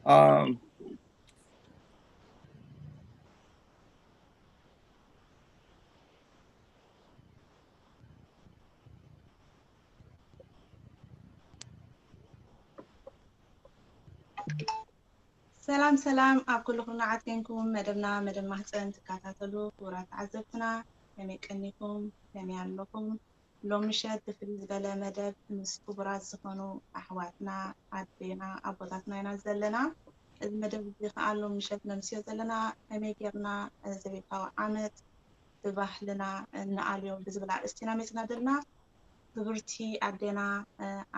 Um, ሰላም ሰላም ኣብ ኩሉ ኩርናዓት ኮንኩም መደብና መደብ ማህፀን ትከታተሉ ክቡራት ተዓዘብትና ከመይ ቀኒኩም ከመይ ኣለኩም? ሎም ምሸት ብፍልይ ዝበለ መደብ ምስ ክቡራት ዝኾኑ ኣሕዋትና ኣዴና ኣቦታትና ኢና ዘለና። እዚ መደብ እዚ ከዓ ሎም ምሸት ነምስዮ ዘለና ከመይ ጌርና ዘቤታዊ ዓመት ብባህልና ንኣልዮ ብዝብል ኣርእስቲ ኢና መፂና ዘለና። ክብርቲ ኣዴና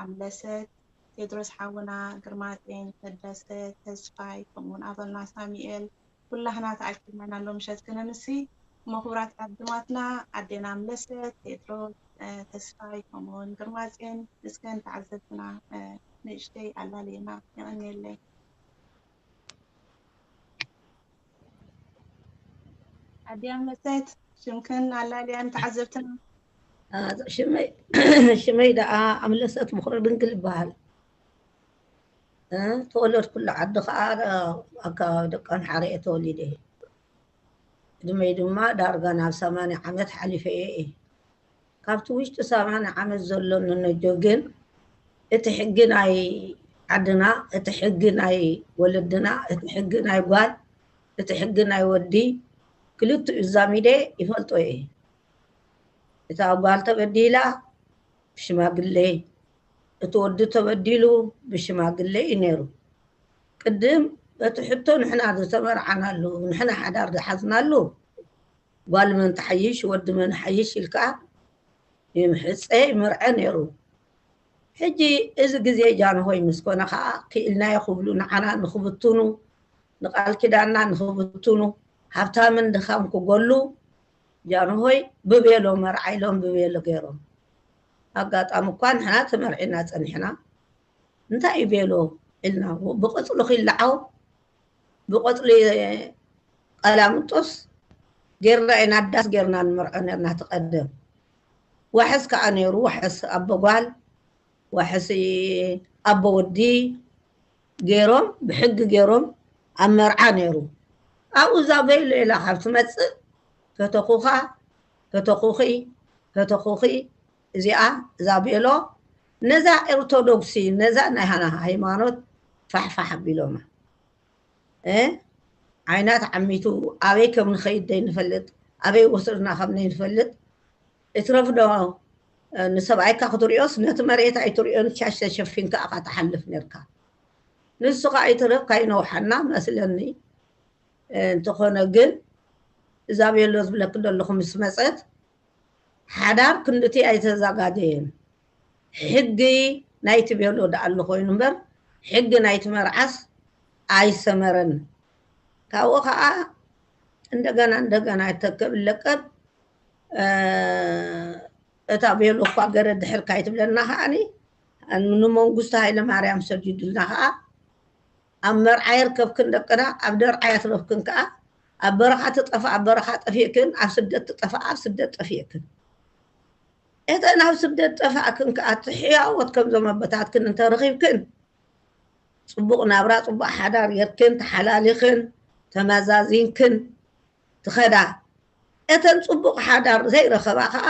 ኣምለሰት ቴድሮስ ሓውና፣ ግርማጤን፣ ተደሰ፣ ተስፋይ፣ ከምኡውን ኣባልና ሳሚኤል፣ ኩላህና ተኣኪብና ኢና ሎም ምሸት ክነምሲ። እሞ ክቡራት ዓድማትና፣ ኣዴና ኣምለሰት፣ ቴድሮስ፣ ተስፋይ፣ ከምኡውን ግርማጼን፣ እስከ ንተዓዘብትና ንእሽተይ ኣላልየና። የቐንየለይ። ኣዴ ኣምለሰት፣ ሽምክን ኣላልያ ንተዓዘብትና። ሽመይ ደኣ ኣምለሰት ምኽሪ ድንግል ይበሃል። ተወለድኩሉ ዓዲ ከዓ ኣብ ከባቢ ደቀምሓረ እየ ተወሊደ። ዕድመይ ድማ ዳርጋ ናብ ሰማንያ ዓመት ሓሊፈ እየ። ካብቲ ውሽጢ ሰማንያ ዓመት ዘሎ ንነጆ ግን እቲ ሕጊ ናይ ዓድና፣ እቲ ሕጊ ናይ ወለድና፣ እቲ ሕጊ ናይ ጓል፣ እቲ ሕጊ ናይ ወዲ ክልቲኡ ዛሚደ ይፈልጦ እየ። እታ ጓል ተበዲላ ብሽማግለ፣ እቲ ወዲ ተበዲሉ ብሽማግለ እዩ ነይሩ። ቅድም በቲ ሕቶ ንሕና ዝተመርዓናሉ፣ ንሕና ሓዳር ዝሓዝናሉ፣ ጓል መን ትሓይሽ ወዲ መን ሓይሽ ኢልካ ይምሕፀ ይምርዐ ነይሩ። ሕጂ እዚ ግዜ ጃንሆይ ምስ ኮነ ከዓ ክኢልናዮ ክብሉ ንዓና ንክብትኑ፣ ንቃል ኪዳንና ንክብትኑ፣ ሃብታምን ድኻም ክጎሉ ጃንሆይ ብቤሎ መርዓ ኢሎም ብቤሎ ገይሮም። ኣጋጣሚ እኳ ንሕና ተመርዒና ፀኒሕና። እንታይ እዩ ቤሎ ኢልና ብቆፅሊ ክይለዓው ብቆፅሊ ቀላምጦስ ጌርና ኢና ዳስ ጌርና ንመርዖ ነርና። ትቀደም ዋሕስ ከዓ ነይሩ። ዋሕስ ኣቦ ጓል ዋሕስ ኣቦ ወዲ ገይሮም ብሕጊ ገይሮም ኣብ መርዓ ነይሩ። ኣብኡ እዛ ቤሎ ኢላ ካብ ትመፅእ ፈተኹኻ ፈተኹኺ ፈተኹኺ እዚኣ እዛ ቤሎ ነዛ ኦርቶዶክሲ ነዛ ናይ ሃና ሃይማኖት ፋሕፋሕ ኣቢሎማ። እ ዓይና ተዓሚቱ ኣበይ ከም ንኸይድ ዘይንፈልጥ ኣበይ ወስድና ከም ዘይንፈልጥ እትረፍ ዶ ንሰብኣይካ ክትሪኦስ ነቲ መሬት ኣይትሪኦን ሻሽ ተሸፊንካ ኢኻ ትሓልፍ ነርካ። ንሱ ከዓ ኣይትረፍ ካይነውሓና መስለኒ። እንተኾነ ግን እዛ ቤሎ ዝብለክ ዘለኹ ምስ መፀት ሓዳር ክንድቲ ኣይተዘጋጀየን። ሕጊ ናይቲ ቤሎ ደኣ ኣሎ ኮይኑ እምበር ሕጊ ናይቲ መርዓስ ኣይሰመረን። ካብኡ ከዓ እንደገና እንደገና ይተከብ ለቀብ እታ ቤሎ እኳ ገረ ድሕር ካይትብለና ከዓኒ ንመንግስቱ ሃይለ ማርያም ሰዲዱልና ከዓ ኣብ መርዓ የርከብክን ደቅና ኣብ ደርዓ የትረፍክን ከዓ ኣብ በረኻ ትጠፋ ኣብ በረኻ ጠፊእክን ኣብ ስደት ትጠፋ ኣብ ስደት ጠፊእክን። እተን ኣብ ስደት ጠፋእክን ከዓ ትሕያወት ከምዞም ኣቦታትክን እንተረኺብክን ፅቡቕ ናብራ ፅቡቕ ሓዳር ጌርክን ተሓላሊኽን ተመዛዚንክን ትኸዳ። እተን ፅቡቕ ሓዳር ዘይረኸባ ከዓ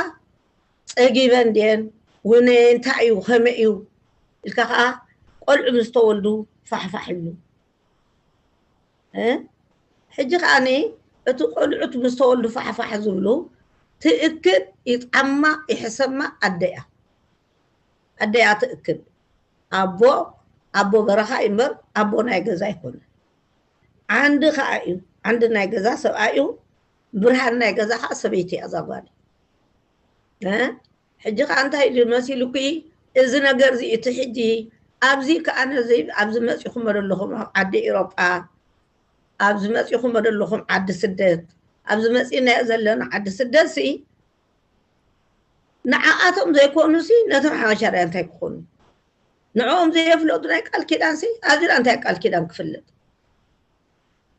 ፀጊበን ድየን ውነ እንታይ እዩ ከመይ እዩ ኢልካ ከዓ ቆልዑ ምስ ተወልዱ ፋሕፋሕ ይብሉ። ሕጂ ከዓኒ እቲ ቆልዑት ምስ ተወልዱ ፋሕፋሕ ዝብሉ ትእክብ ይጥዓማ ይሕሰማ ኣደያ ኣደያ ትእክብ ኣቦ ኣቦ በረኻ እዩ እምበር ኣቦ ናይ ገዛ ኣይኮነ። ዓንዲ ከዓ እዩ። ዓንዲ ናይ ገዛ ሰብኣይ እዩ። ብርሃን ናይ ገዛ ከዓ ሰበይቲ እያ እዛ ጓል። ሕጂ ከዓ እንታይ ኢሉ መሲሉኩ እዚ ነገር እዚ እቲ ሕጂ ኣብዚ ከዓ ነዚ ኣብዚ መፂኹም ዘለኹም ኣብ ዓዲ ኤሮጳ ኣብዚ መፂኹም ዘለኹም ዓዲ ስደት ኣብዚ መፂናዮ ዘለና ዓዲ ስደት ሲ ንዓኣቶም ዘይኮኑ ሲ ነቶም ሓበሻ እንታይ ክኾኑ ንዕኦም ዘየፍለጡ ናይ ቃል ኪዳን ሲ ኣዚና እንታይ ቃል ኪዳን ክፍለጥ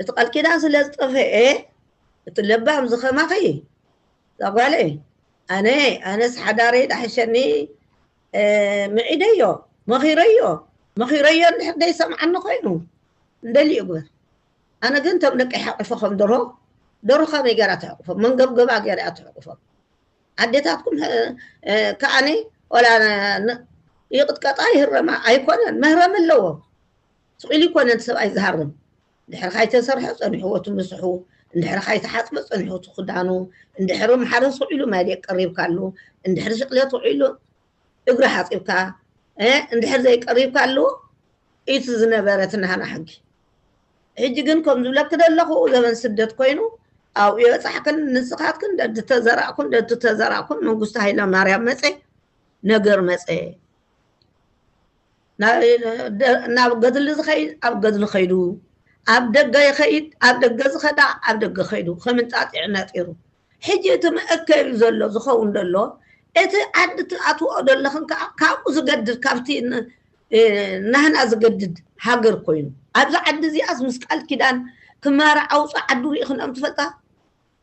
እቲ ቃል ኪዳን ስለ ዝጠፈኤ እቲ ለባም ዝኸማኸይ ዛጓለይ ኣነ ኣነስ ሓዳረይ ዳሕሸኒ ምዒደዮ መኺረዮ መኺረዮ እንድሕር ደይሰምዓኒ ኮይኑ እንደልዩ ይግበር። ኣነ ግን እቶም ደቀይ ሓቂፈ ከም ደርሆ፣ ደርሆ ከመይ ገይራ ትሕቅፎም? መንገብገባ ገይራ እያ ትሕቅፎም። ኣዴታትኩም ከዓኒ ወላ ይቕጥቀጣ ይህረማ ኣይኮነን፣ መህረሚ ኣለዎ። ስቕ ኢሉ ይኮነን ሰብኣይ ዝሃርም። እንድሕር ካይተሰርሐ ጸኒሕዎ እቲ ምስሑ፣ እንድሕር ካይተሓጽበ ጸኒሑ እቲ ክዳኑ፣ እንድሕር ማሕረስ ውዒሉ ማይ ደይ ቀሪብካሉ፣ እንድሕር ሽቕለት ውዒሉ እግሪ ሓጺብካ፣ እንድሕር ዘይቀሪብካሉ፣ እቲ ዝነበረ እቲ ናህና ሕጊ። ሕጂ ግን ከም ዝብለኪ ዘለኹ ዘበን ስደት ኮይኑ ኣብኡ የበጻሕክን፣ ንስኻትክን ደድተዘራእኩን ደድተዘራእኩን መንግስቱ ሃይለ ማርያም መጸ፣ ነገር መጸ። ናብ ገድሊ ዝኸይድ ኣብ ገድሊ ኸይዱ፣ ኣብ ደገ ይኸይድ ኣብ ደገ ዝኸዳ ኣብ ደገ ኸይዱ፣ ከም እንጣጢዕ ነጢሩ። ሕጂ እቲ መእከቢ ዘሎ ዝኸውን ዘሎ፣ እቲ ዓዲ ትኣትዎ ዘለኽን ከዓ ካብኡ ዝገድድ፣ ካብቲ ናህና ዝገድድ ሃገር ኮይኑ፣ ኣብዚ ዓዲ እዚኣስ ምስ ቃል ኪዳን ክመርዓው ፃዓዱ ርኢኽንኦም ትፈልጣ?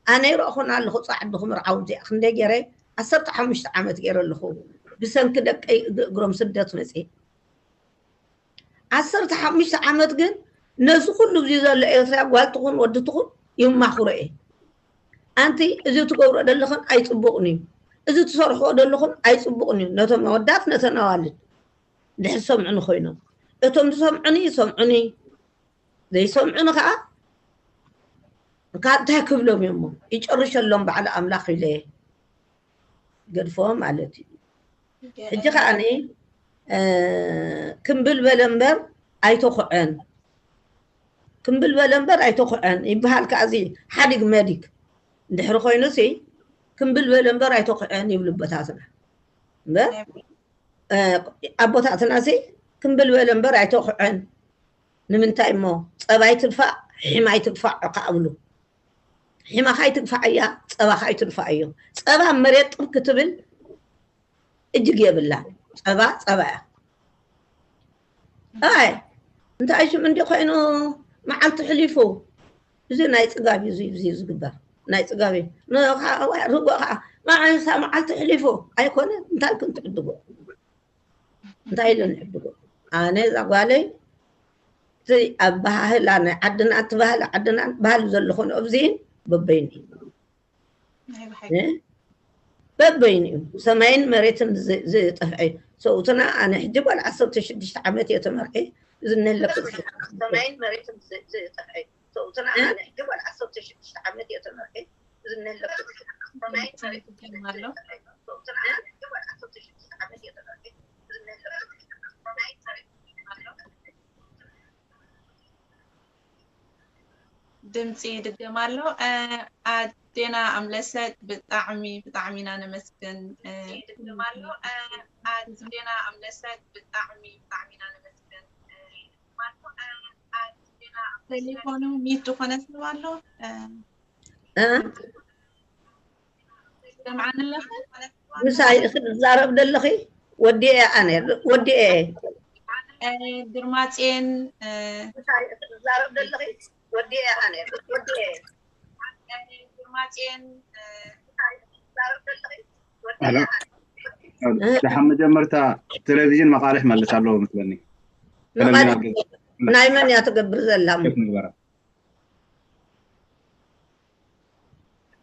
ኣነ ይረእኹን ኣለኹ ፃዓዱ ክምርዓው እዚኣ ክንደይ ገይረ፣ ዓሰርተ ሓሙሽተ ዓመት ገይረ ኣለኹ። ብሰንኪ ደቀይ እግሮም ስደት መፅየ። ዓሰርተ ሓሙሽተ ዓመት ግን ነዚ ኩሉ እዚ ዘሎ ኤርትራ ጓል ትኹን ወዲ ትኹን ይማኽሮ እየ። ኣንቲ እዚ ትገብሮ ዘለኽን ኣይፅቡቕን እዩ፣ እዚ ትሰርሕዎ ዘለኹም ኣይፅቡቕን እዩ። ነቶም ኣወዳት ነተን ኣዋልድ ድሕር ሰምዑኒ ኮይኖም፣ እቶም ዝሰምዑኒ ይሰምዑኒ፣ ዘይሰምዑኒ ከዓ ካብ እንታይ ክብሎም እዮሞ ይጨርሸሎም ባዕሉ ኣምላኽ ኢለ ገድፎ ማለት እዩ። ሕጂ ከዓኒ ክምብል በለ እምበር ኣይተኹዐን፣ ክምብል በለ እምበር ኣይተኹዐን ይበሃል። ከዓዚ ሓዲግ መዲግ እንድሕሪ ኮይኑ ሲ ክምብል በለ እምበር ኣይተኹዐን ይብሉ ኣቦታትና። እምበር ኣቦታትና ሲ ክምብል በለ እምበር ኣይተኹዐን። ንምንታይ እሞ ጸባይ ትድፋእ ሒማይ ትድፋእ ዑካ እብሉ። ሒማኻ ኣይትግፋዓያ፣ ጸባኻ ኣይትድፋኣዮ። ጸባ መሬት ጥብ ክትብል እጅግ የብላን። ጸባ ጸባ እያ። ኣይ እንታይ ሽም እንዲ ኮይኑ መዓልቲ ሕሊፉ፣ እዚ ናይ ጽጋብ እዩ፣ እዚ እዚ ዝግበር ናይ ጽጋብ እዩ። ንኻ ርጎ ኸዓ መዓሳ መዓልቲ ሕሊፉ ኣይኮነ እንታይ ክንትዕድጎ እንታይ ኢሉ ንዕድጎ? ኣነ እዛ ጓለይ እቲ ኣበሃህላ ናይ ዓድና እቲ ባህሊ ዓድና ባህሊ ዘሎ ኮነ ኣብዚን በበይኑ እዩ። በበይኑ እዩ ሰማይን መሬትን ዝጠፍዐ። ሰውትና ኣነ ሕጂ ጓል ዓሰርተ ሽዱሽተ ዓመት እየ ተመርዐ። እዚ ነለኩ ሰማይን መሬትን ዝጠፍዐ። ሰውትና ኣነ ሕጂ ጓል ዓሰርተ ሽዱሽተ ዓመት እየ ተመርዐ። እዚ ነለኩ ሰማይን መሬትን ዝጠፍዐ። ሰውትና ኣነ ሕጂ ጓል ዓሰርተ ሽዱሽተ ዓመት እየ ተመርዐ። ድምፂ ይድገም ኣሎ። ኣዴና ኣምለሰት ብጣዕሚ ብጣዕሚ ኢና ነመስግን። ኣዴና ኣምለሰት ብጣዕሚ ብጣዕሚ ኢና ነመስግን። ቴሌፎኑ ሚት ዝኾነ ሰብ ኣሎ። ምሳይ ኢኺ ትዛረብ ዘለኺ? ወዲኤ ኣነ ወዲኤ ግርማጼን ምሳይ ኢኺ ትዛረብ ዘለኺ? ወዲኤ ኣነ ወዲኤ ግርማጼን ደሓን መጀመርታ ቴሌቪዥን መቃልሕ መልስ ኣለዎ መስለኒ። ናይ መን እያ ትገብር ዘላ? ንግበራ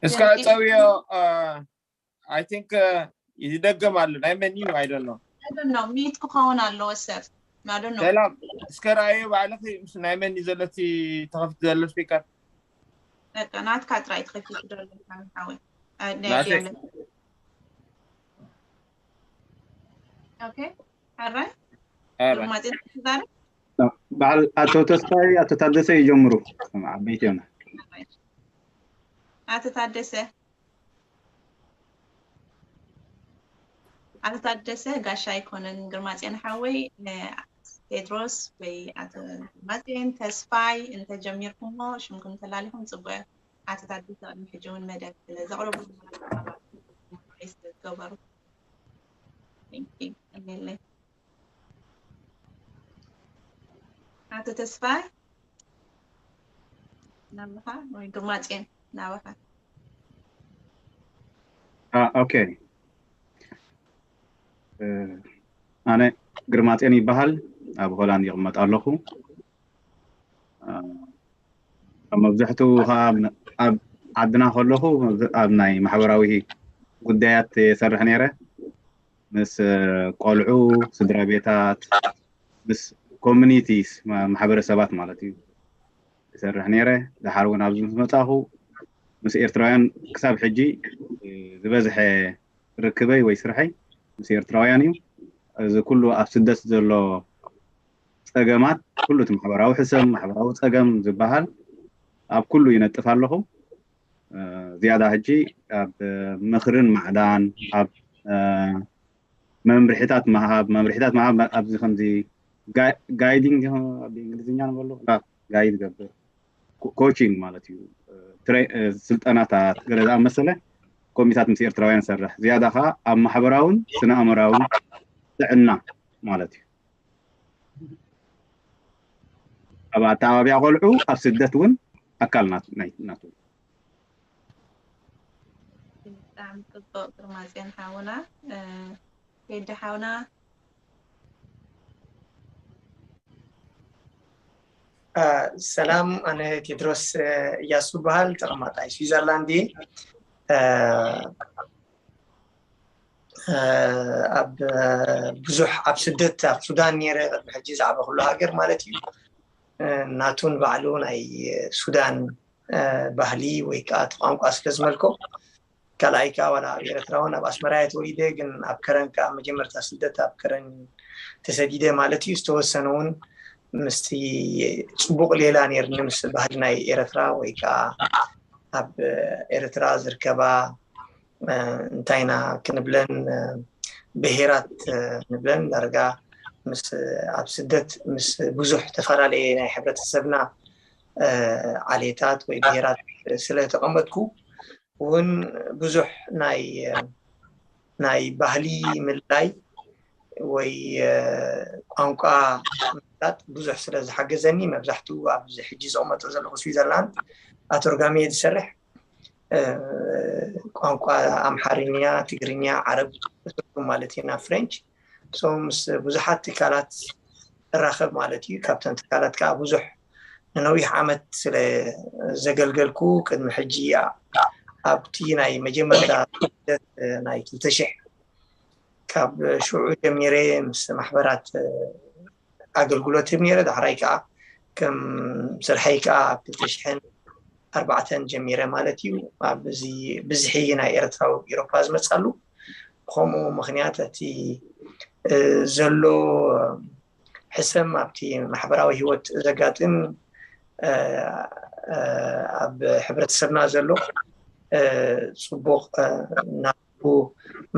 እስከ ፀውዮ I think ይደገም ኣሎ ናይ መን እዩ I don't know ሚት ክኸውን ኣለዎ ሰብ ሰላም እስከ ረኣዮ ባዕልኺ ምስ ናይ መን እዩ ዘሎ እቲ ተኸፊቱ ዘሎ ስፒከር በቃ ናትካ ጥራይ ተኸፊቱ ዘሎ ሓወይ ኦኬ ሕራይ ማፅን ትዛረብ በዓል ኣቶ ተስፋይ ኣቶ ታደሰ ይጀምሩ ዓበይቲ እዮም ኣቶ ታደሰ ኣቶ ታደሰ ጋሻ ኣይኮነን ግርማፅዮን ሓወይ ቴድሮስ ወይ ኣቶ ግርማፅዮን ተስፋይ እንተጀሚርኩሞ ሽምኩም ተላሊኹም ፅቡቅ ኣቶ ታደሰ ቅድሚ ሕጂ እውን መደብ ስለ ዘቕረቡ ዝገበሩ እኔለይ ኣቶ ተስፋይ ናብኻ ወይ ግርማፅዮን ናብኻ ኦኬ ኣነ ግርማፅዮን ይበሃል ኣብ ሆላንድ ይቕመጥ ኣለኹ ኣብ መብዛሕትኡ ከዓ ኣብ ዓድና ከለኹ ኣብ ናይ ማሕበራዊ ጉዳያት የሰርሕ ነይረ። ምስ ቆልዑ፣ ስድራ ቤታት፣ ምስ ኮሚኒቲስ፣ ማሕበረሰባት ማለት እዩ፣ ይሰርሕ ነይረ። ድሓር እውን ኣብዚ ምስ መፃኹ ምስ ኤርትራውያን ክሳብ ሕጂ ዝበዝሐ ርክበይ ወይ ስርሐይ ምስ ኤርትራውያን እዩ። እዚ ኩሉ ኣብ ስደት ዘሎ ፀገማት፣ ኩሉ እቲ ማሕበራዊ ሕሰም፣ ማሕበራዊ ፀገም ዝበሃል ኣብ ኩሉ ይነጥፍ ኣለኹ። ዝያዳ ሕጂ ኣብ ምኽርን ማዕዳን፣ ኣብ መምርሒታት ምሃብ፣ መምርሒታት ምሃብ ኣብዚ ከምዚ ጋይዲንግ ብእንግሊዝኛ ንበሎ፣ ጋይድ ገብር፣ ኮቺንግ ማለት እዩ። ስልጠናታት ገለ ዝኣመሰለ ኮሚታት ምስ ኤርትራውያን ሰርሕ። ዝያዳ ከዓ ኣብ ማሕበራውን ስነ ኣእምራውን ጥዕና ማለት እዩ። ኣብ ኣተዓባብያ ቆልዑ ኣብ ስደት እውን ኣካል ናቱ። ብጣዕሚ ፅቡቅ ግርማፅዮን ሓውና። ቴዲ ሓውና። ሰላም፣ ኣነ ቴድሮስ እያሱ በሃል፣ ተቐማጣይ ስዊዘርላንድ እየ። ኣብ ብዙሕ ኣብ ስደት ኣብ ሱዳን ነይረ፣ ቅድሚ ሕጂ ዝዓበኹሉ ሃገር ማለት እዩ። ናቱን ባዕሉ ናይ ሱዳን ባህሊ ወይ ከዓ እቲ ቋንቋ ስለ ዝመልኮ፣ ካልኣይ ከዓ ዋላ ኣብ ኤርትራ እውን ኣብ ኣስመራ እየ ተወሊደ፣ ግን ኣብ ከረን ከዓ መጀመርታ ስደት ኣብ ከረን ተሰዲደ ማለት እዩ። ዝተወሰነ እውን ምስቲ ፅቡቕ ሌላ ነይርኒ ምስ ባህሊ ናይ ኤርትራ ወይ ከዓ ኣብ ኤርትራ ዝርከባ እንታይ ኢና ክንብለን ብሄራት ንብለን ዳርጋ ምስ ኣብ ስደት ምስ ብዙሕ ተፈላለየ ናይ ሕብረተሰብና ዓሌታት ወይ ብሄራት ስለ ተቐመጥኩ እውን ብዙሕ ናይ ናይ ባህሊ ምልላይ ወይ ቋንቋ ምፍላጥ ብዙሕ ስለ ዝሓገዘኒ መብዛሕትኡ ኣብዚ ሕጂ ዝቕመጦ ዘለኹ ስዊዘርላንድ ኣተርጓሚ እየ ዝሰርሕ። ቋንቋ ኣምሓርኛ፣ ትግርኛ፣ ዓረብ ትርጉም ማለት እዩ ናብ ፍሬንች። ምስ ብዙሓት ትካላት እራኸብ ማለት እዩ። ካብተን ትካላት ከዓ ብዙሕ ንነዊሕ ዓመት ስለ ዘገልገልኩ ቅድሚ ሕጂ ኣብቲ ናይ መጀመርታ ናይ ክልተ ሽሕ ካብ ሽዑ ጀሚረ ምስ ማሕበራት ኣገልግሎት ህብ ነይረ። ዳሕራይ ከዓ ከም ስርሐይ ከዓ ኣብ ክልተ ሽሕን ኣርባዕተን ጀሚረ ማለት እዩ። ኣብዚ ብዝሒ ናይ ኤርትራዊ ኤሮፓ ዝመፃሉ ብከምኡ ምክንያት እቲ ዘሎ ሕሰም ኣብቲ ማሕበራዊ ህይወት ዘጋጥም ኣብ ሕብረተሰብና ዘሎ ፅቡቅ ናቱ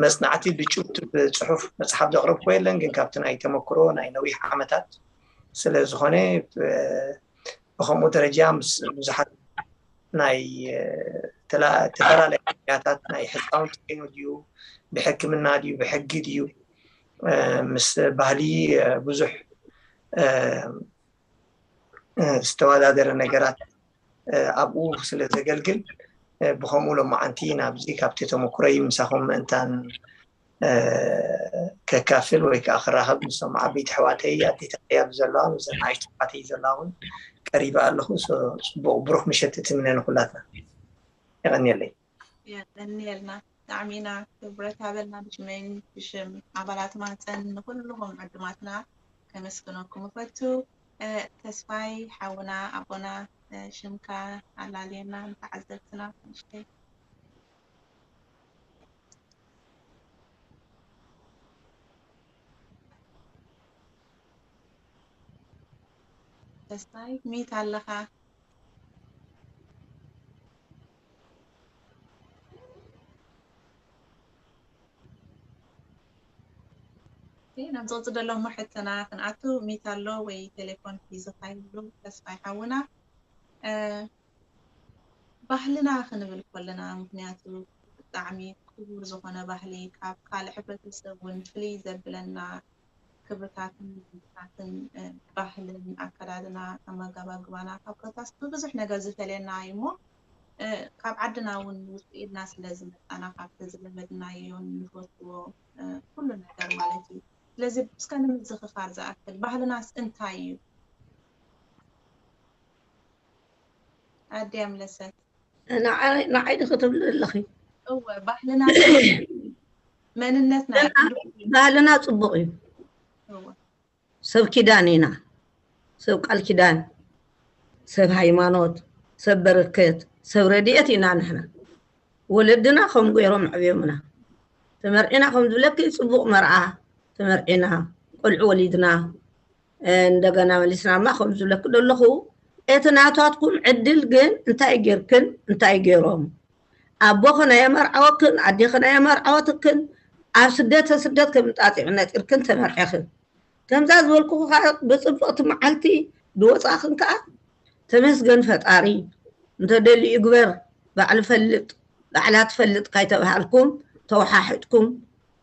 መፅናዕቲ ብጭብጥ ብፅሑፍ መፅሓፍ ዘቕረብኩ የለን፣ ግን ካብቲ ናይ ተመክሮ ናይ ነዊሕ ዓመታት ስለ ዝኾነ ብከምኡ ደረጃ ምስ ብዙሓት ናይ ተፈላለየ ያታት ናይ ህፃውንቲ ኮይኑ ድዩ ብሕክምና ድዩ ብሕጊ ድዩ ምስ ባህሊ ብዙሕ ዝተወዳደረ ነገራት ኣብኡ ስለ ዘገልግል ብከምኡ ሎማዓንቲ ናብዚ ካብቲ ተመክሮይ ምሳኹም ምእንታን ከካፍል ወይ ከዓ ክራኸብ ምስቶም ዓበይቲ ኣሕዋተይ ኣዴታተይ ኣብ ዘለዋ ምስዘን ንኣሽቱ ኣሕዋተይ ዘለዋ እውን ቀሪበ ኣለኹ። ጽቡቕ ብሩኽ ምሸት እትምነ ንኹላትና። የቐንየለይ። የቐንየልና። ብጣዕሚ ኢና ክብረት ሃበልና ብሽመይን ብሽም ኣባላት ማህፀን ንኩልኹም ዕዱማትና ከመስግነኩም እፈቱ። ተስፋይ ሓውና ኣቦና ሽምካ ኣላልየና ንተዓዘብትና ንእሽተይ። ተስፋይ ሚት ኣለኻ? ናብ ዝቕፅል ዘሎ እሞ ሕትና ክንኣቱ ሚት ኣሎ ወይ ቴሌፎን ሒዙ ካይብሉ ተስፋይ ሓውና። ባህልና ክንብል ከለና ምክንያቱ ብጣዕሚ ክቡር ዝኾነ ባህሊ ካብ ካልእ ሕብረተሰብ እውን ፍልይ ዘብለና ክብርታትን ልምድታትን ባህልን ኣከዳድና ኣመጋባግባና ካብ ኮታስ ብብዙሕ ነገር ዝፈልየና እዩ እሞ ካብ ዓድና እውን ውፅእ ኢልና ስለ ዝመፃና ካብቲ ዝለመድናዮን ንፈትዎ ኩሉ ነገር ማለት እዩ። ስለዚ እስከ ንምዝኽኻር ዝኣክል ባህልናስ እንታይ እዩ? ኣድያ ምለሰት። ንዓይ ዲኺ ትብሊ ኣለኺ? እወ፣ ባህልና መንነትና ባህልና ፅቡቕ እዩ። ሰብ ኪዳን ኢና፣ ሰብ ቃል ኪዳን፣ ሰብ ሃይማኖት፣ ሰብ በረከት፣ ሰብ ረድኤት ኢና ንሕና። ወለድና ከም ገይሮም ኣዕብዮምና። ተመርዒና ከም ዝብለኪ ፅቡቕ መርዓ ተመርዒና፣ ቆልዑ ወሊድና፣ እንደገና መሊስናማ ከም ዝብለኪ ዘለኹ እቲ ናታትኩም ዕድል ግን እንታይ ጌርክን እንታይ ጌሮም? ኣቦኽን ኣየመርዓወክን፣ ኣዴኽን ኣየመርዓወትክን፣ ኣብ ስደት ስደት ከም ጣጢዑ ነጢርክን ተመርዒኽን። ከምዛ ዝበልኩኹ ከዓ ብፅብቕቲ መዓልቲ ዝወፃእኽን ከዓ ተመስገን ፈጣሪ። እንተደልዩ ይግበር፣ ባዕሉ ፈልጥ፣ ባዕላ ትፈልጥ ካይተባሃልኩም ተወሓሒጥኩም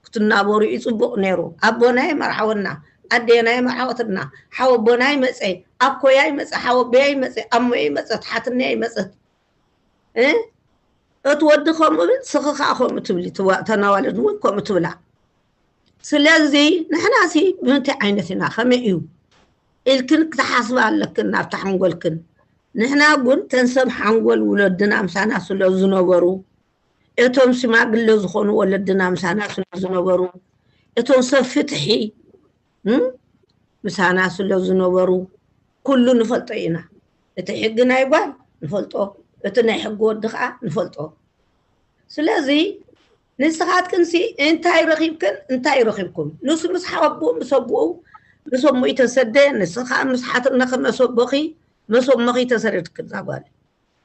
ክትናበሩ እዩ ፅቡቕ ነይሩ። ኣቦና ይመርዓወና፣ ኣዴና ይመርዓወትና፣ ሓወቦና ይመፀ፣ ኣኮያ ይመፀ፣ ሓወቦያ ይመፀ፣ ኣሞያ ይመፀ፣ ሓትነያ ይመፀት። እ? እቲ ወዲ ከምኡ ብል፣ ስኺ ከዓ ከምኡ ትብሊ፣ ትዋ- ተናዋልድ እውን ከምኡ ትብላ። ስለዚ ንሕናሲ ብምንታይ ዓይነት ኢና፣ ከመይ እዩ ኢልክን ክትሓስባ ኣለክን ናብቲ ሓንጎልክን። ንሕና እውን ተን ሰብ ሓንጎል ውለድና ምሳና ስለ ዝነበሩ፣ እቶም ሽማግለ ዝኾኑ ወለድና ምሳና ስለ ዝነበሩ፣ እቶም ሰብ ፍትሒ እም፣ ምሳና ስለ ዝነበሩ ኩሉ ንፈልጦ ኢና። እቲ ሕጊ ናይ ጓል ንፈልጦ፣ እቲ ናይ ሕጊ ወዲ ከዓ ንፈልጦ። ስለዚ ንስኻትክንሲ እንታይ ረኺብክን እንታይ ረኺብኩም? ንሱ ምስ ሓወቡ ምስ ኣቦኡ ምስ ኣሞኡ ተሰደ፣ ንስኻ ምስ ሓትነኺ ምስ ኣቦኺ ምስ ኣሞኺ ተሰደድክን እዛ ጓል።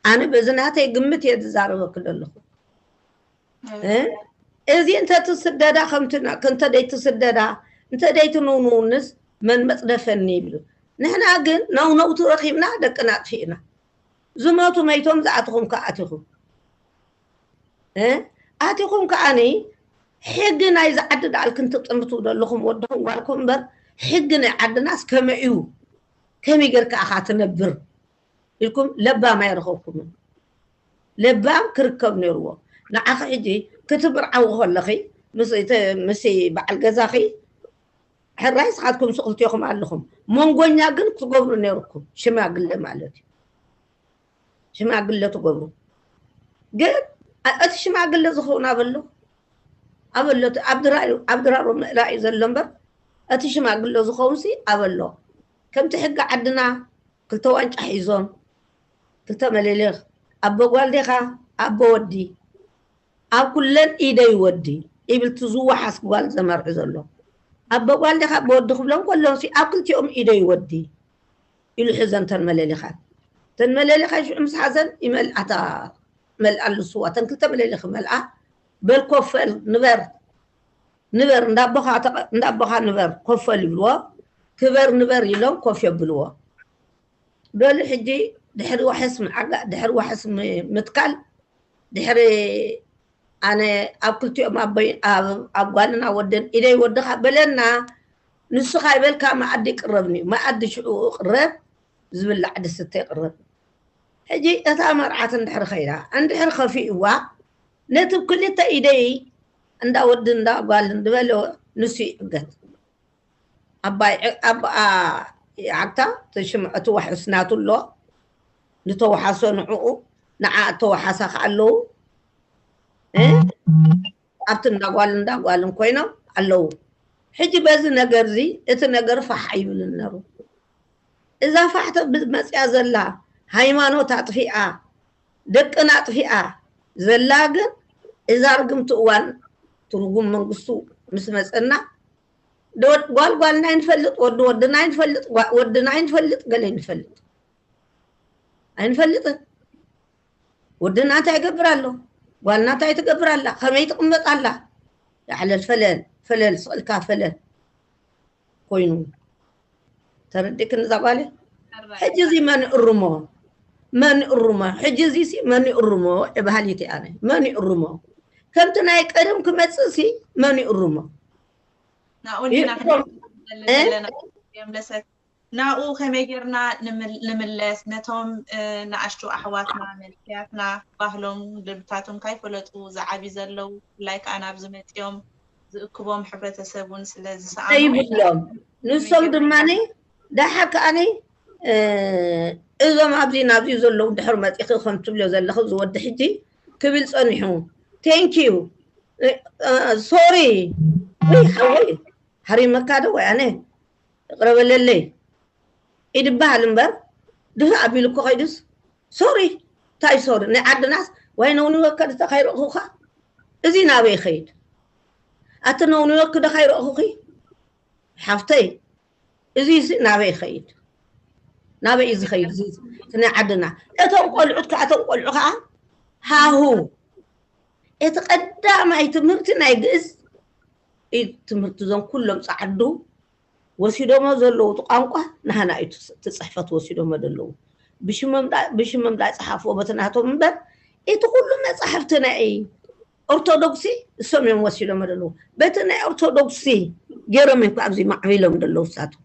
ኣነ በዚ ናተይ ግምት እየ ዝዛረበኪ ዘለኹ። እ? እዚ እንተትስደዳ ከምቲ ና- እንተ ደይትስደዳ እንተ ደይትንውንውንስ መን መፅደፈኒ ይብሉ። ንሕና ግን ነውነውቲ ረኺብና ደቅና ኣጥፊእና። ዝሞቱ መይቶም ዝኣትኹም ከዓ ኣቲኹም እ? ኣቲኹም ከዓኒ ሕጊ ናይዚ ዓዲ ደኣልክን ትጥምቱ ዘለኹም ወድኹም ጓልኩም እምበር ሕጊ ናይ ዓድናስ ከመይ እዩ? ከመይ ጌርካ ኢኻ ትነብር ኢልኩም ለባም ኣይረኸብኩምን። ለባም ክርከብ ነይርዎ። ንዓኺ ሕጂ ክትምርዓዊ ከለኺ ምስ እቲ- ምስ በዓል ገዛኺ ሕራይ ንስኻትኩም ክልቲኹም ኣለኹም። መንጎኛ ግን ክትገብሩ ነይርኩም ሽማግለ ማለት እዩ። ሽማግለ ትገብሩ ግን ኣ- እቲ ሽማግለ ዝኸውን ኣበሎ ኣበሎ እቲ ኣብ ድራሩ ኣብ ድራሩ ምእላእ እዩ ዘሎ እምበር እቲ ሽማግለ ዝኸውን ሲ ኣበሎ ከምቲ ሕጊ ዓድና ክልተ ዋንጫ ሒዞም ክልተ መሌሌኽ ኣቦ ጓል ዲኻ ኣቦ ወዲ ኣብ ኩለን ኢደይ ወዲ ይብል እቲ ዝወሓስ ጓል ዘመርዑ ዘሎ ኣቦ ጓል ዲኻ ኣቦ ወዲ ክብሎም ከለዉ ሲ ኣብ ክልቲኦም ኢደይ ወዲ ኢሉ ሕዘን ተን መሌሌኻት ተን መሌሌኻ ሽዑ ምስ ሓዘን ይመልኣታ መልኣሉ ስዋ ተን ክልተ መሌሌኽ መልኣ በል ኮፈል ንበር ንበር እንዳቦኻ ተቐ- እንዳቦኻ ንበር ኮፈል ይብልዎ ክበር ንበር ኢሎም ኮፍ የብልዎ በሉ ሕጂ ድሕሪ ዋሕስ ምዓጋ ድሕሪ ዋሕስ ም- ምትካል ድሕሪ ኣነ ኣብ ክልቲኦም ኣቦይ ኣብ ኣብ ጓልና ወደን ኢደይ ወድኻ በለና ንስኻ ይበልካ መኣዲ ይቅረብኒ እዩ መኣዲ ሽዑ ቅረብ ዝብላዕ ድስተ ይቅረብ ሕጂ እታ መርዓት እንድሕር ኸይዳ እንድሕር ከፊእዋ ነቲ ክልተ ኢደይ እንዳ ወዲ እንዳ ጓል ዝበለ ንሱ ይዕገት ኣባይ ኣብኣ ይዓግታ ተሽምዐ ትዋሕስ ናቱ ኣሎ ንተዋሓሶ ንዕኡ ንዓ እተዋሓሳ ከ ኣለዉ እ? ኣብቲ እንዳጓል እንዳጓልን ኮይኖም ኣለዉ ሕጂ በዚ ነገር እዚ እቲ ነገር ፋሕ ኣይብልን ነሩ እዛ ፋሕ ተብል መፅያ ዘላ ሃይማኖት ኣጥፊኣ ደቅና ኣጥፊኣ ዘላ ግን እዛ ርግምቲ እዋን ትርጉም መንግስቱ ምስ መፀና ጓል ጓልና ኣይንፈልጥ ወዲ ወድና ኣይንፈልጥ ወድና ኣይንፈልጥ ገለ ኣይንፈልጥ ኣይንፈልጥን ወድና እንታይ ይገብር ኣሎ ጓልና እንታይ ትገብር ኣላ ከመይ ትቕመጥ ኣላ ያዕለል ፈለል ፈለል ስቕልካ ፈለል ኮይኑ ተረዲእክን እዛ ጓለ ሕጂ እዚ መን እርሞ መን እርሞ ሕጂ እዚ ሲ መን እርሞ እባህሊት ኣነ መን እርሞ ከምቲ ናይ ቀደም ክመፅእ ሲ መን እርሞ ናኡ እንዲና ክንብል ዘለና የምለሰት ናኡ ከመይ ጌርና ንምለስ ነቶም ንኣሽቱ ኣሕዋትና መንእሰያትና ባህሎም ልምድታቶም ካይፈለጡ ዝዓብዩ ዘለዉ ብፍላይ ከዓ ናብዚ መፅዮም ዝእክቦም ሕብረተሰብ እውን ስለ ዝሰኣኑ ዘይብሎም ንሶም ድማ ዳሓ ከዓኒ እዞም ኣብዚ ናብዚ ዘለዉ ድሕር መፂኺ ከም ትብልዮ ዘለኺ ዝወዲ ሕጂ ክብል ፀኒሑ። Thank you, sorry። ወይ ሓወይ፣ ሃሪመካ ዶ ወይ ኣነ? ይቕረ በለለይ። ኢድ ይበሃል እምበር ድፍእ ኣቢሉ እኮ ከይዱስ ሶሪ። እንታይ ሶሪ? ናይ ዓድናስ ወይ ነውንወከ ድተ ከይረእኹኻ እዚ ናበይ ይኸይድ? ኣቲ ነውንወክ ዶ ከይረእኹኺ ሓፍተይ? እዚ ሲ ናበይ ይኸይድ? ናበይ እዩ ዝኸይድ? እዚ እቲ ናይ ዓድና እቶም ቆልዑት ከዓ እቶም ቆልዑ ከዓ ሃሁ እቲ ቀዳማይ ትምህርቲ ናይ ግእዝ እዩ። ትምህርቲ እዞም ኩሎም ፃዓዱ ወሲዶሞ ዘለዉ እቲ ቋንቋ ናህና እዩ። እቲ ጽሕፈት ወሲዶሞ ዘለዉ ብሽሞም ዳ- ብሽሞም ዳይፀሓፍዎ በቲ ናቶም እምበር እቲ ኩሉ መፃሕፍቲ ናይ ኦርቶዶክሲ እሶም እዮም ወሲዶሞ ዘለዉ። በቲ ናይ ኦርቶዶክሲ ገይሮም እዮም ኣብዚ ማዕቢሎም ዘለዉ እሳቶም።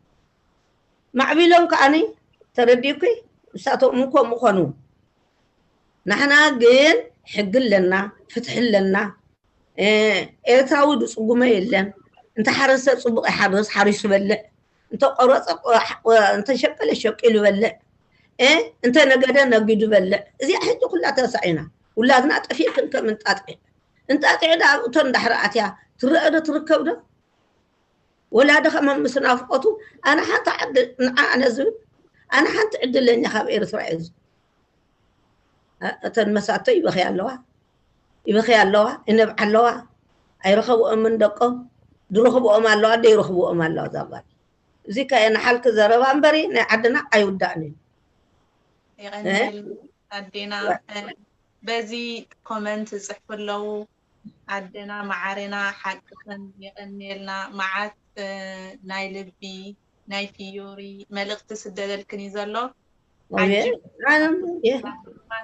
ማዕቢሎም ከዓኒ ተረዲእኩ እሳቶም እኮ ምኾኑ። ንሕና ግን ሕጊ ኣለና፣ ፍትሒ ኣለና። ኤርትራዊ ዝፅጉሞ የለን። እንተሓረሰ ፅቡቕ ይሓርስ ሓሪሱ በልዕ፣ እንተቆረፀ እንተሸቀለ ሸቂሉ በልዕ፣ እንተነገደ ነጊዱ በልዕ። እዚኣ ሕጂ ኩላ ተሳኢና ውላድና ጠፊእክን ከም እንጣጢዕ እንጣጢዕ ዳ ኣብእቶ እንዳሕረኣት እያ ትረአ ዶ ትርከብ ዶ? ወላ ዶ ከመ ምስ ናፍቆቱ ኣነ ሓንቲ ዓዲ ንዓ ኣነ ዝብል ኣነ ሓንቲ ዕድለኛ ካብ ኤርትራ እየ ዝብል። እተን መሳቶ ይበኽያ ኣለዋ፣ ይበኽያ ኣለዋ፣ ይነብዓ ኣለዋ። ኣይረኸብኦምን ደቆም ድረኽብኦም ኣለዋ ደይረኽብኦም ኣለዋ። እዛ ጓል እዚ ከ ንሓልኪ ዘረባ እምበሪ ናይ ዓድና ኣይውዳእን እዩ። የቐንየል ኣዴና በዚ ኮመንት ዝፅሕፉ ኣለዉ። ኣደና መዓሬና ሓቅኽን የቐንየልና። መዓት ናይ ልቢ ናይ ፍዮሪ መልእኽቲ ስደደልክን እዩ ዘሎ። ኣቤት። ኣነ እየ።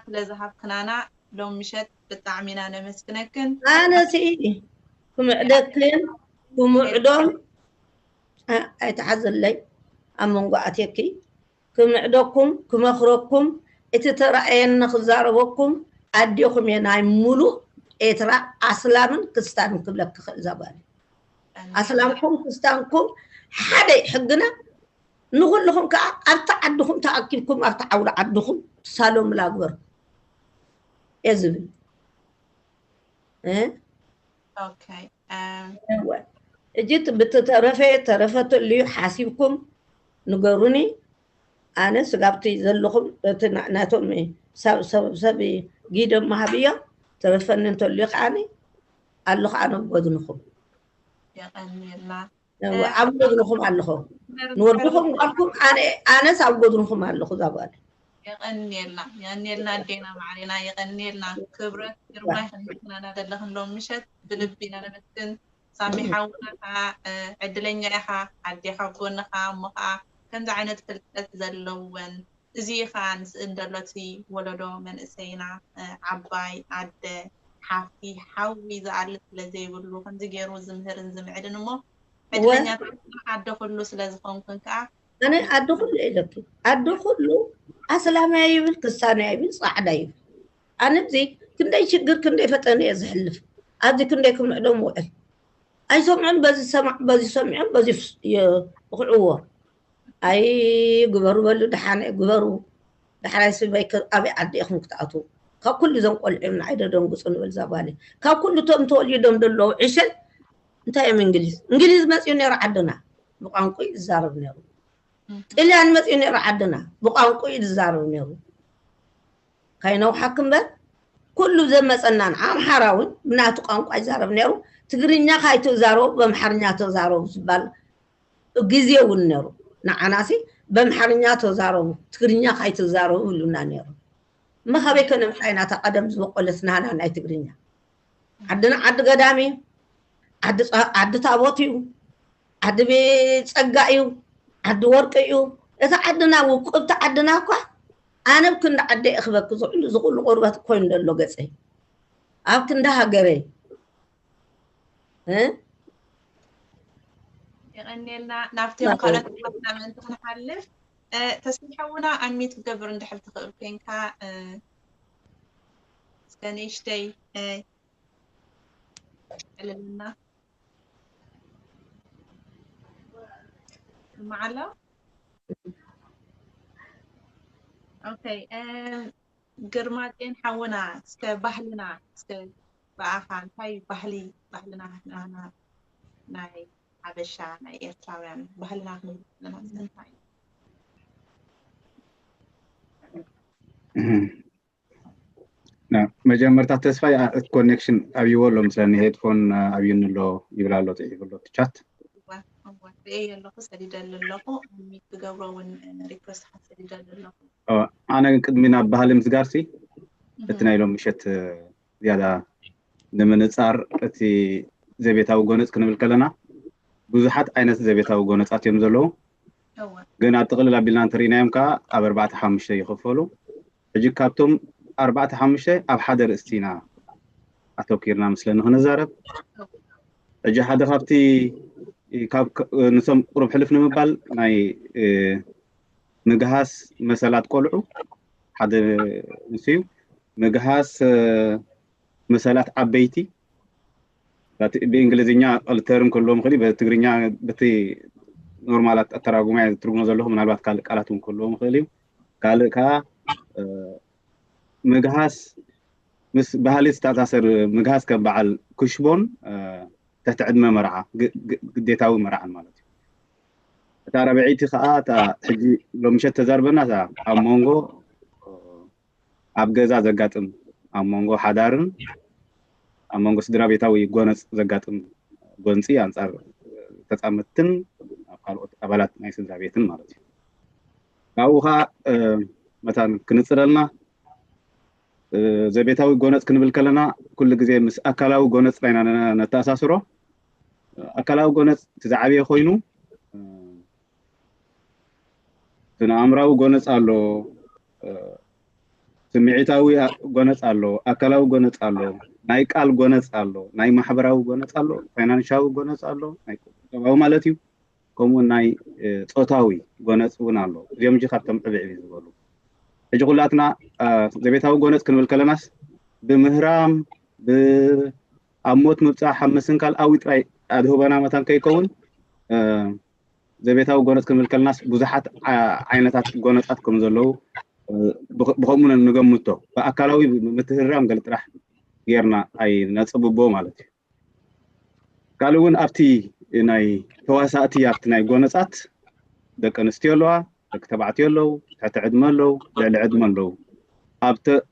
ስለ ዝሃብክናና ሎም ምሸት ብጣዕሚ ኢና ነመስግነክን። ኣነ ሲ ክምዕደክን ክምዕዶም ኣ- ኣይትሓዝለይ ኣብ መንጎ ኣትየኪ ክምዕደኩም ክመኽረኩም እቲ ተራእየኒ ክዛረበኩም ኣዴኹም እየ ናይ ሙሉእ ኤርትራ ኣስላምን ክስታንን ክብለኪ ክእል እዛ ጓል ኣስላምኩም ክስታንኩም ሓደ እዩ ሕግና ንኩልኹም ከዓ ኣብቲ ዓድኹም ተኣኪብኩም ኣብቲ ዓውደ ዓድኹም ትሳለሙላ ግበርኩም እየ ዝብል እ ኦኬ እም፣ እወ። ሕጂ እቲ ብትተረፈ ተረፈ ተልዩ ሓሲብኩም ንገሩኒ ኣነ ስጋብቲ ዘለኹም እቲ ና- ናቶም ሰብ ሰብ ሰብ ጊደም መሃብዮ ተረፈኒ እንተልዩ ከዓኒ ኣለኹ ኣነ ኣብ ጎድንኹም የቐንየልና እወ፣ ኣብ ጎድንኹም ኣለኹ ንወድኹም ጓልኩም ኣነ ኣነስ ኣብ ጎድንኹም ኣለኹ እዛ ጓል የቐንየልና የቐንየልና ኣዴና ማዕሬና የቐንየልና ክብረት ግርማ ይኸንክናና ዘለኽን ሎም ምሸት ብልቢ ኢና ነመስግን ሳሚ ሓውና ከዓ እ፣ ዕድለኛ ኢኻ ኣዴኻ ኣብ ጎንኻ እሞ ከዓ ከምዚ ዓይነት ፍልጠት ዘለወን እዚ ከዓ ንስእን ዘሎ እቲ ወለዶ መንእሰይና እ፣ ዓባይ ኣደ ሓፍቲ ሓዊ ዝኣሊ ስለ ዘይብሉ ከምዚ ገይሩ ዝምህርን ዝምዕድን እሞ ዕድለኛታት ኣደ ኩሉ ስለ ዝኾንኩን ከዓ ኣነ ኣደ ኩሉ እየ ኢለኪ ኣደ ኩሉ ኣስላማይ ይብል ክስታንያ ይብል ፃዕዳ ይብል ኣነ እዚ ክንደይ ሽግር ክንደይ ፈተነ እየ ዝሕልፍ ኣብዚ ክንደይ ክምዕዶም ውዕል ኣይሰምዑን በዚ ሰማዕ በዚ ሰሚዖም በዚ የብቕዕዎ ኣይ ግበሩ በሉ ደሓነ ግበሩ ደሓናይ ስበይ ኣበይ ዓዲ ኢኹም ክትኣትዉ ካብ ኩሉ እዞም ቆልዑ እዮም ንዓይ ደደንግፁ ንብል እዛ ጓለይ ካብ ኩሉ እቶም ተወሊዶም ዘለዉ ዕሸል እንታይ እዮም እንግሊዝ እንግሊዝ መፅኡ ነይሩ ዓድና ብቋንቋ እዩ ዝዛረብ ነይሩ ጥልያን መፅኡ ነይሩ ዓድና ብቋንቋ እዩ ዝዛረብ ነይሩ ካይነውሓክ እምበር ኩሉ ዘመፀናን ኣምሓራ እውን ብናቱ ቋንቋ ይዛረብ ነይሩ ትግርኛ ካይተዛረቡ በምሓርኛ ተዛረቡ ዝበሃል ግዜ እውን ነይሩ ንዓናሲ በምሓርኛ ተዛረቡ ትግርኛ ካይተዛረቡ ይብሉና ነይሩ እመ ካበይ ከነምፃ ኢና እታ ቀደም ዝበቆለት ናህና ናይ ትግርኛ ዓድና ዓዲ ገዳም እዩ ዓዲ ጸ- ዓዲ ታቦት እዩ ዓዲ ቤ- ፀጋ እዩ ዓዲ ወርቂ እዩ እታ ዓድና ውቅብቲ ዓድና እኳ ኣነ ብ ክንዲ ዓደይ እኽበኪ ዝዕሉ ዝኩሉ ቁርበት ኮይኑ ዘሎ ገፀይ ኣብ ክንዲ ሃገረይ እ? የቐንየልና ናብቶም ካልኦት ኣሕዋትና ምእንቲ ክንሓልፍ እ፣ ተስፋ ሓውና ኣንሚት ክገብር እንድሕር ትኽእል ኮንካ እ፣ እስከ ንእሽተይ እ፣ ዕልልና ስማዕ ኣሎ ኦኬ፣ ግርማጤን ሓውና፣ እስከ ባህልና እስከ ብኣኻ እንታይ ባህሊ ባህልና ናና ናይ ሓበሻ ናይ ኤርትራውያን ባህልና ክንብል ከለና እንታይ እዩ? መጀመርታ ተስፋይ እቲ ኮኔክሽን ኣብይዎ ኣሎ ምስለኒ፣ ሄድፎን ኣብዩኒ ኣሎ ይብል ኣሎ፣ ፅሒፉ ኣሎ እቲ ቻት። እወ፣ እወ፣ ርእየ ኣለኹ፣ ሰዲደሉ ኣለኹ። ሚት ክገብሮ እውን ሪኩዌስት ሰዲደሉ ኣለኹ። ኣነ ግን ቅድሚ ናብ ባህሊ ምስጋርሲ እቲ ናይ ሎም ምሸት ዝያዳ ንምንፃር እቲ ዘቤታዊ ጎነፅ ክንብል ከለና ብዙሓት ዓይነት ዘቤታዊ ጎነፃት እዮም ዘለዉ። ግን ኣብ ጥቕልል ኣቢልና እንተሪእናዮም ከዓ ኣብ ኣርባዕተ ሓሙሽተ ይኽፈሉ። ሕጂ ካብቶም ኣርባዕተ ሓሙሽተ ኣብ ሓደ ርእስቲ ኢና ኣተኪርና ምስለኒ ክንዛረብ። ሕጂ ሓደ ካብቲ ካብ ንሶም ቁሩብ ሕልፍ ንምባል ናይ ምግሃስ መሰላት ቆልዑ ሓደ ንሱ እዩ። ምግሃስ መሰላት ዓበይቲ ብእንግሊዝኛ ኣልተርም ክህልዎም ይኽእል እዩ። በትግርኛ በቲ ኖርማላት ኣተራጉማ ትርጉሞ ዘለኹ፣ ምናልባት ካልእ ቃላት እውን ክህልዎም ይኽእል እዩ። ካልእ ከዓ ምግሃስ ምስ ባህሊ ዝተኣሳሰር ምግሃስ ከም በዓል ክሽቦን ትሕቲ ዕድመ መርዓ ግዴታዊ መርዓን ማለት እዩ። እታ ረብዐይቲ ከዓ እታ ሕጂ ሎምሸት ተዛርበና እታ ኣብ መንጎ ኣብ ገዛ ዘጋጥም ኣብ መንጎ ሓዳርን ኣብ መንጎ ስድራ ቤታዊ ጎነፅ ዘጋጥም ጎንፂ ኣንፃር ተፃመድትን ኣብ ካልኦት ኣባላት ናይ ስድራ ቤትን ማለት እዩ። ካብኡ ከዓ መታን ክንፅለልና ዘቤታዊ ጎነፅ ክንብል ከለና ኩሉ ግዜ ምስ ኣካላዊ ጎነፅ ኢና ነተኣሳስሮ። ኣካላዊ ጎነፅ እቲ ዝዓበየ ኮይኑ ስነ ኣእምራዊ ጎነፅ ኣሎ፣ ስምዒታዊ ጎነፅ ኣሎ፣ ኣካላዊ ጎነፅ ኣሎ፣ ናይ ቃል ጎነፅ ኣሎ፣ ናይ ማሕበራዊ ጎነፅ ኣሎ፣ ፋይናንሻዊ ጎነፅ ኣሎ፣ ናይ ቁጠባዊ ማለት እዩ። ከምኡ ናይ ፆታዊ ጎነፅ እውን ኣሎ። እዚኦም ጂ ካብቶም ዕብዕብ ዝበሉ ሕጂ ኩላትና ዘቤታዊ ጎነፅ ክንብል ከለናስ ብምህራም ኣብ ሞት ምብፃሕ ኣብ ምስንካል ኣዊ ጥራይ ኣድህቦና መታን ከይከውን ዘቤታዊ ጎነፅ ክንብል ከለናስ ብዙሓት ዓይነታት ጎነፃት ከም ዘለዉ ብከምኡ ንገምቶ። ብኣካላዊ ምትህራም ገለ ጥራሕ ጌርና ኣይነፅብቦ ማለት እዩ። ካልእ እውን ኣብቲ ናይ ተዋሳእቲ ኣብቲ ናይ ጎነፃት ደቂ ኣንስትዮ ኣለዋ፣ ደቂ ተባዕትዮ ኣለዉ፣ ትሕቲ ዕድመ ኣለዉ፣ ልዕሊ ዕድመ ኣለዉ።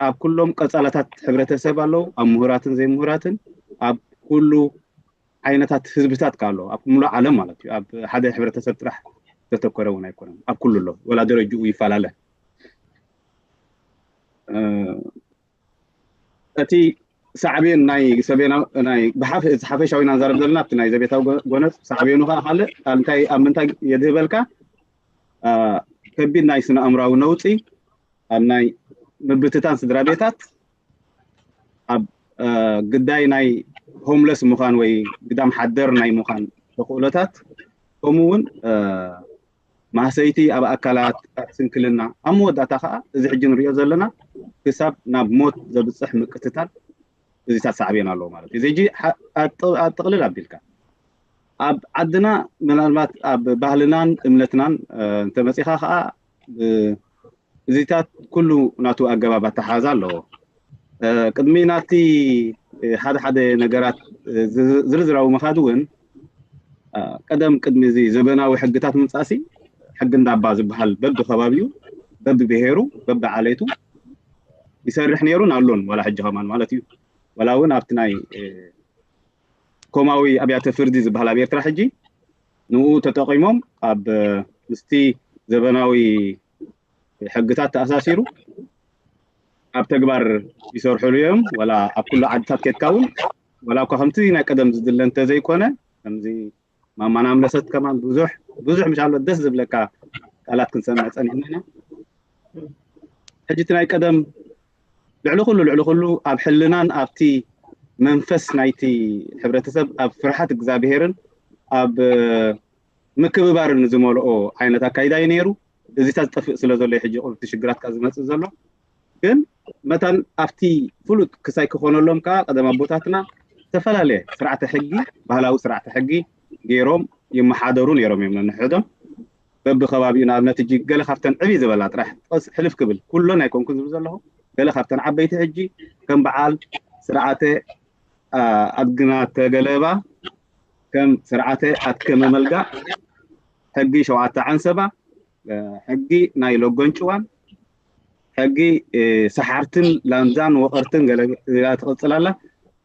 ኣብ ኩሎም ቀፃላታት ሕብረተሰብ ኣለዉ፣ ኣብ ምሁራትን ዘይምሁራትን፣ ኣብ ኩሉ ዓይነታት ህዝብታት ከ ኣሎ፣ ኣብ ሙሉእ ዓለም ማለት እዩ። ኣብ ሓደ ሕብረተሰብ ጥራሕ ዘተኮረ እውን ኣይኮነን፣ ኣብ ኩሉ ኣሎ፣ ወላ ደረጅኡ ይፈላለ። እቲ ሳዕቤን ናይ ሰቤናዊ ናይ ብሓፈ እቲ ሓፈሻዊ ኢና ንዛረብ ዘለና ኣብቲ ናይ ዘቤታዊ ጎነፅ ሳዕቤኑ ከዓ ካልእ እንታይ ኣብ ምንታይ የድህበልካ? ከቢድ ናይ ስነ ኣእምራዊ ነውፂ፣ ኣብ ናይ ምብትታን ስድራ ቤታት፣ ኣብ ግዳይ ናይ ሆምለስ ምዃን ወይ ግዳም ሓደር ናይ ምዃን ተኽእሎታት፣ ከምኡ እውን ማህሰይቲ ኣብ ኣካላት፣ ኣብ ስንክልና፣ ኣብ መወዳእታ ከዓ እዚ ሕጂ ንሪኦ ዘለና ክሳብ ናብ ሞት ዘብፅሕ ምቅትታል እዚታት ሳዕቤን ኣለዎ ማለት እዩ። እዚ ሕጂ ኣብ ጥቕልል ኣቢልካ ኣብ ዓድና ምናልባት ኣብ ባህልናን እምነትናን እንተመፂኻ ከዓ እዚታት ኩሉ ናቱ ኣገባብ ኣተሓዛ ኣለዎ። ቅድሚ ናቲ ሓደ ሓደ ነገራት ዝርዝራዊ ምኻድ እውን ቀደም ቅድሚ እዚ ዘበናዊ ሕግታት ምምፃእሲ ሕጊ እንዳባ ዝበሃል በቢ ከባቢኡ በቢ ብሄሩ በቢ ዓሌቱ ይሰርሕ ነይሩን ኣሎን ዋላ ሕጂ ከማን ማለት እዩ። ዋላ እውን ኣብቲ ናይ ኮማዊ ኣብያተ ፍርዲ ዝበሃል ኣብ ኤርትራ ሕጂ ንኡ ተጠቒሞም ኣብ ምስቲ ዘበናዊ ሕግታት ተኣሳሲሩ ኣብ ተግባር ይሰርሕሉ እዮም። ዋላ ኣብ ኩሉ ዓድታት ኬድካ እውን ዋላ እኳ ከምቲ ናይ ቀደም ዝድለ እንተዘይኮነ ከምዚ ማማና ኣምለሰት ከማን ብዙሕ ብዙሕ ምሻሎ ደስ ዝብለካ ቃላት ክንሰምዕ ፀኒሕና ኢና። ሕጂ እቲ ናይ ቀደም ልዕሊ ኩሉ ልዕሊ ኩሉ ኣብ ሕልናን ኣብቲ መንፈስ ናይቲ ሕብረተሰብ ኣብ ፍርሓት እግዚኣብሄርን ኣብ ምክብባርን ዝመልኦ ዓይነት ኣካይዳ እዩ ነይሩ። እዚታት ዝጠፍእ ስለ ዘሎ ሕጂ ቁርቲ ሽግራት ከዓ ዝመፅእ ዘሎ ግን መታን ኣብቲ ፍሉጥ ክሳይ ክኾነሎም ከዓ ቀደም ኣቦታትና ዝተፈላለየ ስርዓተ ሕጊ ባህላዊ ስርዓተ ሕጊ ገይሮም ይመሓደሩ ነይሮም እዮም ነንሕዶም። በብከባቢኡ ንኣብነት ሕጂ ገለ ካብተን ዕብይ ዝበላ ጥራሕ ጠስ ሕልፍ ክብል ኩሎን ኣይኮንኩን ዝብል ዘለኹ ገለ ካብተን ዓበይቲ ሕጂ ከም በዓል ስርዓተ ኣድግና ተገለባ ከም ስርዓተ ኣትከመ መልጋ ሕጊ ሸውዓተ ዓንሰባ ሕጊ ናይ ሎጎን ጭዋን ሕጊ ሰሓርትን ላንዛን ወቐርትን ገለ ትቕፅል ኣላ።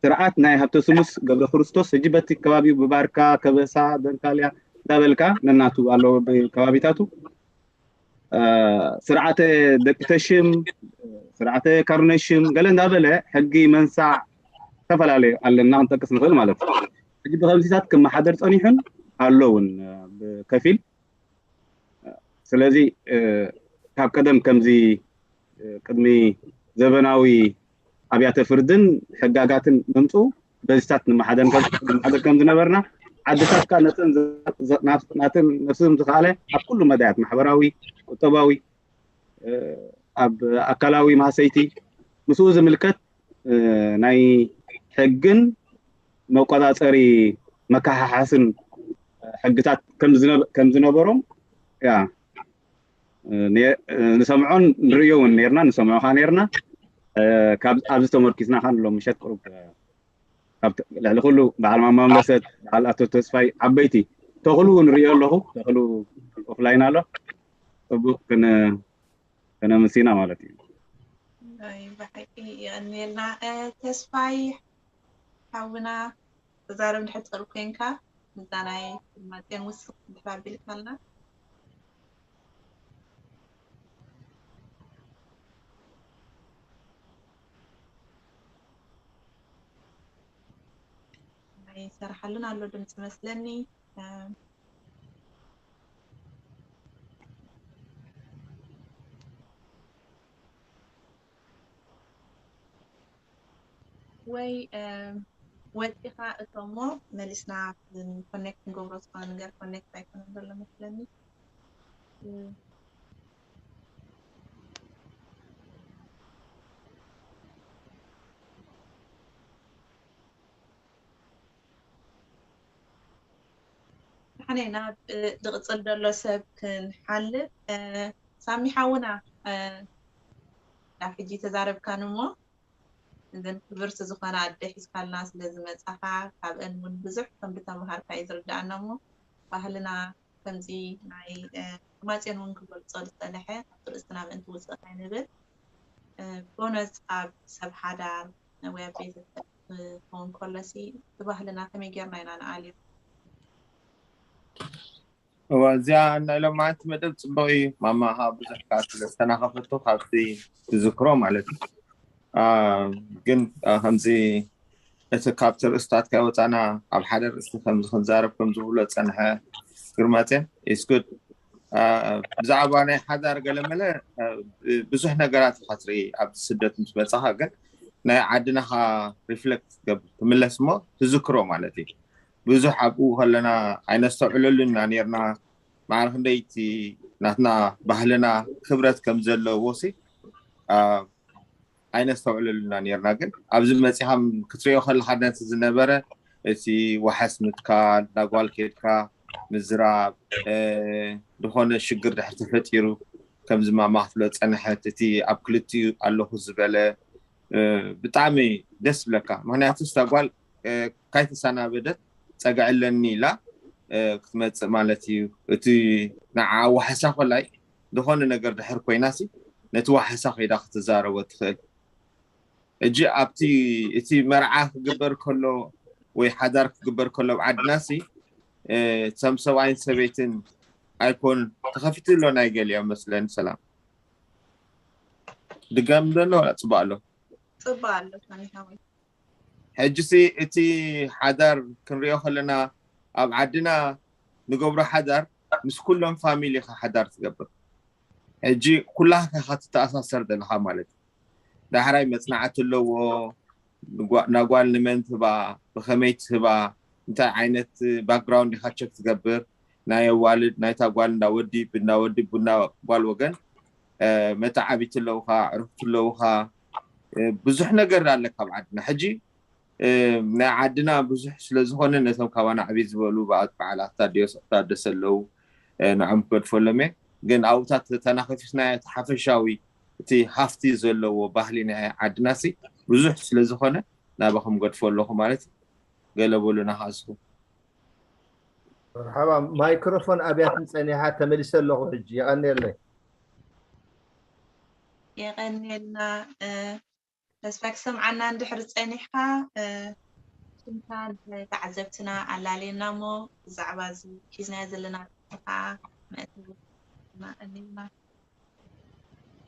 ስርዓት ናይ ሃብተ ስሙስ ገብረ ክርስቶስ ሕጂ በቲ ከባቢኡ ብባርካ ከበሳ ደንካልያ እንዳበልካ ነናቱ ኣለዎ ከባቢታቱ ስርዓተ ደቂ ተሽም ስርዓተ ካርነሽም ገለ እንዳበለ ሕጊ መንሳዕ ዝተፈላለዩ ኣለና ክንጠቅስ ንኽእል ማለት እዩ። ሕጂ ብከምዚታት ክመሓደር ፀኒሑን ኣለውን ብከፊል ስለዚ ካብ ቀደም ከምዚ ቅድሚ ዘበናዊ ኣብያተ ፍርድን ሕጋጋትን ምምፅኡ በዚታት ንመሓደር ከም ዝነበርና ዓድታት ከዓ ነተን ናተን ነፍስም ዝኸኣለ ኣብ ኩሉ መዳያት ማሕበራዊ ቁጠባዊ ኣብ ኣካላዊ ማህሰይቲ ምስኡ ዝምልከት ናይ ሕግን መቆፃፀሪ መከሓሓስን ሕግታት ከም ዝነበሮም ያ ንሰምዖን ንርእዮ እውን ነርና ንሰምዖ ከዓ ነርና ኣብዚ ተመርኪስና ከዓ ንሎም ምሸት ቅሩብ ልዕሊ ኩሉ በዓል ማማ መለሰት በዓል ኣቶ ተስፋይ ዓበይቲ ተኽሉ እውን ርእዮ ኣለኹ ተኽሉ ኦፍላይን ኣሎ ፅቡቅ ከነምሲና ማለት እዩ ብሓቂ የቀንየልና ተስፋይ ሓውና ተዛረብ እንድሕር ትኽእል ኮንካ እዛ ናይ ማፅዮን ውስኽ እንድሕር ኣቢልካልና ይሰርሓሉን ኣሎ ድምፂ መስለኒ ወይ ወፂኻ እቶሞ መሊስና ኮኔክት ንገብሮ ዝኾነ ነገር ኮኔክት ኣይኮነን ዘሎ መስለኒ ሓነ ናብ ዝቕፅል ዘሎ ሰብ ክንሓልፍ ሳሚ ሓውና ናብ ሕጂ ተዛረብካን እሞ እዘን ክብርቲ ዝኾነ ኣደ ሒዝካልና ስለ ዝመፃኻ ካብአን እውን ብዙሕ ከም ዝተምሃርካ እዩ ዝርዳኣና እሞ ባህልና ከምዚ ናይ ማፅዮን እውን ክገልፆ ዝፀንሐ ኣብቲ ርእስትና ምእንቲ ውፅእ ኣይንብል ጎነፅ ኣብ ሰብ ሓዳር ወይ ኣብ ቤተሰብ ክኸውን ከሎሲ እቲ ባህልና ከመይ ጌርና ኢና ንኣልዮ እዋ እዚኣ ናይ ሎማዓንቲ መደብ ፅቡቅ እዩ ማማ ከዓ ብዙሕ ከዓ ስለዝተናኸፈቶ ካብቲ ትዝክሮ ማለት እዩ ግን ከምዚ እቲ ካብቲ ርእስታት ከይወፃና ኣብ ሓደ ርእስቲ ከምዚ ክንዛረብ ከም ዝብሎ ፀንሐ ግርማፅዮን is good ብዛዕባ ናይ ሓዳር ገለመለ ብዙሕ ነገራት ኢካ ትርኢ ኣብዚ ስደት ምስ መፃካ ግን ናይ ዓድናካ ሪፍሌክት ትገብር ትምለስ እሞ ትዝክሮ ማለት እዩ ብዙሕ ኣብኡ ከለና ኣይነስተውዕለሉን ኢና ነርና ማዕረ ክንደይቲ ናትና ባህልና ክብረት ከም ዘለዎ ሲ ኣይነስተውዕለሉና ነርና ግን ኣብዚ መፂኻም ክትሪኦ ከለካ ነቲ ዝነበረ እቲ ዋሓስ ምትካል ናጓል ከድካ ምዝራብ ዝኾነ ሽግር ድሕር ተፈጢሩ ከምዚ ማማ ክትብሎ ዝፀንሐት እቲ ኣብ ክልቲኡ ኣለኹ ዝበለ ብጣዕሚ ደስ ዝብለካ ምክንያቱ ስታ ጓል ካይተሰናበደት ፀግዒ ኣለኒ ኢላ ክትመፅእ ማለት እዩ እቲ ንዓ ዋሕሳ ኮላይ ዝኾነ ነገር ድሕር ኮይና ሲ ነቲ ዋሕሳ ከይዳ ክትዛረቦ ትኽእል እጂ ኣብቲ እቲ መርዓ ክግበር ከሎ ወይ ሓዳር ክግበር ከሎ ኣብ ዓድና ሲ ከም ሰብኣይን ሰበይትን ኣይኮን ተኸፊቱ ኣሎ ናይ ገሊኦም መስለን ሰላም ድጋም ዘሎ ጽቡቅ ኣሎ ጽቡቅ ኣሎ ሳሚ ሓወይ ሕጂ ሲ እቲ ሓዳር ክንሪኦ ከለና ኣብ ዓድና ንገብሮ ሓዳር ምስ ኩሎም ፋሚሊ ኢኻ ሓዳር ትገብር ሕጂ ኩላህካ ኢኻ ትተኣሳሰር ዘለኻ ማለት እዩ ዳሕራይ መፅናዕቲ ኣለዎ ናጓል ንመን ትህባ ብኸመይ ትህባ እንታይ ዓይነት ባክግራውንድ ኢኻ ቸክ ትገብር ናይ ኣዋልድ ናይታ ጓል እንዳ ወዲ ብእንዳ ወዲ ቡና ጓል ወገን መተዓቢቲ ኣለውኻ ዕርክቲ ኣለውኻ ብዙሕ ነገር ኣለካ ኣብ ዓድና ሕጂ ናይ ዓድና ብዙሕ ስለዝኾነ ነቶም ካባና ዕብይ ዝበሉ በዓላት ታደሰ ኣለዉ ንዕም ክገድፈሎም እየ። ግን ኣብኡታት ተናፈፊስናዮ፣ እቲ ሓፈሻዊ፣ እቲ ሃፍቲ ዘለዎ ባህሊ ናይ ዓድናሲ ብዙሕ ስለ ዝኾነ፣ ናባኹም ገድፎ ኣለኹ ማለት እዩ። ገለ በሉ ናኻስኹ። መርሓባ። ማይክሮፎን ኣብያትን ጸኒሓ፣ ተመሊሰ ኣለኹ ሕጂ። የቐንየለይ። የቐንየልና። ተስፋ ክሰምዓና እንድሕር ጸኒሕካ፣ ሽምካ ንተዓዘብትና ኣላልየና እሞ፣ ብዛዕባ እዚ ሒዝናዮ ዘለና ከዓ መእተዊ።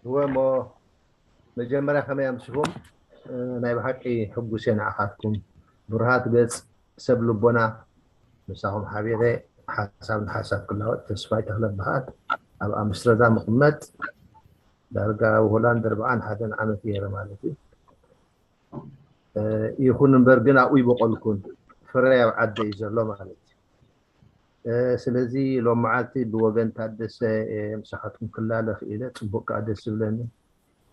እወ እሞ፣ መጀመርያ ከመይ ኣምስኹም? ናይ ብሓቂ ሕጉስ እየ ንዓኻትኩም። ብሩሃት ገጽ ሰብ ልቦና፣ ምሳኹም ሓቢረ ሓሳብ ንሓሳብ ክለዋወጥ። ተስፋይ ተኽለ እበሃል። ኣብ ኣምስተርዳም እቕመጥ። ዳርጋ ኣብ ሆላንድ ኣርብዓን ሓደን ዓመት ገይረ ማለት እዩ። ይኹን እምበር ግን ኣብኡ ይበቆልኩን፣ ፍረይ ኣብ ዓደ እዩ ዘሎ ማለት እዩ። ስለዚ ሎም መዓልቲ ብወገን ታደሰ ምሳኻትኩም ክላለ ክኢለ፣ ጽቡቅ ከዓ ደስ ዝብለኒ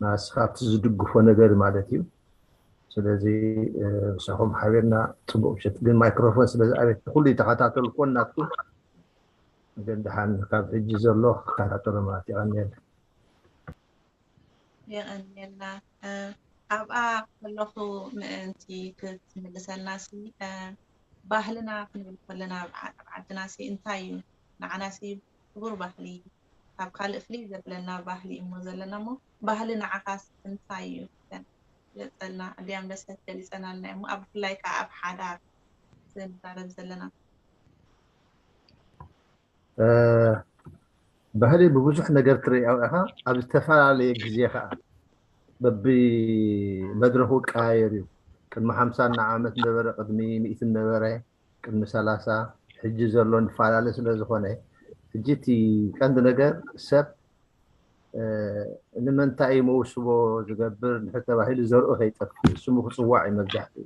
ንስኻ ኣብቲ ዝድግፎ ነገር ማለት እዩ። ስለዚ ምሳኹም ሓቢርና ጽቡቅ ምሸት። ግን ማይክሮፎን ስለ ዝኣበየት ኩሉ ይተኸታተሉ ኮን ናትኩም፣ ግን ደሓን ካብ ሕጂ ዘሎ ክከታተሎ ማለት ይቐንየል። የቐንየልና። ኣብኣ ከለኹ ምእንቲ ክትምልሰልና ሲ፣ ባህልና ክንብል ከለና ኣብ ዓድና ሲ እንታይ እዩ? ንዓና ሲ ክቡር ባህሊ፣ ካብ ካልእ ፍልይ ዘብለና ባህሊ እሞ ዘለና እሞ፣ ባህሊ ንዓኻስ እንታይ እዩ? ገለጸልና። ኣድያም ደሰት ገሊጸናልና እሞ፣ ኣብ ብፍላይ ከዓ ኣብ ሓዳር ንዛረብ ዘለና። ባህሊ ብብዙሕ ነገር ትርእዮ ኢኻ። ኣብ ዝተፈላለየ ግዜ ከዓ በቢ መድረኹ ይቀያየር እዩ። ቅድሚ ሓምሳ ዓመት ነበረ፣ ቅድሚ ሚእቲ ነበረ፣ ቅድሚ ሰላሳ፣ ሕጂ ዘሎ ንፈላለ ስለ ዝኾነ፣ ሕጂ እቲ ቀንዲ ነገር ሰብ ንምንታይ እዩ መውስቦ ዝገብር እንድሕር ተባሂሉ ዘርኡ ከይጠፍእ ስሙ ክፅዋዕ እዩ መብዛሕትኡ።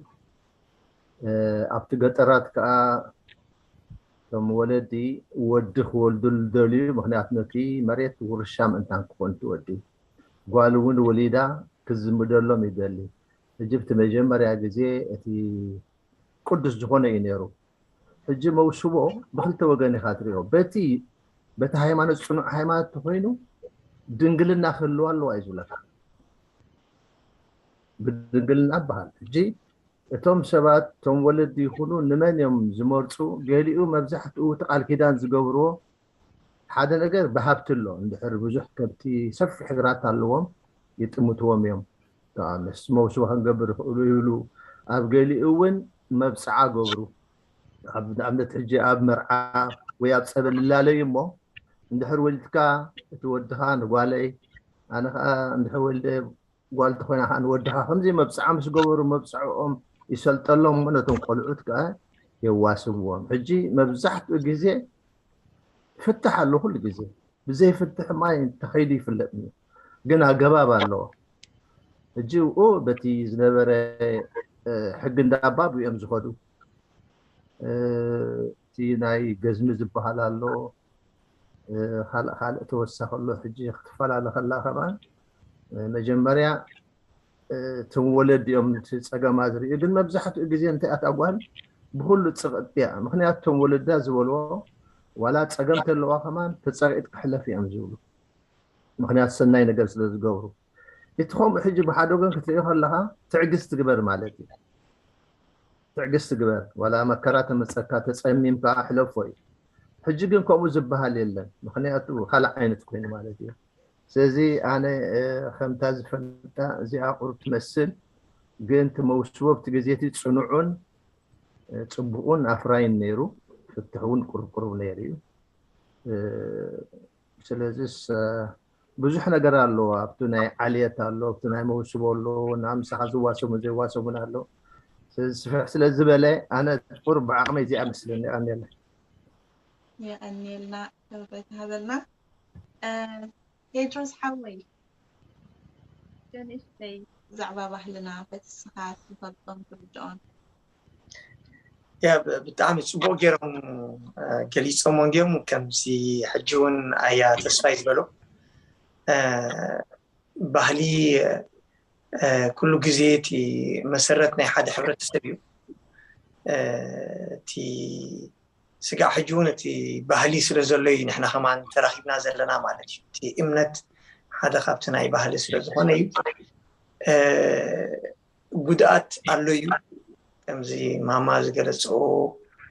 ኣብቲ ገጠራት ከዓ እቶም ወለዲ ወዲ ክወልዱ ዝደልዩ፣ ምክንያቱ ነቲ መሬት ውርሻ ምእንታን ክኾን እቲ ወዲ። ጓል እውን ወሊዳ ክዝምደሎም ይደሊ። ሕጂ ብቲ መጀመርያ ግዜ እቲ ቅዱስ ዝኾነ እዩ ነይሩ። ሕጂ መውስቦ ብክልተ ወገን ኢኻ ትሪኦ። በቲ በቲ ሃይማኖት ፅኑዕ ሃይማኖት ተኮይኑ ድንግልና ክህልዋ ኣለዋ እዩ ዝብለካ። ብድንግልና በሃል። ሕጂ እቶም ሰባት እቶም ወለዲ ይኹኑ ንመን እዮም ዝመርፁ? ገሊኡ መብዛሕትኡ እቲ ቃል ኪዳን ዝገብርዎ ሓደ ነገር ብሃብቲ ኣሎ። እንድሕር ብዙሕ ከብቲ ሰፊሕ ግራት ኣለዎም ይጥምትዎም እዮም። ምስ መውስቦ ክንገብር ይኽእሉ ይብሉ። ኣብ ገሊኡ እውን መብፅዓ ገብሩ። ንኣብነት ሕጂ ኣብ መርዓ ወይ ኣብ ፀበል ይላለዩ እሞ እንድሕር ወሊድካ እቲ ወድኻ ንጓለይ፣ ኣነ ከዓ እንድሕር ወልደ ጓል ተኮይና ከዓ ንወድኻ ከምዚ መብፅዓ ምስ ገበሩ መብፅዕኦም ይሰልጠሎም እሞ ነቶም ቆልዑት ከዓ የዋስብዎም። ሕጂ መብዛሕትኡ ግዜ ፍትሕ ኣሎ ኩሉ ግዜ። ብዘይ ፍትሕ ማይ ተኸይዱ ይፍለጥ እዩ። ግን ኣገባብ ኣለዎ። ሕጂ ኡ በቲ ዝነበረ ሕጊ እንዳባብ እዮም ዝኸዱ። እቲ ናይ ገዝሚ ዝበሃል ኣሎ፣ ካልእ ካልእ ተወሳኺ ኣሎ። ሕጂ ክትፈላለ ከላ ከማን መጀመርያ እቶም ወለዲ እዮም እቲ ፀገማ ዝርእዩ። ግን መብዛሕትኡ ግዜ እንታይ ኣታ ጓል ብኩሉ ፅቕጥቲ እያ። ምክንያቱ እቶም ወለዳ ዝበልዎ ዋላ ፀገም ተለዋ ከማን ተፀቂጥ ክሕለፍ እዮም ዝብሉ። ምክንያቱ ሰናይ ነገር ስለ ዝገብሩ። እቲ ከምኡ ሕጂ ብሓደ ወገን ክትሪኦ ከለካ ትዕግስቲ ግበር ማለት እዩ። ትዕግስቲ ግበር፣ ዋላ መከራ ተመፀካ ተፀሚምካ ሕለፎ እዩ። ሕጂ ግን ከምኡ ዝበሃል የለን። ምክንያቱ ካልእ ዓይነት ኮይኑ ማለት እዩ። ስለዚ ኣነ ከምታ ዝፈልጣ እዚኣ ቁሩብ ትመስል፣ ግን እቲ መውስቦ ኣብቲ ግዜ እቲ ፅኑዑን ፅቡቁን ኣፍራይን ነይሩ። ፍትሕ እውን ቁሩብ ቁሩብ ነይሩ እዩ። ስለዚስ ብዙሕ ነገር ኣሎ። ኣብቲ ናይ ዓልየት ኣሎ፣ ኣብቲ ናይ መውስቦ ኣሎ፣ ናብ ምሳኻ ዝዋሰቡን ዘይዋሰቡን ኣሎ። ስለዚ ስፍሕ ስለ ዝበለ ኣነ ቁሩብ ብዓቕመይ እዚኣ መስለኒ። የቐንየለይ። የቐንየልና ክብረት ሃበልና። ቴድሮስ ሓወይ፣ ገንእሽተይ ብዛዕባ ባህልና በቲ እስኻ ትፈልጦን ትርድኦን። ያ ብጣዕሚ ፅቡቅ ገይሮም ገሊፆሞ እንዲዮም። ከምዚ ሕጂ እውን ኣያ ተስፋይ ዝበሎ ባህሊ ኩሉ ግዜ እቲ መሰረት ናይ ሓደ ሕብረተሰብ እዩ። እቲ ስጋዕ ሕጂ እውን እቲ ባህሊ ስለ ዘሎ እዩ ንሕና ከማን ተራኺብና ዘለና ማለት እዩ። እቲ እምነት ሓደ ካብቲ ናይ ባህሊ ስለ ዝኾነ እዩ። ጉድኣት ኣሎ እዩ። ከምዚ ማማ ዝገለፅኦ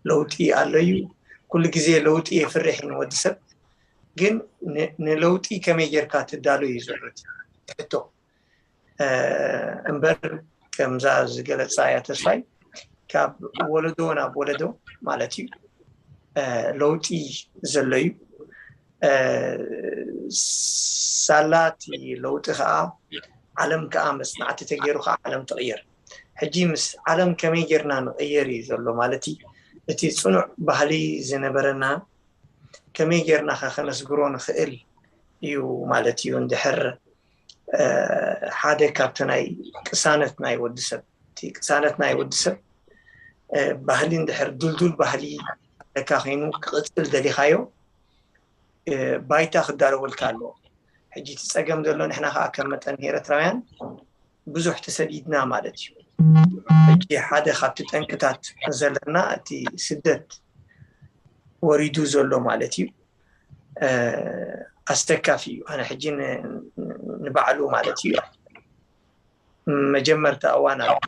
ለውጢ ኣሎ እዩ። ኩሉ ግዜ ለውጢ የፍርሕ እዩ ንወዲ ሰብ። ግን ንለውጢ ከመይ ጌርካ ትዳሎ እዩ ዘሎ ሕቶ እምበር፣ ከምዛ ዝገለፃ እያ ተስፋይ፣ ካብ ወለዶ ናብ ወለዶ ማለት እዩ ለውጢ ዘሎ እዩ። ሳላ እቲ ለውጢ ከዓ ዓለም ከዓ መፅናዕቲ ተገይሩ ከዓ ዓለም ትቕየር። ሕጂ ምስ ዓለም ከመይ ጌርና ንቕየር እዩ ዘሎ ማለት እዩ። እቲ ፅኑዕ ባህሊ ዝነበረና ከመይ ጌርና ከ ከነስግሮ ንኽእል እዩ ማለት እዩ። እንድሕር ሓደ ካብቲ ናይ ቅሳነት ናይ ወዲ ሰብ እቲ ቅሳነት ናይ ወዲ ሰብ ባህሊ እንድሕር ድልዱል ባህሊ ኣለካ ኮይኑ ክቕፅል ደሊኻዮ ባይታ ክዳለወልካ ኣለዎ። ሕጂ እቲ ፀገም ዘሎ ንሕና ከዓ ከም መጠን ኤርትራውያን ብዙሕ ተሰዲድና ማለት እዩ። ሕጂ ሓደ ካብቲ ጠንቅታት ዘለና እቲ ስደት ወሪዱ ዘሎ ማለት እዩ። ኣስተካፊ እዩ። ኣነ ሕጂ ንባዕሉ ማለት እዩ መጀመርታ እዋን ኣብ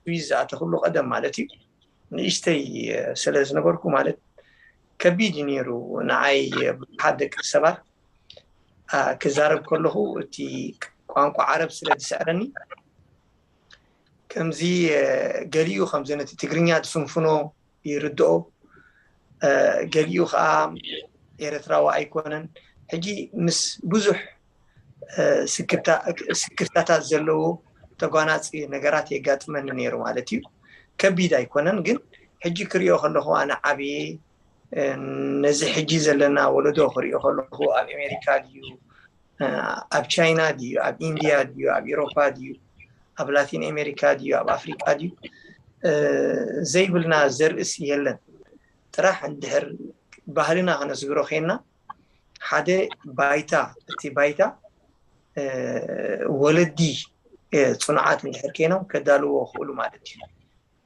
ስዊዝ ዝኣተክሉ ቀደም ማለት እዩ ንእሽተይ ስለ ዝነበርኩ ማለት ከቢድ እዩ ነይሩ ንዓይ። ብዙሓት ደቂ ሰባት ክዛረብ ከለኹ እቲ ቋንቋ ዓረብ ስለ ዝስዕረኒ ከምዚ ገሊኡ ከምዚ ነቲ ትግርኛ ዝፍንፍኖ ይርድኦ፣ ገሊኡ ከዓ ኤርትራዊ ኣይኮነን። ሕጂ ምስ ብዙሕ ስክፍታታት ዘለዎ ተጓናፂ ነገራት የጋጥመኒ ነይሩ ማለት እዩ። ከቢድ ኣይኮነን፣ ግን ሕጂ ክሪኦ ከለኹ ኣነ ዓብየ ነዚ ሕጂ ዘለና ወለዶ ክሪኦ ከለኹ ኣብ ኣሜሪካ ድዩ፣ ኣብ ቻይና ድዩ፣ ኣብ ኢንድያ ድዩ፣ ኣብ ኤሮፓ ድዩ፣ ኣብ ላቲን ኣሜሪካ ድዩ፣ ኣብ ኣፍሪቃ ድዩ ዘይብልና ዘርእስ የለን። ጥራሕ እንድሕር ባህልና ከነስግሮ ከይና ሓደ ባይታ እቲ ባይታ ወለዲ ፅኑዓት እንድሕር ኮይኖም ከዳልዎ ክእሉ ማለት እዩ።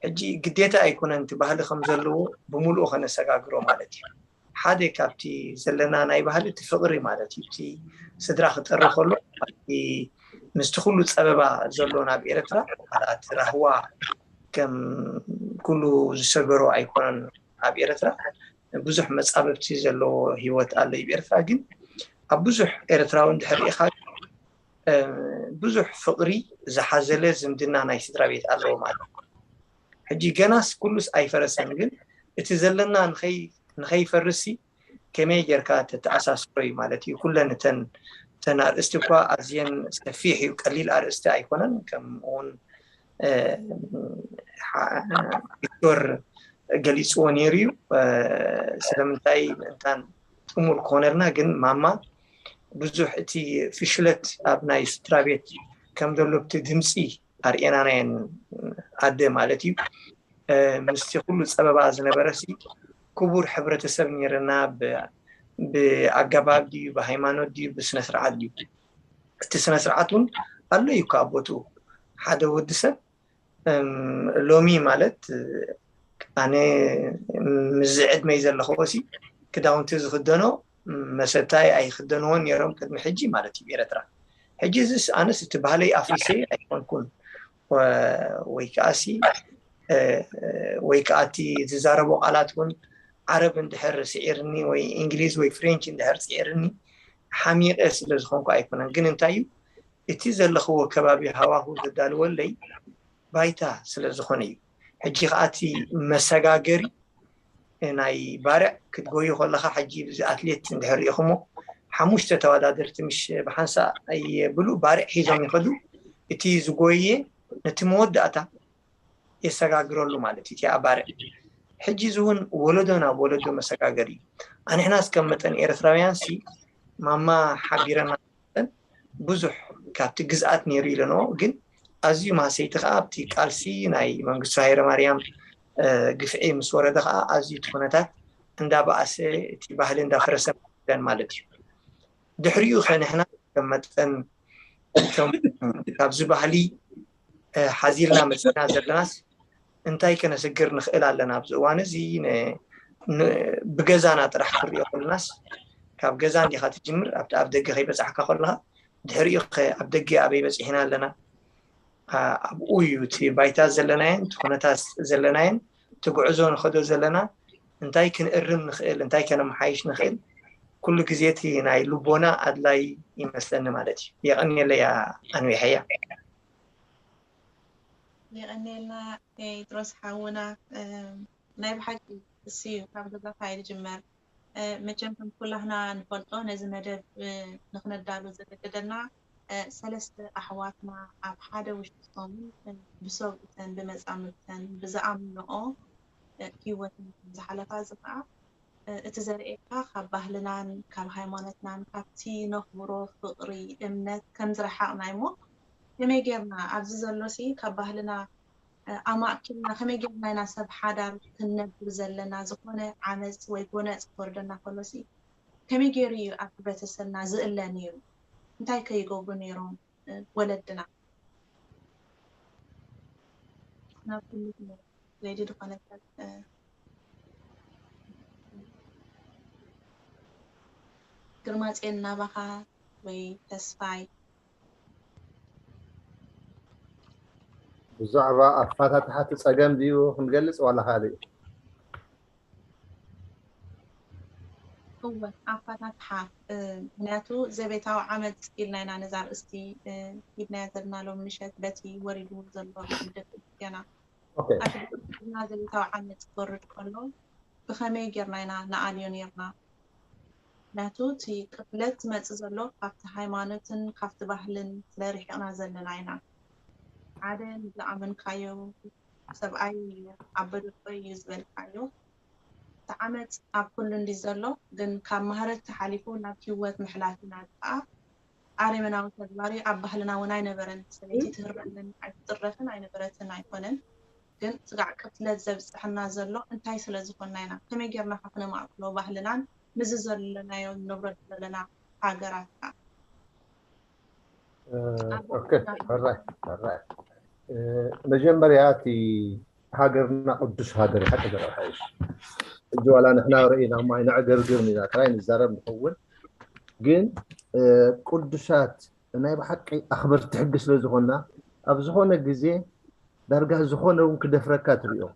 ሕጂ ግዴታ ኣይኮነን እቲ ባህሊ ከም ዘለዎ ብምሉኡ ከነሰጋግሮ ማለት እዩ። ሓደ ካብቲ ዘለና ናይ ባህሊ እቲ ፍቕሪ ማለት እዩ። እቲ ስድራ ክጠሪ ከሎ ምስቲ ኩሉ ፀበባ ዘሎ ናብ ኤርትራ እቲ ራህዋ ከም ኩሉ ዝሰገሮ ኣይኮነን። ኣብ ኤርትራ ብዙሕ መፃበብቲ ዘለዎ ህይወት ኣሎ እዩ ኤርትራ። ግን ኣብ ብዙሕ ኤርትራዊ እንድሕር ርኢኻ ብዙሕ ፍቕሪ ዝሓዘለ ዝምድና ናይ ስድራ ቤት ኣለዎ ማለት እዩ። ሕጂ ገናስ ኩሉስ ኣይፈረሰን፣ ግን እቲ ዘለና ንኸይፈርስ ከመይ ጌርካ ተተኣሳስሮ እዩ ማለት እዩ። ኩለን እተን እተን ኣርእስቲ እኳ ኣዝየን ሰፊሕ እዩ፣ ቀሊል ኣርእስቲ ኣይኮነን። ከምኡውን ቪክቶር ገሊፅዎ ነይሩ እዩ። ስለምንታይ ምእንታን ጥሙር ክኾነልና ግን ማማ ብዙሕ እቲ ፍሽለት ኣብ ናይ ስድራ ቤት ከም ዘሎ ብቲ ድምፂ ኣርእየናናየን ኣደ ማለት እዩ። ምስቲ ኩሉ ፀበባ ዝነበረ ሲ ክቡር ሕብረተሰብ ነይርና። ብኣገባብ ድዩ ብሃይማኖት ድዩ ብስነ ስርዓት ድዩ? እቲ ስነ ስርዓት እውን ኣሎ እዩ ካብ ቦትኡ። ሓደ ወዲ ሰብ ሎሚ ማለት ኣነ ምዚ ዕድመይ ዘለኹ ሲ ክዳውንቲ ዝክደኖ መሰታይ ኣይክደንዎን ነይሮም ቅድሚ ሕጂ ማለት እዩ ኤረትራ። ሕጂ እዚስ ኣነስ እቲ ባህለይ ኣፍሪሰ ኣይኮንኩን ወይ ከዓ ሲ ወይ ከዓ እቲ ዝዛረቦ ቃላት እውን ዓረብ እንድሕር ስዒርኒ ወይ እንግሊዝ ወይ ፍሬንች እንድሕር ስዒርኒ ሓሚቐ ስለ ዝኾንኩ ኣይኮነን። ግን እንታይ እዩ እቲ ዘለኽዎ ከባቢ ሃዋሁ ዘዳልወለይ ባይታ ስለ ዝኾነ እዩ። ሕጂ ከዓ እቲ መሰጋገሪ ናይ ባርዕ ክትጎዩ ከለካ ሕጂ ብዚ ኣትሌት እንድሕር ርኢኹሞ ሓሙሽተ ተወዳደርቲ ምሽ ብሓንሳ የብሉ ባርዕ ሒዞም ይኸዱ። እቲ ዝጎየ ነቲ መወዳእታ የሰጋግረሉ ማለት እዩ። እቲ ኣባርዕ ሕጂ እዚ እውን ወለዶ ናብ ወለዶ መሰጋገር እዩ። ኣንሕና እስከ መጠን ኤርትራውያን ሲ ማማ ሓቢረና ብዙሕ ካብቲ ግዝኣት ነይሩ ኢለንኦ ግን ኣዝዩ ማሰይቲ ከዓ ኣብቲ ቃልሲ ናይ መንግስቱ ሃይለማርያም ግፍዒ ምስ ወረደ ከዓ ኣዝዩ እቲ ኩነታት እንዳበኣሰ እቲ ባህሊ እንዳፈረሰ ን ማለት እዩ። ድሕሪኡ ከ ንሕና ከም መጠን ካብዚ ባህሊ ሓዚልና መፅና ዘለናስ እንታይ ከነስግር ንኽእል ኣለና ኣብዚ እዋን እዚ ብገዛና ጥራሕ ክሪኦ ከለናስ ካብ ገዛ እንዲኻ ትጅምር። ኣብ ደገ ከይበፃሕካ ከለኻ ድሕሪኡ ኣብ ደገ ኣበይ በፂሕና ኣለና፣ ኣብኡ እዩ እቲ ባይታ ዘለናየን እቲ ኩነታት ዘለናየን እቲ ጉዕዞ ንኸዶ ዘለና እንታይ ክንእርም ንኽእል እንታይ ከነመሓይሽ ንኽእል ኩሉ ግዜ እቲ ናይ ልቦና ኣድላይ ይመስለኒ ማለት እዩ። የቐንየለይ ኣንዊሐያ። የቐንየልና ጴጥሮስ ሓውና። ናይ ብሓቂ እሱ እዩ ካብ ገዛኻ እዩ ዝጅመር። መቸም ከም ኩላህና ንፈልጦ ነዚ መደብ ንክነዳሉ ዘገደደና ሰለስተ ኣሕዋትና ኣብ ሓደ ውሽጢ ሰሙን ብሰብኡተን ብመፃምድተን ብዝኣምንኦ ሂወተን ዝሓለፋ እዚ ከዓ እቲ ዘርእየካ ካብ ባህልናን ካብ ሃይማኖትናን ካብቲ ነኽብሮ ፍቕሪ እምነት ከም ዝረሓቕና እሞ ከመይ ጌርና ኣብዚ ዘሎሲ ካብ ባህልና ኣማእኪልና ከመይ ጌርና ኢና ሰብ ሓዳር ክንነብር ዘለና ዝኾነ ዓመፅ ወይ ጎነፅ ክወርደና ከሎሲ ከመይ ገይሩ እዩ ኣብ ሕብረተሰብና ዝእለ ነይሩ? እንታይ ከ ይገብሩ ነይሮም ወለድና? ናብ ኩሉ ዘይዲ ዝኾነ ሰብ ግርማፅኤን ናባኻ ወይ ተስፋይ ብዛዕባ ኣፋታትሓ እቲ ፀገም ድዩ ክንገልፅ ዋላ ካልእ? እወ ኣፋታትሓ ምክንያቱ ዘቤታዊ ዓመፅ ኢልና ኢና ነዛ ርእስቲ ሂብናያ ዘለና ሎም ምሸት በቲ ወሪዱ ዘሎ ደቂ ኣንስትዮና ኣሕድና ዘቤታዊ ዓመፅ ክወርድ ከሎ ብኸመይ ጌርና ኢና ንኣልዮ ኔርና? ምክንያቱ እቲ ቅትለት ዝመፅእ ዘሎ ካብቲ ሃይማኖትን ካብቲ ባህልን ስለ ርሒቕና ዘለና ኢና። ሓደ ንዝኣመንካዮ ሰብኣይ ኣበደቆ እዩ ዝበልካዮ እቲ ዓመፅ ኣብ ኩሉ እንዲ ዘሎ ግን ካብ ማህረድቲ ሓሊፉ ናብ ሂወት ምሕላፍ ኢና። እዚ ከዓ ኣረመናዊ ተግባር እዩ። ኣብ ባህልና እውን ኣይነበረን። ሰበይቲ ትህረምን ኣይትጥረፍን ኣይነበረትን ኣይኮነን። ግን ስጋዕ ቅትለት ዘብፀሐና ዘሎ እንታይ ስለ ዝኾንና ኢና? ከመይ ጌርና ከ ክነማእክሎ ባህልናን ምስዚ ዘለናዮ ንነብረሉ ዘለና ሃገራት ከ? ኦኬ ሕራይ ሕራይ መጀመርያ እቲ ሃገርና ቅዱስ ሃገር እዩ። ሓቂ ዘረባ ሓይሽ ሕጂ ዋላ ንሕና ርኢና እሞ ኣይነዕገርግርን ኢና ጥራይ ንዛረብ ንኸውን። ግን ቅዱሳት ናይ ብሓቂ ኣኽበርቲ ሕጊ ስለ ዝኾንና ኣብ ዝኾነ ግዜ ዳርጋ ዝኾነ እውን ክደፍረካ ትሪኦ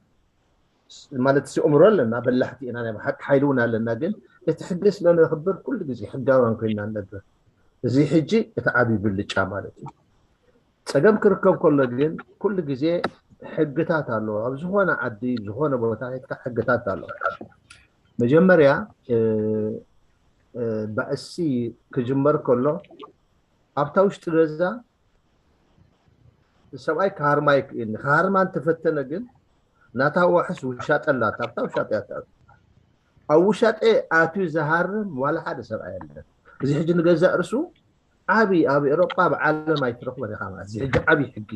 ማለት እዚ ኣእምሮ ኣለና በላሕቲ ኢና ናይ ብሓቂ ሓይሊ እውን ኣለና። ግን እቲ ሕጊ ስለ ነኽብር ኩሉ ግዜ ሕጋውያን ኮይንና ንነብር። እዚ ሕጂ እቲ ዓብዪ ብልጫ ማለት እዩ። ፀገም ክርከብ ከሎ ግን ኩሉ ግዜ ሕግታት ኣለዎ። ኣብ ዝኾነ ዓዲ ዝኾነ ቦታ ሄድካ ሕግታት ኣለዎ። መጀመርያ ባእሲ ክጅመር ከሎ ኣብታ ውሽጢ ገዛ ሰብኣይ ክሃርማ ይክእል። ክሃርማ እንተፈተነ ግን ናታ ዋሕስ ውሻጠ ኣላታ ኣብታ ውሻጠ እያ ተኣቱ። ኣብ ውሻጠ ኣትዩ ዝሃርም ዋላ ሓደ ሰብኣይ የለን። እዚ ሕጂ ንገዛእ ርሱ ዓብዪ ኣብ ኤሮጳ ኣብ ዓለም ኣይትረኽቦን ኢኻ ማለት እዚ ሕጂ ዓብዪ ሕጊ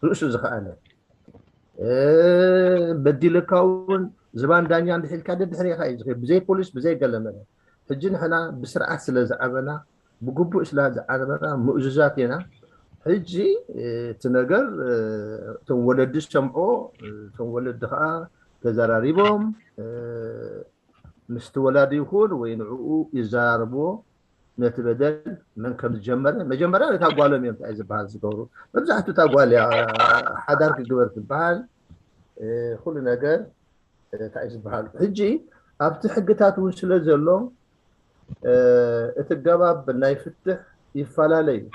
ርእሱ ዝኸኣለ በዲልካ እውን ዝባን ዳኛ እንድሒልካ ደድሕሪኻ እዩ ዝኸይድ ብዘይ ፖሊስ ብዘይ ገለመለ። ሕጂ ንሕና ብስርዓት ስለ ዝዓበና ብግቡእ ስለ ዝዓበና ምእዙዛት ኢና። ሕጂ እቲ ነገር እቶም ወለዲ ዝሰምዖ እቶም ወለዲ ከዓ ተዘራሪቦም ምስቲ ወላዲ ይኹን ወይ ንዕኡ ይዘራረብዎ ነቲ በደል መን ከም ዝጀመረ መጀመርያ ነታ ጓሎም እዮም እንታይ ዝበሃል ዝገብሩ መብዛሕቱ እታ ጓል እያ ሓዳር ክግበር ትበሃል ኩሉ ነገር እንታይ ዝበሃል ሕጂ ኣብቲ ሕግታት እውን ስለ ዘሎ እቲ ገባብ ናይ ፍትሕ ይፈላለ እዩ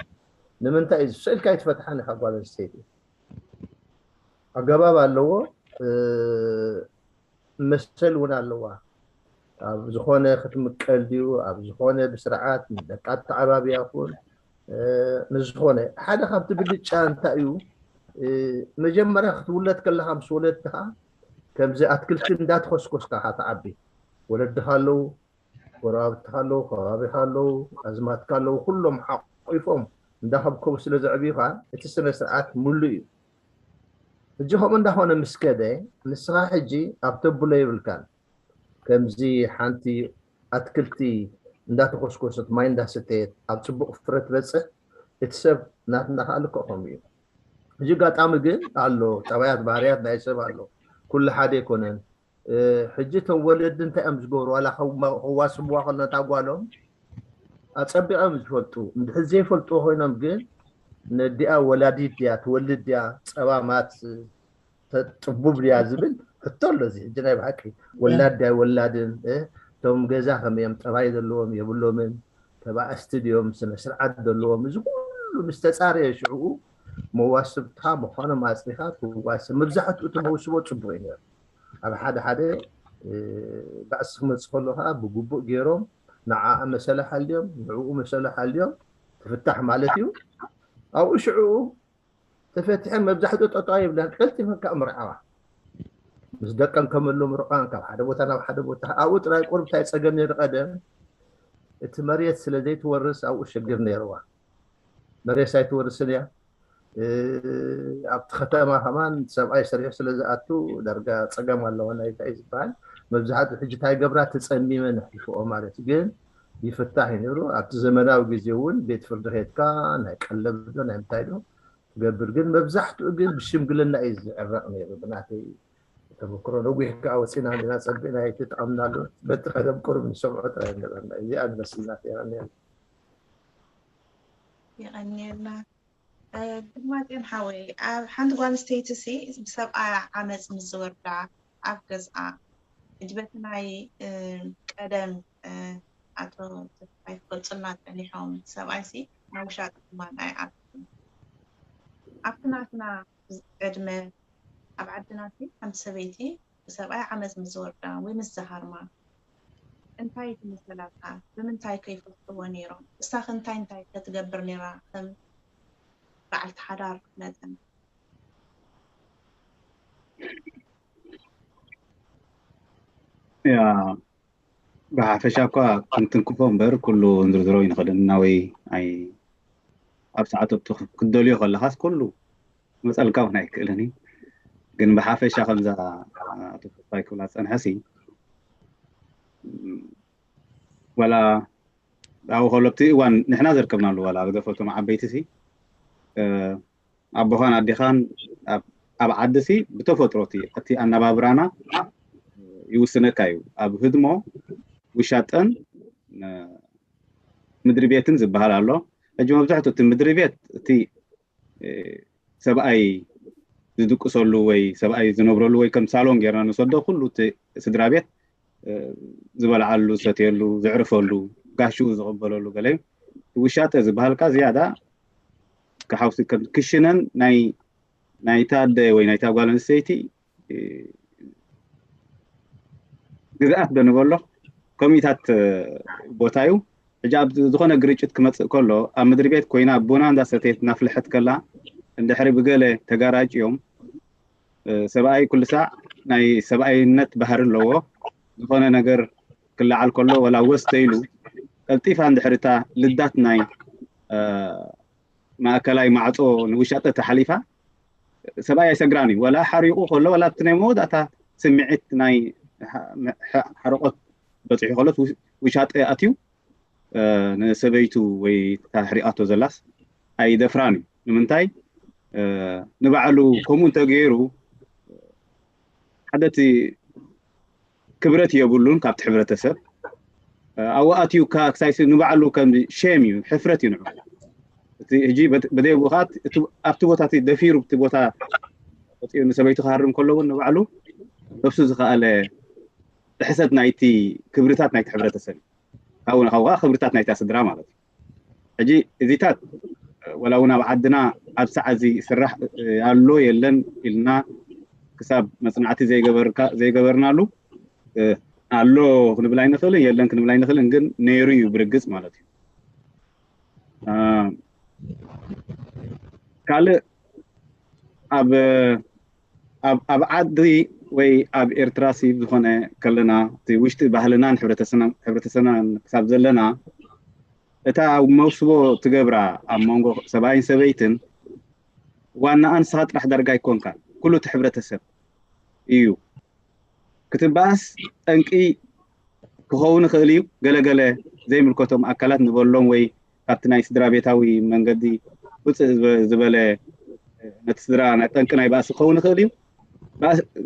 ንምንታይ እዩ ስእልካ ይትፈትሓን ኢኻ ጓል ኣንስተይቲ ኣገባብ ኣለዎ መሰል እውን ኣለዋ ኣብ ዝኾነ ክትምቀል ድዩ ኣብ ዝኾነ ብስርዓት ደቃ ተዓባብያ ኩን ንዝኾነ ሓደ ካብቲ ብልጫ እንታይ እዩ መጀመርያ ክትውለድ ከለካ ምስ ወለድካ ከምዚ ኣትክልቲ እንዳተኮስኮስካ ትዓቢ ወለድካ ኣለዉ ጎረባብትካ ኣለዉ ከባቢካ ኣለዉ ኣዝማትካ ኣለዉ ኩሎም ሓቂፎም እንዳከብከቡ ስለ ዘዕብዩካ እቲ ስነ ስርዓት ሙሉእ እዩ ሕጂ ከምኡ እንዳኾነ ምስ ከደ ንስኻ ሕጂ ኣብ ተብሎ የብልካን ከምዚ ሓንቲ ኣትክልቲ እንዳተኮስኮሰት ማይ እንዳሰተየት ኣብ ፅቡቅ ፍረ ትበፅሕ እቲ ሰብ ናትና ከዓ ልክዕ ከምኡ እዩ ሕጂ ኣጋጣሚ ግን ኣሎ ጠባያት ባህርያት ናይ ሰብ ኣሎ ኩሉ ሓደ ኣይኮነን ሕጂ እቶም ወለዲ እንታይ እዮም ዝገብሩ? ዋላ ከዋስብዋ ከሎ ነታ ጓሎም ኣጸቢቖም ዝፈልጡ፣ እንድሕር ዘይፈልጥዎ ኮይኖም ግን ነዲኣ ወላዲት ድያ ትወልድ ድያ ጸባ ማት ተጥቡብ ድያ ዝብል ሕቶ ኣሎ። እዚ ሕጂ ናይ ብሓቂ ወላድ ድያ ወላድን እቶም ገዛ ከመይ እዮም ጠባይ ዘለዎም የብሎምን፣ ተባእስቲ ድዮም ስነ ስርዓት ዘለዎም፣ እዚ ኩሉ ምስ ተጻረየ ሽዕኡ መዋስብትኻ ምዃኖም ኣጽሪኻ ትዋስብ። መብዛሕትኡ እቲ መውስቦ ጽቡቕ እዩ ነይሩ። ኣብ ሓደ ሓደ ባእሲ ክመጽእ ከሎ ከዓ ብግቡእ ገይሮም ንዓኣ መሰለ ሓልዮም ንዕኡ መሰለ ሓልዮም ትፍታሕ ማለት እዩ። ኣብኡ ሽዕኡ ተፈቲሐን መብዛሕትኡ ጠጠዋ ይብለን ቀልጢፈን ከዓ ምርዓዋ ምስ ደቀን ከመሎ ምርቋን ካብ ሓደ ቦታ ናብ ሓደ ቦታ ኣብኡ ጥራይ ቁርብ እንታይ ፀገም ነይሩ ቀደም እቲ መሬት ስለ ዘይትወርስ ኣብኡ ሽግር ነይርዋ። መሬት ኣይትወርስን እያ። ኣብቲ ከተማ ከማን ሰብኣይ ሰሪሑ ስለ ዝኣቱ ዳርጋ ፀገም ኣለዎ ናይ እንታይ ዝበሃል መብዛሕትኡ ሕጂ እንታይ ገብራ ተፀሚመ ነሕልፍኦ ማለት እዩ። ግን ይፍታሕ እዩ ነይሩ። ኣብቲ ዘመናዊ ግዜ እውን ቤት ፍርዲ ከድካ ናይ ቀለብ ዶ ናይ ምንታይ ዶ ትገብር። ግን መብዛሕትኡ ግን ብሽምግልና እዩ ዝዕረቕ ነይሩ። ብናተይ ተመክሮ ነዊሕ ከዓ ወፂና እንዲና ፀቢቕና ኣይተጠቐምናሉ። በቲ ቀደም ቁሩብ ንሰምዖ ጥራይ ነበርና። እዚኣ ዝመስል ናተይ። የቐንየልና። የቐንየልና። ግርማጤን ሓወይ፣ ኣብ ሓንቲ ጓል ኣንስተይቲ ሲ ብሰብኣያ ዓመፅ ምስ ዝወርዳ ኣብ ገዝኣ፣ ሕጂ በቲ ናይ ቀደም ኣቶ ተስፋይ ክገልፁልና ፀኒሖም፣ ሰብኣይ ሲ ናብ ውሻጠ ድማ ኣይኣቱን። ኣብቲ ናትና ዕድመ ኣብ ዓድና ሲ ሓንቲ ሰበይቲ ብሰብኣይ ዓመፅ ምስ ዝወርዳ ወይ ምስ ዝሃርማ እንታይ ትምሰላታ? ብምንታይ ከ ይፈትሕዎ ነይሮም? እሳ ከ እንታይ እንታይ ከ ትገብር ነይራ ከም በዓልቲ ሓዳር መጠን? ያ ብሓፈሻ እኳ ክንትንክፎ እምበር ኩሉ ንዝርዝሮ ይንኽእል እና ወይ ኣይ ኣብ ሰዓቱ ክትደልዮ ከለኻስ ኩሉ መፀልካ እውን ኣይክእልን እዩ። ግን ብሓፈሻ ከምዛ ኣቶ ተስፋይ ክብላ ዝፀንሐ ሲ ዋላ ኣብኡ ከሎ ኣብቲ እዋን ንሕና ዘርከብናሉ ዋላ ግደፎ እቶም ዓበይቲ ሲ ኣቦኻን ኣዴኻን ኣብ ዓዲ ሲ ብተፈጥሮ እቲ ኣነባብራና ይውስነካ እዩ። ኣብ ህድሞ ውሻጠን ምድሪ ቤትን ዝበሃል ኣሎ። ሕጂ መብዛሕትኡ እቲ ምድሪ ቤት እቲ ሰብኣይ ዝድቅሰሉ ወይ ሰብኣይ ዝነብረሉ ወይ ከም ሳሎን ጌርና ንወስዶ ኩሉ እቲ ስድራ ቤት ዝበልዓሉ፣ ዝሰትየሉ፣ ዘዕርፈሉ፣ ጋሽኡ ዝቕበለሉ ገለ እዩ። ውሻጠ ዝበሃል ከኣ ዝያዳ ክሓውሲ ከም ክሽነን ናይ ናይታ ኣደ ወይ ናይታ ጓል ኣንስተይቲ ግዝኣት ዶ ንበሎ ከምኡታት ቦታ እዩ። ሕጂ ኣብ ዝኾነ ግርጭት ክመፅእ ከሎ ኣብ ምድሪ ቤት ኮይና ቡና እንዳሰተየት እናፍልሐት ከላ እንድሕሪ ብገለ ተጋራጭዮም ሰብኣይ ኩሉ ሳዕ ናይ ሰብኣይነት ባህሪ ኣለዎ። ዝኾነ ነገር ክለዓል ከሎ ወላ ወስ ተይሉ ቀልጢፋ እንድሕሪ እታ ልዳት ናይ ማእከላይ ማዕፆ ንውሻጠ ተሓሊፋ ሰብኣይ ኣይሰግራን እዩ። ወላ ሓሪቑ ከሎ ወላ ኣብቲ ናይ መወዳእታ ስምዒት ናይ ሓረቆት በፂሑ ከሎስ ውሻጠ ኣትዩ ንሰበይቱ ወይ እታ ሕሪቓቶ ዘላስ ኣይደፍራን እዩ። ንምንታይ ንባዕሉ ከምኡ እንተገይሩ ሓደ እቲ ክብረት የብሉን ካብቲ ሕብረተሰብ ኣብኡ ኣትዩ ክሳይሲ ንባዕሉ ከም ሼም እዩ ሕፍረት እዩ ንዑ እቲ ሕጂ በደይ ብኡ ከዓ ኣብቲ ቦታ እቲ ደፊሩ እቲ ቦታ ወፂኡ ንሰበይቱ ክሃርም ከሎ እውን ንባዕሉ ነብሱ ዝኸኣለ ጥሕሰት ናይቲ ክብርታት ናይቲ ሕብረተሰብ እዩ። ካብኡ ንካብኡ ከዓ ክብርታት ናይታ ስድራ ማለት እዩ። ሕጂ እዚታት ወላ እውን ኣብ ዓድና ኣብ ሰዓት እዚ ስራሕ ኣሎ የለን ኢልና ክሳብ መፅናዕቲ ዘይገበርናሉ ኣሎ ክንብል ኣይንኽእልን የለን ክንብል ኣይንኽእልን፣ ግን ነይሩ እዩ ብርግፅ ማለት እዩ። ካልእ ኣብ ኣብ ዓዲ ወይ ኣብ ኤርትራ ሲ ዝኾነ ከለና እቲ ውሽጢ ባህልናን ሕብረተሰብናን ክሳብ ዘለና እታ መውስቦ ትገብራ ኣብ መንጎ ሰብኣይን ሰበይትን ዋናኣ ንስኻ ጥራሕ ዳርጋ ኣይኮንካን፣ ኩሉ እቲ ሕብረተሰብ እዩ። ክትበኣስ ጠንቂ ክኸውን ይኽእል እዩ። ገለገለ ዘይምልከቶም ኣካላት ንበሎም ወይ ካብቲ ናይ ስድራ ቤታዊ መንገዲ ውፅእ ዝበለ ነቲ ስድራ ጠንቂ ናይ ባእሲ ክኸውን ይኽእል እዩ።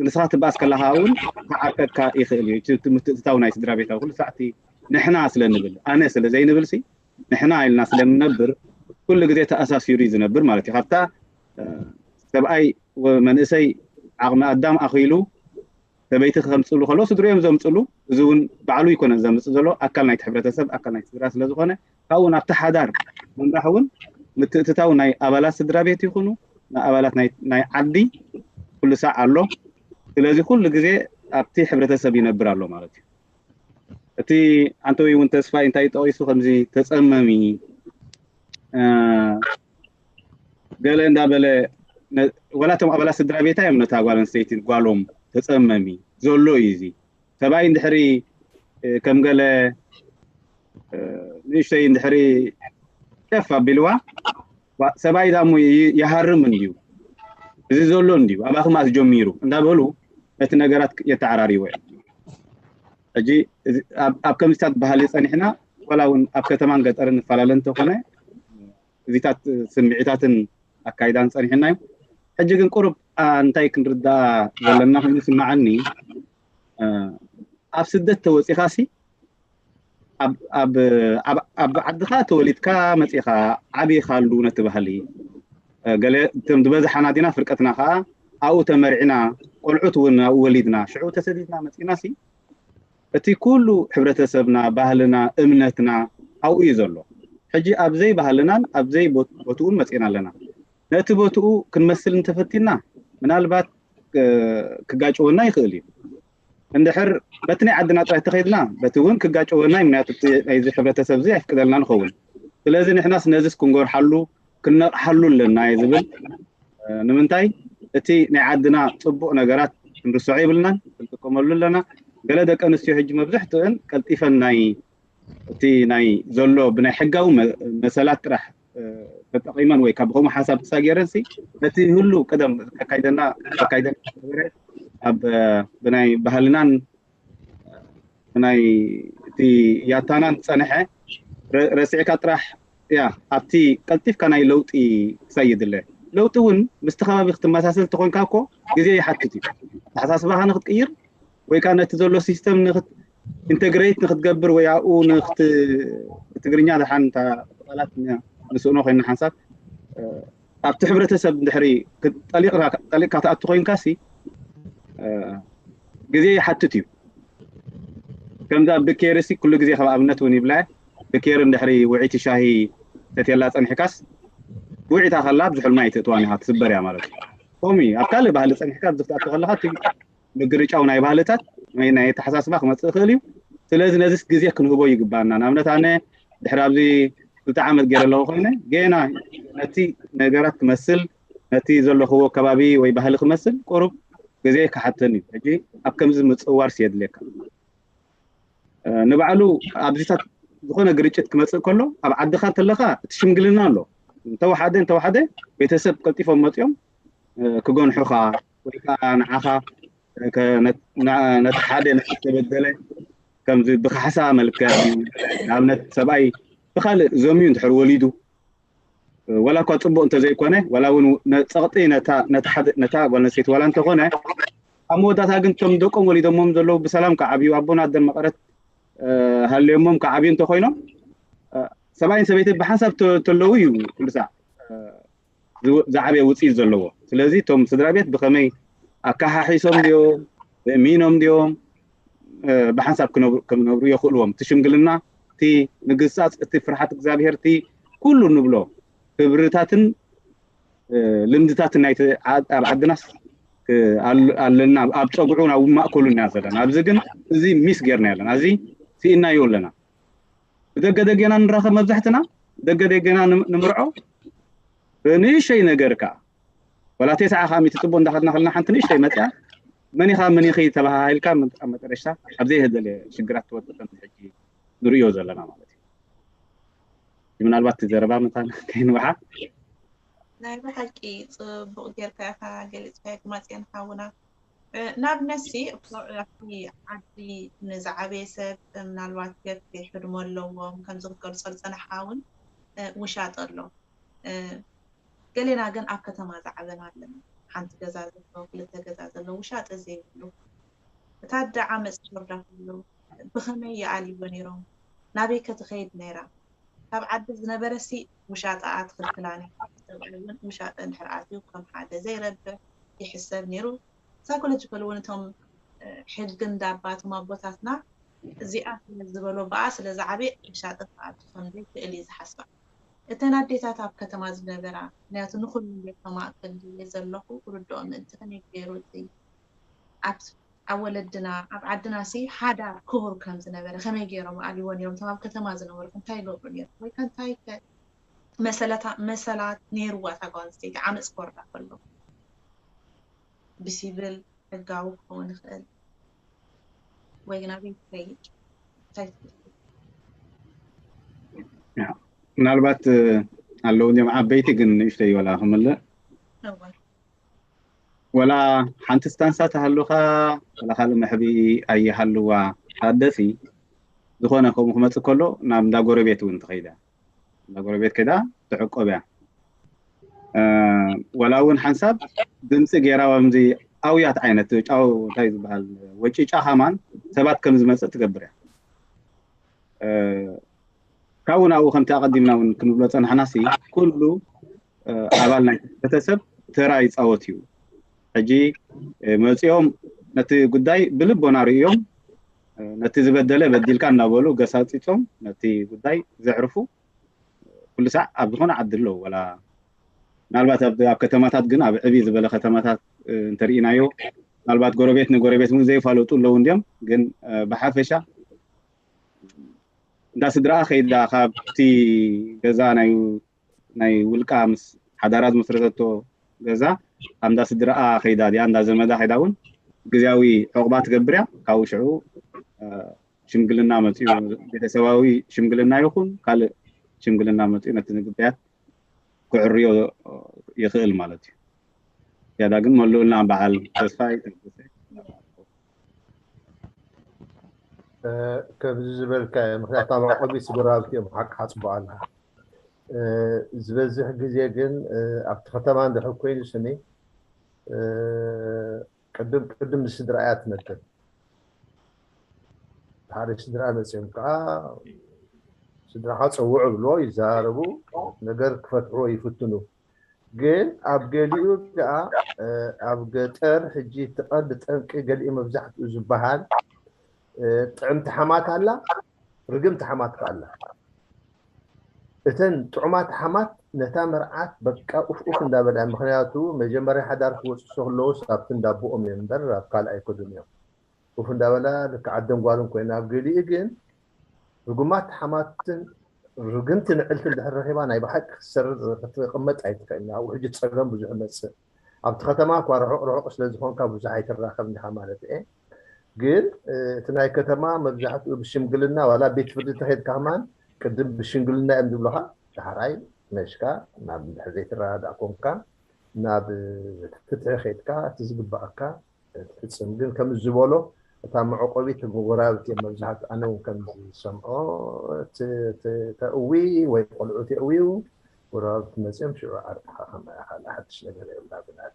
ንስኻ ትባኣስ ከለኻ እውን ክዓርቀካ ይኽእል እዩ። እቲ ምትእትታው ናይ ስድራ ቤታዊ ኩሉ ሳዕቲ ንሕና ስለ ንብል፣ ኣነ ስለ ዘይንብል ሲ ንሕና ኢልና ስለ ንነብር ኩሉ ግዜ ተኣሳሲሩ እዩ ዝነብር ማለት እዩ። ካብታ ሰብኣይ መንእሰይ ዓቕሚ ኣዳም ኣኺሉ ሰበይቲ ከምፅሉ ከሎ ስድሪኦም ዘምፅሉ፣ እዚ እውን ባዕሉ ይኮነን ዘምፅእ ዘሎ፣ ኣካል ናይቲ ሕብረተሰብ ኣካል ናይቲ ስድራ ስለዝኮነ ካብኡ ናብቲ ሓዳር ምምራሕ እውን ምትእትታው ናይ ኣባላት ስድራ ቤት ይኹኑ ኣባላት ናይ ዓዲ ኩሉ ሳዕ ኣሎ። ስለዚ ኩሉ ግዜ ኣብቲ ሕብረተሰብ ይነብር ኣሎ ማለት እዩ። እቲ ኣንተወይ እውን ተስፋይ እንታይ ጠቂሱ ከምዚ ተፀመሚ ገለ እንዳበለ ወላቶም ኣባላት ስድራ ቤታ እዮም ነታ ጓል ኣንስተይቲ ጓሎም ተፀመሚ ዘሎ እዩ። እዚ ሰብኣይ እንድሕሪ ከም ገለ ንእሽተይ እንድሕሪ ከፍ ኣቢልዋ ሰብኣይ ዳሞ ይሃርም እንድዩ፣ እዚ ዘሎ እንድዩ፣ ኣባኹም ኣስ ጀሚሩ እንዳበሉ ነቲ ነገራት የተዓራሪዎ እዮም። ሕጂ ኣብ ከምዚታት ባህሊ ፀኒሕና ዋላ እውን ኣብ ከተማን ገጠርን ንፈላለ እንተኾነ እዚታት ስምዒታትን ኣካይዳን ፀኒሕና እዩ። ሕጂ ግን ቁሩብ እንታይ ክንርዳእ ዘለና ኮይኑ ስማዓኒ ኣብ ስደት ተወፂኻ ሲ ኣብ ዓድኻ ተወሊድካ መፂኻ ዓብኻሉ ነቲ ባህሊ ገለ እቶም ዝበዝሓና ዲና ፍርቀትና ከዓ ኣብኡ ተመርዕና ቆልዑት እውን ኣብኡ ወሊድና ሽዑ ተሰዲድና መፂና ሲ እቲ ኩሉ ሕብረተሰብና ባህልና እምነትና ኣብኡ እዩ ዘሎ። ሕጂ ኣብዘይ ባህልናን ኣብዘይ ቦትኡን መፂና ኣለና። ነቲ ቦትኡ ክንመስል እንተፈቲና ምናልባት ክጋጭወና ይኽእል እዩ። እንድሕር በቲ ናይ ዓድና ጥራይ ተኸይድና በቲ እውን ክጋጭወና እዩ። ምክንያቱ ናይዚ ሕብረተሰብ እዚ ኣይፍቅደልና ንኸውን። ስለዚ ንሕናስ ነዚስ ክንጎርሓሉ ክነቕሓሉ ኣለና እየ ዝብል። ንምንታይ እቲ ናይ ዓድና ፅቡቕ ነገራት ክንርስዖ ይብልናን ክንጥቀመሉ ኣለና። ገለ ደቂ ኣንስትዮ ሕጂ መብዝሕትእን ቀልጢፈን ናይ እቲ ናይ ዘሎ ብናይ ሕጋዊ መሰላት ጥራሕ ተጠቒመን ወይ ካብ ከምኡ ሓሳብ ተሳገረን ሲ ነቲ ህሉ ቀደም ከካይደና ከካይደና ዝነበረ ኣብ ብናይ ባህልናን ብናይ እቲ ያታናን ዝፀንሐ ረሲዕካ ጥራሕ ያ ኣብቲ ቀልጢፍካ ናይ ለውጢ ክሳይ የድለ። ለውጢ እውን ምስቲ ከባቢ ክትመሳሰል ተኾንካ እኮ ግዜ ይሓትት እዩ። ኣተሓሳስባኻ ንክትቅይር ወይ ከዓ ነቲ ዘሎ ሲስተም ኢንተግሬት ንክትገብር ወይ ኣብኡ ብትግርኛ ደሓን ቃላት ንስእኖ ኮይና ሓንሳብ ኣብቲ ሕብረተሰብ ድሕሪ ጠሊቅካ ትኣቱ ኮይንካ ሲ ግዜ ይሓትት እዩ። ከምዛ ብኬርሲ ኩሉ ግዜ ከም ኣብነት እውን ይብላ ብኬር እንድሕሪ ውዒቲ ሻሂ ተትየላ ፀኒሕካስ ውዒታ ከላ ብዙሕ ማይ ትእትዋን ኢካ ትስበር እያ ማለት እዩ። ከምኡ ኣብ ካልእ ባህሊ ፀኒሕካ ኣብዚ ክትኣቱ ከለካ ምግርጫው ናይ ባህልታት ወይ ናይ ኣተሓሳስባ ክመፅእ ይኽእል እዩ። ስለዚ ነዚስ ግዜ ክንህቦ ይግባና። ንኣብነት ኣነ ድሕሪ ኣብዚ ክልተ ዓመት ገይረ ኣለኹ ኮይነ ገና ነቲ ነገራት ክመስል ነቲ ዘለኽዎ ከባቢ ወይ ባህሊ ክመስል ቁሩብ ግዜ ክሓተኒ እዩ። ሕጂ ኣብ ከምዚ ምፅዋርስ የድልየካ። ንባዕሉ ኣብዚታት ዝኾነ ግርጭት ክመፅእ ከሎ ኣብ ዓድኻ እንተለኻ እቲ ሽምግልና ኣሎ እንተወሓደ እንተወሓደ ቤተሰብ ቀልጢፎም መፅኦም ክገንሑኻ ወይ ከዓ ንዓኻ ነቲ ሓደ ነቲ ዝተበደለ ከምዚ ብካሕሳ መልክዕ ንኣብነት ሰብኣይ ብካልእ ዘምዩ እንድሕር ወሊዱ ወላ እኳ ፅቡቅ እንተዘይኮነ ወላ እውን ጸቅጢ ነታ ጓል ኣንስተይቲ ዋላ እንተኾነ ኣብ መወዳእታ ግን እቶም ደቆም ወሊዶሞም ዘለዉ ብሰላም ክዓብዩ ኣቦን ኣደን መቐረት ሃልዮሞም ክዓብዩ እንተኮይኖም ሰብኣይን ሰበይቲ ብሓንሳብ ተለዉ እዩ ኩሉ ሳዕ ዝዓበየ ውፅኢት ዘለዎ። ስለዚ እቶም ስድራ ቤት ብከመይ ኣካሓሒሶም ድዮም፣ እሚኖም ድዮም፣ ብሓንሳብ ክነብሩ የኽእልዎም። እቲ ሽምግልና፣ እቲ ምግሳፅ፣ እቲ ፍርሓት እግዚኣብሄር፣ እቲ ኩሉ ንብሎ ክብርታትን ልምድታትን ናይቲ ኣብ ዓድናስ ኣለና፣ ኣብ ፀጉዑን ኣብ ማእከሉን ኢና ዘለና። ኣብዚ ግን እዚ ሚስ ጌርና ኣለና፣ እዚ ስኢናዮ ኣለና። ብደገ ደገና ንራኸብ መብዛሕትና ደገ ደገና ንምርዖ ንእሽተይ ነገር ከኣ ወላ ተስዓ ካብ ሚእቲ ጽቡቕ እንዳኸድና ከለና ሓንቲ ንእሽተይ መጽያ መን ኢኻ መን ኢኺ ተባሃሂልካ ኣብ መጠረሽታ ኣብ ዘይህደለ ሽግራት ትወድቕ ከምዚ ሕጂ ንርእዮ ዘለና ማለት እዩ። ምናልባት እቲ ዘረባ መታን ከይንውሓ ናይ ብሓቂ ጽቡቕ ጌርካ ኢኻ ገሊጽካዮ ግማጽዮን ሓውና። ንኣብነትሲ ኣብቲ ዓዲ ንዝዓበየ ሰብ ምናልባት ገፊሕ ዕድመ ኣለዎም ከምዚ ክትገልጾ ዝጸናሕካ እውን ውሻጠ ኣሎ። ገሌና ግን ኣብ ከተማ ዝዓበና ኣለና። ሓንቲ ገዛ ዘለዎ፣ ክልተ ገዛ ዘለዎ፣ ውሻጠ ዘይብሉ፣ እታ ኣደ ዓመፅ ትወርዳ ከሎ ብኸመይ ይኣልይዎ ነይሮም? ናበይ ከ ትኸይድ ነይራ? ካብ ዓዲ ዝነበረ ሲ ውሻጠኣ ትኽልክላ ነይራ። ሰብኣይ እውን ውሻጠ እንድሕር ኣትዩ ከም ሓደ ዘይረብሕ ይሕሰብ ነይሩ። ሳይኮሎጂካል እውን እቶም ሕጊ እንዳ ኣባቶም ኣቦታትና እዚኣ ስለ ዝበሎ ብኣ ስለ ዝዓበየ ውሻጠ ክኣቱ ከም ዘይክእል እዩ ዝሓስባ። እተን ኣዴታት ኣብ ከተማ ዝነበራ፣ ምክንያቱ ንኹሉ እንደ ከማእከል ድየ ዘለኹ ክርድኦ ምእንቲ ከመይ ገይሩ እቲ ኣብ ኣብ ወለድና ኣብ ዓድና ሲ ሓዳር ክቡር ከም ዝነበረ ከመይ ገይሮም ኣልዎ ነይሮም? እቶም ኣብ ከተማ ዝነበሩ እንታይ ይገብሩ ነይሮም? ወይ ከ እንታይ ከ መሰለታ መሰላት ነይርዋ እታ ጓል ኣንስተይቲ ዓመፅ ክወርዳ ከሎ ብሲቪል ሕጋዊ ክኸውን ይኽእል ወይ ግን ኣበይ ትኸይድ እንታይ ትብል? ምናልባት ኣለዉ እንዲም ዓበይቲ ግን ንእሽተይ ወላ ክምልእ እወ ወላ ሓንቲ ስታንሳ ተሃሉካ ወላ ካልእ መሕብኢ ኣይሃልዋ። ኣደሲ ዝኾነ ከምኡ ክመፅእ ከሎ ናብ እንዳ ጎረቤት እውን ትኸይዳ እንዳ ጎረቤት ከይዳ ትዕቆብ እያ። ወላ እውን ሓንሳብ ድምፂ ገይራ ከምዚ ኣውያት ዓይነት ጫው እንታይ ዝበሃል ወጪጫ ከማን ሰባት ከም ዝመፅእ ትገብር እያ። ካብኡ ናብኡ ከምቲ ኣቐዲምና እውን ክንብሎ ፀናሕናሲ ኩሉ ኣባል ናይ ቤተሰብ ተራ ይፃወት እዩ። ሕጂ መፂኦም ነቲ ጉዳይ ብልቦና ርእዮም ነቲ ዝበደለ በዲልካ እናበሉ ገሳፂፆም ነቲ ጉዳይ ዘዕርፉ ኩሉ ሳዕ ኣብ ዝኾነ ዓዲ ኣለዉ። ወላ ምናልባት ኣብ ኣብ ከተማታት ግን ኣብ ዕብይ ዝበለ ከተማታት እንተርኢናዮ ምናልባት ጎረቤት ንጎረቤት እውን ዘይፋለጡ ኣለዉ እንዲዮም። ግን ብሓፈሻ እንዳ ስድራኣ ከይዳ ካብቲ ገዛ ናይ ናይ ውልቃ ምስ ሓዳራ ዝመስረተቶ ገዛ ኣብ እንዳ ስድራኣ ከይዳ ድያ እንዳ ዘመዳ ከይዳ እውን ግዜያዊ ዕቑባ ትገብር እያ። ካብኡ ሽዑ ሽምግልና መፅኡ ቤተሰባዊ ሽምግልና ይኹን ካልእ ሽምግልና መፅኡ ነቲ ንግዳያት ክዕርዮ ይኽእል ማለት እዩ። ያዳ ግን መሉእልና በዓል ተስፋይ ከምዚ ዝበልካዮ ምክንያት ኣብ መዕቆቢ ስድራቤት እዮም ሓቂ ሓፅቦ ኣላ። ዝበዝሕ ግዜ ግን ኣብቲ ከተማ እንድሕር ኮይኑ ስኒ ቅድም ቅድም ንስድራ እያ ትነጥብ። ሓደ ስድራ መፅኦም ከዓ ስድራኻ ፀውዑ ብሎ ይዘራረቡ፣ ነገር ክፈትሕዎ ይፍትኑ። ግን ኣብ ገሊኡ ከዓ ኣብ ገጠር ሕጂ እቲ ቀንዲ ጠንቂ ገሊኡ መብዛሕትኡ ዝበሃል ጥዕምቲ ሓማት ኣላ፣ ርግምቲ ሓማት ከዓ ኣላ። እተን ጥዑማት ሓማት ነታ መርዓት በቃ ኡፍ ኡፍ እንዳበላ፣ ምክንያቱ መጀመርያ ሓዳር ክወፅሶ ከለውስ ኣብቲ እንዳቦኦም እዮም እምበር ኣብ ካልእ ኣይከዱን እዮም። ኡፍ እንዳበላ ልክዕ ኣደን ጓልን ኮይና፣ ኣብ ገሊኡ ግን ርጉማት ሓማትን ርግምቲ ንዕልቲ እንድሕር ረኺባ ናይ ብሓቂ ክትሰርር ክትቕመጥ ኣይትኽእልን። ኣብኡ ሕጂ ፀገም ብዙሕ ይመፅእ። ኣብቲ ከተማ እኳ ርሑቕ ርሑቕ ስለ ዝኾንካ ብዙሕ ኣይትራኸብ እንዲኻ ማለት እየ። ግን እቲ ናይ ከተማ መብዛሕትኡ ብሽምግልና ዋላ ቤት ፍርዲ ተኸይድካ ከማን ቅድም ብሽምግልና እዮም ዝብሉኻ። ዳሕራይ መሽካ ናብ እንድሕር ዘይትረዳዳእ ኮንካ ናብ ፍትሒ ከይድካ እቲ ዝግባኣካ ትፍፅም። ግን ከም ዝበሎ እታ መዕቆቢት ጎረባብቲ እዮም መብዛሕትኡ። ኣነ እውን ከም ዝሰምዖ ተእዊ ወይ ቆልዑ ተእውዩ ጎረባብቲ መፅኦም ሽዑ ዓርቅኻ ከማያ ካልእ ሓድሽ ነገር የብላ ብናት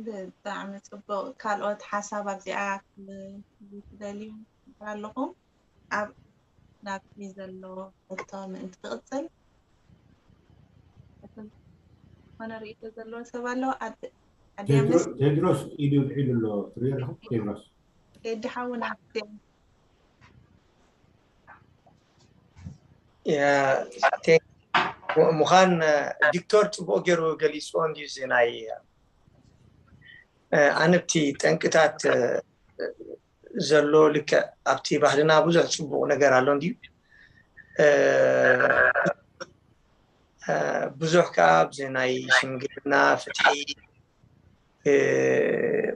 ብጣዕሚ ፅቡቅ። ካልኦት ሓሳብ ኣብዚኣ ክትደልዩ ኣለኹም? ኣብ ናብቲ ዘሎ ሕቶ ምእንቲ ክቕፅል ዝኾነ ርእቶ ዘለዎ ሰብ ኣሎ? ኣድያመስ ቴድሮስ ኢዱ ብዒሉ ኣሎ ትሪኦ ኣለኹም? ቴድሮስ ቴዲ ሓውና ምዃን ቪክቶር ፅቡቅ ገይሩ ገሊፅዎ እንድዩ እዚ ናይ ኣነብቲ ጠንቅታት ዘሎ ልክዕ ኣብቲ ባህልና ብዙሕ ፅቡቅ ነገር ኣሎ እንድዩ ብዙሕ ከዓ ኣብዚ ናይ ሽምግልና ፍትሒ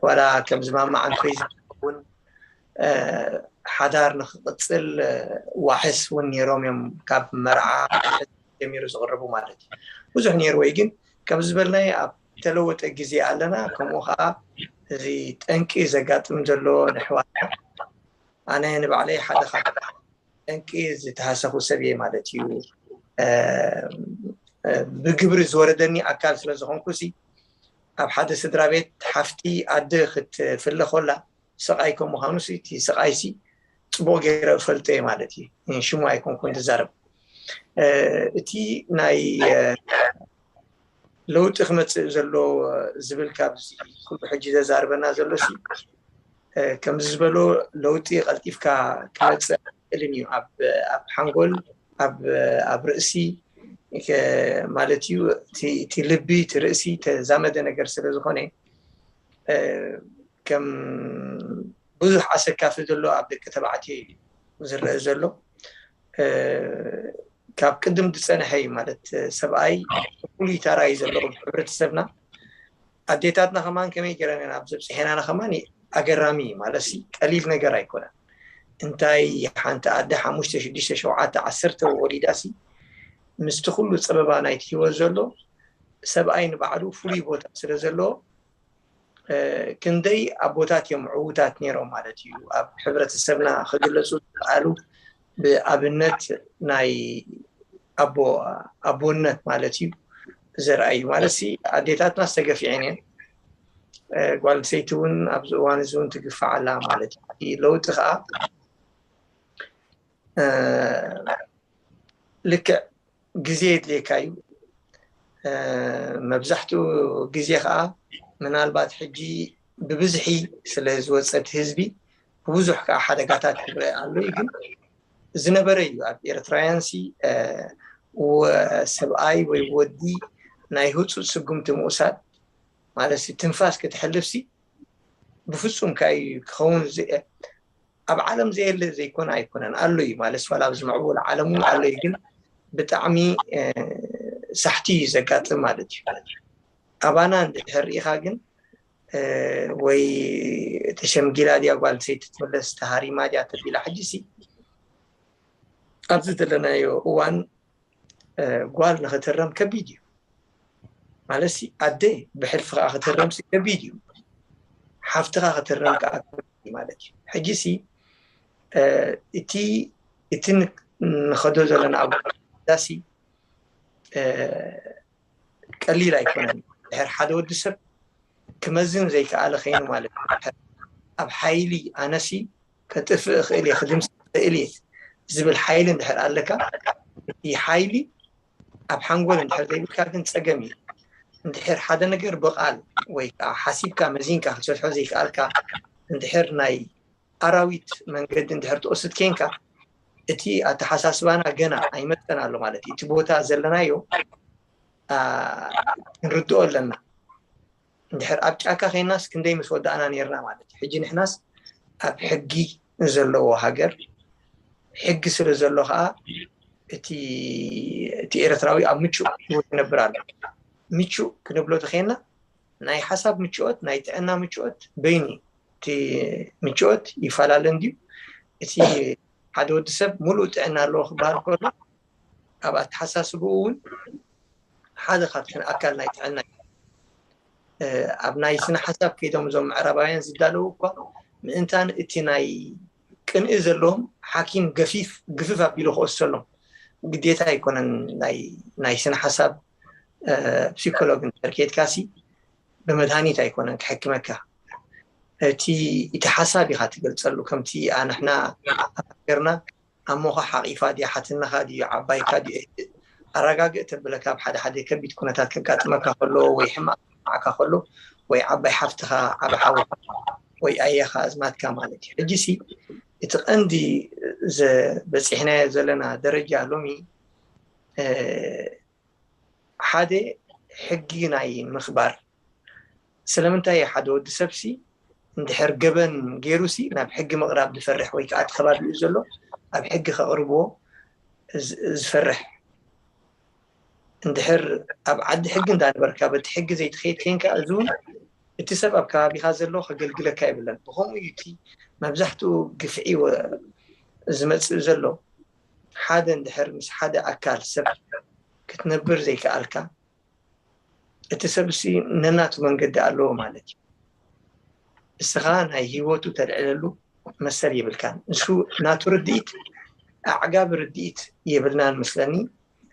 ዋላ ከምዚ ማማ ዓንቶይ ዝኸውን ሓዳር ንክቅፅል ዋሕስ እውን ነይሮም እዮም ካብ መርዓ ጀሚሩ ዝቅርቡ ማለት እዩ። ብዙሕ ነይሩ ወይ ግን ከም ዝበልናይ ኣብ ተለወጠ ግዜ ኣለና። ከምኡ ከዓ እዚ ጠንቂ ዘጋጥም ዘሎ ንሕዋትና ኣነ ንባዕለይ ሓደ ካብ ጠንቂ ዝተሃሰኹ ሰብ እየ ማለት እዩ። ብግብሪ ዝወረደኒ ኣካል ስለ ዝኾንኩ ሲ ኣብ ሓደ ስድራ ቤት ሓፍቲ ኣደ ክትፍለ ኮላ ስቓይ ከም ምዃኑ ሲ እቲ ስቓይ ሲ ጽቡቕ ገይረ እፈልጦ እየ ማለት እዩ። ሽሙ ኣይኮንኩን ዝዛረብ። እቲ ናይ ለውጢ ክመፅእ ዘሎ ዝብል ካብዚ ኩሉ ሕጂ ዘዛርበና ዘሎ ሲ ከምዚ ዝበሎ ለውጢ ቀልጢፍካ ክመፅእ ኣይክእልን እዩ። ኣብ ሓንጎል ኣብ ርእሲ ማለት እዩ። እቲ ልቢ እቲ ርእሲ ተዛመደ ነገር ስለ ዝኾነ ከም ብዙሕ ኣሰካፊ ዘሎ ኣብ ደቂ ተባዕትዮ እዩ ዝረአ ዘሎ። ካብ ቅድም ዝፀንሐ እዩ ማለት ሰብኣይ ፍሉይ ተራ እዩ ዘለዎ ኣብ ሕብረተሰብና። ኣዴታትና ከማን ከመይ ገይረን ኣብ ዘብፅሐናና ከማን ኣገራሚ እዩ ማለት ሲ ቀሊል ነገር ኣይኮነን። እንታይ ሓንቲ ኣደ ሓሙሽተ ሽዱሽተ ሸውዓተ ዓሰርተ ወሊዳ ሲ ምስቲ ኩሉ ፀበባ ናይቲ ህይወት ዘሎ ሰብኣይ ንባዕሉ ፍሉይ ቦታ ስለ ዘለዎ ክንደይ ኣቦታት እዮም ዕዉታት ነይሮም ማለት እዩ። ኣብ ሕብረተሰብና ክግለፁ ዝከኣሉ ብኣብነት ናይ ኣቦ ኣቦነት ማለት እዩ ዘርኣዩ ማለት ሲ ኣዴታትና ዝተገፊዐን እየን። ጓል ሰይቲ እውን ኣብዚ እዋን እዚ እውን ትግፋዕ ኣላ ማለት እዩ። ለውጢ ከዓ ልክዕ ግዜ የድልየካ እዩ። መብዛሕትኡ ግዜ ከዓ ምናልባት ሕጂ ብብዝሒ ስለ ዝወፀት ህዝቢ ብብዙሕ ከዓ ሓደጋታት ይረአ ኣሎ እዩ። ግን ዝነበረ እዩ ኣብ ኤርትራውያን ሲ ሰብኣይ ወይ ወዲ ናይ ህፁፅ ስጉምቲ ምውሳድ ማለት ትንፋስ ክትሕልፍ ሲ ብፍፁም ከዓ ክኸውን ኣብ ዓለም ዘየለ ዘይኮነ ኣይኮነን ኣሎ እዩ ማለት ዋላ ኣብዚ ምዕቡል ዓለም እውን ኣሎ እዩ። ግን ብጣዕሚ ሳሕቲ እዩ ዘጋጥም ማለት እዩ። ኣባና እንድሕር ርኢኻ ግን ወይ ተሸምጊላ ድያ ጓል ሰይቲ ትምለስ ተሃሪማ ድያ ተቢላ ሕጂ ሲ ኣብዚ ዘለናዮ እዋን ጓል ንክትረም ከቢድ እዩ ማለት ሲ ኣደ ብሕልፊ ከዓ ክትረም ሲ ከቢድ እዩ። ሓፍትኻ ክትረም ከዓ ከቢድ እዩ ማለት እዩ። ሕጂ ሲ እቲ እቲ ንኸዶ ዘለና ኣብ ዳሲ ቀሊል ኣይኮነን። ድሕር ሓደ ወዲ ሰብ ክመዝን ዘይከኣለ ከይኑ ማለት እዩ። ኣብ ሓይሊ ኣነሲ ከጥፍእ እኽእል እየ ክድምስ እኽእል እየ ዝብል ሓይሊ እንድሕር ኣለካ እቲ ሓይሊ ኣብ ሓንጎል እንድሕር ዘይብልካ ግን ፀገም እዩ። እንድሕር ሓደ ነገር ብቓል ወይ ከዓ ሓሲብካ መዚንካ ክትሰርሖ ዘይከኣልካ እንድሕር ናይ ኣራዊት መንገዲ እንድሕር ትወስድ ኬንካ እቲ ኣተሓሳስባና ገና ኣይመጠን ኣሎ ማለት እዩ። እቲ ቦታ ዘለናዮ ክንርድኦ ኣለና። እንድሕር ኣብ ጫካ ከይናስ ክንደይ ምስ ወዳእና ነርና ማለት እዩ። ሕጂ ንሕናስ ኣብ ሕጊ ዘለዎ ሃገር ሕጊ ስለ ዘሎ ከዓ እቲ ኤርትራዊ ኣብ ምቹእ ህይወት ይነብር ኣሎ። ምቹእ ክንብሎ ተኸና ናይ ሓሳብ ምችኦት ናይ ጥዕና ምችኦት በይኑ እቲ ምችኦት ይፈላለ እንድዩ። እቲ ሓደ ወዲ ሰብ ሙሉእ ጥዕና ኣለዎ ክበሃል ከሎ ኣብ ኣተሓሳስብኡ እውን ሓደ ካብቲ ኣካል ናይ ጥዕና እዩ። ኣብ ናይ ስነ ሓሳብ ከይዶም እዞም ምዕራባውያን ዝዳለዉ እኳ ምእንታን እቲ ናይ ቅንኢ ዘለዎም ሓኪም ገፊፍ ግፍፍ ኣቢሉ ክወስሰሎም ግዴታ ኣይኮነን። ናይ ስነ ሓሳብ ፕሲኮሎግ እንተርኬትካሲ ብመድሃኒት ኣይኮነን ክሕክመካ። እቲ እቲ ሓሳብ ኢኻ ትገልፀሉ ከምቲ ኣንሕና ሃገርና ኣሞኻ ሓቒፋ ድያ ሓትነኻ ድዩ ዓባይካ ድዩ ኣረጋግእ ተብለካ ኣብ ሓደ ሓደ ከቢድ ኩነታት ከጋጥመካ ከሎ ወይ ሕማቕ ማዕካ ከሎ ወይ ዓባይ ሓፍትኻ ዓብ ሓወ ወይ ኣየኻ ኣዝማትካ ማለት እዩ። ሕጂ ሲ እቲ ቀንዲ በፂሕናዮ ዘለና ደረጃ ሎሚ ሓደ ሕጊ ናይ ምኽባር ስለምንታይ ሓደ ወዲ ሰብ ሲ እንድሕር ገበን ገይሩ ሲ ናብ ሕጊ ምቕራብ ዝፈርሕ ወይ ከዓ እቲ ከባቢኡ ዘሎ ኣብ ሕጊ ከቕርብዎ ዝፈርሕ እንድሕር ኣብ ዓዲ ሕጊ እንዳነበርካ በቲ ሕጊ ዘይትኸይድ ከይንካ እዚ እውን እቲ ሰብ ኣብ ከባቢኻ ዘሎ ከገልግለካ የብለን። ብኸምኡ እዩ እቲ መብዛሕትኡ ግፍዒ ዝመፅእ ዘሎ። ሓደ እንድሕር ምስ ሓደ ኣካል ሰብ ክትነብር ዘይከኣልካ እቲ ሰብ ሲ ነናቱ መንገዲ ኣለዎ ማለት እዩ። እስኻ ናይ ህይወቱ ተልዕለሉ መሰል የብልካን። እሱ ናቱ ርድኢት ኣዕጋቢ ርድኢት የብልናን መስለኒ።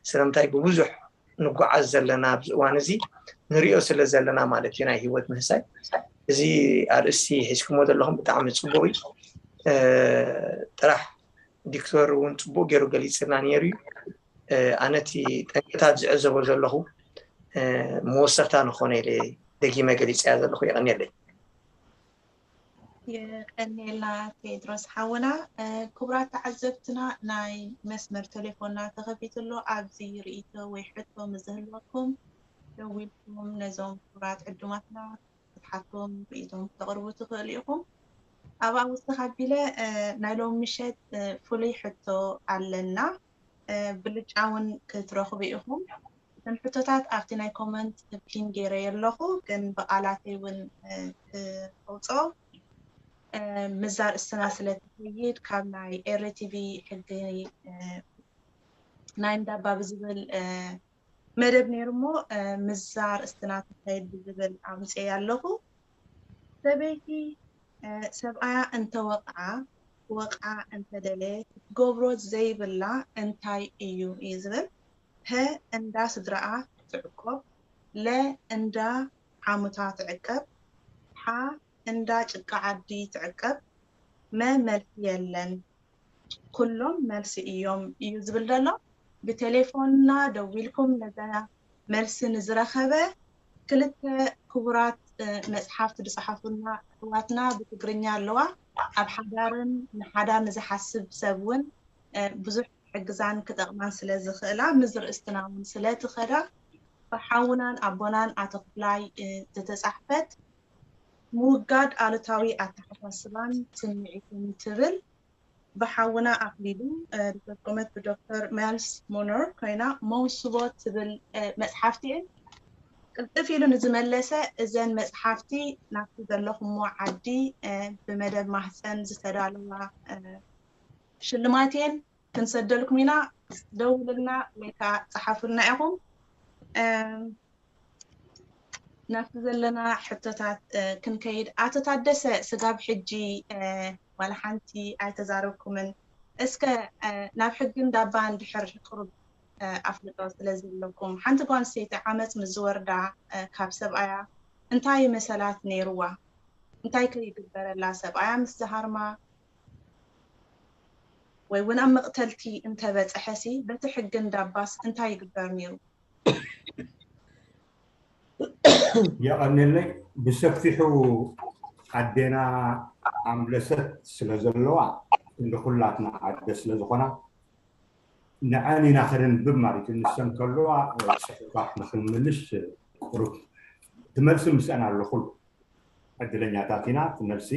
ስለምንታይ ብብዙሕ ንጓዓዝ ዘለና ኣብዚ እዋን እዚ ንሪኦ ስለ ዘለና ማለት እዩ ናይ ህይወት ምህሳይ። እዚ ኣርእስቲ ሒዝኩሞ ዘለኹም ብጣዕሚ ጽቡቕ እዩ። ጥራሕ ዲክተር እውን ጽቡቕ ገይሩ ገሊጽና ነይሩ እዩ። ኣነ እቲ ጠንቅታት ዝዕዘቦ ዘለኹ መወሰኽታ ንኾነ ኢለ ደጊመ ገሊጸያ ዘለኹ። የቐንየለይ። የቐንየልና ቴድሮስ ሓውና። ክቡራት ተዓዘብትና ናይ መስመር ቴሌፎንና ተኸፊቱ ኣሎ። ኣብዚ ርእይቶ ወይ ሕቶ ምስ ዝህልወኩም ደዊልኩም ነዞም ክቡራት ዕዱማትና ክትሓቶም ርእይቶም ክተቕርቡ ትኽእሉ ኢኹም። ኣብኣ ውስኽ ኣቢለ ናይ ሎም ምሸት ፍሉይ ሕቶ ኣለና። ብልጫ እውን ክትረኽቡ ኢኹም። እተን ሕቶታት ኣብቲ ናይ ኮመንት ፒን ገይረ ኣለኹ፣ ግን ብቓላተይ እውን ክወፆ ምዛር እስና ስለ ትኸይድ ካብ ናይ ኤርቲቪ ሕጊ ናይ እንዳባ ብዝብል መደብ ነይሩ እሞ ምዛር እስትና ትኸይድ ብዝብል ኣምፅኤ ኣለኹ። ሰበይቲ ሰብኣያ እንተወቕዓ ክወቕዓ እንተደለየ ክትገብሮ ዘይብላ እንታይ እዩ እዩ ዝብል። ሀ እንዳ ስድራኣ ትዕቆብ፣ ለ እንዳ ዓሙታ ትዕቀብ፣ ሓ እንዳ ጭቃ ዓዲ ትዕቀብ፣ መ መልሲ የለን። ኩሎም መልሲ እዮም እዩ ዝብል ዘሎ። ብቴሌፎንና ደዊልኩም ነዛ መልሲ ንዝረኸበ ክልተ ክቡራት መፅሓፍቲ ዝፀሓፉልና ኣሕዋትና ብትግርኛ ኣለዋ። ኣብ ሓዳርን ንሓዳር ንዝሓስብ ሰብ እውን ብዙሕ ክሕግዛን ክጠቕማን ስለ ዝኽእላ ምስ ርእስትና እውን ስለ ትኸዳ ብሓውናን ኣቦናን ኣቶ ክፍላይ ዝተፃሕፈት ምውጋድ ኣሉታዊ ኣተሓሳስባን ስምዒትን ትብል ብሓውና ኣኽሊሉ ዝተርጎመት ብዶክተር ማይልስ ሞኖር ኮይና መውስቦ ትብል መፅሓፍቲ እየን። ቅልጥፍ ኢሉ ንዝመለሰ እዘን መፅሓፍቲ ናብቲ ዘለኹሞ ዓዲ ብመደብ ማህፀን ዝተዳለዋ ሽልማት እየን። ክንሰደልኩም ኢና። ደውሉልና ወይ ከዓ ፀሓፉልና ኢኹም። ናብቲ ዘለና ሕቶታት ክንከይድ፣ ኣቶ ታደሰ ስጋብ ሕጂ ዋላ ሓንቲ ኣይተዛረብኩምን። እስከ ናብ ሕጊ እንዳባ እንድሕር ቅሩብ ኣፍልጦ ስለ ዘለኩም፣ ሓንቲ ጓል ኣንስተይቲ ዓመፅ ምስ ዝወርዳ ካብ ሰብኣያ እንታይ መሰላት ነይርዋ? እንታይ ከ ይግበረላ? ሰብኣያ ምስ ዝሃርማ ወይ እውን ኣብ መቕተልቲ እንተበፀሐሲ በቲ ሕጊ እንዳባስ እንታይ ይግበር ነይሩ? የቐንየለይ። ብሰፊሑ ኣዴና ኣምለሰት ስለ ዘለዋ ንኩላትና ኣደ ስለ ዝኾና ንዐን ኢና ከነንብብ ማለት እዩ። ንሰን ከለዋ ፅሑፋት ንክንምልሽ ቁሩብ ትመልሲ ምስአን ኣለኹ። ዕድለኛታት ኢና። ትመልሲ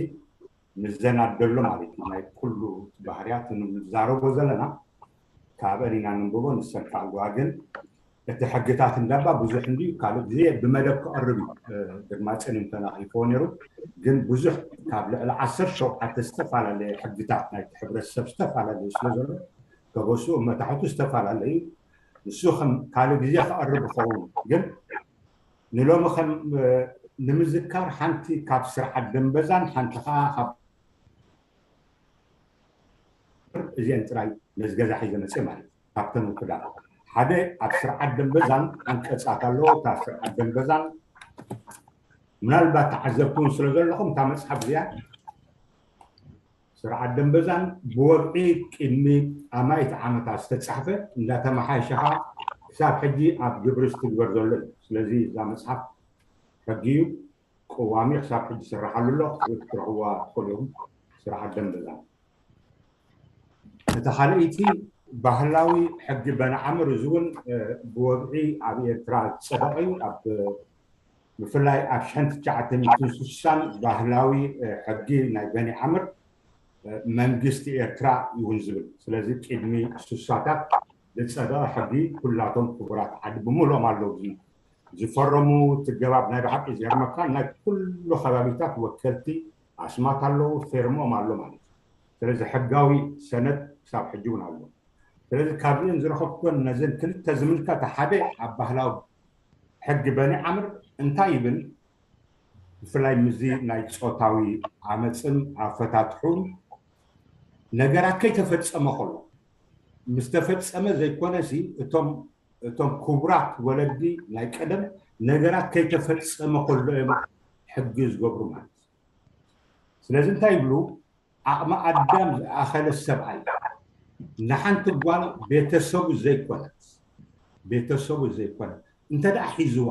ምዘን ኣደሎ ማለት እዩ። ናይ ኩሉ ባህርያት ንዛረቦ ዘለና ካብአን ኢና ንንብቦ። ንሰን ካልዋ ግን እቲ ሕግታት እንዳባ ብዙሕ እንድዩ ካልእ ግዜ ብመደብ ክቐርብ እዩ። ግርማፅን እንተናኺፎ ነይሩ ግን ብዙሕ ካብ ልዕሊ ዓሰርተ ሸውዓተ ዝተፈላለየ ሕግታት ናይቲ ሕብረተሰብ ዝተፈላለየ ስለ ዘሎ ከበስኡ መታሕቱ ዝተፈላለዩ ንሱ ከም ካልእ ግዜ ክቐርብ ይኸውን ግን ንሎሚ ከም ንምዝካር ሓንቲ ካብ ስርዓት ደንበዛን ሓንቲ ከዓ ካብ እዚአን ጥራይ ነዚ ገዛ ሒዘ መፅእ ማለት እዩ። ካብተን ውሕዳት ሓደ ኣብ ስርዓት ደንበዛን ዓንቀፃት ኣለዎ። እታ ስርዓት ደንበዛን ምናልባት ተዓዘብኩም ስለ ዘለኹም እታ መፅሓፍ እዚኣ ስርዓት ደንበዛን ብወግዒ ቅድሚ ኣማኢት ዓመታት ዝተፃሕፈ እንዳተመሓየሸኻ ክሳብ ሕጂ ኣብ ግብሪ ዝትግበር ዘሎ እዩ። ስለዚ እዛ መፅሓፍ ሕጊ እዩ። ቅዋሚ ክሳብ ሕጂ ይስራሓሉ ኣሎ ክትረኽብዋ ትኽእሉ ኢኹም። ስርዓት ደንበዛ እቲ ካልኣይቲ ባህላዊ ሕጊ በኒ ዓምር እዚ እውን ብወግዒ ኣብ ኤርትራ ዝፀደቐ እዩ። ኣብ ብፍላይ ኣብ ሽሕን ትሽዓተ ሚእትን ስሳን ባህላዊ ሕጊ ናይ በኒ ዓምር መንግስቲ ኤርትራ ይውን ዝብል ስለዚ ቅድሚ ስሳታት ዝፀደቐ ሕጊ ኩላቶም ክቡራት ዓዲ ብምልኦም ኣለዉ ዝፈረሙ ትገባብ ናይ ብሓቂ ዘርመካ ናይ ኩሉ ከባቢታት ወከልቲ ኣስማት ኣለዉ ፌርሞም ኣሎ ማለት እዩ። ስለዚ ሕጋዊ ሰነድ ክሳብ ሕጂ እውን ኣሎ። ስለዚ ካብዚአን ዝረኸብኩወን ነዘን ክልተ ዝምልከተ ሓደ ኣብ ባህላዊ ሕጊ በኒ ዓምር እንታይ ይብል ብፍላይ ምዚ ናይ ፆታዊ ዓመፅን ኣፈታትሑን ነገራት ከይተፈፀመ ከሎ ምስ ተፈፀመ ዘይኮነሲ እቶም እቶም ክቡራት ወለዲ ናይ ቀደም ነገራት ከይተፈጸመ ከሎ እዮም ሕጊ ዝገብሩ ማለት እዩ። ስለዚ እንታይ ይብሉ? ዓቕሚ ኣዳም ዝኣኸለ ሰብኣይ ንሓንቲ ጓል ቤተሰቡ ዘይኮነት፣ ቤተሰቡ ዘይኮነት እንተ ደኣ ሒዝዋ፣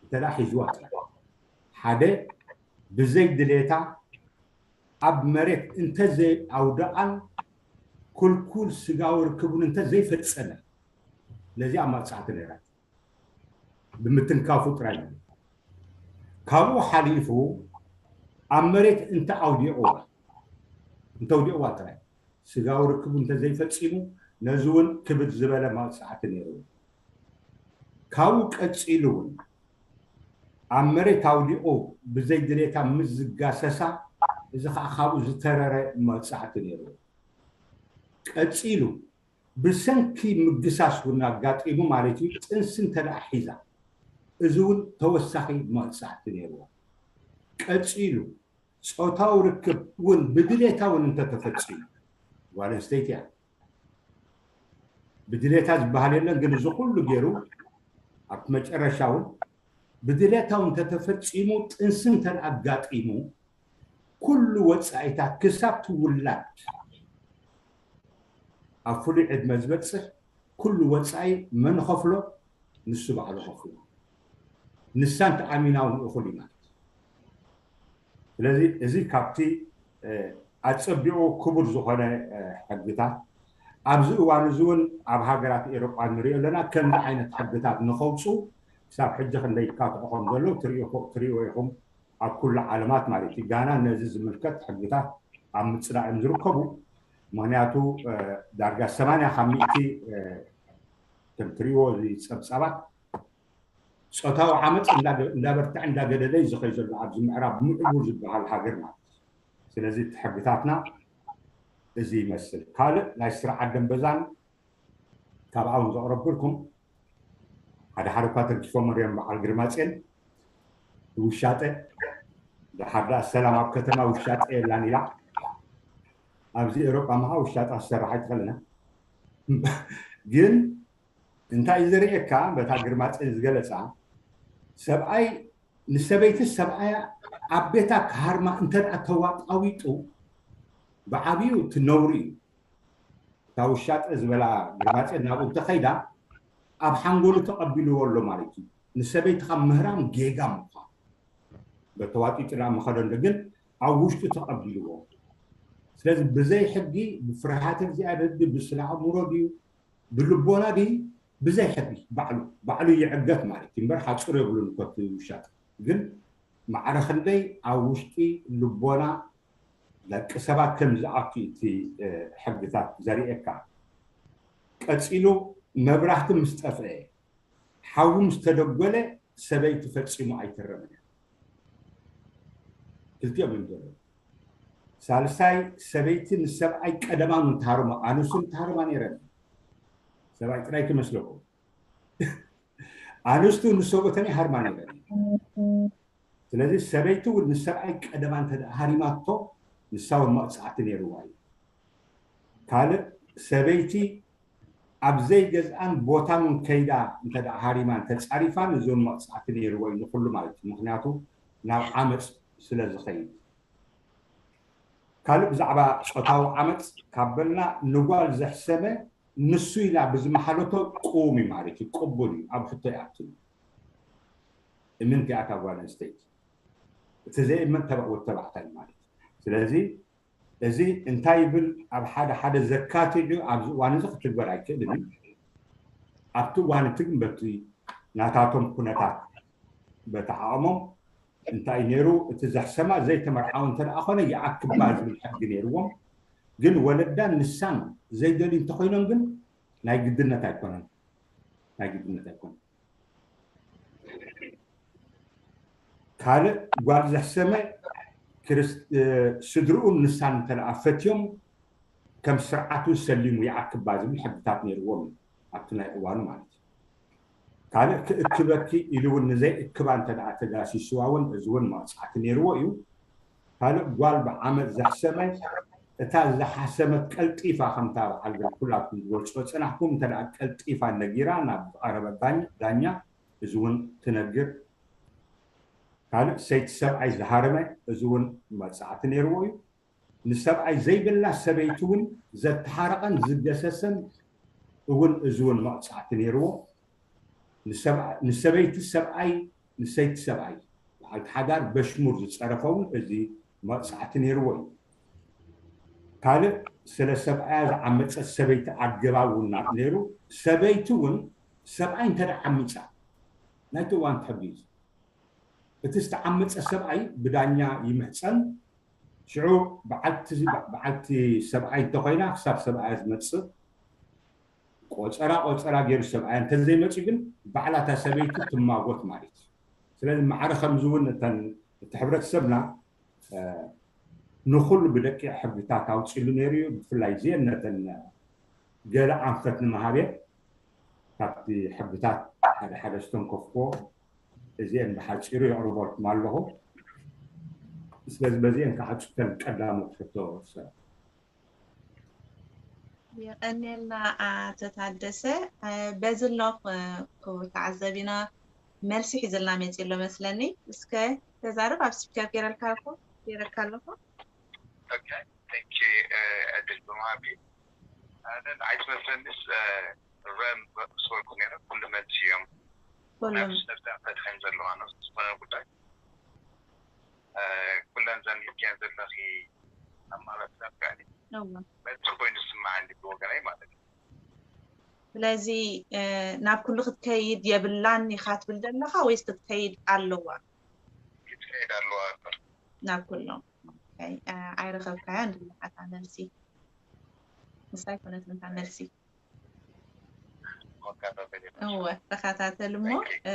እንተ ደኣ ሒዝዋ ጥራይ፣ ሓደ ብዘይ ድሌታ ኣብ መሬት እንተ ዘይኣውደቓን ክልኩል ስጋዊ ርክቡን እንተ ዘይፈጸመ፣ ነዚኣ መቕጻዕቲ ነይራ። ብምትንካፉ ጥራይ እዩ። ካብኡ ሓሊፉ ኣብ መሬት እንተ ኣውዲቕዋ፣ እንተ ኣውዲቕዋ ጥራይ፣ ስጋዊ ርክቡ እንተ ዘይፈጺሙ፣ ነዚ እውን ክብድ ዝበለ መቕጻዕቲ ነይሩ። ካብኡ ቀጺሉ እውን ኣብ መሬት ኣውዲቑ ብዘይ ድሌታ ምስ ዝጋሰሳ፣ እዚ ኸዓ ካብኡ ዝተረረ መቕጻዕቲ ነይሩ። ቀጺሉ ብሰንኪ ምግሳስ እውን ኣጋጢሙ ማለት እዩ፣ ጥንሲ እንተ ደኣ ሒዛ፣ እዚ እውን ተወሳኺ መቕጻዕቲ ነይርዎ። ቀጺሉ ጾታዊ ርክብ እውን ብድሌታ እውን እንተተፈጺሙ፣ ጓል ኣንስተይቲ እያ፣ ብድሌታ ዝበሃል የለን፣ ግን እዚ ኩሉ ገይሩ ኣብቲ መጨረሻ እውን ብድሌታ እውን እንተተፈጺሙ፣ ጥንሲ እንተ ኣጋጢሙ፣ ኩሉ ወጻኢታት ክሳብ ትውላድ ኣብ ፍሉይ ዕድመ ዝበጽሕ ኩሉ ወጻኢ መን ኸፍሎ? ንሱ ባዕሉ ኸፍሎ። ንሳን ተኣሚና እውን እኹል እዩ ማለት እዩ። ስለዚ እዚ ካብቲ ኣጸቢቑ ክቡር ዝኾነ ሕግታት ኣብዚ እዋን እዚ እውን ኣብ ሃገራት ኤሮጳ ንሪኦ ኣለና። ከምዚ ዓይነት ሕግታት ንኸውፁ ክሳብ ሕጂ ክንደይ ይካትዑ ከም ዘለዉ ትሪእኹ- ትሪእዎ ኢኹም። ኣብ ኩሉ ዓለማት ማለት እዩ። ጋና ነዚ ዝምልከት ሕግታት ኣብ ምፅዳቕ እዮም ዝርከቡ። ምክንያቱ ዳርጋ ሰማንያ ካብ ሚእቲ ከም ትሪእዎ እዚ ፀብፃባት ፆታዊ ዓመፅ እንዳበርትዐ እንዳገደደ እዩ ዝኸይ ዘሎ ኣብዚ ምዕራብ ምዕቡል ዝበሃል ሃገር ማለት እዩ። ስለዚ እቲ ሕግታትና እዚ ይመስል። ካልእ ናይ ስርዓት ደንበዛን ካብ ኣውን ዘቕረብኩልኩም ሓደ ሓደ እኳ ተርኪፎም እዮም በዓል ግርማፅን ውሻጠ ድሓር ደኣ ሰላም ኣብ ከተማ ውሻጠ የላን ኢላ ኣብዚ ኤሮጳ ምኻ ውሻጠ ክሰርሕ ኣይትኽእልና ግን እንታይ እዩ ዘርእየካ በታ ግርማፀ ዝገለፃ ሰብኣይ ንሰበይቲ ሰብኣያ ኣብ ቤታ ክሃርማ እንተ ተዋጣዊጡ ብዓብዩ እቲ ነውሪ እዩ እታ ውሻጠ ዝበላ ግርማፀ ናብኡ እንተኸይዳ ኣብ ሓንጎሉ ተቐቢልዎ ኣሎ ማለት እዩ ንሰበይትኻ ምህራም ጌጋ ምዃን በተዋጢጡ ዳ ምኸደ እንዶ ግን ኣብ ውሽጡ ተቐቢልዎ ስለዚ ብዘይ ሕጊ ብፍርሃት እግዚኣብሔር ድዩ ብስነ ኣእምሮ ድዩ ብልቦና ድዩ ብዘይ ሕጊ ባዕሉ ባዕሉ ይዕገት ማለት እዩ እምበር ሓፁር የብሉን እኮ እቲ ውሻጠ ግን ማዕረ ክንደይ ኣብ ውሽጢ ልቦና ደቂ ሰባት ከም ዝኣቱ እቲ ሕግታት ዘርእየካ ቀፂሉ መብራህቲ ምስ ጠፍአ ሓዊ ምስ ተደጎለ ሰበይቲ ፈፂሙ ኣይትረምን እያ ክልቲኦም እዮም ዘለዉ ሳልሳይ ሰበይቲ ንሰብኣይ ቀደማ ምንትሃርሞ ኣንሱ ምትሃርማ ነይረን ሰብኣይ ጥራይ ክመስለኩም ኣንስቱ ንሰብኦተን ይሃርማ ነይረን ስለዚ ሰበይቲ እውን ንሰብኣይ ቀደማ እንተ ሃሪማቶ ንሳ እውን መቕፃዕቲ ነይርዋ እዩ ካልእ ሰበይቲ ኣብ ዘይገዝኣን ቦታን እውን ከይዳ እንተ ሃሪማን ተፃሪፋን እዚ እውን መቕፃዕቲ ነይርዎ እዩ ንኩሉ ማለት እዩ ምክንያቱ ናብ ዓመፅ ስለ ዝኸይድ ካልእ ብዛዕባ ፆታዊ ዓመፅ ካብ በልና ንጓል ዘሕሰመ ንሱ ኢላ ብዝመሓለቶ ቅውም እዩ ማለት እዩ ቅቡል እዩ ኣብ ሕቶ ይኣቱ እዩ እምንቲ ኣታ ጓል ኣንስተይቲ እቲ ዘይእመን ተባዕወት ተባዕታይ ማለት እዩ ስለዚ እዚ እንታይ ይብል ኣብ ሓደ ሓደ ዘካትዕ እዩ ኣብዚ እዋን እዚ ክትግበር ኣይክእልን እዩ ኣብቲ እዋን እቲ ግን በቲ ናታቶም ኩነታት በቲ ዓቕሞም እንታይ ነይሩ እቲ ዘሕሰማ ዘይተመርዓው እንተ ደኣ ኾነ ይኣክባ ዝብል ሕጊ ነይርዎም ግን ወለዳን ንሳን ዘይደልዩ እንተኾይኖም ግን ናይ ግድነት ኣይኮነን ናይ ግድነት ኣይኮነን ካልእ ጓል ዘሕሰመ ስድርኡን ንሳን እንተ ደኣ ፈትዮም ከም ስርዓቱ ሰሊሙ ይኣክባ ዝብል ሕግታት ነይርዎም ኣብቲ ናይ እዋኑ ማለት እዩ ካልእ ክእክበኪ ኢሉ እውን ንዘይእክባ እንተ ደኣ ተጋሲስዋ እውን እዚ እውን መቕፃዕቲ ነይርዎ እዩ ካልእ ጓል ብዓመፅ ዘሕሰመ እታ ዝሓሰመት ቀልጢፋ፣ ከምታ በዓል ገ- ኩላትኩም ዝገልጾ ጽናሕኩም እንተ ደኣ ቀልጢፋ ነጊራ ናብ ዝቐረበ ዳኝ- ዳኛ፣ እዚ እውን ትነግር። ካልእ ሰይቲ ሰብኣይ ዝሃረመ፣ እዚ እውን መቕጻዕቲ ነይርዎ እዩ። ንሰብኣይ ዘይብላ ሰበይቲ እውን ዘተሓረቐን ዝገሰሰን እውን፣ እዚ እውን መቕጻዕቲ ነይርዎ። ንሰብኣ- ንሰበይቲ ሰብኣይ፣ ንሰይቲ ሰብኣይ፣ በዓልቲ ሓዳር በሽሙር ዝጸረፈ እውን እዚ መቕጻዕቲ ነይርዎ እዩ። ካልእ ስለ ሰብኣያ ዝዓመጸት ሰበይቲ ኣገባብ እውን ና- ነይሩ። ሰበይቲ እውን ሰብኣይ እንተ ደኣ ዓሚጻ፣ ናይቲ እዋን ሕጊ እዩ። እቲ ዝተዓመጸ ሰብኣይ ብዳኛ ይምሕጸን። ሽዑ በዓልቲ በዓልቲ ሰብኣይ እንተኾይና፣ ክሳብ ሰብኣያ ዝመጽእ ቆጸራ ቆጸራ ገይሩ ሰብኣያ እንተዘይመጽኡ ግን፣ ባዕላ እታ ሰበይቲ ትማጎት ማለት እዩ። ስለዚ ማዕረ ከምዚ እውን እተን እቲ ሕብረተሰብና እ፣ ንኹሉ ብደቂቕ ሕግታት ኣውጺሉ ነይሩ እዩ። ብፍላይ እዚአን ነተን ገለ ኣንፈት ንምሃብ እየ ካብቲ ሕግታት ሓደ ሓደ ዝተንከፍኩዎ፣ እዚአን ብሓጺሩ የቕርበልኩም ኣለኹ። ስለዚ በዚአን ክዓጹ፣ እተን ቀዳሞት ሕቶ ሰ- የቐንየልና ኣቶ ታደሰ። እ፣ በዚ ኣሎ፣ እ፣ ክቡር ተዓዘቢና፣ መልሲ ሒዝልና መፂኡ ኣሎ መስለኒ። እስከ ተዛረብ፣ ኣብ ስፒከር ገይረልካ ኣለኹ፣ ገይረልካ ኣለኹ። Okay, thank you, እ፣ ዕድል ብምሃብኪ። ኣነ ንዓይ ዝመስለኒስ፣ እ፣ እዞም ዝበልኩ ነይረ፣ ኩሉ መልሲ እዮም። ናይ ኩሎም ምስ ነብሳ ፈትሐን ዘለዋ ነብሲ ዝኾነ ጉዳይ፣ እ፣ ኩለን ዘን ልክየን ዘለኺ ኣማራፂታት ከኣኒ እወ። መልሲ ኮይኑ ዝስማዓኒ ብወገነይ ማለት እዩ። ስለዚ፣ እ፣ ናብ ኩሉ ክትከይድ የብላን ኢኻ ትብል ዘለኻ ወይስ ክትከይድ ኣለዋ? ክትከይድ ኣለዋ እምበር። ናብ ኩሎም። ኦኬ፣ እ፣ ኣይረኸብካዮን ዘለኻ እታ መልሲ። ንሳ ኣይኮነትን እታ መልሲ። መከታተሊ እወ፣ ተኸታተል እሞ፣ እ፣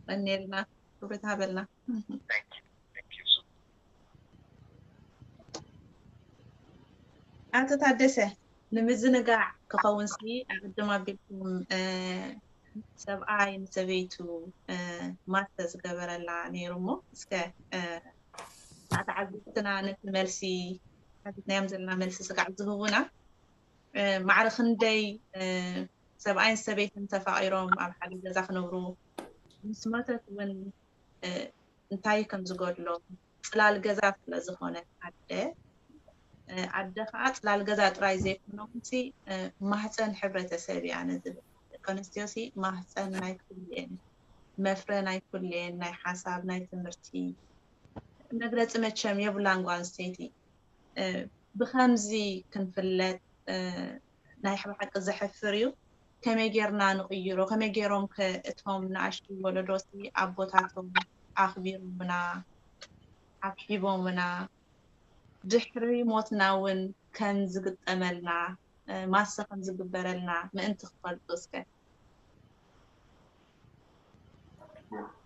ቀንየልና፣ ክብሪ ትሃበልና። Thank you. Thank you so ኣቶ ታደሰ፣ ንምዝንጋዕ ክኸውን ሲ ኣቐድም ኣቢልኩም፣ እ፣ ሰብኣይ ንሰበይቱ፣ እ፣ ማተ ዝገበረላ ነይሩ እሞ፣ እስከ፣ እ፣ ተዓዘብትና ነቲ መልሲ ሓቲትናዮም ዘለና መልሲ ስጋዕ ዝህቡና። እ፣ ማዕረ ክንደይ፣ እ፣ ሰብኣይን ሰበይትን ተፋቒሮም ኣብ ሓደ ገዛ ክነብሩ ምስ መተት እውን፣ እ፣ እንታይ ከም ዝጎድሎም፣ ጽላል ገዛ ስለ ዝኾነ ኣደ፣ እ፣ ኣደ ኸዓ ጽላል ገዛ ጥራይ ዘይኮነ፣ እውንሲ፣ እ፣ ማህፀን ሕብረተሰብ እያ። ነዚ ደቂ ኣንስትዮሲ ማህፀን ናይ ኩሉ እየን፣ መፍረ ናይ ኩሉ እየን፣ ናይ ሓሳብ፣ ናይ ትምህርቲ፣ መግለፂ መቸም የብላን ጓል ኣንስተይቲ። እ፣ ብኸምዚ ክንፍለጥ፣ እ፣ ናይ ብሓቂ ዘሕፍር እዩ። ከመይ ጌርና ንቕይሮ? ከመይ ጌሮም ከ እቶም ንኣሽቱ ወለዶሲ ኣቦታቶም ኣኽቢሮምና፣ ሓብሒቦምና፣ ድሕሪ ሞትና እውን ከም ዝግጠመልና፣ እ፣ ማሰ ከም ዝግበረልና ምእንቲ ክፈልጡ እስከ?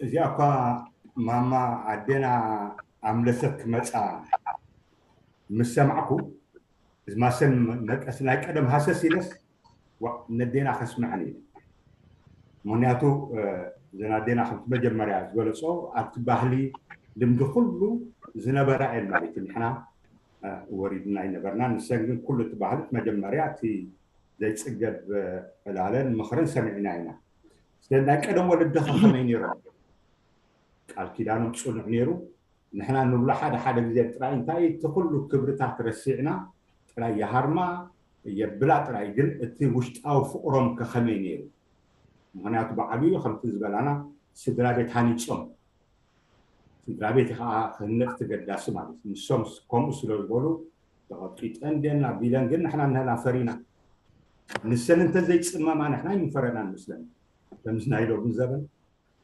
እዚኣ እኳ ማማ ኣዴና ኣምለሰት ክመጻ ምስ ሰማዕኩ፣ እዚ ማሰን መቀስ ናይ ቀደም ሃሰስ ኢለስ፣ ዋ፣ ነዴና ከስምዐን ኢለ። ምኽንያቱ፣ እ፣ እዘን ኣዴና ከምቲ መጀመርያ ዝገለጾ፣ ኣብቲ ባህሊ ልምዲ ኩሉ ዝነበራ እየን ማለት እዩ። ንሕና፣ እ፣ ወሪድና ኣይነበርና። ንሰን ግን ኩሉ እቲ ባህሊ መጀመርያ እቲ ዘይጽገብ፣ እ፣ ዕላለን ምኽርን ሰሚዕና ኢና። ስለ ናይ ቀደም ወለድኻ ከመይ ነይሮም? ቃል ኪዳኖም ጽኑዕ ነይሩ። ንሕና ንብሎ ሓደ ሓደ ግዜ ጥራይ እንታይ እቲ ኩሉ ክብርታት ረሲዕና ጥራይ የሃርማ የብላ ጥራይ፣ ግን እቲ ውሽጣዊ ፍቕሮም ከ ከመይ ነይሩ? ምኽንያቱ ብዓብዩ ከምቲ ዝበላና ስድራ ቤት ሃኒጾም፣ ስድራ ቤት ከዓ ክህነፅ ተገዳሲ ማለት እዩ። ንሶም ከምኡ ስለ ዝበሉ ተቐጥቂጠን ደን ኣቢለን፣ ግን ንሕና ንህና ፈሪና። ንሰን እንተ ዘይፅመማ ንሕና ኣይምፈረናን ምስለን። ከምዚ ናይ ሎሚ ዘበን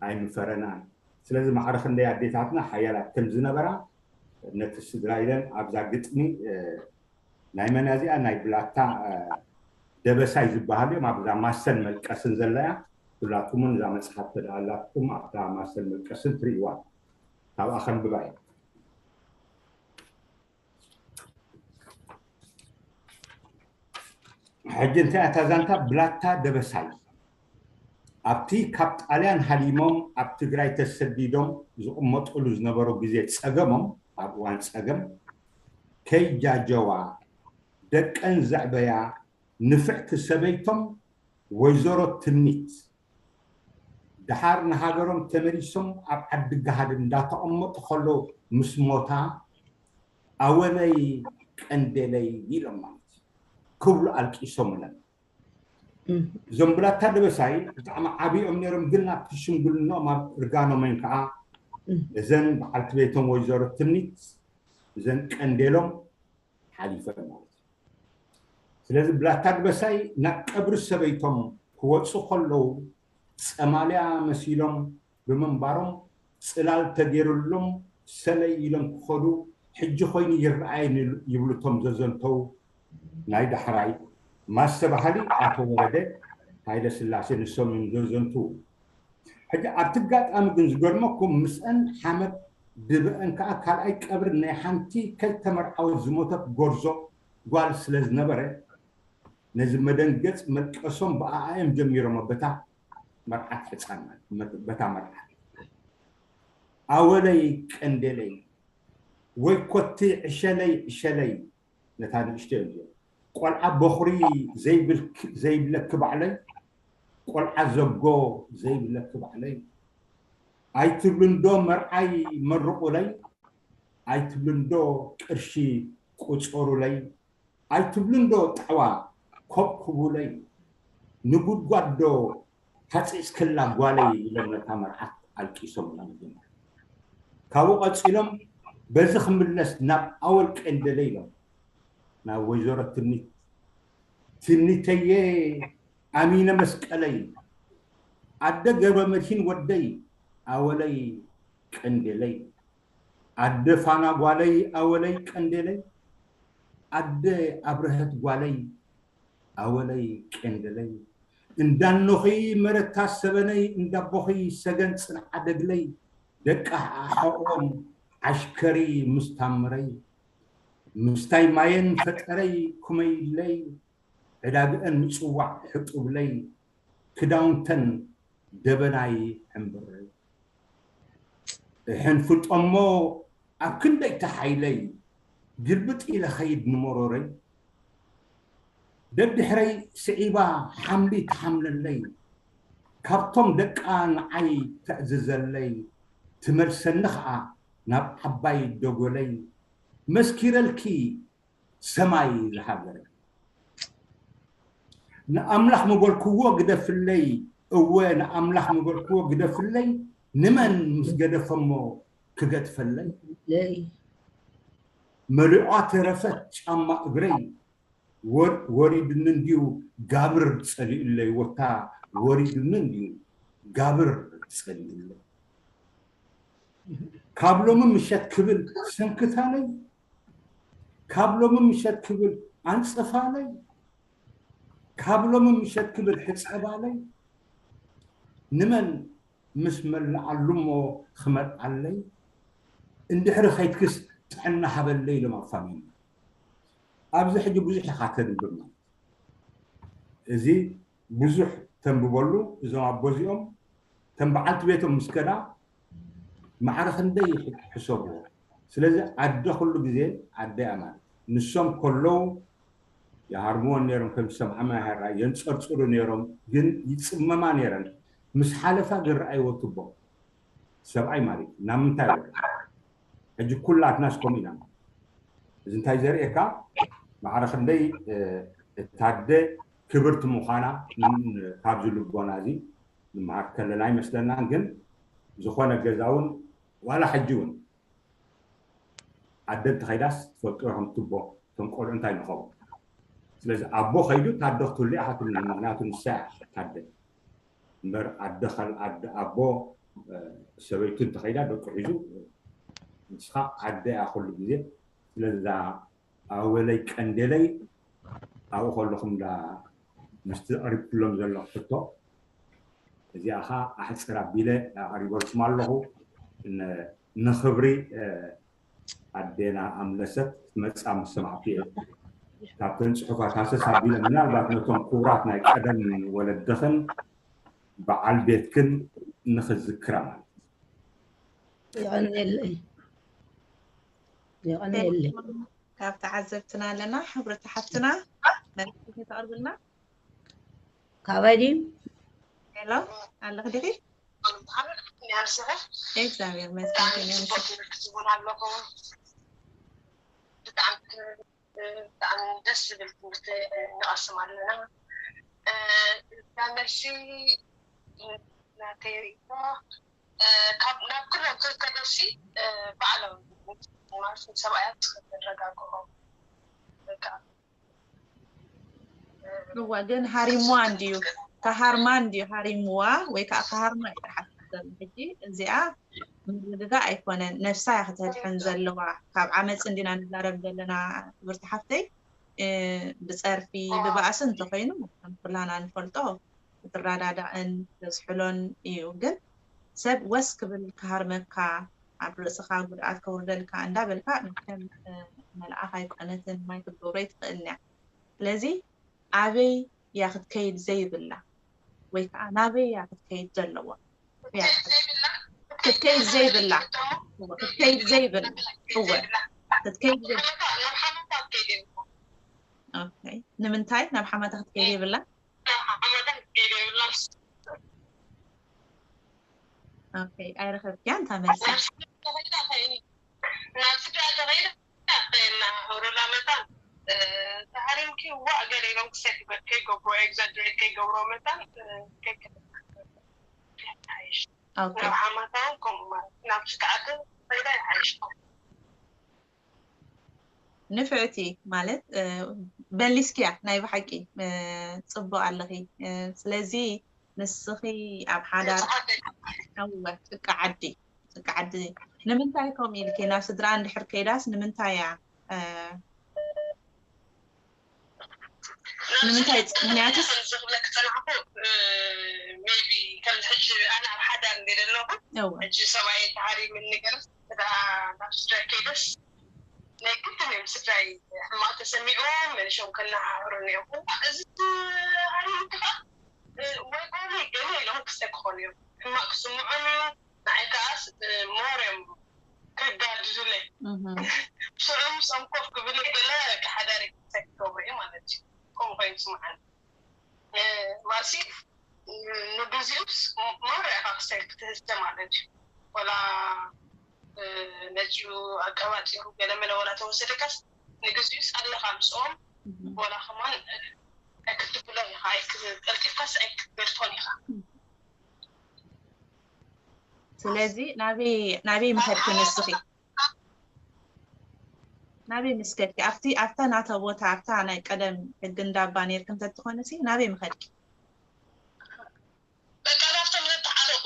ኣይምፈረናን። ስለዚ ማዕረ ክንደይ ኣዴታትና ሓያላት ከም ዝነበራ ነቲ ስድራ ኢለን ኣብዛ ግጥሚ፣ እ፣ ናይ መን እያ እዚኣ? ናይ ብላታ፣ እ፣ ደበሳይ ዝበሃሉ እዮም። ኣብዛ ማሰን መልቀስን ዘላ እያ። ኩላትኩም እውን እዛ መፅሓፍ ተደኣላትኩም ኣብታ ማሰን መልቀስን ትርእይዋ። ካብኣ ከንብባ እየ። ሕጂ እንታይ እታ ዛንታ ብላታ ደበሳይ ኣብቲ ካብ ጣልያን ሃዲሞም ኣብ ትግራይ ተሰዲዶም ዝቕመጡሉ ዝነበሩ ግዜ ጸገሞም፣ ኣብ እዋን ጸገም፣ ከይጃጀዋ፣ ደቀን ዘዕበያ ንፍዕቲ ሰበይቶም ወይዘሮ ትምኒት፣ ደሓር ንሃገሮም ተመሊሶም ኣብ ዓዲ ገሃድ እንዳተቐመጡ ከለዉ ምስ ሞታ፣ ኣወለይ ቀንዴለይ ኢሎም ማለት እዩ ክብሉ ኣልቂሶምለን። እዞም ብላታ ደበሳይ ብጣዕሚ ዓብዮም ነይሮም፣ ግን ናብቲ ሽምግልንኦም ኣብ እርጋኖም እዮም ከዓ እዘን በዓልቲ ቤቶም ወይዘሮ ትምኒት እዘን ቀንዴሎም ሓሊፈን ማለት እዩ። ስለዚ ብላታ ደበሳይ ናብ ቀብሪ ሰበይቶም ክወፁ ከለዉ ጸማልያ መሲሎም ብምንባሮም ጽላል ተገይሩሎም ሰለይ ኢሎም ክኸዱ ሕጂ ኮይኑ ይረኣየኒ ይብሉ እቶም ዘዘንተው ናይ ዳሕራይ ማሰ ባህሊ ኣቶ ወረደ ሃይለ ስላሴ ንሶም እዮም ዘዘንትዉ። ሕጂ ኣብቲ ኣጋጣሚ ግን ዝገርመኩም ምስአን ሓመድ ድበአን ከዓ ካልኣይ ቀብሪ ናይ ሓንቲ ከይተመርዓወት ዝሞተት ጎርዞ ጓል ስለ ዝነበረ ነዚ መደንገፅ መልቀሶም ብኣኣ እዮም ጀሚሮም በታ መርዓት ሕፃን ማለት በታ መርዓት ኣወለይ ቀንዴለይ ወይ ኮቲ ዕሸለይ ዕሸለይ ነታ ንእሽተይ እዮም ቆልዓ በኹሪ ዘይብለኪ ባዕለይ ቆልዓ ዘጎ ዘይብለኪ ባዕለይ ኣይትብልንዶ መርዓይ መርቑለይ ኣይትብልንዶ ቅርሺ ቁፀሩለይ ኣይትብልንዶ ጣዕዋ ኮብኩቡለይ ንጉድጓድ ዶ ሃፂፅክላ ጓለይ ኢሎም ነታ መርዓት ኣልቂሶም ኢና መጀመርያ። ካብኡ ቀፂሎም በዚ ክምለስ ናብ ኣወል ቀንደለ ኢሎም ናብ ወይዘሮ ትምኒት ትምኒተየ ኣሚነ መስቀለይ ኣደ ገብረ መድሂን ወደይ ኣወለይ ቀንደለይ ኣደ ፋና ጓለይ ኣወለይ ቀንደለይ ኣደ ኣብረሀት ጓለይ ኣወለይ ቀንደለይ እንዳኖኺ መረታ ሰበነይ እንዳቦኺ ሰገን ፅንዓ ደግለይ ደቂ ሓቆም ዓሽከሪ ምስታምረይ ምስታይ ማየን ፈጠረይ ኩመይለይ ዕዳግአን ምፅዋዕ ሕጡብለይ ክዳውንተን ደበናይ ሕንብረይ እሕንፍጦሞ ኣብ ክንደይ ተሓይለይ ግልብጥ ኢለ ኸይድ ንመሮረይ ደድሕረይ ስዒባ ሓምሊ ትሓምለለይ ካብቶም ደቃ ንዓይ ተዕዝዘለይ ትመልሰኒ ኸዓ ናብ ዓባይ ደጎለይ መስኪረልኪ ሰማይ ዝሃገረ ንኣምላኽ ምበልክዎ ግደፍለይ እወ ንኣምላኽ ምበልክዎ ግደፍለይ ንመን ምስ ገደፈሞ ክገድፈለይ መሊቋ ተረፈት ጫማ እግረይ ወሪድኒ እንድዩ ጋብር ጸሊኡለይ ወታ ወሪድኒ እንድዩ ጋብር ጸሊኡለይ ካብ ሎሚ ምሸት ክብል ሰንክታለይ ካብ ሎሚ ምሸት ክብል ኣንጽፋለይ ካብ ሎሚ ምሸት ክብል ሕጸባለይ ንመን ምስ መልዓሉ እሞ ክመልዓለይ እንድሕሪ ከይትክስ ጥዕና ሃበለይ ኢሎም ኣፋሚም ኣብዚ ሕጂ ብዙሕ ኢኻ ተንብብ ማለት እዚ ብዙሕ ተንብበሉ እዞም ኣቦዚኦም ከም በዓልቲ ቤቶም ምስ ከዳ ማዕረ ክንደይ ሕሰብዎ ስለዚ ኣደ ኩሉ ግዜ ኣደ እያ ማለት ንሶም ከለዉ ይሃርምወን ነይሮም ከም ዝሰምዓማ ይሃራ የንፀርፅሩ ነይሮም ግን ይፅመማ ነይረን ምስ ሓለፋ ግን ረኣይዎ ትቦ ሰብኣይ ማለት እዩ ናብ ምንታይ ወ ሕጂ ኩላትናስ ከምኡ ኢና እዚ እንታይ ዘርእየካ ማዕረ ክንደይ እታደ ክብርቲ ምዃና ካብዚ ልቦና እዚ ንመሃር ከለና ይመስለና ግን ዝኾነ ገዛ እውን ዋላ ሕጂ እውን ኣደ እንተኸይዳስ ትፈልጡ ኢኹም ትቦ እቶም ቆልዑ እንታይ ንኸው ስለዚ ኣቦ ኸይዱ ታደ ክትህሉ ኢኻ ትብሉ ምክንያቱ ንሳ እያ ታደ እምበር ኣደ ኣቦ ሰበይቱ እንተኸይዳ ደቁ ሒዙ ንስኻ ኣደ እያ ኩሉ ግዜ ስለዚ ኣወለይ ቀንዴለይ ኣብኡ ከለኹም ዳ ምስቲ ኣቕሪብኩሎም ዘለኹ ሕቶ እዚኣ ኸዓ ኣሕፅር ኣቢለ ኣቕሪበልኩም ኣለኹ ንኽብሪ ኣዴና ኣምለሰት ክትመፅኣ ምስ ሰማዕኩ እየ ካብተን ፅሑፋት ሃሰስ ኣቢለ ምናልባት ነቶም ክቡራት ናይ ቀደም ወለድኽን በዓል ቤትክን ንኽዝክራ ማለት የቐንየለይ የቐንየለይ ካብ ተዓዘብትና ኣለና። ሕብረት ሓፍትና መልእኽቲ ተቕርብልና። ካባይ ድዩ? ሄሎ፣ ኣለኺ ዲኺ? እግዚኣብሔር ይመስገን። ከመይ ኣምሲ? ብጣዕሚ ደስ ዝብል ትምህርቲ ንቐስም ኣለና። እዛ መልሲ ናተይ ርእይቶ፣ ካብ ናብ ኩሎም ክልተ ደርሲ ባዕሎም ማለት ንሰብኣያት ከረጋግኦም በቃ እዋ ግን ሃሪምዋ እንድዩ፣ ከሃርማ እንድዩ ሃሪምዋ፣ ወይ ከዓ ከሃርማ እዩ ዝሓስብ ዘሎ። ሕጂ እዚኣ ምርግጋእ ኣይኮነን፣ ነፍሳ እያ ክትድሕን ዘለዋ። ካብ ዓመፅ እንዲና ንዛረብ ዘለና ክብርቲ ሓፍተይ። ብፀርፊ ብባእሲ እንተኮይኑ ከም ኩላና ንፈልጦ ክትረዳዳእን ተዝሕሎን እዩ። ግን ሰብ ወስ ክብል ክሃርመካ፣ ኣብ ርእስኻ ጉድኣት ከውርደልካ እንዳበልካ ከም መልኣኽ ኣይኮነትን፣ ማይ ክትገብሮ ኣይትኽእልን እያ። ስለዚ ኣበይ እያ ክትከይድ ዘይብላ ወይ ከዓ ናበይ እያ ክትከይድ ዘለዋ? ክትከይድ ዘይብላ ክትከይድ ዘይብላ እወ ክትከይድ ዘይብላ። ኦኬ፣ ንምንታይ ናብ ሓማታ ክትከይድ የብላ? ኦኬ፣ ኣይረኸብክያን እታ መልሲ። ናብ ስድራ ተኸይዳ ከየና ሮላ መታን ተሃሪምኪ ዋእ ገለ ኢሎም ክሰድበ ከይገብሮ ኤግዛጀሬት ከይገብሮ መታን ከይከሓይሽ ኦኬ፣ ናብ ሓማታውን ከምኡ ማለት ናብ ስድዓተ ከይዳ ይሓይሽ። ንፍዕቲ ማለት መሊስክያ ናይ ብሓቂ ጽቡቅ ኣለኺ። ስለዚ ንስኺ ኣብ ሓዳር እወ ጭቃ ዓዲ ጭቃ ዓዲ ንምንታይ ከምኡ ኢልኪ ናብ ስድራ እንድሕር ከይዳስ ንምንታይ እያ ንምንታይ ምክንያቱስ ዝብለክ ፀናሕኩ ሜቢ ከምዚ ሕጂ ኣነ ኣብ ሓዳር እንደ ዘለኹ እወ ሕጂ ሰብኣይ ተሃሪምኒ ገለ ስድራ ናብ ስድራ ከይደስ ናይ ግድን እዮም ስድራይ ሕማቅ ተሰሚዑ መሊሾም ከነሃህሩኒ እዮም እዚ ሃሪምኒ ከዓ ወይ ጎኒ ገለ ኢሎም ክሰ ክኾኑ እዮም ሕማቅ ክስምዖም እዩ ንዓይ ከዓ ሞር እዮም ከጋድዱለይ እህ ሽዑ ምስኦም ኮፍ ክብል ገለ ሓዳሪ ክሰ ክገብሩ እዩ ማለት እዩ ከምኡ ኮይኑ ስምዓኒ ማሲ ንግዚኡስ ማራ ኢኻ ክሰ ክትህስተ ማለት እዩ ወላ መፂኡ ኣቀባፂሩ ገለመለ ወላ ተወሰደካስ ንግዚኡስ ኣለኻ ምስኦም ወላ ከማን ኣይክትብሎም ኢኻ ቀልጢፍካስ ኣይክትገድፎን ኢኻ ስለዚ ናበይ ናበይ ምኸድኪ ንስኺ ናበይ ምስ ከድኪ ኣብቲ ኣብታ ናታ ቦታ ኣብታ ናይ ቀደም ሕጊ እንዳባ ነርኪ እንተትኾንሲ ናበይ ምኸድኪ በቃ ናብቶም ዘተሓረቁ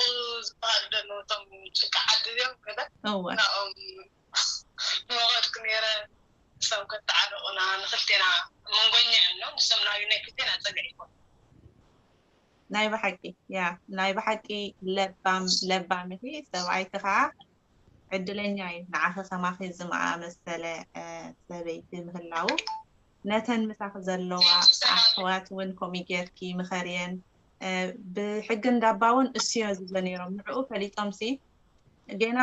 ዝበሃሉ ዘለዉ እቶም ጭቃ ዓዲ እዮም ገለ እወ ናኦም መኸድኩ ነይረ ንሶም ከተዓረቁና ንክልቴና መንጎኛ እዮም ኖ ንሶም ናብ ናይ ክልቴና ፀግዒ ይኮኑ ናይ ብሓቂ ያ ናይ ብሓቂ ለባም ለባም ኢኺ ሰብኣይኪ ከዓ ዕድለኛ እዩ ንዓኺ ከማኺ ዝመኣመሰለ ሰበይቲ ምህላዉ ነተን ምሳኺ ዘለዋ ኣሕዋት እውን ከምኡ ጌርኪ ምኸርየን ብሕጊ እንዳባ እውን እሱ የዝዞ ነይሮም ንዕኡ ፈሊጦምሲ ጌና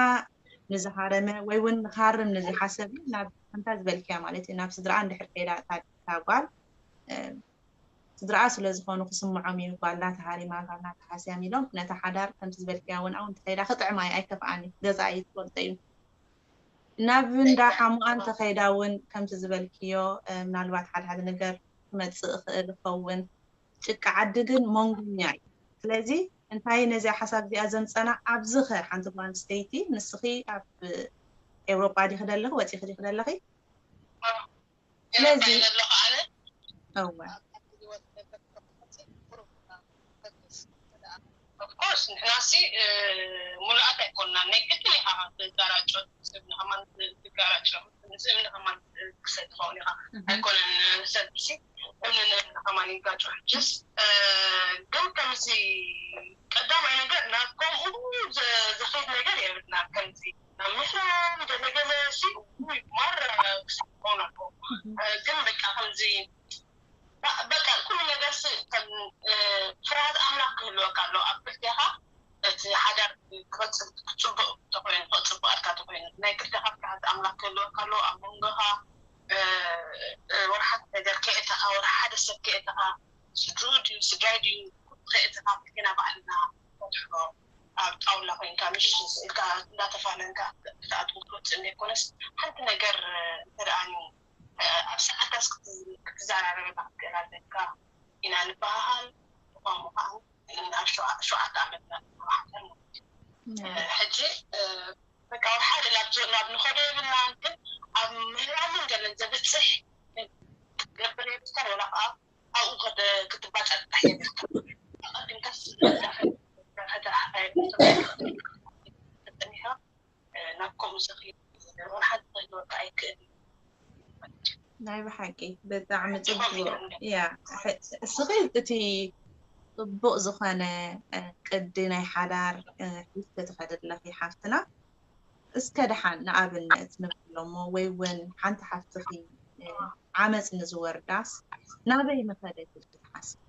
ንዝሃረመ ወይ እውን ንክሃርም ንዝሓሰብ ናብ ከምታ ዝበልክያ ማለት እዩ ናብ ስድራኣ እንድሕር ከይዳ እታ ጓል ስድራኣ ስለ ዝኾኑ ክስምዖም እዩ ጓልና ተሃሪማ ጓልና ተሃስያም ኢሎም ነታ ሓዳር ከምቲ ዝበልክያ እውን ኣው እንተኸይዳ ክጥዕማ እዩ ኣይከፍኣን እዩ ገዛኣ እዩ ትፈልጦ እዩ ናብ እንዳ ሓሙኣ እንተኸይዳ እውን ከምቲ ዝበልክዮ ምናልባት ሓደ ሓደ ነገር ክመፅእ ይኽእል ይኸውን ጭቃ ዓዲ ግን መንጎኛ እዩ ስለዚ እንታይ ነዚኣ ሓሳብ እዚኣ ዘምፀና ኣብዚ ኸ ሓንቲ ጓል ኣንስተይቲ ንስኺ ኣብ ኤውሮጳ ዲኺ ደለኺ ወፂኺ ዲኺ ደለኺ ስለዚ እወ ኦፍኮርስ ንሕናሲ ሙሉኣት ኣይኮንና ናይ ግድን ኢኻ ትጋራጮ ምስ እምኒ ከማን ትጋራጮ ምስ እምኒ ከማን ክሰድ ትኸውን ኢኻ ኣይኮነን ሰብሲ እምኒ ንእምኒ ከማን ይጋጮ ሕጅስ ግን ከምዚ ቀዳማይ ነገር ናብ ከምኡ ዘኸይድ ነገር የብልና ከምዚ ናብ ምሕራም ገለገለ ሲ ማራ ክሰድ ክኸውን ኣለዎ ግን በቃ ከምዚ በቃ ኩሉ ነገር ፍርሃት ኣምላክ ክህልወካ ኣለዎ ኣብ ክልቴኻ እቲ ሓዳር ክፅቡቅ ተኮይኑ ክፅቡቀልካ ተኮይኑ ናይ ክልቴኻ ፍርሃት ኣምላክ ክህልወካ ኣለዎ ኣብ መንጎኻ ወርሓት ነገር ከየእተኻ፣ ወርሓ ሓደ ሰብ ከየእተኻ፣ ስድርኡ ድዩ ስድራይ ድዩ ከየእተኻ፣ ግና ባዕልና ፈትሖ ኣብ ጣውላ ኮይንካ ምሽ ኢልካ እንዳተፋለንካ ክትኣትው ክትወፅእ ዘይኮነስ፣ ሓንቲ ነገር እንተ ደኣ ኣብ ሰዓታስ ክትዘራረበላ ክትክእል ኣለካ ኢና ንበሃሃል። ብቋሙ ከዓ ኣብ ሸውዓተ ዓመትና ንተመሓተር ማለት እዩ። ሕጂ በቃ ኣብ ሓደ ናብ ናብ ንኸዶ የብልናን፣ ግን ኣብ ምህራምን ገለን ዘብፅሕ ክትገብር የብልካን፣ ወላ ከዓ ኣብኡ ክትባፀሕ የብልካ። ኣቐዲምካስ ናብ ከምኡ ዘኽእል ወላ ሓንቲ ክህልወካ ኣይክእል። ናይ ብሓቂ ብጣዕሚ ፅቡቅ እያ። እስኺ እቲ ፅቡቅ ዝኾነ ቅዲ ናይ ሓዳር ሒዝኪ ትኸዲ ኣለኺ ሓፍትና። እስከ ደሓን ንኣብነት ንብለሞ ወይ እውን ሓንቲ ሓፍትኺ ዓመፅ ንዝወርዳስ ናበይ ምኸደት ኢልኪ ትሓስቢ?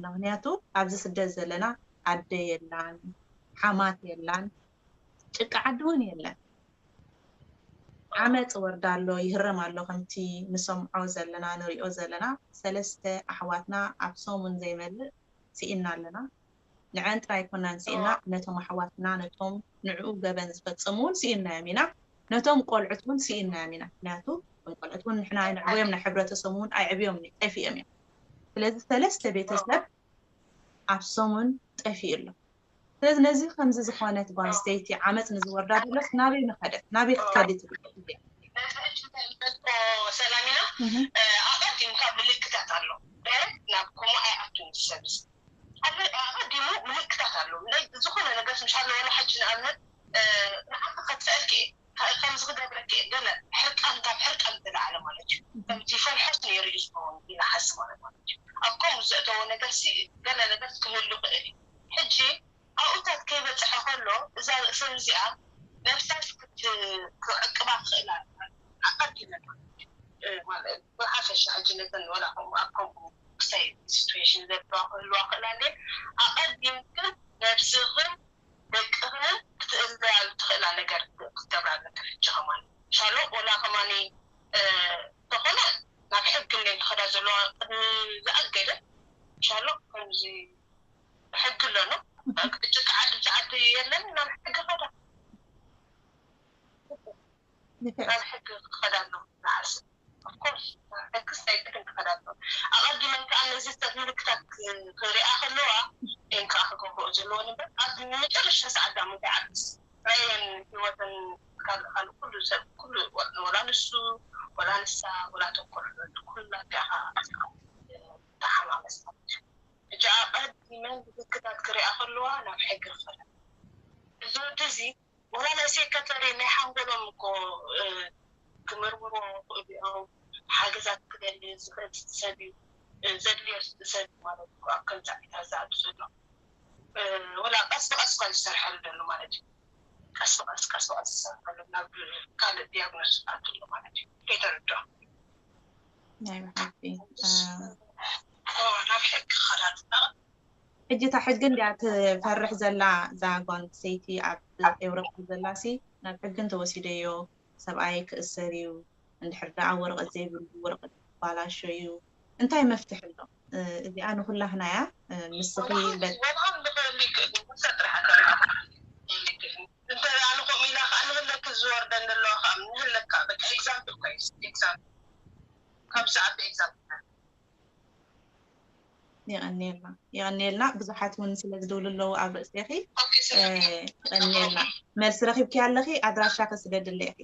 ምክንያቱ ኣብዚ ስደት ዘለና ኣደ የላን ሓማት የላን ጭቃ ዓዲ እውን የለን። ዓመፅ ወርዳ ኣሎ ይህረም ኣሎ ከምቲ ንሰምዖ ዘለና ንሪኦ ዘለና ሰለስተ ኣሕዋትና ኣብ ሰሙን ዘይመልእ ስኢና ኣለና። ንዐን ጥራይ ኣይኮናን ስኢና ነቶም ኣሕዋትና ነቶም ንዕኡ ገበን ዝፈፀሙ እውን ስኢናዮም ኢና። ነቶም ቆልዑት እውን ስኢናዮም ኢና። ምክንያቱ እቶም ቆልዑት እውን ንሕና ኣይንዕብዮም ናይ ሕብረተሰቡ እውን ኣይዕብዮም ጠፊኦም እዮም። ስለዚ ሰለስተ ቤተሰብ ኣብ ሰሙን ጠፊኡ ኣሎ። ስለዚ ነዚ ከምዚ ዝኾነት ጓል ኣንስተይቲ ዓመፅ ንዝወርዳ ዘሎስ ናበይ ምኸደት? ናበይ ክትከዲ ትብል? ሰላሚና ኣቐዲምካ ምልክታት ኣሎ። ዳይሬክት ናብ ከምኡ ኣይኣቱን ዝሰብስ ኣቐዲሙ ምልክታት ኣሎ። ዝኾነ ነገር ምሻለ ወላ ሕጂ ንኣብነት ንዓኻ ከጥፍአልክ እየ ከምዚ ክገብረኪ ገለ ሕርቃን ካብ ሕርቃን ዝተለዓለ ማለት እዩ። ከምቲ ፈልሖስ ነይሩ እዩ ዝኸውን ኢለ ሓስብ ማለት ማለት እዩ። ኣብ ከምኡ ዘእተዎ ነገር ሲ ገለ ነገር ክህሉ ክእል እዩ። ሕጂ ኣብኡታት ከይበፅሐ ከሎ እዛ ርእሰብ እዚኣ ነብሳ ክትዕቅባ ክኽእላ ኣቀዲመ ማለት እዩ። ብሓፈሻ ሕጂ ነተን ወላ ከምኡ ኣብ ከምኡ ክሳይ ሲትዌሽን ዘለዋ ክህልዋ ክእላ እንዴ ኣቐዲምክን ነብስኽን ደቅኽን ክትእለያሉ ትኽእላ ነገር ክትገብራ ኣለካ። ሕጂ ከማን ሻሎ ወላ ከማኒ ተኾነ ናብ ሕጊ እንደ ትኸዳ ዘለዋ ቅድሚ ዝኣገደ ሻሎ ከምዚ ሕጊ ኣሎ ነው ጭቃ ዓዲ ብዛዓዲ የለን ናብ ሕጊ ከዳ ናብ ሕጊ ክኸዳ ኣሎ ንዓርሲ ኦፍኮርስ ሕግስ ናይ ግድን ክኸዳ ኣሎ። ኣቐዲመን ከዓ ነዚ ሰብ ምልክታት ክሪኣ ከለዋ እን ከዓ ክገብርኦ ዘለዎን እምበር ኣብ መጨረሻ ሰዓት ዳ ምንታይ ዓርስ ራየን ህይወትን ካልእ ካልእ ኩሉ ሰብ ኩሉ ወላ ንሱ ወላ ንሳ ወላ ተኮር ኩላ ዲኣ ተሓማመስ ሕጂ ኣቐዲመን ምልክታት ክሪኣ ከለዋ ናብ ሕጊ ክኸዳ እዚ ወዲ እዚ ወላ ናይ ሴክሬታሪ ናይ ሓንጎሎም እኮ ክምርምሮ ክእሉ እዮም። ሓገዛት ክደሊ ዝኽእል ሰብ እዩ ዘድልዮ ሰብ ማለት እኮ ኣብ ከምዚ ዓይነት ዝኣቱ ዘሎ ወላ ቀስ ብቀስ እኳ ዝሰርሐሉ ዘሎ ማለት እዩ። ቀስ ብቀስ ቀስ ብቀስ ዝሰርሐሉ ናብ ካልእ ዲያግኖስ ዝኣቱ ኣሎ ማለት እዩ። ከይተረድኦ ናይ ብሓቂ ናብ ሕጊ ክኸዳሉ ሕጂ እታ ሕጊ እንድያ ትፈርሕ ዘላ እዛ ጓል ኣንስተይቲ ኣብ ኤውሮጳ ዘላ ሲ ናብ ሕጊ እንተወሲደዮ ሰብኣይ ክእሰር እዩ እንድሕር ደኣ ወረቐት ዘይብሉ ወረቐት ክባላሾ እዩ እንታይ መፍትሒ ኣሎ እዚኣ ንኩላህና እያ ንስኺ እንተ ኣነ ከምኡ ኢላ ከዓ ንህለክ ዝወርደን ዘለዋ ከዓ ንህለካ በቃ ኤግዛምፕል ኮይስ ኤግዛምፕል ካብዚ ዓቢ ኤግዛምፕል የቐንየልና የቐንየልና ብዙሓት እውን ስለ ዝድውሉ ኣለዉ ኣብ ርእስኺ የቐንየልና መልሲ ረኺብኪ ኣለኺ ኣድራሻ ክስደድለ ኢኺ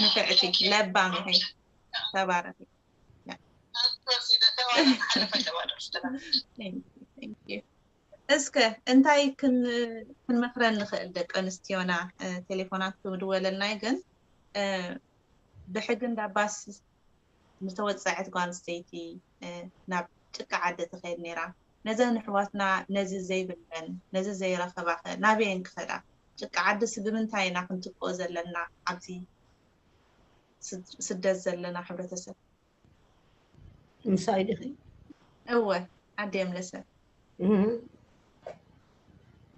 ንፍዕቲ ለባም ኢኺ ተባረኺ እስከ እንታይ ክንመክረን ንኽእል ደቂ ኣንስትዮና ቴሌፎናት ክምድወለልናይ ግን ብሕጊ እንዳባስ ዝተወፀዐት ጓል ኣንስተይቲ ናብ ጭቃ ዓዲ ትኸይድ ነይራ። ነዘን ኣሕዋትና ነዚ ዘይብለን ነዚ ዘይረኸባኸ ናበየን ክኸዳ? ጭቃ ዓድስ ብምንታይ ኢና ክንትክኦ ዘለና ኣብዚ ስደት ዘለና ሕብረተሰብ? ምሳይ ዲኺ? እወ ዓዲ የምለሰ።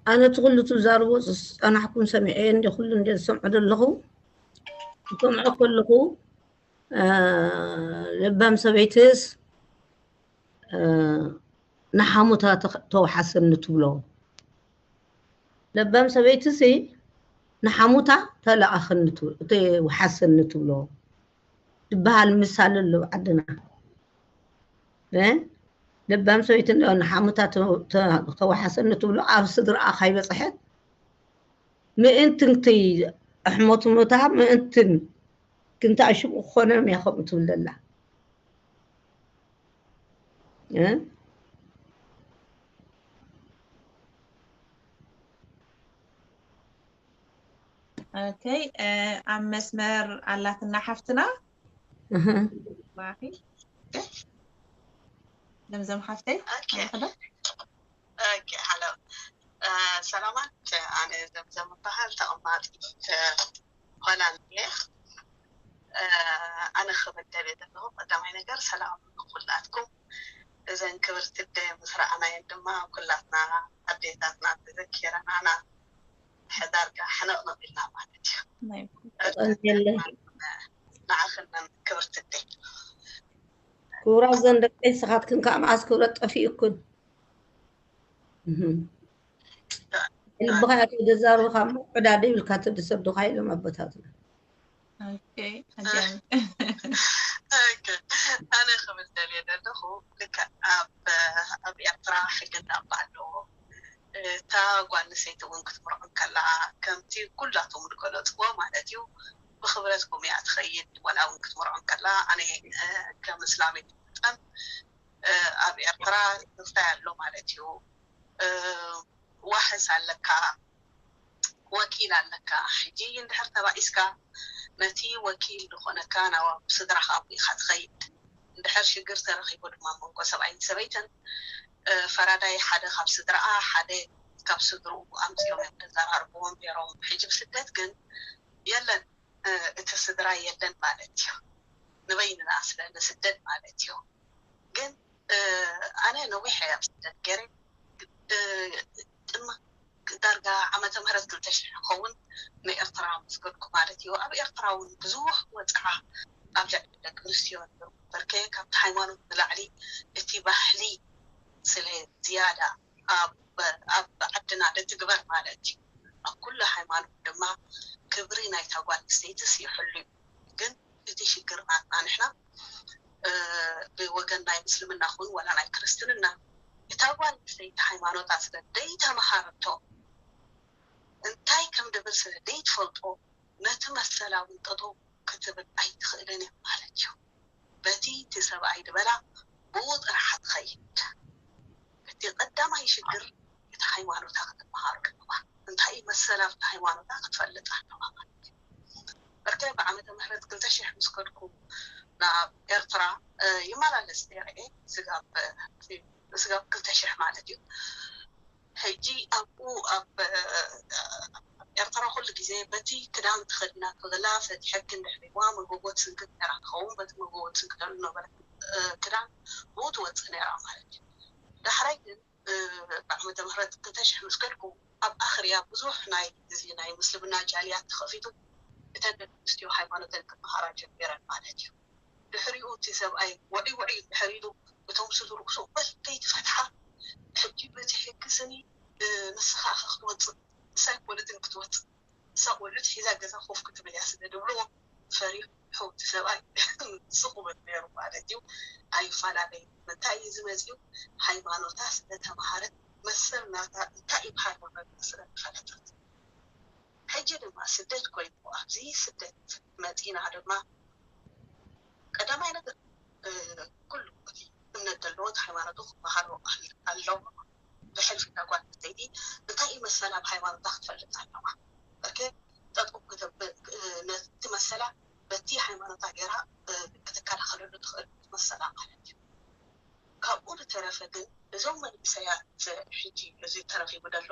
ኣነ እቲ ኩሉ ትዛርቦ ዝፀናሕኩም ሰሚዐ እንደ ኩሉ እንደ ዝሰምዖ ዘለኹ ክሰምዖ ከለኹ፣ እ፣ ለባም ሰበይትስ፣ እ፣ ንሓሙታ ተኽ-፣ ተወሓሰኒ ትብሎ። ለባም ሰበይትሲ ንሓሙታ ተለኣኸኒ ትብ-፣ ተወሓሰኒ ትብሎ። ዝበሃል ምሳሌ ኣሎ ዓድና። እ? ለባም ሰበይቲ እንዶ ንሓሙታ ተ-፣ ተ-፣ ተወሓሰኒ ትብሎ፣ ኣብ ስድራኣ ካይበጽሐት፣ ምእንትን ክቲ ኣሕሞትሞታ፣ ምእንትን ክንታ ሽም ክኾነ እያ ከምኡ ትብል ዘላ። እ? ኦኬ፣ እ፣ ኣብ መስመር ኣላትና ሓፍትና። እህ። ማኺ። ዘምዘም ሓፍተይ፣ ኦኬ። ኣላኽዶ? ኦኬ፣ ሃሎ። እ፣ ሰላማት፣ ኣነ ዘምዘም እበሃል፣ ተቐማጢት ሆላንድ እየ። እ፣ ኣነ ክብል ደልየ ዘለኹ፣ ቀዳማይ ነገር ሰላም ንኹላትኩም። እዘን ክብርቲ ኣደ ምስ ረኣናየን ድማ ኩላትና ኣዴታትና ተዘኪረናና፣ ሕዳርጋ ሕንቕንቕ ኢልና ማለት እዩ። ናይ ተቐንየለይ። ንዓኽንን ክብርቲ ኣደ። ክቡራት ዘን ደቀይ፣ ንስኻትክን ከዓ መዓስ ክብረት ጠፊኡክን። እህ። ልብኻ እያ ተዘራርብኻ እሞ ዕዳደ ይብልካ ተድሰዱኻ ኢሎም ኣቦታትና። ኦኬ፣ ኣዳም። ኦኬ፣ ኣነ ክብል ደልየ ዘለኹ፣ ልክዕ ኣብ፣ ኣብ ኤርትራ ሕጊ እንዳባ ኣለዎ። እታ ጓል ኣንስተይቲ እውን ክትምርዖ እንከላ፣ ከምቲ ኩላቶም ዝገለጽዎ ማለት እዩ፣ ብኽብረትኩም እያ ትኸይድ። ዋላ እውን ክትምርዖ እንከላ፣ ኣነ፣ እ፣ ከም እስላመይ መጠን፣ እ፣ ኣብ ኤርትራ እንታይ ኣሎ ማለት እዩ፣ እ፣ ዋሕስ ኣለካ፣ ወኪል ኣለካ። ሕጂ እንድሕር ተባኢስካ፣ ነቲ ወኪል ዝኾነካ ናብ ስድራኻ ኣቦ ኢኻ ትኸይድ። እንድሕር ሽግር ተረኺቡ ድማ ኣብ መንጎ ሰብኣይን ሰበይትን፣ እ፣ ፈራዳይ ሓደ ካብ ስድራኣ፣ ሓደ ካብ ስድርኡ ኣምጺኦም እዮም ዘዘራርብዎም ነይሮም። ሕጂ ብስደት ግን የለን፣ እ፣ እቲ ስድራ የለን ማለት እዩ። ንበይንና ስለ ንስደድ ማለት እዩ። ግን፣ እ፣ ኣነ ነዊሕ እየ ኣብ ስደት ገይረ። እ፣ ቅድሚ ዳርጋ ዓመተ ምህረት ክልተ ሽሕ ክኸውን ንኤርትራ ምስ ከድኩ ማለት እዩ። ኣብ ኤርትራ እውን ብዙሕ ወጽዓ ኣብ ልዕሊ ደቂ ኣንስትዮ ነይሩ። በርከ ካብቲ ሃይማኖት ንላዕሊ እቲ ባህሊ ስለ ዝያዳ ኣብ፣ ኣብ ዓድና ዝትግበር ማለት እዩ። ኣብ ኩሉ ሃይማኖት ድማ ክብሪ ናይታ ጓል ኣንስተይትስ ይሕሉ እዩ። ግን እቲ ሽግርና ንሕና፣ እ፣ ብወገን ናይ ምስልምና ኹን ዋላ ናይ ክርስትንና፣ እታ ጓል ኣንስተይቲ ሃይማኖታ ስለ ደይተመሃረቶ፣ እንታይ ከም ድብል ስለ ደይትፈልጦ፣ ነቲ መሰላ እውን ጠጠው ክትብል ኣይትኽእልን እያ ማለት እዩ። በቲ እቲ ሰብኣይ ዝበላ ብኡ ጥራሕ ትኸይድ። እቲ ቀዳማይ ሽግር እቲ ሃይማኖታ ክትመሃር ኣለዋ። እንታይ እዩ መሰላ ኣብቲ ሃይማኖታ ክትፈልጥ ኣለዋ ማለት እዩ። በርከ ብዓመተ ምህረት ክልተ ሽሕ ምስ ከድኩ ናብ ኤርትራ፣ እ፣ ይመላለስ ነይረ እየ። ስጋብ፣ እ፣ ስጋብ ክልተ ሽሕ ማለት እዩ። ሕጂ ኣብኡ ኣብ፣ እ፣ ኣብ ኤርትራ ኩሉ ግዜ በቲ ክዳን ተኸዲናቶ ዘላ ፈቲሐኪ እንድሕር ኢልዋ መጎጎ ትስንክት ነይራ ትኸውን፣ በቲ መጎጎ ትስንክተሉ ዝነበረት፣ እ፣ ክዳን ብኡ ትወፅእ ነይራ ማለት እዩ። ዳሕራይ ግን፣ እ፣ ብዓመተ ምህረት ክልተ ሽሕ ምስ ከድኩ ኣብ ኣኽርያ ብዙሕ ናይ እዚ ናይ ምስልምና ጃልያት ተኸፊቱ እተን ደቂ ኣንስትዮ ሃይማኖተን ክመሃራ ጀሚረን ማለት እዩ። ድሕሪኡ እቲ ሰብኣይ ውዕይ ውዕይ እንድሕር ኢሉ እቶም ስድርኡ ስቕ በል ከይትፈትሓ ሕጂ በቲ ሕጊ ስኒ፣ እ፣ ንስኻ ኢኻ ክትወፅእ፣ ንሳ ኣይኮነትን ክትወፅእ፣ ንሳ ቆልዑት ሒዛ ገዛ ኮፍ ክትብል እያ ስለ ድብልዎ ፈሪሑ እቲ ሰብኣይ ስቕ በል ነይሩ ማለት እዩ። ኣይፈላለይን። እንታይ እዩ ዝመፅኡ? ሃይማኖታ ስለተምሃረት መሰል ናታ እንታይ እዩ ሃይማኖት ስለ ዝፈለጠት። ሕጂ ድማ ስደት ኮይኑ ኣብዚ ስደት መፂና ድማ ቀዳማይ ነገር፣ እ፣ ኩሉ እቲ እምነት ዘለዎ እቲ ሃይማኖቱ ክመሃሮ ኣል-፣ ኣለዎ። ብሕልፊ እታ ጓል ኣንስተይቲ እንታይ እዩ መሰላ ኣብ ሃይማኖታ ክትፈልጥ ኣለዋ። በርከ ጠጠው ክተብል፣ እ፣ ነቲ መሰላ በቲ ሃይማኖታ ገይራ፣ እ፣ ክትከላኸለሉ ትኽእል መሰላ ማለት እዩ። ካብኡ ዝተረፈ ግን እዞም መንእሰያት ሕጂ እዚ ተረኺቡ ዘሎ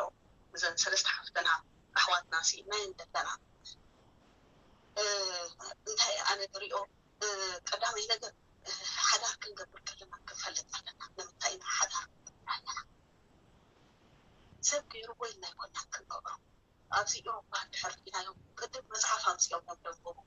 እዘን ሰለስተ ሓፍትና ኣሕዋትና ሲ መን ደለና፣ እ፣ እንታይ ኣነ ዝሪኦ፣ እ፣ ቀዳማይ ነገር፣ እ፣ ሓዳር ክንገብር ከለና ክንፈልጥ ኣለና። ንምንታይ ኢና ሓዳር ክንገብር ኣለና? ሰብ ገይርዎ ኢልና ኣይኮናን ክንገብሮ። ኣብዚ ኤውሮፓ እንድሕር ርኢናዮም ቅድም መፅሓፍ ኣምፂኦም እዮም ዘንብቡ።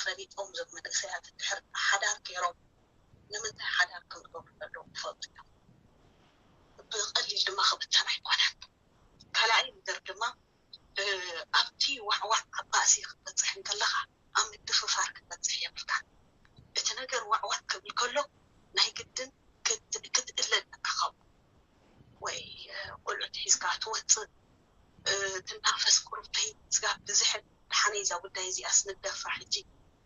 ፈሊጦም እዞም መንእሰያት እንድሕር ሓዳር ገይሮም ንምንታይ ሓዳር ከም ዝገብሩ ዘለዎም ይፈልጡ እዮም። ብቐሊል ድማ ክብተን ኣይኮነን። ካልኣይ ነገር ድማ ኣብቲ ዋዕዋዕ ኣባእሲ ክትበፅሕ እንከለኻ ኣብ ምድፍፋር ክትበፅሕ የብልካ። እቲ ነገር ዋዕዋዕ ክብል ከሎ ናይ ግድን ክትእለ ኣለካ። ካብ ወይ ቆልዑት ሒዝካ ትወፅእ ትናፈስ ቁሩብ ተይ ስጋብ ብዝሕል ደሓነይ እዛ ጉዳይ እዚኣስ ንደፋ ሕጂ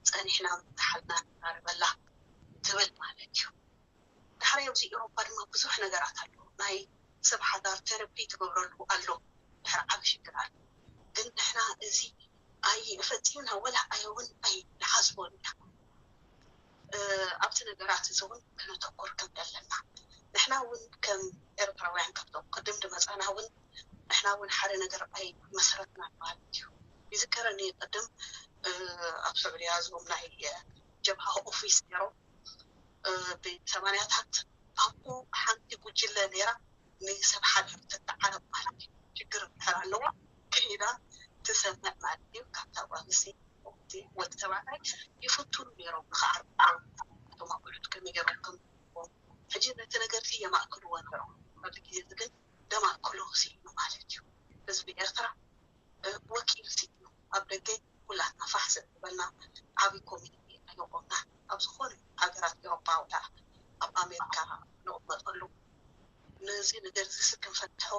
ጸኒሕና ምተሓልና ንዛረበላ ትብል ማለት እዩ። ድሕሪ ኣብዚ ኤሮፓ ድማ ብዙሕ ነገራት ኣሎ። ናይ ሰብ ሓዳር ተረፒ ትገብረሉ ኣሎ። ድሕሪ ዓቢ ሽግር ኣሎ። ግን ንሕና እዚ ኣይ ፈጺምና ወላ ኣይ እውን ኣይ ንሓስቦን ኢና። ኣብቲ ነገራት እዚ እውን ክነተኩር ከም ዘለና ንሕና እውን ከም ኤርትራውያን ካብቶም ቅድም ድመፃና እውን ንሕና እውን ሓደ ነገር ኣይ መሰረትና ማለት እዩ። ይዝከረኒ ቅድም ኣብ ስዑድያ እዞም ናይ ጀብሃ ኦፊስ ነይሮም ብሰማንያታት ኣብኡ ሓንቲ ጉጅለ ነይራ ንሰብ ሓዳር ተተዓረብ ማለት እዩ። ሽግር እንድሕር ኣለዋ ከይዳ ትሰምዕ ማለት እዩ። ካብታ ጓል ኣንስተይቲ ወዲ ተባዕታይ ይፍትኑ ነይሮም ንክዓርቡ እቶም ኣቁሑት ከመይ ገይሮም ከም ሕጂ ነቲ ነገር የማእክልዎ ነይሮም ኣብዚ ግዜ እዚ ግን ደማእክሎ ስኢኑ ማለት እዩ። ህዝቢ ኤርትራ ወኪል ስኢኑ ኣብ ደገ ኩላትና ፋሕ ስለ ዝበልና ዓብዪ ኮሚቴ ኣየቆምና ኣብ ዝኾነ ሃገራት ኤውሮጳ ወይ ኣብ ኣሜሪካ ንቕመጠሉ ነዚ ነገር እዚ ክንፈትሖ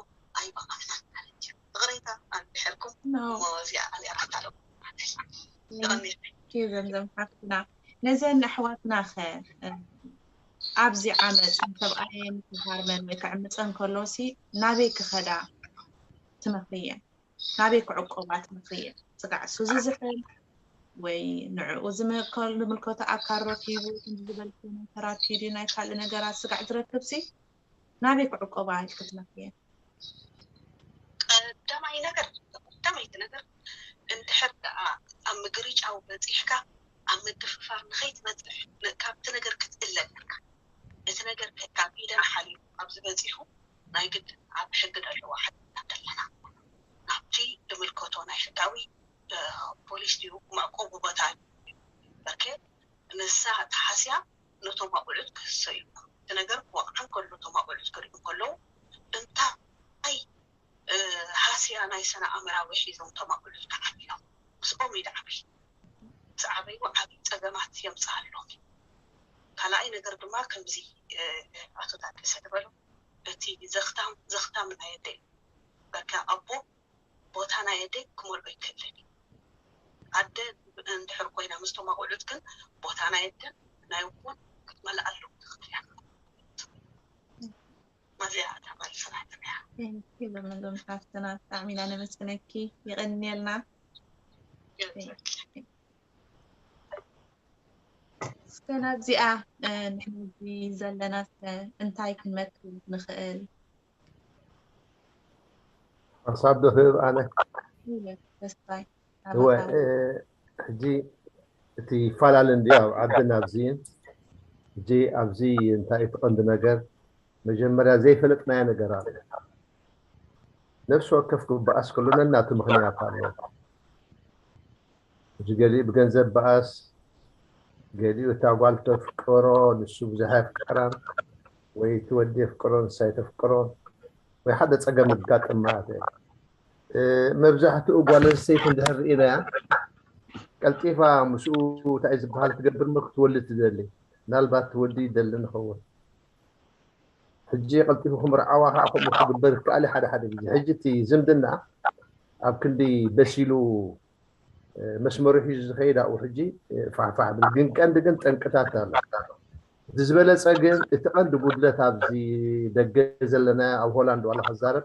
ኣይበቓዕናን ማለት እዩ። ይቕሬታ ኣንድሕርኩም እሞ እዚኣ ኣነ ኣታለኹ። ዘምዘም ሓፍትና ነዘን ኣሕዋትና ኸ ኣብዚ ዓመፅ ሰብኣየን ክሃርመን ወይ ክዕምፀን ከሎሲ ናበይ ክኸዳ ትመኽርየን? ናበይ ክዕቆባ ትመኽርየን? ስጋዕ እሱ ዝዝሕል ወይ ንዕኡ ዝምልከቶ ኣካል ረኪቡ ዝበልኩ ናይ ተራፒ ድዩ ናይ ካልእ ነገራት ስጋዕ ዝረክብሲ ናበይ ክዕቆባ ኢልኪ ትመኽርየን? ቀዳማይ ነገር ቀዳመይቲ ነገር እንድሕር ደኣ ኣብ ምግርጫው በፂሕካ ኣብ ምድፍፋር ንኸይትበፅሕ ካብቲ ነገር ክትእለ ኣለካ። እቲ ነገር ካብ ኢደና ሓሊፉ ኣብዚ በፂሑ ናይ ግድን ኣብ ሕጊ ዘለዎ ዓድና ዘለና ናብቲ ዝምልከቶ ናይ ሕጋዊ ፖሊስ ድዩ መዕቆቢ ቦታ በርከ ንሳ ተሓስያ ነቶም ኣቑሑት ክህሰዩ እቲ ነገር ክወቕዓ እንከሎ እቶም ኣቑሑት ክርእዩ እንከለዉ እንታይ ሃስያ ናይ ሰነ ኣእምራዊ ሒዞም እቶም ኣቑሑት ክዓብዮም ምስኦም ይድዓቢ ዝዓበዩ ዓብዪ ፀገማት የምፅኣሎም እዩ። ካልኣይ ነገር ድማ ከምዚ ኣቶ ታደሰ ዝበሎ እቲ ዘኽታም ዘኽታም ናይ ኣደ እዩ። በቃ ኣቦ ቦታ ናይ ኣደ ክመልኦ ይክእልን እዩ። ኣደ እንድሕር ኮይና ምስቶም ኣቑሑት ግን ቦታ ናይ ኣደን ናይ ኣቦን ክትመልኣሎም ትኽእል እያ። መዚኣ እታ መልሲ ናትና እያ። Thank you ዘመንዞም ሓፍትና ብጣዕሚ ኢና ነመስግነኪ። የቐንየልና። እስከ ናብዚኣ ንሕና እዚ ዘለና እንታይ ክንመክር ንኽእል? ሓሳብ ዶ ክህብ ኣነ? ተስፋይ እወ ሕጂ እቲ ይፈላለ እንዲ ኣብ ዓድና ኣብዚ ሕጂ ኣብዚ እንታይ እቲ ቀንዲ ነገር መጀመርያ ዘይፈለጥናዮ ነገር ኣሎ። ነፍሲ ወከፍ ክበኣስ ከሎ ነናቱ ምኽንያት ኣሎ። ሕጂ ገሊኡ ብገንዘብ በኣስ፣ ገሊኡ እታ ጓል ተፍቅሮ ንሱ ብዙሕ የፍቅራን ወይ እቲ ወዲ የፍቅሮ ንሳ ኣይተፍቅሮን ወይ ሓደ ፀገም የጋጥም ማለት እዩ። መብዛሕትኡ ጓል ኣንስተይቲ እንድሕር ርኢናያ ቀልጢፋ ምስኡ እንታይ ዝበሃል ትገብር እሞ ክትወልድ ትደሊ። ምናልባት እቲ ወዲ ይደሊ ንኸውን። ሕጂ ቀልጢፉ ክምርዓዋ ከዓ ከምኡ ክግበር ይከኣል እዩ ሓደ ሓደ ግዜ። ሕጂ እቲ ዝምድና ኣብ ክንዲ በሲሉ መስመሩ ሒዙ ዝኸይድ ኣብኡ ሕጂ ፋሕፋሕ ብል። ግን ቀንዲ ግን ጠንቅታት ኣሎ። እቲ ዝበለፀ ግን እቲ ቀንዲ ጉድለት ኣብዚ ደገ ዘለናዮ ኣብ ሆላንድ ዋላ ክዛረብ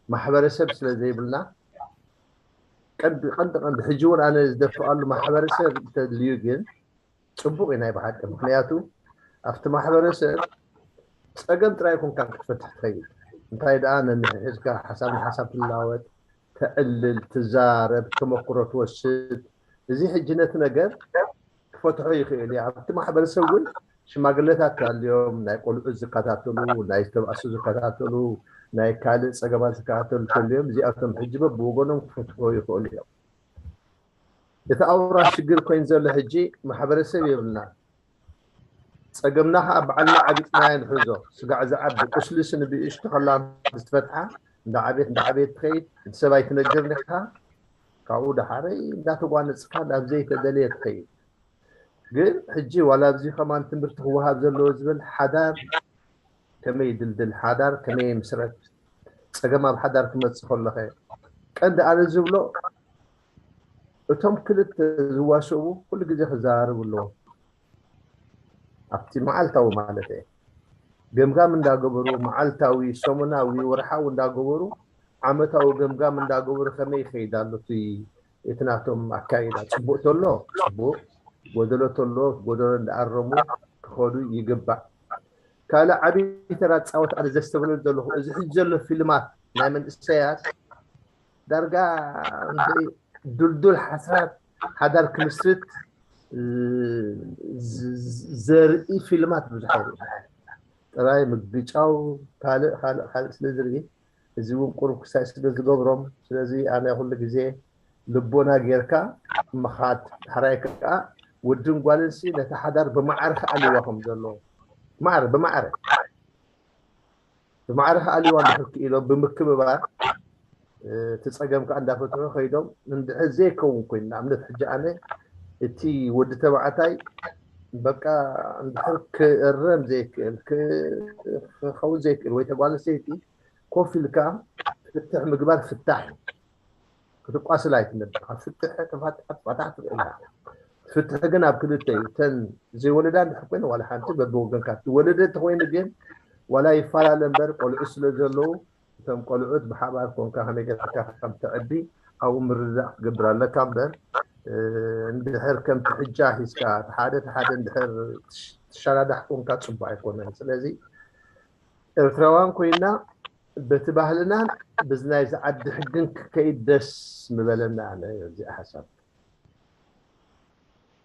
ማሕበረሰብ ስለ ዘይብልና ቀንዲ ቀንዲ ቀንዲ ሕጂ እውን ኣነ ዝደፍኣሉ ማሕበረሰብ እንተድልዩ ግን ፅቡቕ እዩ ናይ ብሓቂ። ምክንያቱ ኣብቲ ማሕበረሰብ ፀገም ጥራይ ኮንካ ክትፈትሕ ትኸይድ። እንታይ ደኣ ነንሕድሕድካ ሓሳብ ንሓሳብ ትለዋወጥ፣ ተዕልል፣ ትዛረብ፣ ተመክሮ ትወስድ። እዚ ሕጂ ነቲ ነገር ክፈትሖ ይኽእል እዩ። ኣብቲ ማሕበረሰብ እውን ሽማግለታት ተሃልዮም ናይ ቆልዑ ዝከታተሉ፣ ናይ ዝተባእሱ ዝከታተሉ፣ ናይ ካልእ ፀገማት ዝከታተሉ ተልዮም እዚኣቶም ሕጂ በብወገኖም ክፈትሖ ይኽእሉ እዮም። እቲ ኣውራ ሽግር ኮይኑ ዘሎ ሕጂ ማሕበረሰብ የብልና። ጸገምና ከዓ ባዕልና ዓቢጥናዮ ንሕዞ። ስጋዕ ዝዓቢ ቁስልስ ንብእሽቱ ከላ ዝተፈትሓ እንዳ ዓቤት እንዳ ዓቤት ትኸይድ። እቲ ሰብ ኣይትነግርን ኢኻ። ካብኡ ዳሓረይ እንዳተጓነጽካ ናብ ዘይተደለየ ትኸይድ። ግን ሕጂ ዋላ ኣብዚ ከማን ትምህርቲ ክወሃብ ዘለዎ ዝብል ሓዳር ከመይ ድልድል ሓዳር ከመይ ምስረት ጸገም ኣብ ሓዳር ክመጽእ ከሎኸ ቀንዲ ኣነ ዝብሎ እቶም ክልተ ዝዋሰቡ ኩሉ ግዜ ክዘራረቡ ኣለዎም። ኣብቲ መዓልታዊ ማለት እየ ገምጋም እንዳገበሩ መዓልታዊ ሰሙናዊ ወርሓዊ እንዳገበሩ ዓመታዊ ገምጋም እንዳገበሩ ከመይ ይኸይድ ኣሎ እቲ እቲ ናቶም ኣካይዳ ጽቡቅ ተሎ ጽቡቅ ጎደሎ ተሎ ጎደሎ እንዳኣረሙ ክኸዱ ይግባእ። ካልእ ዓብዪ ተራ ጻወት ኣነ ዘስተብህለሉ ዘለኹ እዚ ሕጂ ዘሎ ፊልማት ናይ መንእሰያት ዳርጋ ድልዱል ሓሳብ ሓዳር ክምስርት ዘርኢ ፊልማት ብዙሕ ጥራይ ምግጫው ካልእ ካልእ ካልእ ስለ ዝርኢ እዚ እውን ቁሩብ ክሳይ ስለ ዝገብሮም ስለዚ ኣነ ኩሉ ግዜ ልቦና ጌርካ ምኻድ ሕራይ ከዓ ወድን ጓልን ሲ ነቲ ሓዳር ብማዕረ ክኣልዋ ከም ዘለዎ ማዕረ ብማዕረ ብማዕረ ክኣልዋ እንድሕር ክኢሎም ብምክብባር እቲ ፀገም ከዓ እንዳፈትሑ ከይዶም እንድሕር ዘይከውን ኮይኑ ንኣብነት ሕጂ ኣነ እቲ ወዲ ተባዕታይ በቃ እንድሕር ክእረም ዘይክእል ክኸውን ዘይክእል ወይ ተጓል ሰይቲ ኮፍ ኢልካ ፍትሕ ምግባር ፍታሕ እዩ ክትቋስል ኣይትነብር ካብ ፍትሕ ተፋትሕ ትኽእል ፍትሒ ግን ኣብ ክልተ እዩ እተን ዘይወለዳ እንድሕር ኮይነ ዋላ ሓንቲ በብወገንካ ዝወለደ እንተኮይኑ ግን ዋላ ይፈላለ እምበር ቆልዑ ስለ ዘለዉ እቶም ቆልዑት ብሓባር ኮንካ ከመይ ጌርካ ከም ተዕቢ ኣብኡ ምርድዳእ ክትገብር ኣለካ እምበር እንድሕር ከምቲ ሕጃ ሒዝካ ሓደ ሓደ እንድሕር ትሸራዳሕ ኮንካ ፅቡቅ ኣይኮነን ስለዚ ኤርትራውያን ኮይና በቲ ባህልናን ብዚ ናይዚ ዓዲ ሕግን ክከይድ ደስ ምበለኒ ኣነ እዚኣ ሓሳብ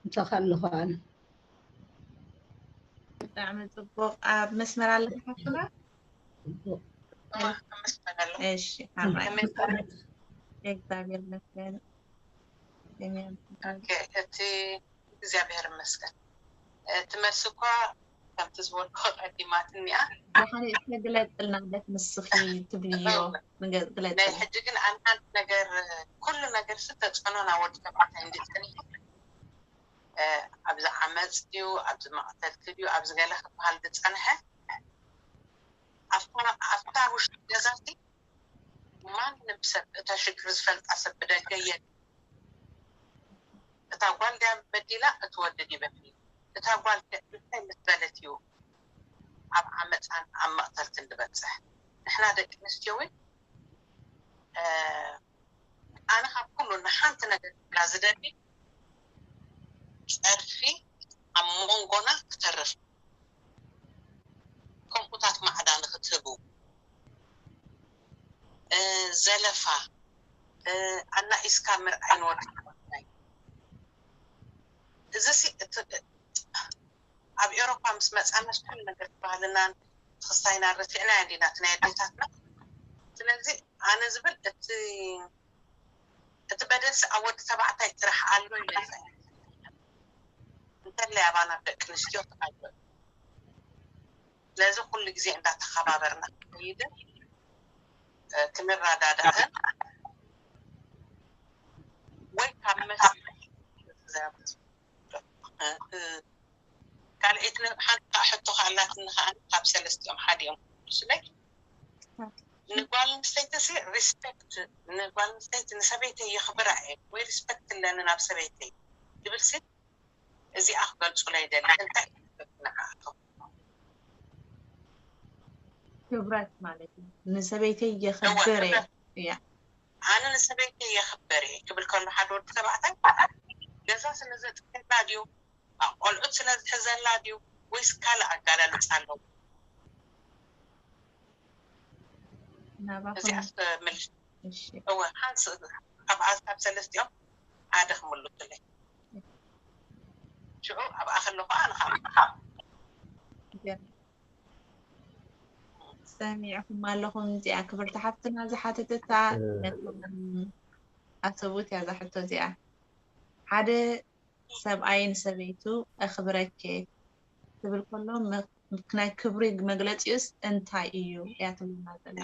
ምሳኻ ኣለኹ ኣነ ብጣዕሚ ፅቡቅ ኣብ መስመር ኣለካ ሓፍትና እሺ ሓራይ እግዚኣብሔር ይመስገን እቲ እግዚኣብሔር ይመስገን እቲ መልሲ እኳ ከምቲ ዝበልኩ ቀዲማትኒ እያ። ድሓን እስከ ግለፅልና በት ንስኺ ትብልዮ ግለፅና። ናይ ሕጂ ግን ኣነ ሓንቲ ነገር ኩሉ ነገር ሲ ተፅዕኖ ናብ ወዲ ተባዕታይ እንዲ ፀኒሑ ኣብዚ ዓመፅ ድዩ ኣብዚ መቕተልቲ ድዩ ኣብዚ ገለ ክበሃል ዝፀንሐ ኣብታ ውሽጢ ገዛ ሲ ማንም ሰብ እታ ሽግር ዝፈልጣ ሰብ ብደገ የለን። እታ ጓል ድያ በዲላ እቲ ወዲ ድዩ በዲሉ? እታ ጓል ከ እንታይ ምስ በለት እዩ ኣብ ዓመፃን ኣብ መቕተልትን ዝበፅሕ? ንሕና ደቂ ኣንስትዮ እውን ኣነ ካብ ኩሉ ንሓንቲ ነገር ክብላ ዝደሊ ፀርፊ ኣብ መንጎና ክተርፍ ከምኡታት ማዕዳ ንክትህቡ ዘለፋ ኣናኢስካ ምርኣይ ንወዲ ተባዕታይ እዚ ኣብ ኤሮፓ ምስ መፃና ኩሉ ነገር ባህልናን ክስታይና ረሲዕና እንዲና ናይ ኣዴታትና ስለዚ ኣነ ዝብል እቲ እቲ በደልሲ ኣብ ወዲ ተባዕታይ ጥራሕ ኣሎ ኢለ እንተላይ ኣባና ደቂ ኣንስትዮ ኣሎ ስለዚ ኩሉ ግዜ እንዳተኸባበርና ክንከይድን ክንረዳዳእን ወይ ካብ መስ ካልኣይቲ ሓንቲ ከዓ ሕቶ ካላትኒ ከዓ ካብ ሰለስቲኦም ሓደ እዮም ክምልሱለይ ንጓል ኣንስተይቲ ሲ ሪስፔክት ንጓል ኣንስተይቲ ንሰበይተይ የኽብራ እየ ወይ ሪስፔክት ኣለኒ ናብ ሰበይተይ ዝብል ሲ እዚኣ ክገልፁለይ ደሊ እንታይ ንዓቶም ክብረት ማለት እዩ ንሰበይተይ የኽብር እየ እያ ኣነ ንሰበይተይ የኽብር እየ ክብል ከሎ ሓደ ወዲ ተባዕታይ ገዛ ስለ ዘጥቅዕላ ድዩ ቆልዑት ስለ ዝሕዘላ ድዩ ወይስ ካልእ ኣጋላልፃ ኣለዎ እዚኣ ምልሽ እወ ሓንስ ካብ ኣስካብ ሰለስቲኦም ሓደ ክምልሱለይ ሽዑ ኣብኣ ከለኹ ኣነ ሰሚዕኩም ኣለኹም እዚኣ ክብርቲ ሓፍትና ዝሓተተታ ኣሰቡት እያ ዛሕቶ እዚኣ ሓደ ሰብኣይ ንሰበይቱ ኣኽብረኪ ክብል ከሎ፣ ም- ናይ ክብሪ መግለጺኡስ እንታይ እዩ እያ ትብለና ዘላ።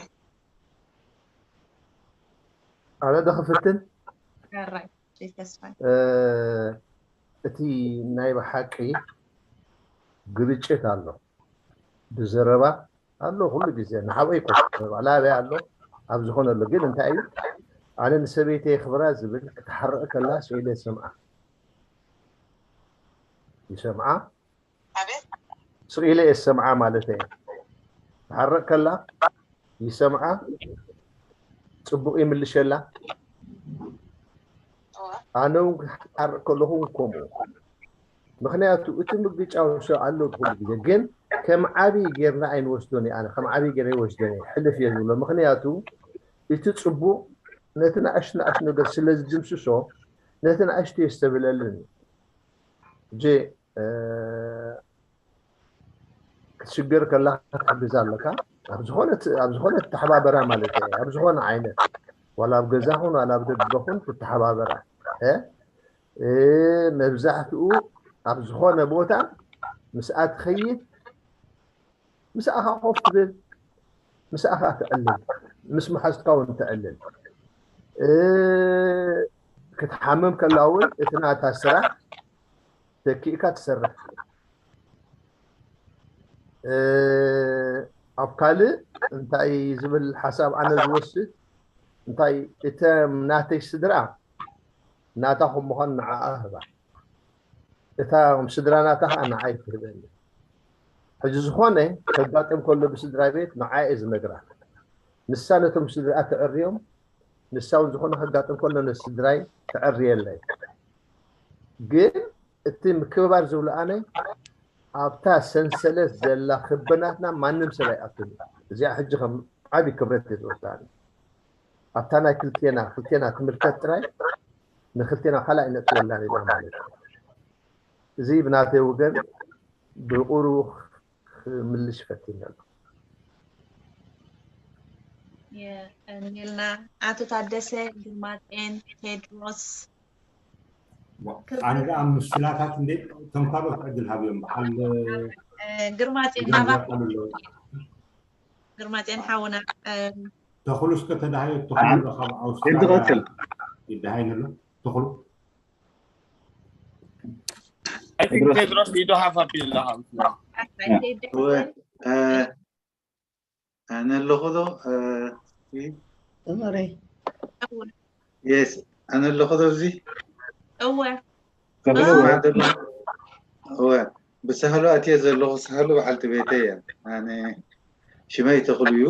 ኣነ ዶ ክፍትን? ሕራይ ተስፋይ። እቲ ናይ ብሓቂ ግርጭት ኣሎ፣ ብዘረባ ኣሎ፣ ኩሉ ግዜ ንሓበይ ኮ ላበይ ኣሎ ኣብ ዝኾነ ኣሎ። ግን እንታይ እዩ፣ ኣነ ንሰበይተይ ክብራ ዝብል ክትሓርቕ ከላ ስኢለ ይሰምዓ ይሰምዓ ስኢለ የሰምዓ ማለት እየ። ትሓርቕ ከላ ይሰምዓ፣ ፅቡቕ ይምልሸላ። ኣነ እውን ክሓርቕ ከለኹ እውን ከምኡ። ምክንያቱ እቲ ምግጫው ሰብ ኣሎ ኩሉ ግዜ፣ ግን ከም ዓብዪ ጌርና ኣይንወስዶን እዩ። ኣነ ከም ዓብዪ ጌረ ይወስዶን እየ፣ ሕልፍ እየ ዝብሎ። ምክንያቱ እቲ ፅቡቕ ነቲ ንኣሽቱ ንኣሽቱ ነገር ስለ ዝድምስሶ ነቲ ንኣሽቱ የስተብለልን እዩ። እጂ ክትሽገር ከላ ክትሕግዛ ኣለካ። ኣብ ዝኾነ ኣብ ዝኾነ ተሓባበራ ማለት እዩ። ኣብ ዝኾነ ዓይነት ዋላ ኣብ ገዛ ኹን ዋላ ኣብ ደገ ኹን ክትሓባበራ። መብዛሕትኡ ኣብ ዝኾነ ቦታ ምስኣ ትኸይድ፣ ምስኣኻ ኮፍ ትብል፣ ምስኣኻ ትዕልል፣ ምስ መሓዝትካ እውን ትዕልል። ክትሓምም ከላ እውን እቲ ናታ ስራሕ ተኪእካ ትሰርሕ። ኣብ ካልእ እንታይ ዝብል ሓሳብ ኣነ ዝወስድ፣ እንታይ እተም ናተይ ስድራ ናታ ከም ምዃን ንዓኣ ህባ፣ እታ ስድራ ናታ ከዓ ንዓይ ትህበኒ። ሕጂ ዝኾነ ከጋጥም ከሎ ብስድራ ቤት ንዓ እየ ዝነግራ። ንሳ ነቶም ስድራ ተዕርዮም፣ ንሳ እውን ዝኾነ ከጋጥም ከሎ ነቲ ስድራይ ተዕርየለይ። ግን እቲ ምክብባር ዝብሎ ኣነ ኣብታ ሰንሰለት ዘላ ክብናትና ማንም ሰብ ኣይኣቱን። እዚኣ ሕጂ ከም ዓብዪ ክብረት እየ ዝወስዳኒ። ኣብታ ናይ ክልቴና ክልቴና ትምልከት ጥራይ ንክልቴና ካልኣይ ነጥወላን ኢና ማለት እዩ። እዚ ብናተይ ወገን ብቁሩ ክምልሽ ፈቲነ ኣሎ። የቀንየልና ኣቶ ታደሰ ግርማጤን ቴድሮስ። ኣነ ደኣ ምስላታት እንደ ከም ካልኦት ዕድል ሃብዮም በዓል ግርማጤን ጀነራል ናባ ቃሉ ኣለዉ። ግርማጤን ሓውና ተኽሉ እስከ ተዳሃዮ ተኽሉ ካብ ኣውስትራልያ ይድቐትል ይደሃይ ነሎ ተኽሉ I think ቴድሮስ you don't have a bill ኣነ ኣለኹ ዶ እመረይ የስ ኣነ ኣለኹ ዶ እዚ እወ እሰማዕ ዘለኹ እወ ብሳህሉ ኣትየ ዘለኹ ሳህሉ በዓልቲ ቤተይ እያ ኣነ ሽመይ ተኽሉ እዩ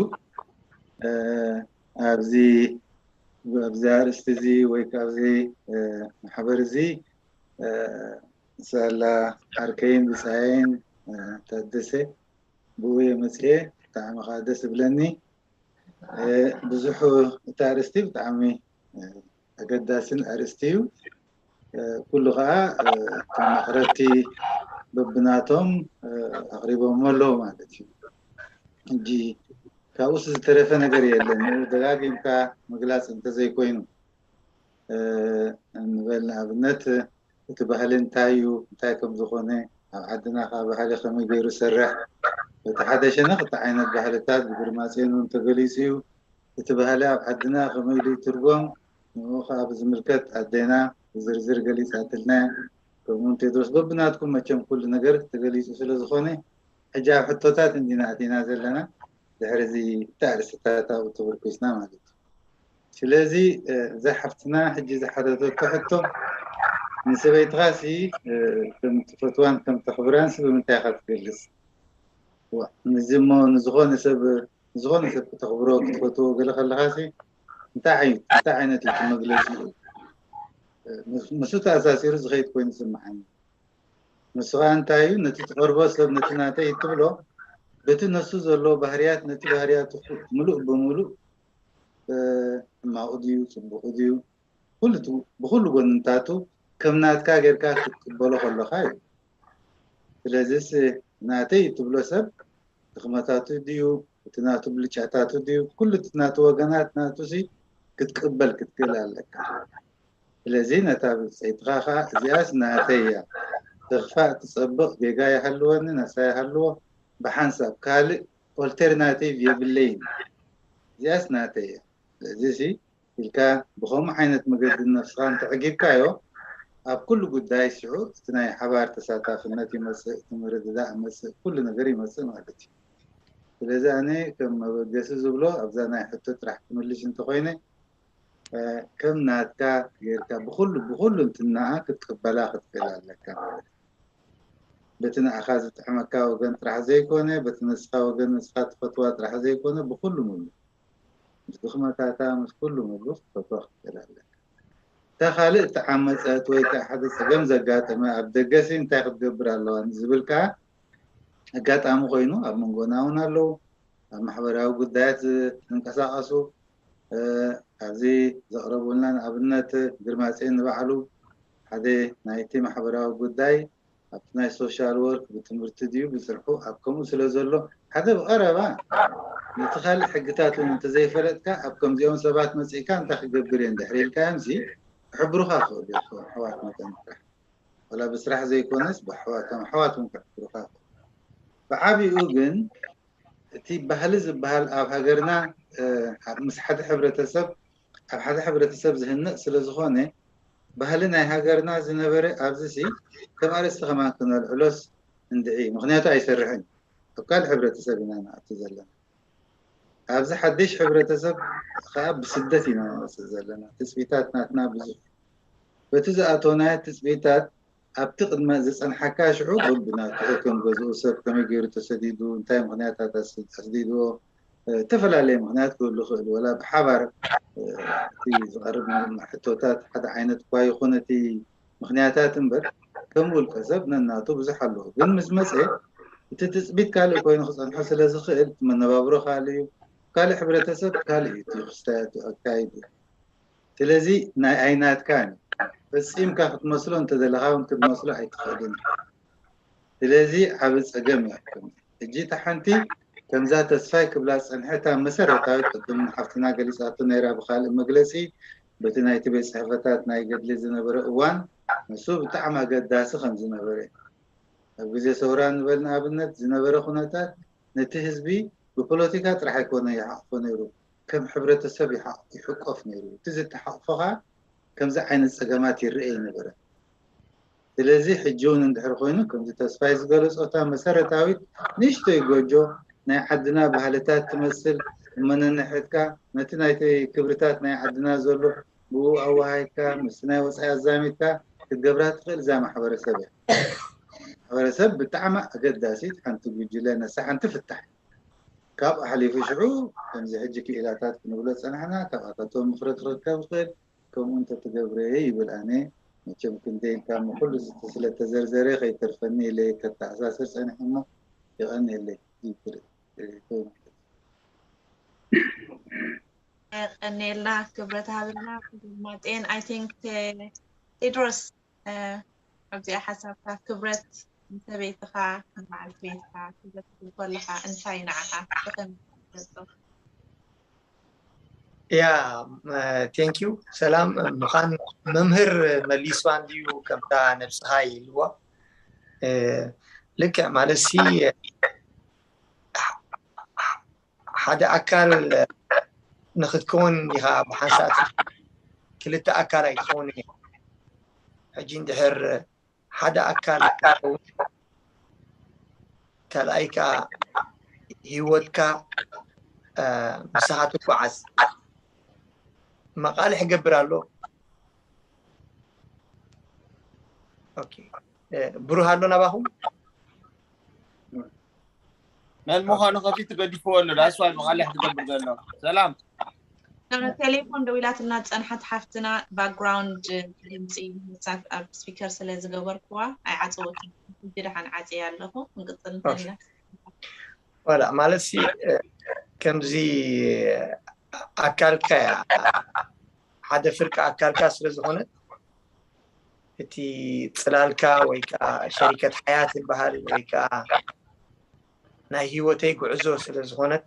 ኣብዚ ኣብዚ ኣርእስቲ እዚ ወይ ካብዚ ማሕበር እዚ ሳላ ዓርከይን ብፃየይን ታደሰ ብኡ እየ መፅየ ብጣዕሚ ከዓ ደስ እብለኒ ብዙሑ እቲ ኣርእስቲ ብጣዕሚ ኣገዳስን ኣርእስቲ እዩ ኩሉ ከዓ እቶም ኣቕረብቲ በብናቶም ኣቕሪቦሞ ኣለዉ ማለት እዩ ሕጂ ካብኡስ ዝተረፈ ነገር የለን ደጋጊምካ ምግላፅ እንተዘይኮይኑ ንበል ንኣብነት እቲ ባህሊ እንታይ እዩ እንታይ ከም ዝኾነ ኣብ ዓድና ከዓ ባህሊ ከመይ ገይሩ ይሰርሕ በቲ ሓደ ሸነኽ እቲ ዓይነት ባህልታት ብግርማፅዮን እውን ተገሊፁ እዩ እቲ ባህሊ ኣብ ዓድና ከመይ ኢሉ ይትርጎም ንኡ ከዓ ብዝምልከት ኣዴና ብዝርዝር ገሊፃትልና እያ ከምኡውን ቴድሮስ በብናትኩም መቸም ኩሉ ነገር ተገሊፁ ስለ ዝኾነ ሕጂ ኣብ ሕቶታት እንዲና ኣቲና ዘለና ድሕሪ እዚ እቲ ኣርእስትታት ኣብኡ ተመርኩስና ማለት እዩ ስለዚ እዛ ሓፍትና ሕጂ ዝሓተተቶ ሕቶ ንሰበይትኻሲ ከም ትፈትዋን ከም ተኽብራንስ ብምንታይ ኢኻ ትገልፅ ንዚ እሞ ንዝኾነ ሰብ ንዝኾነ ሰብ ክተኽብሮ ክትፈትዎ ገለ ከለኻሲ እንታይ ዓይነት እንታይ ዓይነት እዩ መግለፂ ምስኡ ተኣሳሲሩ ዝኸይድ ኮይኑ ዝስምዓኒ ንሱ ከዓ እንታይ እዩ ነቲ ትቐርቦ ሰብ ነቲ ናተይ እትብሎ በቲ ነሱ ዘሎ ባህርያት ነቲ ባህርያቱ ምሉእ ብምሉእ ሕማቑ ድዩ ፅቡቑ ድዩ ኩሉ ብኩሉ ጎንታቱ ከም ናትካ ጌርካ ክትቅበሎ ከለካ እዩ ስለዚስ ናተይ እትብሎ ሰብ ድኽመታቱ ድዩ እቲ ናቱ ብልጫታቱ ድዩ ኩሉ እቲ ናቱ ወገናት ናቱ ሲ ክትቅበል ክትክእል ኣለካ ስለዚ ነታ ብጸይትኻ ኸኣ እዚኣስ ናተይ እያ፣ ተኽፋእ ትጸብቕ፣ ጌጋ ይሃልወኒ ነሳ ይሃልዎ፣ ብሓንሳብ ካልእ ኦልተርናቲቭ የብለይን፣ እዚኣስ ናተይ እያ። ስለዚ ሲ ኢልካ ብኸምኡ ዓይነት መገዲ ነፍስኻ እንተዕጊብካዮ፣ ኣብ ኩሉ ጉዳይ ሽዑ እቲ ናይ ሓባር ተሳታፍነት ይመጽእ፣ እቲ ምርድዳእ ይመጽእ፣ ኩሉ ነገር ይመጽእ ማለት እዩ። ስለዚ ኣነ ከም መበገሲ ዝብሎ ኣብዛ ናይ ሕቶ ጥራሕ ክምልሽ እንተኾይነ፣ ከም ናትካ ጌርካ ብኹሉ ብኹሉ እንትናኣ ክትቅበላ ክትክእል ኣለካ ማለት እዩ። በቲ ንኣኻ ዝጥዕመካ ወገን ጥራሕ ዘይኮነ፣ በቲ ንስኻ ወገን ንስኻ ትፈትዋ ጥራሕ ዘይኮነ፣ ብኹሉ ሙሉ ምስ ድኽመታታ ምስ ኩሉ ሙሉ ክትፈትዋ ክትክእል ኣለካ። እታ ካልእ እተዓመጸት ወይ ከዓ ሓደ ጸገም ዘጋጠመ ኣብ ደገሲ እንታይ ክትገብር ኣለዋ ዝብል ከዓ ኣጋጣሚ ኮይኑ ኣብ መንጎና እውን ኣለዉ። ኣብ ማሕበራዊ ጉዳያት ዝንቀሳቐሱ ኣብዚ ዘቕረቡልና ንኣብነት ግርማጼን ንባዕሉ ሓደ ናይቲ ማሕበራዊ ጉዳይ ኣብቲ ናይ ሶሻል ወርክ ብትምህርቲ ድዩ ብስርሑ ኣብ ከምኡ ስለ ዘሎ ሓደ ብቐረባ ነቲ ካልእ ሕግታት እውን እንተዘይፈለጥካ ኣብ ከምዚኦም ሰባት መፂእካ እንታይ ክገብር እየ እንድሕር ኢልካዮም ሲ ክሕብሩኻ ክኽእሉ እዮም ኣሕዋት መጠን ጥራሕ ወላ ብስራሕ ዘይኮነስ ብኣሕዋት ከም ኣሕዋት እውን ክሕብሩኻ ክኽእሉ ብዓብኡ ግን እቲ ባህሊ ዝበሃል ኣብ ሃገርና ምስ ሓደ ሕብረተሰብ ኣብ ሓደ ሕብረተሰብ ዝህነፅ ስለ ዝኾነ ባህሊ ናይ ሃገርና ዝነበረ ኣብዚ ሲ ከም ኣርእስቲ ከማን ክነልዕሎስ እንድዒ ምክንያቱ ኣይሰርሕን ኣብ ካልእ ሕብረተሰብ ኢና ንኣቱ ዘለና ኣብዚ ሓድሽ ሕብረተሰብ ከዓ ብስደት ኢና ንመፅእ ዘለና ትፅቢታት ናትና ብዙሕ በቲ ዝኣተናዮ ትፅቢታት ኣብቲ ቅድመ ዝፀንሓካ ሽዑ በብናቱ ከም ገዝኡ ሰብ ከመይ ገይሩ ተሰዲዱ እንታይ ምክንያታት ኣስዲድዎ ዝተፈላለየ ምክንያት ክህሉ ክእል ወላ ብሓባር እቲ ዝቀርብ ሕቶታት ሓደ ዓይነት እኳ ይኹን እቲ ምክንያታት እምበር ከም ውልቀ ሰብ ነናቱ ብዙሕ ኣለዎ ግን ምስ መፀ እቲ ትፅቢት ካልእ ኮይኑ ክፀንሖ ስለ ዝኽእል እቲ መነባብሮ ካልእ እዩ ካልእ ሕብረተሰብ ካልእ እዩ እቲ ክስታያቱ ኣካይዱ ስለዚ ናይ ኣይናትካን ፈፂምካ ክትመስሎ እንተደለኻ እውን ክትመስሎ ኣይትኽእልን ስለዚ ዓብ ፀገም እያ ሕጂ እታ ሓንቲ ከምዛ ተስፋይ ክብላ ዝፀንሐታ መሰረታዊ ቅድም ሓፍትና ገሊፃቶ ነይራ ብካልእ መግለፂ በቲ ናይቲ ቤት ፅሕፈታት ናይ ገድሊ ዝነበረ እዋን ንሱ ብጣዕሚ ኣገዳሲ ከም ዝነበረ ኣብ ግዜ ሰውራ ንበል ንኣብነት ዝነበረ ኩነታት ነቲ ህዝቢ ብፖለቲካ ጥራሕ ኣይኮነ ይሓቕፎ ነይሩ ከም ሕብረተሰብ ይሕቆፍ ነይሩ እቲ ዝተሓቕፎ ከዓ ከምዚ ዓይነት ፀገማት ይረአ ይነበረ ስለዚ ሕጂ እውን እንድሕር ኮይኑ ከምዚ ተስፋይ ዝገለፆ እታ መሰረታዊት ንእሽተይ ጎጆ ናይ ዓድና ባህልታት ትመስል እመነንሕትካ ነቲ ናይቲ ክብርታት ናይ ዓድና ዘሎ ብኡ ኣወሃሂድካ ምስቲ ናይ ወፃኢ ኣዛሚድካ ክትገብራ ትኽእል እዛ ማሕበረሰብ እያ። ማሕበረሰብ ብጣዕሚ ኣገዳሲት ሓንቲ ጉጅለ ነሳ ሓንቲ ፍታሕ ካብ ኣሕሊፉ ሽዑ ከምዚ ሕጂ ክኢላታት ክንብሎ ዝፀናሕና ካብኣታቶም ምኽሪ ክርከብ ይኽእል ከምኡ እንተትገብረ ይብል ኣነ መቸም ክንደይ ኢልካ እሞ ኩሉ ስለተዘርዘረ ከይተርፈኒ ኢለ ከተኣሳስር ፀኒሐ እሞ የቐንየለይ ይብል ቀኔልና ክብረት ሃብልና ማጤን I think ቴድሮስ ኣብዚኣ ሓሳብካ ክብረት ንሰበይትኻ ንበዓልቲ ቤትካ ክብረት ትብል ከለኻ እንታይ ንዓኻ ብኸመይ ትገልጾ? ያ thank you ሰላም ምዃን መምህር መሊስዋ እንድዩ ከምታ ነብስኻ ኢልዋ ልክዕ ማለት ሲ ሓደ ኣካል ንክትከውን ኢኻ ብሓንሳእ ክልተ ኣካል ኣይትኸውን እየ ሕጂ እንድሕር ሓደ ኣካል ክትከውን ካልኣይ ከዓ ሂወትካ ምሳኻ ትጓዓዝ መቃልሕ ይገብር ኣሎ ብሩህ ኣሎ ናባኹም መን ምዃኑ ከፊቱ ገዲፍዎ ኣሎ ዳስዋይ መቃልሕ ትገብር ዘሎ ሰላም ቴሌፎን ደዊላትና ዝፀንሓት ሓፍትና ባክግራውንድ ድምፂ ንሳ ኣብ ስፒከር ስለ ዝገበርኩዋ ኣይዓፀወትን ሕጂ ደሓን ዓፅየ ኣለኹ ክንቅፅል እንተልና ዋላ ማለት ሲ ከምዚ ኣካልካ እያ ሓደ ፍርቂ ኣካልካ ስለ ዝኾነ እቲ ፅላልካ ወይ ከዓ ሸሪከት ሓያት ይበሃል ወይ ከዓ ናይ ህይወተይ ጉዕዞ ስለ ዝኾነት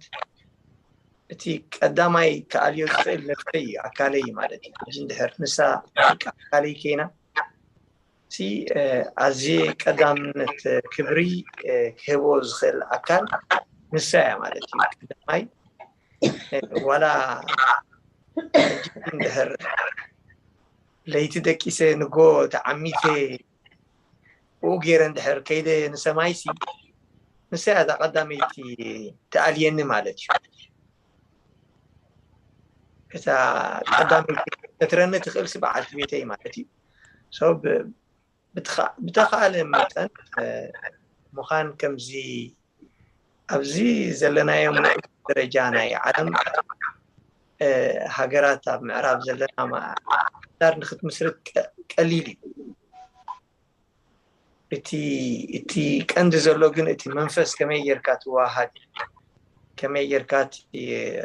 እቲ ቀዳማይ ክኣልዮ ዝኽእል ነብሰይ እዩ፣ ኣካለይ እዩ ማለት እዩ። ሕጂ እንድሕር ንሳ በቃ ኣካለይ ከይና፣ እቲ ኣዝየ ቀዳምነት ክብሪ ክህቦ ዝኽእል ኣካል ንሳ እያ ማለት እዩ። ቀዳማይ ዋላ ሕጂ እንድሕር ለይቲ ደቂሰ ንጎ ተዓሚተ ብኡ ገይረ እንድሕር ከይደ ንሰማይሲ፣ ንሳ እያ እዛ ቀዳመይቲ ትኣልየኒ ማለት እዩ። እታ ቀዳመይቲ ተትረኒ ትኽእልሲ በዓልቲ ቤተይ ማለት እዩ። So ብተኻለ መጠን ምዃን ከምዚ ኣብዚ ዘለናዮም ደረጃ ናይ ዓለም ሃገራት ኣብ ምዕራብ ዘለና ሓዳር ንክትምስርት ቀሊል እዩ። እቲ እቲ ቀንዲ ዘሎ ግን እቲ መንፈስ ከመይ ጌርካ ትዋሃድ፣ ከመይ ጌርካ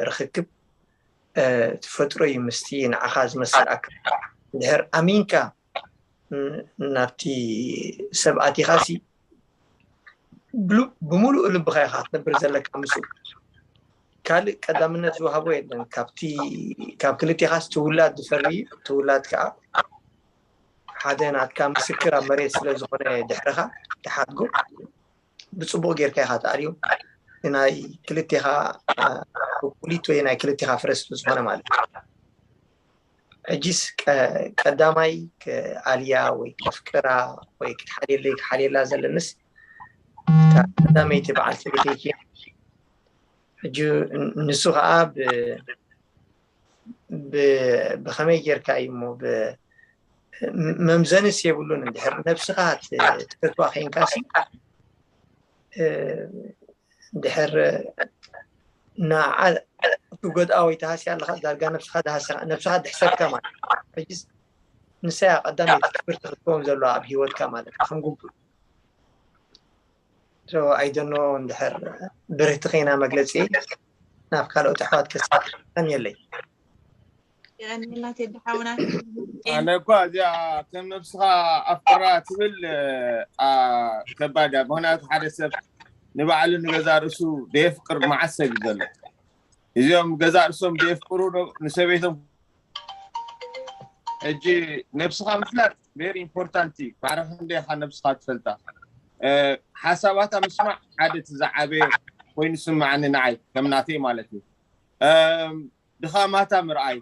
ርክክብ ትፈጥሮ እዩ። ምስቲ ንዓኻ ዝመስል ኣካል እንድሕር ኣሚንካ ናብቲ ሰብ ኣቲኻሲ ብምሉእ ልብኻ ኢኻ ክትነብር ዘለካ ምስኡ። ካልእ ቀዳምነት ዝወሃቦ የለን። ካብቲ ካብ ክልቴኻስ ትውላድ ዝፈሪ እዩ። ትውላድ ከዓ ሓደ ናትካ ምስክር ኣብ መሬት ስለ ዝኾነ ድሕርኻ ትሓድጎ ብፅቡቕ ጌርካ ኢኻ ትኣልዮ። ናይ ክልቴኻ ብኩሊት ወይ ናይ ክልቴኻ ፍረ ስለ ዝኾነ ማለት እዩ። ሕጂስ ቀዳማይ ክኣልያ ወይ ከፍቅራ ወይ ክትሓልየለይ ክሓልየላ ዘለንስ እታ ቀዳመይቲ በዓልቲ ቤተይ እያ። ሕጂ ንሱ ከዓ ብኸመይ ጌርካ እዩ እሞ መምዘንስ የብሉን። እንድሕር ነብስኻ ትፈትዋ ኮይንካሲ እንድሕር ንዓ ትጎድኣ ወይ ትሃስያ ኣለኻ ዳርጋ ነብስኻ ነብስኻ ድሕሰብካ ማለት ሕጂስ ንሳያ ቀዳመይቲ ክብርቲ ክትከውን ዘለዋ ኣብ ሂወትካ ማለት ከም ጉቡእ ኣይደኖ እንድሕር ብርህቲ ከይና መግለፂ ናብ ካልኦት ኣሕዋት ከስከን የለይ። የቀኒልና ቴዲ ሓውና። ኣነ እኳ እዚኣ ከም ነብስኻ ኣፍቅራ ትብል ከባድ እያ። ምክንያቱ ሓደ ሰብ ንባዕሉ ንገዛ ርእሱ ደየፍቅር መዓት ሰብ እዩ ዘሎ። እዚኦም ገዛ ርእሶም ደየፍቅሩ ንሰበይቶም ሕጂ ነብስኻ ምፍላጥ very important እዩ። ባዕልኻ ክንደይ ኢኻ ነብስኻ ትፈልጣ? ሓሳባታ ምስማዕ ሓደ እቲ ዝዓበየ ኮይኑ ስምዓኒ ንዓይ ከም ናተይ ማለት እዩ። ድኻማታ ምርኣይ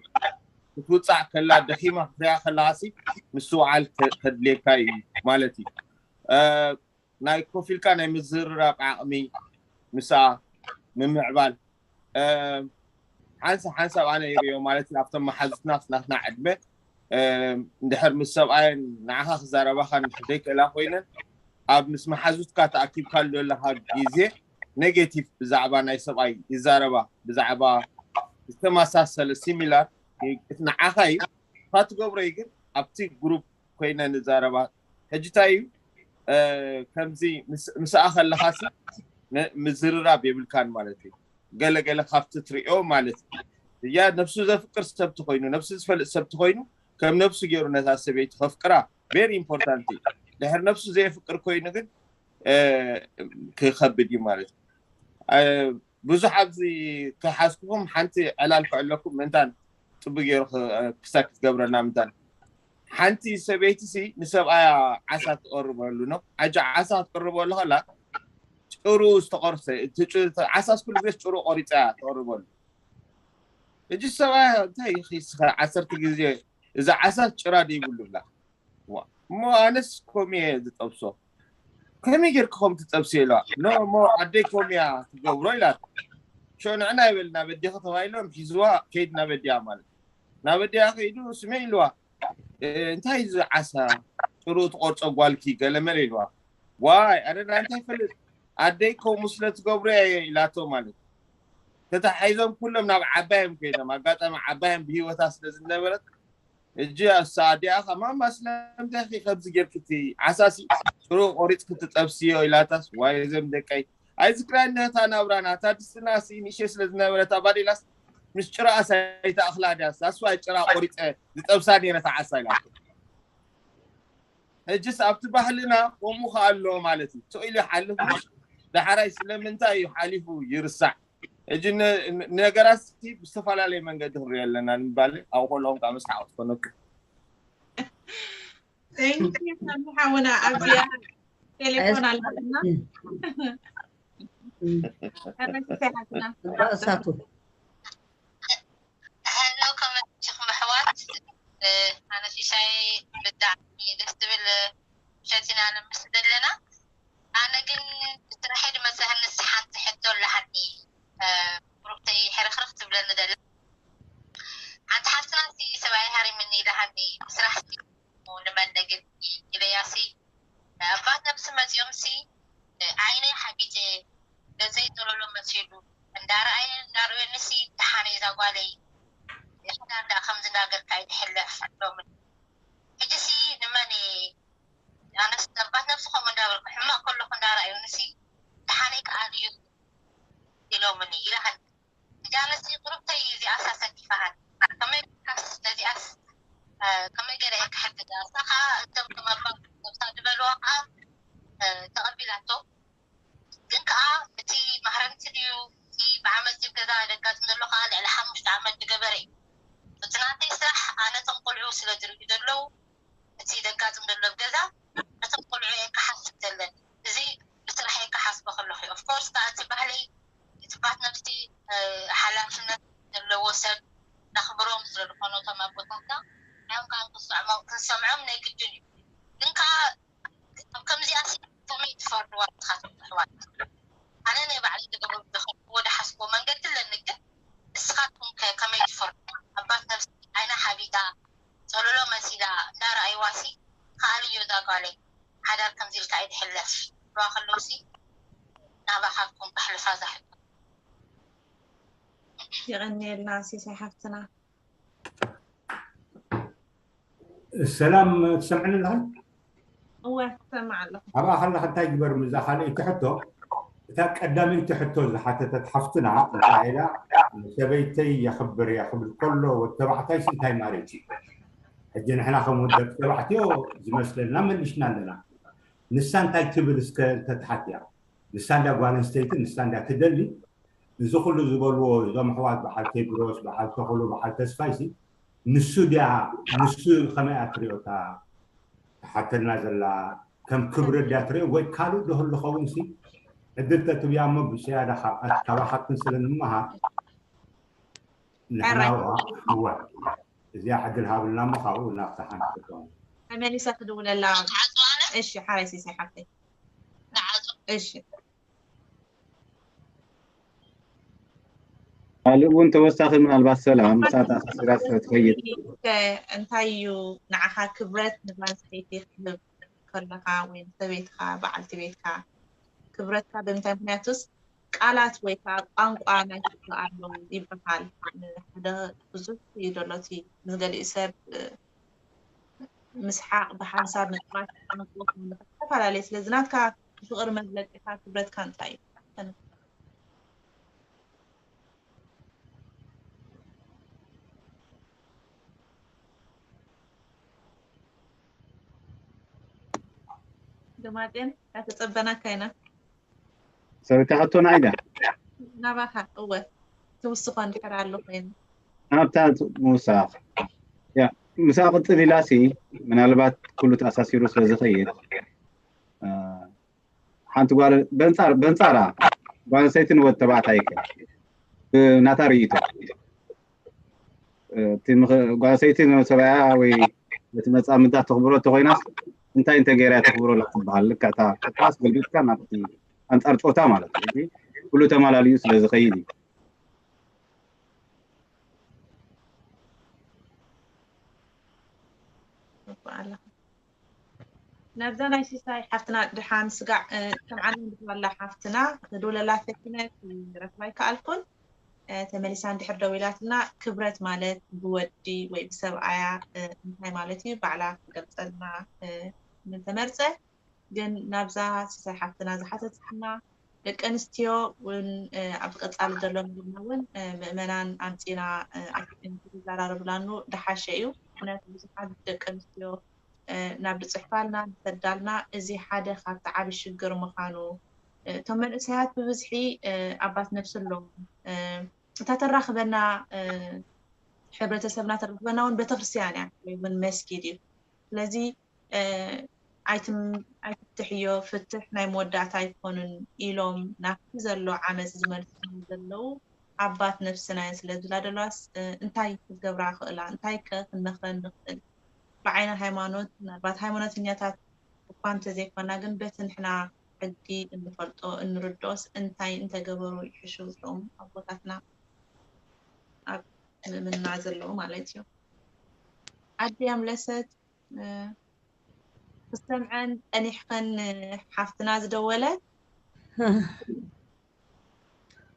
ክትውፃዕ ከላ ደኺማ ክትሪኣ ከለኻሲ ምስትውዓል ከድልየካ እዩ ማለት እዩ። ናይ ኮፍ ኢልካ ናይ ምዝርራብ ዓቕሚ ምስኣ ምምዕባል ሓንሳብ ሓንሳብ ኣነ ይርእዮ ማለት ኣብቶም መሓዙትና ናትና ዕድመ እንድሕር ምስ ሰብኣየን ንዓኻ ክዛረባኻ ዘይክእላ ኮይነን ኣብ ምስ መሓዙትካ ተኣኪብካሉ ዘለኻ ግዜ negative ብዛዕባ ናይ ሰብኣይ ይዛረባ ብዛዕባ ዝተመሳሰለ similar ንዓኻ እዩ እኳ ትገብሮ እዩ ግን ኣብቲ group ኮይነን ይዛረባ ሕጂ እንታይ እዩ ከምዚ ምስኣ ከለኻሲ ምዝርራብ የብልካን ማለት እዩ። ገለገለ ካብቲ ትሪኦ ማለት እዩ። እያ ነብሱ ዘፍቅር ሰብ ትኮይኑ ነብሱ ዝፈልጥ ሰብ ትኮይኑ ከም ነብሱ ገይሩ ነታ ሰበይቲ ከፍቅራ very important እዩ። ድሕር ነብሱ ዘየፍቅር ኮይኑ ግን ክከብድ እዩ ማለት እዩ። ብዙሕ ኣብዚ ከሓዝኩኹም ሓንቲ ዕላል ክዕለኩም ምእንታን ፅቡቅ ገይሩ ክሳብ ክትገብረልና ምእንታን ሓንቲ ሰበይቲ ሲ ንሰብኣያ ዓሳ ትቀርበሉ ነው። ኣጃ ዓሳ ክትቅርበሉ ከላ ጭሩ ዝተቆርሰ ዓሳስ ኩሉ ግዜ ጭሩ ቆሪፃ ትቀርበሉ። እጅ ሰብኣያ እንታይ ይስኸ ዓሰርተ ግዜ እዚ ዓሳስ ጭራ ደይብሉ ብላ እሞ ኣነስ ኮሚየ ዝጠብሶ ከመይ ጌርክኹም ትጠብሲ ኢለዋ ኖ እሞ ኣደይ ኮሚያ ትገብሮ ኢላት ሸንዕና ይበል ናብ ኣዴኺ ተባሂሎም ሒዝዋ ከይድ ናብ ኣዲያ ማለት ናብ ኣዲያ ከይዱ ስመ ኢልዋ እንታይ እዚ ዓሳ ጥሩ ትቆርፆ ጓልኪ ገለመለ ኢልዋ ዋይ ኣነ እንታይ ፈልጥ ኣደይ ከምኡ ስለ ትገብሮ እየ ኢላቶ ማለት ተታሒዞም ኩሎም ናብ ዓባዮም ኮይኖም ኣጋጣሚ ዓባዮም ብሂወታ ስለ ዝነበረት እጂ ኣሳ ኣዲኣ ከማማ ስለምንታይ ከምዚ ጌርክቲ ዓሳሲ ጥሩ ቆሪፅ ክትጠብስዮ ኢላታስ ዋይ ዘም ደቀይ ኣይዝክራን ነታ ናብራና እታ ድስትና ሲ ንእሸ ስለ ዝነበረት ኣባዴላስ ምስ ጭራ ኣሳይታ ኣኽላ ድያ ሳስዋ ጭራ ቆሪፀ ዝጠብሳ ነይረ ተዓሳ ኢላ ሕጅስ ኣብቲ ባህልና ከምኡ ከኣሎ ማለት እዩ ስቕ ኢሉ ይሓልፍ ዳሕራይ ስለምንታይ እዩ ሓሊፉ ይርሳዕ ሕጂ ነ- ነ- ነገራት ሲ ብዝተፈላለየ መንገዲ ክንሪኦ ኣለና ንምባል ኣብኡ ከለኹም ከዓ መስሓቕ ትኾነኩም። Thank you ሳሚ ሓውና። ኣብዚኣ ቴሌፎን ኣለትና። እም። ከመይ ትሰሓትና? እሳቱ ሄሎ፣ ከመይ ኣምሲኹም ኣሕዋት? ኣነ ሲሳይ ብጣዕሚ ደስ ትብል ምሸት ኢና ነምስል ዘለና። ኣነ ግን ብስራሐይ ድመፅእ ንስ ሓንቲ ሕቶ ኣለሃኒ። ቁሩብተይ ሕርኽርኽ ትብለኒ ደላ ሓንቲ ሓፍትና ሲ ሰብኣይ ሃሪምኒ ኢላሃኒ። ብስራሕ ሲ ንመን ነግል ኢለያሲ ኣባት ነብሲ መፂኦም ሲ ዓይነይ ሓቢጠ ገዘይ ጦለሎ መሲሉ እንዳረኣየ እንዳርእዮኒ ሲ ደሓነይ እዛ ጓለይ ሓዳር ደኣ ከምዚ እናገርካ ኣይትሕለፍ ኢሎምኒ። ሕጂ ሲ ንመን ኣነስ ኣባት ነብሲ ከምኡ እንዳበልኩ ሕማቕ ከለኹ እንዳረኣዩኒ ሲ ደሓነይ ከኣ ድዩ ኢሎምኒ ኢላሃኒ። እዛ ነሲ ቁሩብተይ እዚኣስ ኣሰኪፋሃኒ። ከመይ ካስ ነዚኣስ ከመይ ገለ እየ ክሕግዛ? እሳ ከዓ እቶም ከም ኣባ ነብሳ ዝበልዋ ከዓ ተቐቢላቶ። ግን ከዓ እቲ ማህረምቲ ድዩ እቲ ብዓመት ዝብ ገዛ ደጋፅም ዘሎ ከዓ ልዕሊ ሓሙሽተ ዓመት ዝገበረ እዩ። እቲ ናተይ ስራሕ ኣነ እቶም ቆልዑ ስለ ዝርእዩ ዘለዉ እቲ ደጋፅም ዘሎ ኣብ ገዛ ነቶም ቆልዑ እየ ክሓስብ ዘለኒ። እዚ ብስራሕ እየ ክሓስቦ ከለኹ እዩ። ኦፍኮርስ ከዓ እቲ ባህለይ እቲ ባት ነብሲ ሓላፍነት ዘለዎ ሰብ ነኽብሮም ስለ ዝኾኑ እቶም ኣቦታትና ንዕኦም ከዓ ክንሰምዖም ናይ ግድን እዩ። ግን ከዓ ኣብ ከምዚኣ ሲ ከመይ ትፈርድዋ ንስኻትኩም ኣሕዋት? ኣነ ናይ ባዕለይ ክገብሮ ዝኽእልዎ ዝሓስቦ መንገዲ ኣለኒ፣ ግን ንስኻትኩም ከ ከመይ ትፈርድዋ? ኣባት ነብሲ ዓይና ሓቢጣ ፀለሎ መሲላ እንዳረኣይዋ ሲ ከኣልዮ እዛ ጓለይ ሓዳር ከምዚ ኢልካ ኣይትሕለፍ ኢልዋ ከለዉ ሲ ናባኻትኩም ከሕልፋ እዛ ሕቶ። የቐንየልና ሲሳይ ሓፍትና። ሰላም ትሰምዕኒ ኣለኻ? እወ ትሰምዕ ኣለኹ። ኣብኣ ከለኻ እንታይ ግበር ምዛ ካልኣይቲ ሕቶ እታ ቀዳመይቲ ሕቶ ዝሓተተት ሓፍትና እንታይ ኢላ ሰበይተይ የኽብር እያ ክብል ከሎ ወዲ ተባዕታይ ሲ እንታይ ማለት እዩ? ሕጂ ንሕና ከም ወዲ ደቂ ተባዕትዮ ዝመስለና መሊሽና ኣለና። ንሳ እንታይ ትብል እስከ እንተትሓትያ ንሳ እንዳ ጓል ኣንስተይቲ ንሳ እንዳ ትደሊ እዚ ኩሉ ዝበልዎ እዞም ኣሕዋት በዓል ቴድሮስ በዓል ተኽሉ በዓል ተስፋይ ሲ ንሱ ድያ ንሱ ከመይ እያ ትሪኦ እታ ትሓተና ዘላ ከም ክብሪ ድያ ትሪኦ ወይ ካልእ ዶ ህሉ ኸውን ሲ ዕድል ተትብያ እሞ ብስያዳ ካብ ካባኻትክን ስለ ንምሃር ንሕና ሕራይ። እዋ እወ እዚኣ ዕድል ሃብልና እሞ ካብኡ ናብታ ሓንቲ ክትኸውን ተመሊሳ ክድውለላ። እሺ ሓራይ ሲሳይ ሓፍተይ። እሺ ካልእ እውን ተወሳኺ ምናልባት ሰላም ምሳታ ኣሳሲራ ስለ ትኸይድ ከ እንታይ እዩ ንዓኻ ክብረት ንጓል ኣንስተይቲ ክህብ ከለኻ ወይ ንሰበይትኻ በዓልቲ ቤትካ ክብረትካ ብምንታይ ምክንያቱስ ቃላት ወይ ከዓ ቋንቋ ናይ ስጋ ኣሎ ይበሃል። ሓደ ብዙሕ እዩ ዘሎ እቲ ምስ ገሊኡ ሰብ ምስሓቕ ብሓንሳብ ምጥማት ቋንቋ ዝተፈላለዩ ስለዚ ናትካ ፍቕሪ መግለፂኻ ክብረትካ እንታይ እዩ? ደማጤን ኣይተፀበናካ ኢና። ሰበይታ ሕቶ ንዓይ ድያ? ናባኻ እወ ትውስኾ እንድሕር ኣሎ ኮይኑ ናብታ ምውሳኽ ያ ምሳ ቅፅል ኢላሲ ምናልባት ኩሉ ተኣሳሲሩ ስለ ዝኸይድ አ፣ ሓንቲ ጓል በንፃር በንፃራ ጓል ኣንስተይቲ ንወድ ተባዕታይ ከ ብናታ ርእይቶ እቲ ምኽ- ጓል ኣንስተይቲ ንሰብኣያ ወይ ነቲ መፃምዳ ተኽብሮ እንተኮይናስ እንታይ እንተገይራ እያ ተኽብሮ ላ ትበሃል ልክዕታ ክላስ ገልቢጥካ ናብቲ ኣንፃር ፆታ ማለት እዩ ሕጂ ኩሉ ተማላሊኡ ስለ ዝኸይድ እዩ ይባኣላ ናብዛ ናይ ሲሳይ ሓፍትና ድሓን ስጋዕ ሰምዓና ንባላ ሓፍትና ክድውለላ ፈቲነ ክረክባ ይከኣልኩን ተመሊሳ እንድሕር ደው ኢላትና ክብረት ማለት ብወዲ ወይ ብሰብኣያ እንታይ ማለት እዩ ባዕላ ክገልፀልና ምተመርፀ ግን ናብዛ ሲሳይ ሓፍትና ዝሓተትና ደቂ ኣንስትዮ እውን ኣብ ቀፃሊ ዘሎ መደብና እውን ምእመናን ኣምፂና ኣይክን ክትዘራረብላኑ ድሓሸ እዩ ምክንያቱ ብዙሓት ደቂ ኣንስትዮ ናብ ዝፅሕፋልና ዝሰዳልና እዚ ሓደ ካብቲ ዓብ ሽግር ምዃኑ እቶም መንእሰያት ብብዝሒ ኣባት ነፍሲ ኣለዎም። እታ ተራኽበና፣ ሕብረተሰብና ተራኽበና እውን ቤተክርስትያን እያ ወይ እውን መስጊድ እዩ። ስለዚ ኣይትፍትሕዮ፣ ፍትሕ ናይ መወዳእታ ኣይኮኑን ኢሎም ናብቲ ዘሎ ዓመፅ ዝመልሱ ዘለዉ ኣባት ነፍስና እዮም። ስለ ዝላደሏስ እንታይ ክትገብራ ክእላ? እንታይ ከ ክንመኽረን ንኽእል? ብዓይኒ ሃይማኖት፣ ምናልባት ሃይማኖተኛታት እኳ እንተዘይኮና፣ ግን በቲ ንሕና ሕጊ እንፈልጦ እንርድኦስ እንታይ እንተገበሩ ይሕሹ እቶም ኣቦታትና ኣብ ምእምንና ዘለዉ ማለት እዩ። ኣድያም ለሰት ክሰምዐን ጸኒሕኽን ሓፍትና ዝደወለት።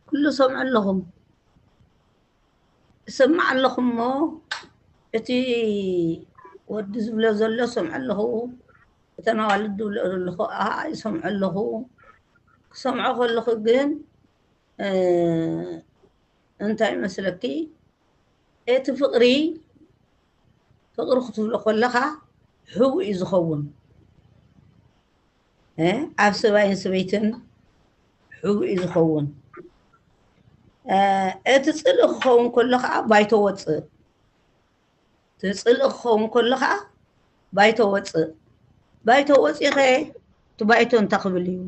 ኩሉ ሰምዖ ኣለኹም እሰማዕ ኣለኹ እሞ እቲ ወዲ ዝብሎ ዘሎ ሰምዖ ኣለኹ። እተን ኣዋልድ ዝብሎ ዘለኹ ከዓ ይሰምዖ ኣለኹ። ክሰምዖ ከለኹ ግን እንታይ መስለኪ እቲ ፍቕሪ ፍቕሪ ክትብሎ ከለኻ ሕቡእ እዩ ዝኸውን። ኣብ ሰብኣይን ሰበይትን ሕቡእ እዩ ዝኸውን። እቲ ፅልኢ ክኸውን ከሎ ከዓ ባይቶ ወፅእ። እቲ ፅልኢ ክኸውን ከሎ ከዓ ባይቶ ወፅእ። ባይቶ ወፂኸ እቲ ባይቶ እንታይ ክብል እዩ?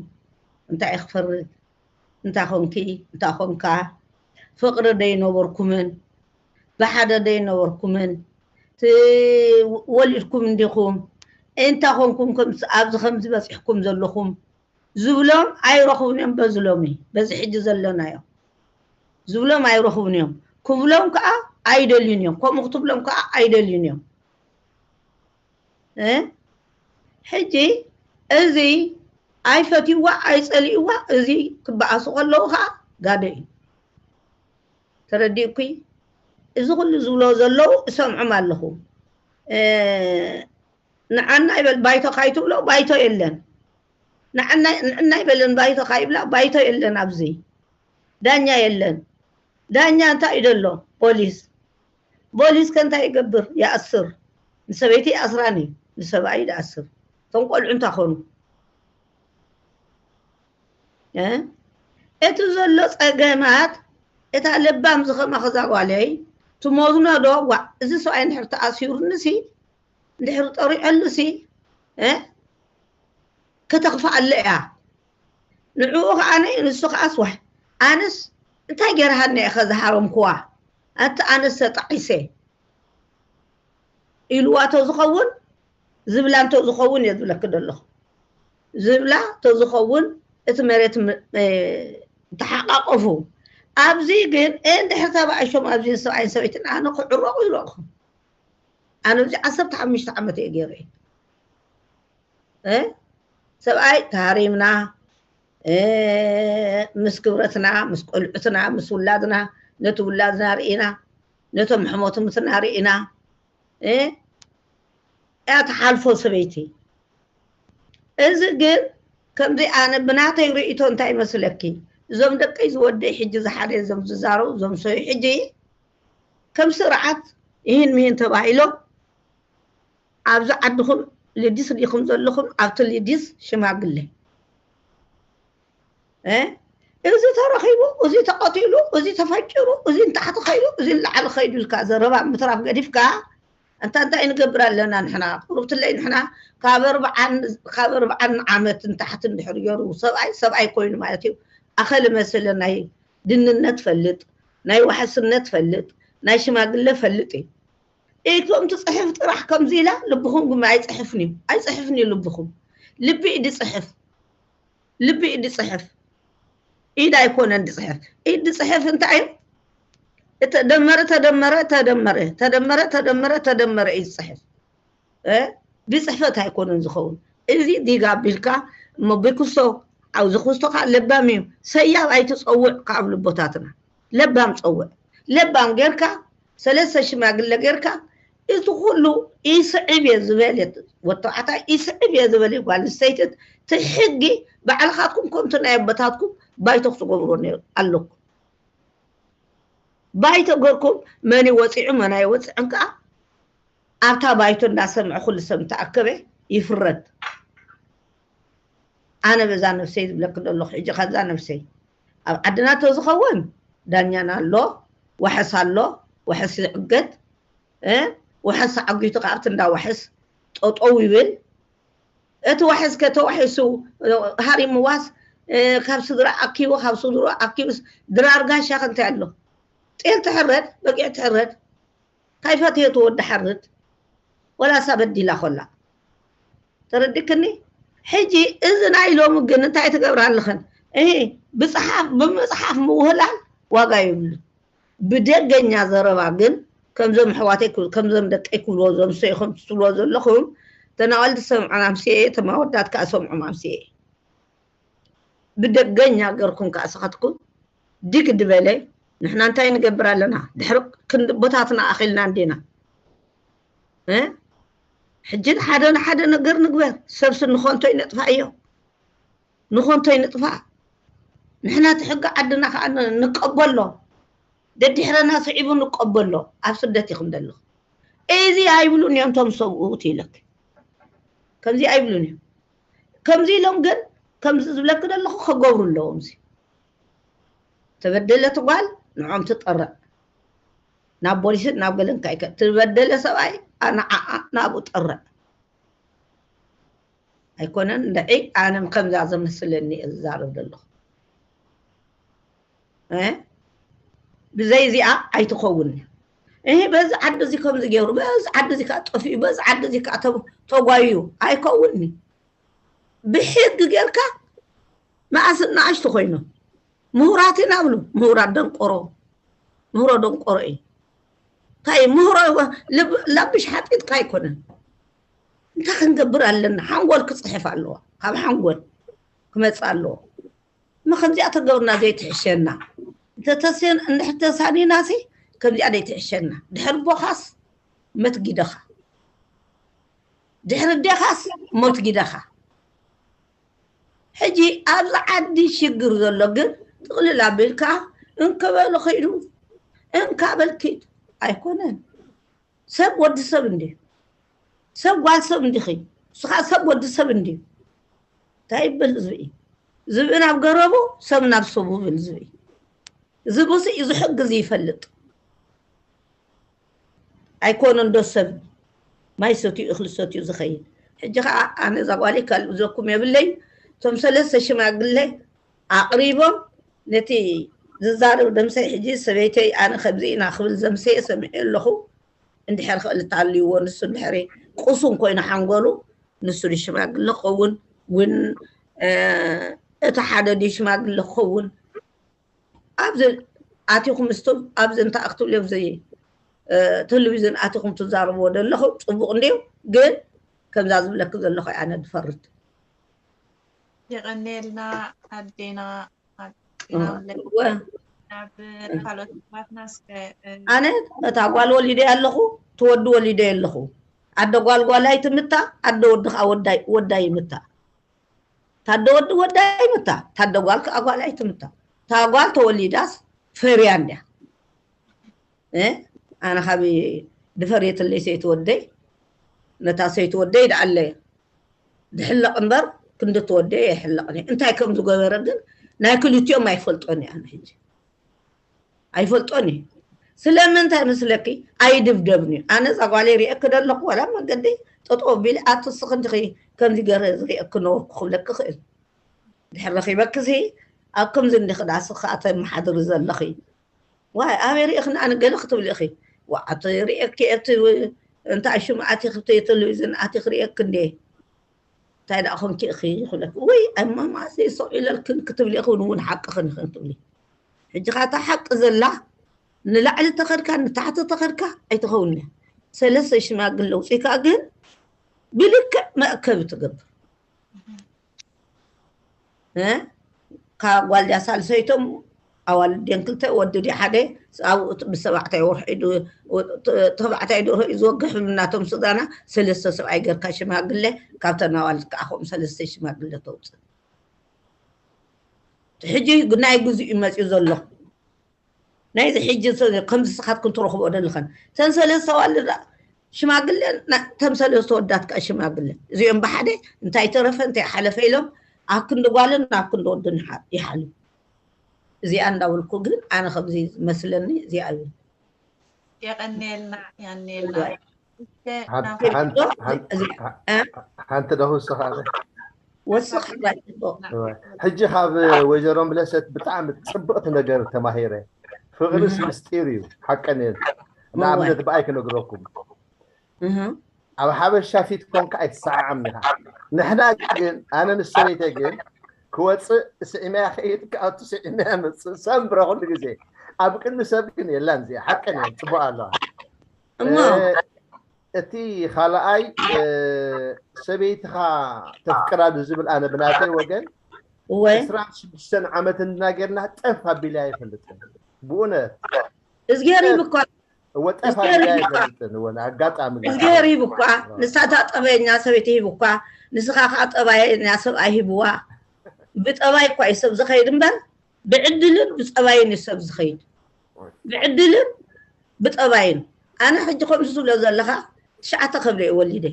እንታይ ክፈርድ? እንታይ ኮንኪ? እንታይ ኮንካ? ፍቕሪ ደይነበርኩምን ብሓደ ደይነበርኩምን ወሊድኩም እንዲኹም እንታይ ኮንኩም ኣብዚ ከምዚ በፂሕኩም ዘለኹም ዝብሎም ኣይረኽቡን እዮም። በዚ ሎሚ በዚ ሕጂ ዘለናዮ ዝብሎም ኣይረኽቡን እዮም። ክብሎም ከዓ ኣይደልዩን እዮም። ከምኡ ክትብሎም ከዓ ኣይደልዩን እዮም። ሕጂ እዚ ኣይፈትይዋ ኣይፀልእዋ እዚ ክበኣሱ ከለዉ ከዓ ጋደ እዩ። ተረዲእኩ? እዚ ኩሉ ዝብሎ ዘለዉ እሰምዖም ኣለኹ። ንዓና ይበል ባይቶ ካይትብሎ ባይቶ የለን። ንዕና ይበልን ባይቶ ካይብላ ባይቶ የለን። ኣብዚ ዳኛ የለን። ዳኛ እንታይ እዩ ዘሎ? ፖሊስ። ፖሊስ ከ እንታይ ይገብር? ይኣስር። ንሰበይቲ ይኣስራን እዩ፣ ንሰብኣይ ይኣስር። እቶም ቆልዑ እንታይ ኮኑ? እቲ ዘሎ ፀገማት እታ ለባም ዝኸማኸዛ ጓለይ ትመዝኖ ዶ? ዋ እዚ ሰብኣይ እንድሕር ተኣሲሩንሲ እንድሕር ጠሪዐሉሲ ከተኽፍኣለ እያ። ንዕኡ ከዓ ንሱ ከዓ ስዋሕ ኣነስ እንታይ ገይርሃኒ ኢኸ ዝሃረምክዋ ኣቲ ኣነስ ተጣዒሰ ኢልዋ ተዝኸውን ዝብላ እንተዝኸውን እየ ዝብለኪ ዘለኹ። ዝብላ ተዝኸውን እቲ መሬት ተሓቃቀፉ። ኣብዚ ግን እንድሕር ተባእሾም ኣብዚ ሰብኣይን ሰበይትን ኣነ ክዕረቑ ይረእኹ። ኣነ ኣብዚ ዓሰርተ ሓሙሽተ ዓመት እየ ገይረ። ሰብኣይ ተሃሪምና ምስ ክብረትና ምስ ቆልዑትና ምስ ውላድና ነቲ ውላድና ርኢና ነቶም ሕሞትምትና ርኢና እያ ትሓልፎ ሰበይቲ። እዚ ግን ከምዚ ኣነ ብናተይ ርእይቶ እንታይ ይመስለኪ? እዞም ደቀይ ዝወደይ ሕጂ ዝሓደ እዞም ዝዛረቡ እዞም ሰብኣይ ሕጂ ከም ስርዓት ይህን ምሂን ተባሂሎም ኣብዚ ዓድኹም ልዲስ ዲኹም ዘለኹም ኣብቲ ልዲስ ሽማግለ እዚ ተረኺቡ፣ እዚ ተቐቲሉ፣ እዚ ተፈጭሩ፣ እዚ ንታሕቲ ከይዱ፣ እዚ ንላዕሊ ከይዱ ኢልካ ዘረባ ምትራፍ ገዲፍካ እንታ እንታይ ንገብር ኣለና ንሕና? ቁሩብ ትለይ ንሕና ካብ ኣርብዓን ካብ ኣርብዓን ዓመት ንታሕቲ እንድሕር ገይሩ ሰብኣይ ሰብኣይ ኮይኑ ማለት እዩ። ኣኸለ መሰለ ናይ ድንነት ፈልጥ፣ ናይ ዋሕስነት ፈልጥ፣ ናይ ሽማግለ ፈልጥ እዩ። ኢቶም ትፅሕፍ ጥራሕ ከምዚ ኢላ ልብኹም ግን ኣይፅሕፍን እዩ ኣይፅሕፍን እዩ ልብኹም። ልቢ እዩ ድፅሕፍ። ልቢ እዩ ድፅሕፍ። ኢድ ኣይኮነን ድፅሕፍ። ኢድ ድፅሕፍ እንታይ እዩ? ተደመረ ተደመረ ተደመረ ተደመረ ተደመረ ተደመረ እዩ ዝፅሕፍ። ብፅሕፈት ኣይኮነን ዝኸውን። እዚ ዲጋ ኣቢልካ እሞ ብክስቶ ኣብዚ ክስቶ ከዓ ለባም እዩ። ሰያብ ኣይትፀውዕ ካብ ልቦታትና ለባም ፀውዕ። ለባም ጌርካ ሰለስተ ሽማግለ ጌርካ እቲ ኩሉ ይስዕብ እየ ዝበል ወተባዕታይ ይስዕብ እየ ዝበል ጓል ኣንስተይቲ ትሕጊ ባዕልኻትኩም ከምቲ ናይ ኣቦታትኩም ባይቶ ክትገብሮ ኣለኩም። ባይቶ ገርኩም መን ይወፂዑ መን ኣይወፅዕን ከዓ ኣብታ ባይቶ እንዳሰምዐ ኩሉ ሰብ እንተኣከበ ይፍረድ። ኣነ በዛ ነፍሰይ ዝብለኪ ዘለኹ ሕጂ ከዛ ነፍሰይ ኣብ ዓድና ተዝኸውን ዳኛና ኣሎ፣ ዋሕስ ኣሎ፣ ዋሕስ ይዕገት፣ እ፣ ዋሕስ ተዓጒቱ ከኣ ኣብቲ እንዳ ዋሕስ ጠጠው ይብል። እቲ ዋሕስ ከተዋሒሱ ሃሪምዋስ፣ እ፣ ካብ ስድራ ኣኪቡ፣ ካብ ስድራ ኣኪቡስ ድራር ጋሻ ከ እንታይ ኣሎ? ጤል ትሕረድ፣ በጊዕ ትሕረድ፣ እንታይ ፈትየት ወዲ ሓርድ፣ ወላ እሳ በዲላ ኮላ። ተረዲክኒ? ሕጂ እዚ ናይ ሎሚ ግን እንታይ ትገብራ ኣለኽን? እሂ፣ ብጽሓፍ፣ ብምጽሓፍ ምውህላል ዋጋ የብሉን። ብደገኛ ዘረባ ግን ከምዞም ኣሕዋተይ ክብ-፣ ከምዞም ደቀይ ክብልዎ፣ ዞም ሰይኹም ትብልዎ ዘለኹም፣ ተናወልቲ ሰምዑ ማምስየ፣ ተማወዳት ከኣ ሰምዑ ማምስየ። ብደገኛ ገርኩም ከኣ ሰኸትኩም ዲግ ድበለ፣ ንሕና እንታይ ንገብር ኣለና? ድሕሪ ክንዲ ቦታትና ኣኺልና እንዲና። እ? ሕጂ ሓደ ንሓደ ነገር ንግበር። ሰብሲ ንኾንቶ ይነጥፋ እዮ። ንኾንቶ ይንጥፋ። ንሕና እቲ ሕጊ ዓድና ከኣ ን-፣ ንቀበሎ። ደድሕረና ስዒቡ ንቀበሎ። ኣብ ስደት ኢኹም ዘለኹም። እዚ ኣይብሉን እዮም እቶም ሰብኡት ኢለክ። ከምዚ ኣይብሉን እዮም። ከምዚ ኢሎም ግን ከምዚ ዝብለክ ዘለኹ ከገብሩ ኣለዎም። እዚ ተበደለት ጓል ንዖም ትጠርዕ። ናብ ፖሊስን ናብ ገለን ካይከ ትበደለ ሰብኣይ ኣነ ዓዓ ናብኡ ጠርዕ። ኣይኮነን እንድዒ ኣነ ከምዛ ዘመስለኒ እየ ዝዛረብ ዘለኹ። እ? ብዘይ እዚኣ ኣይትኸውን። እህ፣ በዚ ዓዲ እዚ ከምዚ ገይሩ፣ በዚ ዓዲ እዚ ከዓ ጠፊኡ፣ በዚ ዓዲ እዚ ከዓ ተ-፣ ተጓዩ ኣይከውንኒ። ብሕጊ ጌርካ መኣስ ንኣሽቱ ኮይኖም ምሁራት ኢና ብሉ። ምሁራት ደንቆሮ፣ ምህሮ ደንቆሮ እዩ። እንታይ ምህሮ ልብ-፣ ለብሽ ሓጢጥካ ኣይኮነን። እንታይ ክንገብር ኣለና? ሓንጎል ክፅሕፍ ኣለዋ። ካብ ሓንጎል ክመፅእ ኣለዎ። እሞ ከምዚኣ ተገብርና ዘይትሕሸና። እንተተስን-፣ እንድሕር ተሳኒናሲ ከምዚኣ ዘይትሕሸና። ድሕር ቦኻስ መትጊደኻ። ድሕሪ ዴኻስ ሞት ጊደኻ። ሕጂ ኣብዚ ዓዲ ሽግር ዘሎ ግን ጥቕልል ኣቢልካ እንከበሉ ኸይዱ እንካ በልኪድ ኣይኮነን። ሰብ ወዲ ሰብ እንድዩ። ሰብ ጓል ሰብ እንዲኺ። ንስኻ ሰብ ወዲ ሰብ እንድዩ። እንታይ ይበል ዝብኢ? ዝብኢ ናብ ገረቡ፣ ሰብ ናብ ሰቡ ብል ዝብኢ። ዝብኢ እዚ ሕጊ እዚ ይፈልጥ። ኣይኮነን ዶ ሰብ ማይ ሰትዩ እኽሊ ሰትዩ ዝኸይድ? ሕጂ ኸዓ ኣነ እዛ ጓለይ ካልእ ዝብለኩም የብለይ። እቶም ሰለስተ ሽማግለ ኣቕሪቦም ነቲ ዝዛረብ ደምሰይ፣ ሕጂ ሰበይተይ ኣነ ከምዚ ኢና ክብል ዘምሰየ ሰሚዐ ኣለኹ። እንድሕር ክእል እተሃልይዎ ንሱ እንድሕር ቁሱን ኮይኑ ሓንጎሉ ንሱ ሽማግለ ክኸውን እውን፣ እ፣ እቲ ሓደ ድዩ ሽማግለ ክኸውን ኣብዚ ኣቲኹም ስቶም ኣብዚ እንታይ ክትብሉ ኣብዚ፣ እ፣ ቴሌቪዥን ኣቲኹም ትዛረብዎ ዘለኹም ጽቡቕ እንድዩ፣ ግን ከምዛ ዝብለኪ ዘለኹ ኣነ ድፈርድ። የቐንየልና ኣዴና። እወ። ናብ ካልኦት ኣሕዋትና እስከ፣ እ፣ ኣነ ነታ ጓል ወሊደ ኣለኹ፣ ትወዲ ወሊደ ኣለኹ። ኣደ ጓል ጓል ኣይትምታ፣ ኣደ ወዲ ከዓ ወዳይ፣ ወዳይ ይምታ። ታደ ወዲ ወዳይ ይምታ፣ ታደ ጓል ከዓ ጓል ኣይትምታ። እታ ጓል ተወሊዳስ ፈርያ እንድያ። እ? ኣነ ካብ ድፈርየትለይ ሰይቲ ወደይ፣ ነታ ሰይቲ ወደይ ደኣለ ድሕለቕ እምበር ክንዲ ትወደይ ኣይሕለቕን እየ። እንታይ ከም ዝገበረ ግን ናይ ክልቲኦም ኣይፈልጦን እየ ኣነ ሕጂ። ኣይፈልጦን እየ። ስለምንታይ መስለኪ? ኣይድብደብን እዩ። ኣነ እዛ ጓለይ ሪኤኪ ዶ ኣለኹ ዋላ ኣብ መንገዲ ጠጠው ኣቢለ ኣቲ እስኺ እንዲኺ ከምዚ ገይረ ዝሪኤኪ ነበርኩ ክብለኪ እኽእል። ድሕሪ ረኺበኪሲ ኣብ ከምዚ እንዲኺ ዳኣ እስኺ ኣተመሓድሪ ዘለኺ። ዋይ ኣበይ ሪእኽኒ ኣነ ገለ ክትብሊ ኢኺ። ዋእ ኣቲ ሪኤኪ እቲ እንታይ ሽሙ ኣቲኺ ኣብቲ ቴሌቪዥን ኣቲኺ ሪኤኪ እንድየ። እንታይ ደኣ ኾንኪ ኢኺ ክብለኪ። ውይ እማማ ዘይሰው ኢለልክን ክትብሊ ኢኺ እውን ሓቅኽን ኢኽን ትብሊ። ሕጂ ኸዓ እታ ሓቂ ዘላ ንላዕሊ ተኸድካ ንታሕቲ ተኸድካ ኣይትኸውን እያ። ሰለስተ ሽማግለ ውፂእካ ግን ብልክዕ መእከቢ ትገብር። እ? ካብ ጓል ድያ ሳልሰይቶም ኣዋልድ ድየን ክልተ ወዲ ድዩ ሓደ ኣብኡ እቲ ብሰባዕታይ ወርሒ ዱ-፣ ተ-፣ ተባዕታይ ደርሆ እዩ ዝወግሕ ብናቶም ስድራና ሰለስተ ሰብኣይ ገርካ ሽማግለ ካብተን ኣዋልድ ከዓ ከምኡ ሰለስተ ሽማግለ ተውፅእ። ሕጂ ናይ ግዜኡ እዩ መፂኡ ዘሎ። ናይዚ ሕጂ ሰ-፣ ከምዚ ስኻትክን ትረኽቦ ደለኸን ተን ሰለስተ ኣዋልድ ሽማግለ ና-፣ ተን ሰለስተ ወዳት ከዓ ሽማግለ እዚኦም ብሓደ እንታይ ተረፈ እንታይ ሓለፈ ኢሎም ኣብ ክንዲ ጓልን ኣብ ክንዲ ወድን ይሓ- ይሓልፍ። እዚኣ እንዳበልኩ ግን ኣነ ከምዚ ዝመስለኒ እዚኣ እዩ። የቐንየልና ያኔልና እዋይ። እስከ ሓንቲ ናብ ሓንቲ ሓንቲ እዚ ሓ- እ? ሓንቲ ዶ ክስኻ ወስኽ ይባል ጽቡቕ። ሕጂ ካብ ወይዘሮ ምለሰት ብጣዕሚ ፅብቕቲ ነገር ተማሂረ። ፍቕርስ እህ። ምስጢር እዩ ሓቀን እየን። እወ። ንኣብነት ብኣይ ክነግረኩም እህ። ኣብ ሓበሻ ፊት ኮንካ ኣይትሰዓዓም ኢኻ። ንሕና ግን ኣነ ምስ ሰበይተይ ግን ክወፅእ ስዒመያ ከይድ ካብቲ ስዒመያ መፅእ ሰንብረ ኩሉ ግዜ ኣብ ቅድሚ ሰብ ግን የላን እዚኣ ሓቀን እየን ፅቡቅ ኣለዋ። እሞ እ፣ እቲ ካልኣይ እ፣ ሰበይትኻ ተፍቅራ ዝብል ኣነ ብናተይ ወገን እወ ዕስራን ሽዱሽተን ዓመት እናጌርና ጠፍ ኣቢለ ኣይፈልጥን። ብእውነት እዝጌር ይብኳ እወ ጠፍ እዝጌር ኣቢለ ይብኳ ኣይፈልጥን። እወ ኣጋጣሚ ግን እዝጌር ይብኳ ንሳ እታ ጠበየኛ ሰበይቲ ሂብኳ ንስኻ ከዓ ጠባየኛ ሰብኣይ ሂብዋ ብጠባይ እኳ እዩ ሰብ ዝኸይድ እምበር ብዕድልን ብፀባይን እዩ ሰብ ዝኸይድ ብዕድልን ብጠባይን ኣነ ሕጂ ከምዚ ዝብሎ ዘለኻ ትሽዓተ ከብደ እዩ ወሊደ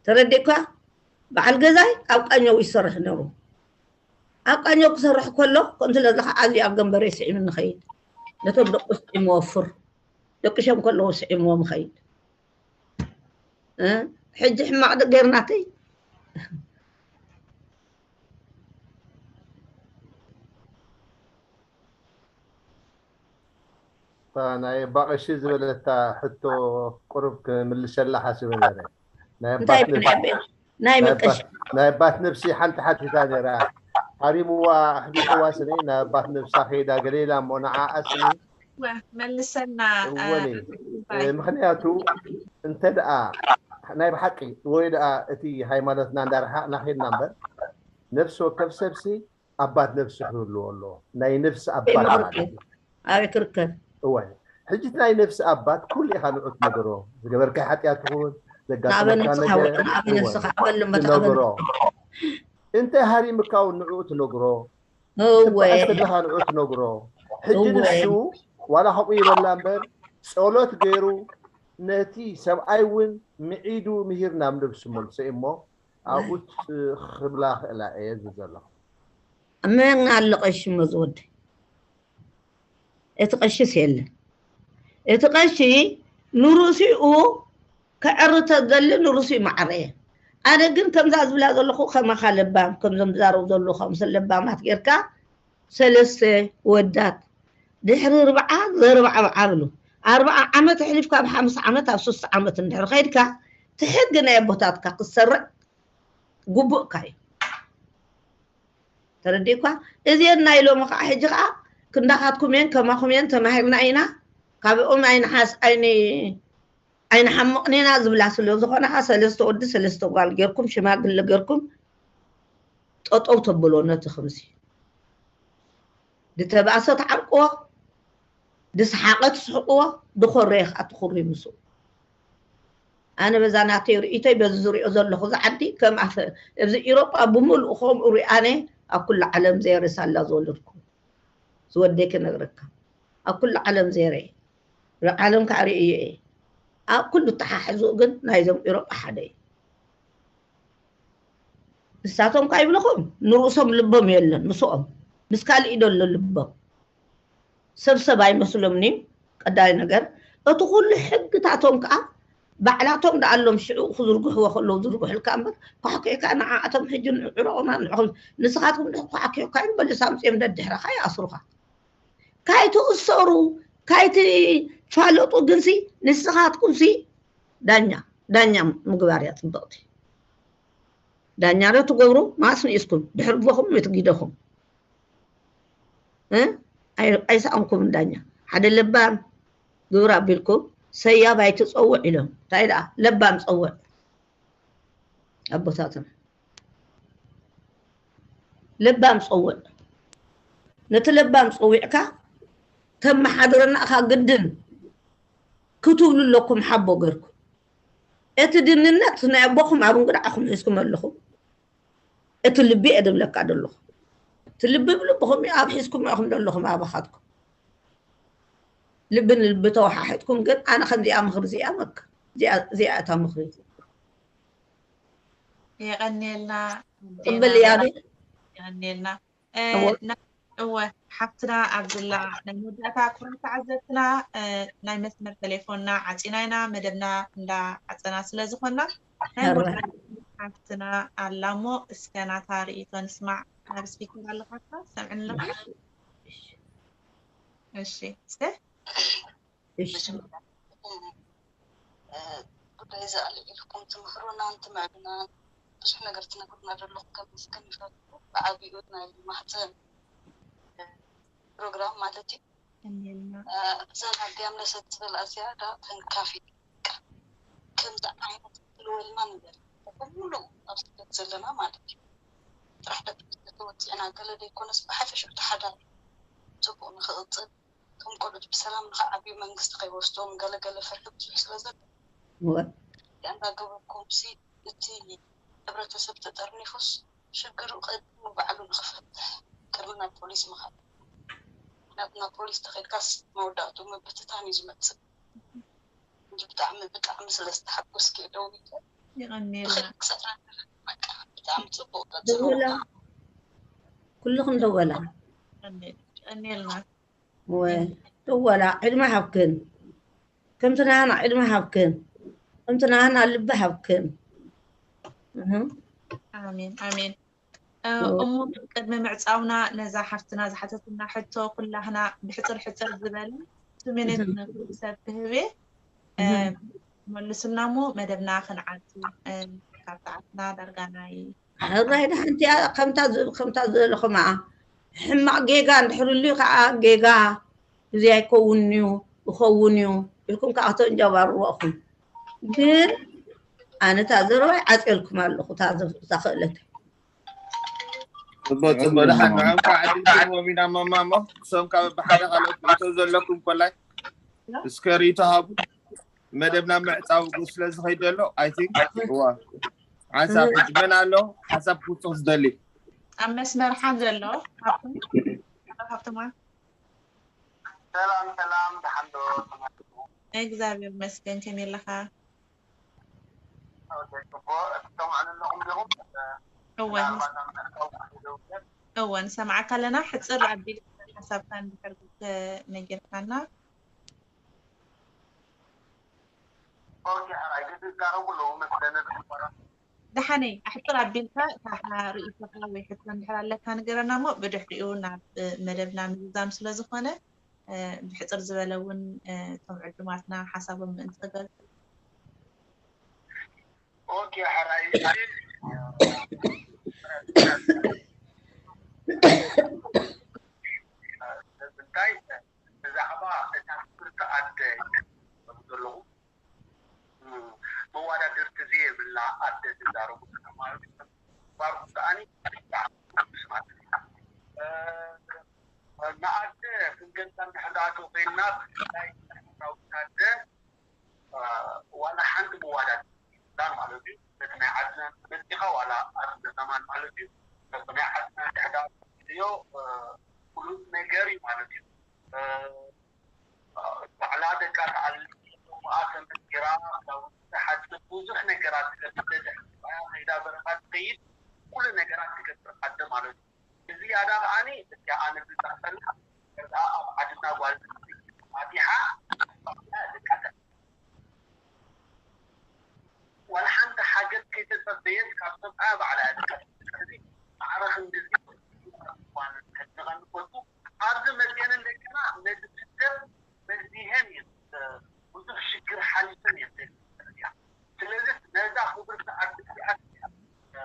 ተረዲእኳ በዓል ገዛይ ኣብ ቃኘው ይሰርሕ ነሩ ኣብ ቃኘው ክሰርሕ ከሎ ከምቲ ለዝለኻ ዓዚ ኣብ ገንበረ ስዒም ንኸይድ ነቶም ደቁ ስዒም ወፍር ደቅሾም ከለዉ ስዒምዎም ኸይድ እ? ሕጂ ሕማቕ ዶ ገይርናተይ እታ ናይ ኣባ ቀሺ ዝበለታ ሕቶ ቁሩብ ክምልሰላ ሓሲበ ነረ። ናይ እንታይ ኣባት እዩ ነብሲ- ናይ ቤት ናይ ናይ መቀሽ ኣባት- ናይ ኣባት ነብሲ ሓንቲ ሓቲታ ነራ። ሃሪምዋ ኣሕቢጥዋ ስኒ ናይ ኣባት ነብሳ ከይዳ ገለ ኢላ እሞ ንዓኣ ስኒ ወ- መልሰና አ፣ እወኒ ባይ። እ፣ ምክንያቱ እንተ ደኣ ናይ ብሓቂ ወይ ደኣ እቲ ሃይማኖትና እንዳረሓቕና ኸድና እምበር ነፍሲ ወከፍ ሰብሲ ኣባት ነፍሲ ክህልዎ ኣለዎ ናይ ነፍሲ ኣባት ማለት እዩ ኣበይ ክርከብ እወ ሕጂ እቲ ናይ ነፍሲ ኣባት ኩሉ ኢኻ ንዑ ትነግሮ ዝገበርካይ ሓጢኣት ትኸውን ንኣበ ዘጋጠመካ ነፍስኻ ነገር ውዕል ንኣበ እወ ነፍስኻ ኣበል እምበር ኣበል ትነግሮ እንተ ሃሪምካ እውን ንዑ ትነግሮ እወ ትበኣስ ዘለኻ ንዑ ትነግሮ ሕጂ እወ ንሱ ዋላ ከምኡ ይበላ እምበር ጸሎት ገይሩ ነቲ ሰብኣይ እውን ምዒዱ ምሂር ናብ ነብሱ መልሶ እዩ እሞ ኣብኡ ክብላ ክእላ እየ ዝብል ዘለኹ መን ኣሎ ቀሺ እሞ ዝወዲ እቲ ቀሽስ የለን እቲ ቀሺ ንርእሲኡ ከዕሪ ተደሊ ንርእሲኡ ማዕረ እየ ኣነ ግን ከምዛ ዝብላ ዘለኹ ከማኻ ለባም ከምዞም ዝዛረቡ ዘለዉ ከምሰ ለባማት ጌርካ ሰለስተ ወዳት ድሕሪ ርብዓ ዘርብዓ ብዓብሉ ኣርብዓ ዓመት ኣሕሊፍካ ኣብ ሓምሳ ዓመት ኣብ ሶስተ ዓመት እንድሕር ኸይድካ ትሕጊ ናይ ኣቦታትካ ክትሰርዕ ግቡእካ እዩ ተረዲእኳ እዚአን ናይ ሎሚ ከዓ ሕጂ ከዓ ክንዳኻትኩም እየን ከማኹም እየን ተማሂርና ኢና ካብኦም ኣይንሓስ ኣይን ኣይንሓምቕን ኢና ዝብላ ስለ ዝኾና ከዓ ሰለስተ ወዲ ሰለስተ ጓል ጌርኩም ሽማግለ ጌርኩም ጠጠው ተብሎ ነቲ ከምዚ ድተባእሰ ትዓርቅዎ ድሰሓቐ ትስሕቅዎ ድኾረየ ከዓ ትኹሪ ምስኡ ኣነ በዛ ናተይ ርእይቶይ በዚ ዝሪኦ ዘለኹ እዚ ዓዲ ከም ኣፈ እዚ ኢሮጳ ብምልኡ ከምኡ ሪኣነ ኣብ ኩሉ ዓለም ዘየረ ሳላ ዝወለድኩ ዝወደይ ክነግረካ ኣብ ኩሉ ዓለም ዘየረ ዓለም ከዓ ርእዮ እየ ኣብ ኩሉ ተሓሕዝኡ ግን ናይዞም ኢሮጳ ሓደ እዩ ንሳቶም ከዓ ይብለኹም ንርእሶም ልቦም የለን ምስኦም ምስ ካልእ እዩ ደሎ ልቦም ሰብ ሰብ ኣይመስሎምን እዩ ቀዳይ ነገር እቲ ኩሉ ሕግታቶም ከዓ ባዕላቶም ደኣሎም ሽዑ ክዝርግሕዎ ከለዉ ዝርግሑልካ እምበር ኳሕኪዕካ ንዓኣቶም ሕጂ ንዕረቑና ንዕኹም ንስኻትኩም ድሕር ኳሕኪዕካ ይበልስ ኣምፅኦም ደድሕረኻ ይኣስሩኻ ካይትእሰሩ ካይትፋለጡ ግንሲ ንስኻትኩምሲ ዳኛ ዳኛ ምግባር እያ ፅብቕቲ ዳኛ ዶ ትገብሩ ማስ ንኢስኩም ድሕር ቦኹም ምትጊደኹም እ? ኣይ- ኣይሰኣንኩምን ዳኛ ሓደ ለባም ግብር ኣቢልኩም ሰያብ ኣይትፀውዕ ኢሎም እንታይ ደኣ ለባም ፀውዕ ኣቦታትና ለባም ፀውዕ ነቲ ለባም ፀዊዕካ ተመሓድረና እኻ ግድን ክትብሉ ኣለኩም ሓቦ ገርኩም እቲ ድንነት ናይ ኣቦኹም ኣብ እንግድዓኹም ሒዝኩም ኣለኹም እቲ ልቢ እየ ድብለካ ዘለኹ እቲ ልቢ ብልብኹም እዩ ኣብ ሒዝኩም ኢኹም ዘለኹም ኣባኻትኩም ልቢ ንልቢ ተወሓሒጥኩም ግን ኣነ ከምዚኣ ምኽሪ እዚኣ መክ እዚኣ እታ ምኽሪ የቐንየልና ጽበል እያ ዶ? የቐንየልና። እ፣ እወ። ና-፣ እወ፣ ሓፍትና ኣብዝላ ናይ መወዳእታ ክቡራት ተዓዘብትና፣ እ፣ ናይ መስመር ቴሌፎንና ዓፂና ኢና፣ መደብና እንዳዓፀና ስለ ዝኾንና ናይ ሕራይ። መወዳእታ ሓፍትና ኣላ እሞ እስከ ናታ ርእይቶ ንስማዕ። ኣብ ስፒከር ኣለኻ እካ ሰምዕኒ ኣለኻ? እሺ እስከ እሺ። መጀመርያ ንኹም፣ እ፣ ጉዳይ እዚ ኣልዒልኩም ትምህሩናን ትምዕዱናን ብዙሕ ነገር ትነግሩና ዘለኹም ከመስግን ይፈቱ። ብዓቢኡ ናይ ማህፀን፣ እ፣ ፕሮግራም ማለት እዩ። ቀንየልና። እ፣ እዘን ኣዲያም ነሰት ትብል ኣዝያ ዳ ተንካፊ ከምዚ ዓይነት ትልወልና ንበር ኩሉ ኣብ ስደት ዘለና ማለት እዩ። ጥራሕ ደቂ ኣንስትዮ ተወፂዕና ገለ ዘይኮነስ ብሓፈሽኡ ተሓዳሪ ፅቡቅ ንክቕፅል እቶም ቆልዑት ብሰላም ንክዓብዩ መንግስቲ ከይወስዶም ገለገለ ፍርሒ ብዙሕ ስለ ዘሎ እወ። እንዳገበርኩም ሲ እቲ ሕብረተሰብ ተጠርኒፉስ ሽግሩ ቀድሙ ባዕሉ ንክፈትሕ ቅድሚ ናብ ፖሊስ ምኻድ። ምክንያቱ ናብ ፖሊስ ተኸድካስ መወዳእቱ ምብትታን እዩ ዝመፅእ። እንጂ ብጣዕሚ ብጣዕሚ ስለ ዝተሓጎስኪ ደው ኢለ የቐንየልና። ብክልክ ሰዓት በቃ ብጣዕሚ ፅቡቅ ቀፅሎ። ደወላ ኩልኽን ደወላ የቐንየልና። ወ ደወላ ዕድመ ሃብክን ከምቲ ናህና ዕድመ ሃብክን ከምቲ ናህና ልቢ ሃብክን እህ። ኣሜን ኣሜን። እ፣ እወ። እሞ ቅድሚ ምዕፃውና ነዛ ሓፍትና ዝሓተትና ሕቶ ኩላህና ብሕፅር ሕፅር ዝበለ ቱ ሚኒት እህ። ንኩሉ ሰብ ክህብ እየ። እ፣ እህ። መልሱልና እሞ መደብና ክንዓቱ፣ እ፣ ካብ ሰዓትና ዳርጋ ናይ ሕራይ ድሓንቲ እያ ከምታ ዝ- ከምታ ዝበልኹማ ሕማቕ ጌጋ እንድሕር ልዩ ከዓ ጌጋ እዚ ኣይከውን እዩ ይኸውን እዩ ኢልኩም ከዓ ተንጀባርዎ ኢኹም። ግን ኣነ እታ ዘረባይ ዓፅየልኩም ኣለኹ እታ ዘ- እዛ ክእለት ፅቡቅ ፅቡቅ። ደሓን ንዕኦም ከዓ ዕድል ክህቦም ኢና። ማማ እሞ ክሶም ካብ ብሓደ ካልኦት ርእቶ ዘለኩም ኮላይ እስከ ርእቶ ሃቡ። መደብና ምዕፃው ስለ ዝኸይድ ዘሎ ኣይ ቲንክ ዋ ሓሳብ ሕጂ መን ኣሎ ሓሳብ ክውፅቕ ዝደሊ? ኣብ መስመር ሓን ዘሎ ሃብቶም፣ ሃብቶማ። ሰላም ሰላም፣ ደሓን ዶ? እግዚኣብሔር ይመስገን፣ ከመይ ኣለኻ? ኦኬ፣ ጽቡቕ። ትሰምዑኒ ኣለኹም ዲኹም? እወ ምናልባት ኣብ ምዕቃብ ክህልው ይኽእል። እወ ንሰምዓካ ኣለና። ሕፅር ኣቢልካ ሓሳብካ እንድሕር ነጊርካና። ኦኬ፣ ሕራይ ግን ይዛረቡ ኣለዉ መስለኒ። ደሓነይ ኣሕፅር ኣቢልካ እታ ርኢቶኻ ወይ ሕቶ እንድሕር ኣለካ ንገረና እሞ ብድሕሪኡ ናብ መደብና ምዝዛም ስለ ዝኾነ፣ እ፣ ብሕፅር ዝበለ እውን፣ እ፣ እቶም ዕዱማትና ሓሳቦም ምእንቲ ክገልፁ። ኦኬ፣ ሕራይ እንታይ ብዛዕባ እታ ክብርቲ ኣደ ዘለኹ መዋዳድርቲ ዘየብላ ኣደ ዝዛረቡ ማለት እዩ። ባርኩ ከኣኒ ብጣዕሚ ቅዱስ ማለት እዩ። እ፣ ንኣደ ክንገልፃ እንድሕር ደኣ ተኾይንና ብፍላይ ኤርትራዊት ኣደ፣ እ፣ ዋላ ሓንቲ መዋዳድርቲ የብላን ማለት እዩ። በቲ ናይ ዓድና መፂኻ ዋላ ኣብዚ ከማን ማለት እዩ። በቲ ናይ ዓድና እንድሕር ደኣ ተሪእዮ፣ እ፣ ፍሉጥ ነገር እዩ ማለት እዩ። እ፣ ባዕላ ደቃ ተኣልያ፣ ሞኣ ተመኪራ፣ ክዳውንቲ ትሓጽብ፣ ብዙሕ ነገራት ትገብር፣ ገዛ ሕክያ ከይዳ በረኻ ትኸይድ፣ ኩሉ ነገራት ትገብር ኣደ ማለት እዩ። እዚኣዳ ከኣኒ እቲኣ ኣነ ዝጠቕሰላ እዛ ኣብ ዓድና ጓል ኣንስተይቲ ኣቲሓ ባዕላ ደቃ ተኣልያ። ዋላ ሓንቲ ሓገዝ ከይተጸበየት ካብ ሰብኣያ ባዕላ እያ ትቀርብ። ስለዚ ማዕረ ክንድዚ እኳን ከድንቐኒ ፈቱ። ኣብዚ መፅኤን እንደገና ነዚ ስደት በዚሀን እየን፣ እ፣ ብዙሕ ሽግር ሓሊፈን እየን። ስለዚ ነዛ ክብርቲ ኣደ እዚኣ፣ እ፣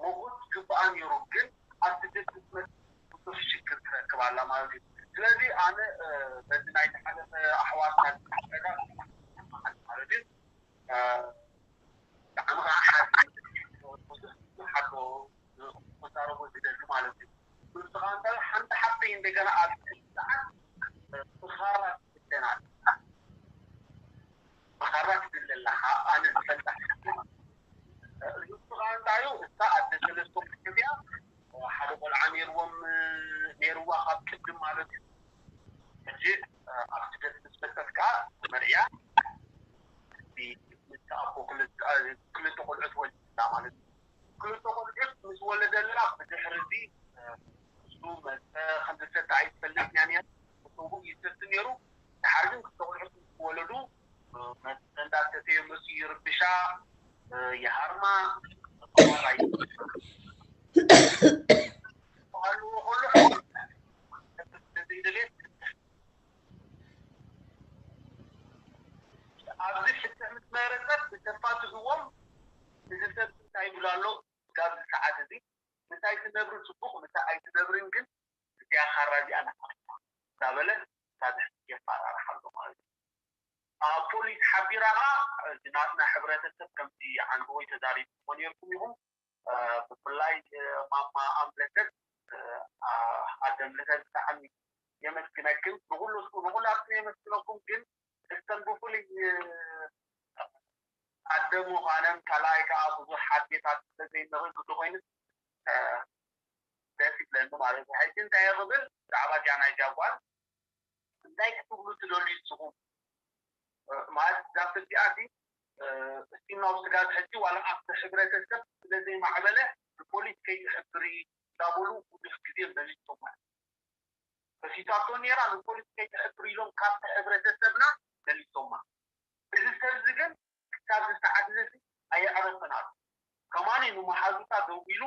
ሞጎስ ዝግብኣ ነይሩ፣ ግን ኣብ ስደት ክትመፅእ ብዙሕ ሽግር ትረክብ ኣላ ማለት እዩ። ስለዚ ኣነ፣ እ፣ በዚ ናይ ዝሓለፈ ኣሕዋትና ዝተሓረዳ ማለት እዩ፣ እ፣ ብጣዕሚ ከዓ ሓዚነ፣ ብዙሕ ብዙሕ ኣሎ ክዛረቦ ዝደሊ ማለት እዩ። ንሱ ከዓ እንታይ ሓንቲ ሓብተይ እንደገና ኣብ ሰዓት ብኻራ ትብለና ኣላ። ብኻራ ትብል ኣላ፣ ኣነ ዝፈልጣ ሓብተይ ማለት እዩ። ንሱ ከዓ እንታይ እዩ፣ እሳ ኣደ ሰለስተ ቆልዑ እያ፣ ሓደ ቆልዓ ነይርዎም፣ ነይርዋ ካብ ቅድም ማለት እዩ። ሕጂ ኣብ ስደት ምስ መጸት ከዓ መርዕያ፣ ምስ ኣቦ ክልተ፣ ክልተ ቆልዑ ትወልድ ኣላ ማለት እዩ። ክልተ ቆልዑ ምስ ወለደልና ብድሕሪ እዚ እሱ መፀ ከም ዝሰተ ኣይትፈልጥን እያ ነይራ። እሱ ይሰቲ ነይሩ። ድሓር ግን ክልተ ቆልዑት ምስ ወለዱ መፅእ እንዳሰተየ መፅኡ ይርብሻ፣ ይሃርማ፣ ይሃልዎ ከሎ ዘይደልየት ኣብዚ ፍትሕ ምስ መረጸት ብተፋትሕዎም እዚ ሰብ እንታይ ይብሉ ኣሎ ጋብዚ ሰዓት እዚ ምሳይ ትነብሪ ጽቡቕ ምሳይ ኣይትነብርን ግን እዚኣ ካራ እዚኣ ንዓኻ እንዳበለ ሳድሕ የፋራርሓ ኣሎ ማለት እዩ። ፖሊስ ሓቢራ ኸዓ እዚ ናትና ሕብረተሰብ ከምቲ ዓንድወይ ተዛሪብዎ ነርኩም ኢኹም። ብፍላይ ማማ ኣምለተት ኣደምልተ ብጣዕሚ የመስግነክን ንኩሉ ንኩላትኩም የመስግነኩም ግን እስተን ብፍሉይ ኣደ ምዃነን ካልኣይ ከዓ ብዙሕ ሓድጌታት ስለዘይንርኢ ግዲ ኮይኑ ደስ ይብለኒ ማለት እዩ። ሕጂ እንታይ እየ ክብል ብዛዕባ እዚኣ ናይ ጃጓር እንታይ ክትብሉ ትደልዩ ንስኹም ማለት እዛ ፍርዲ ኣቲ እስቲናው ስጋት ሕጂ ዋላ ኣብቲ ሕብረተሰብ ስለዘይማዕበለ ንፖሊስ ከይትሕብሪ እንዳበሉ ብዙሕ ግዜ መሊሶማ ከሲሳቶ ነይራ ንፖሊስ ከይትሕብሪ ኢሎም ካብቲ ሕብረተሰብና መሊሶማ እዚ ሰብ እዚ ግን ክሳብ ዝሰዓት ዘሲ ኣየዕረፈን ኣሎ ከማኒ ንመሓዙታ ደዊሉ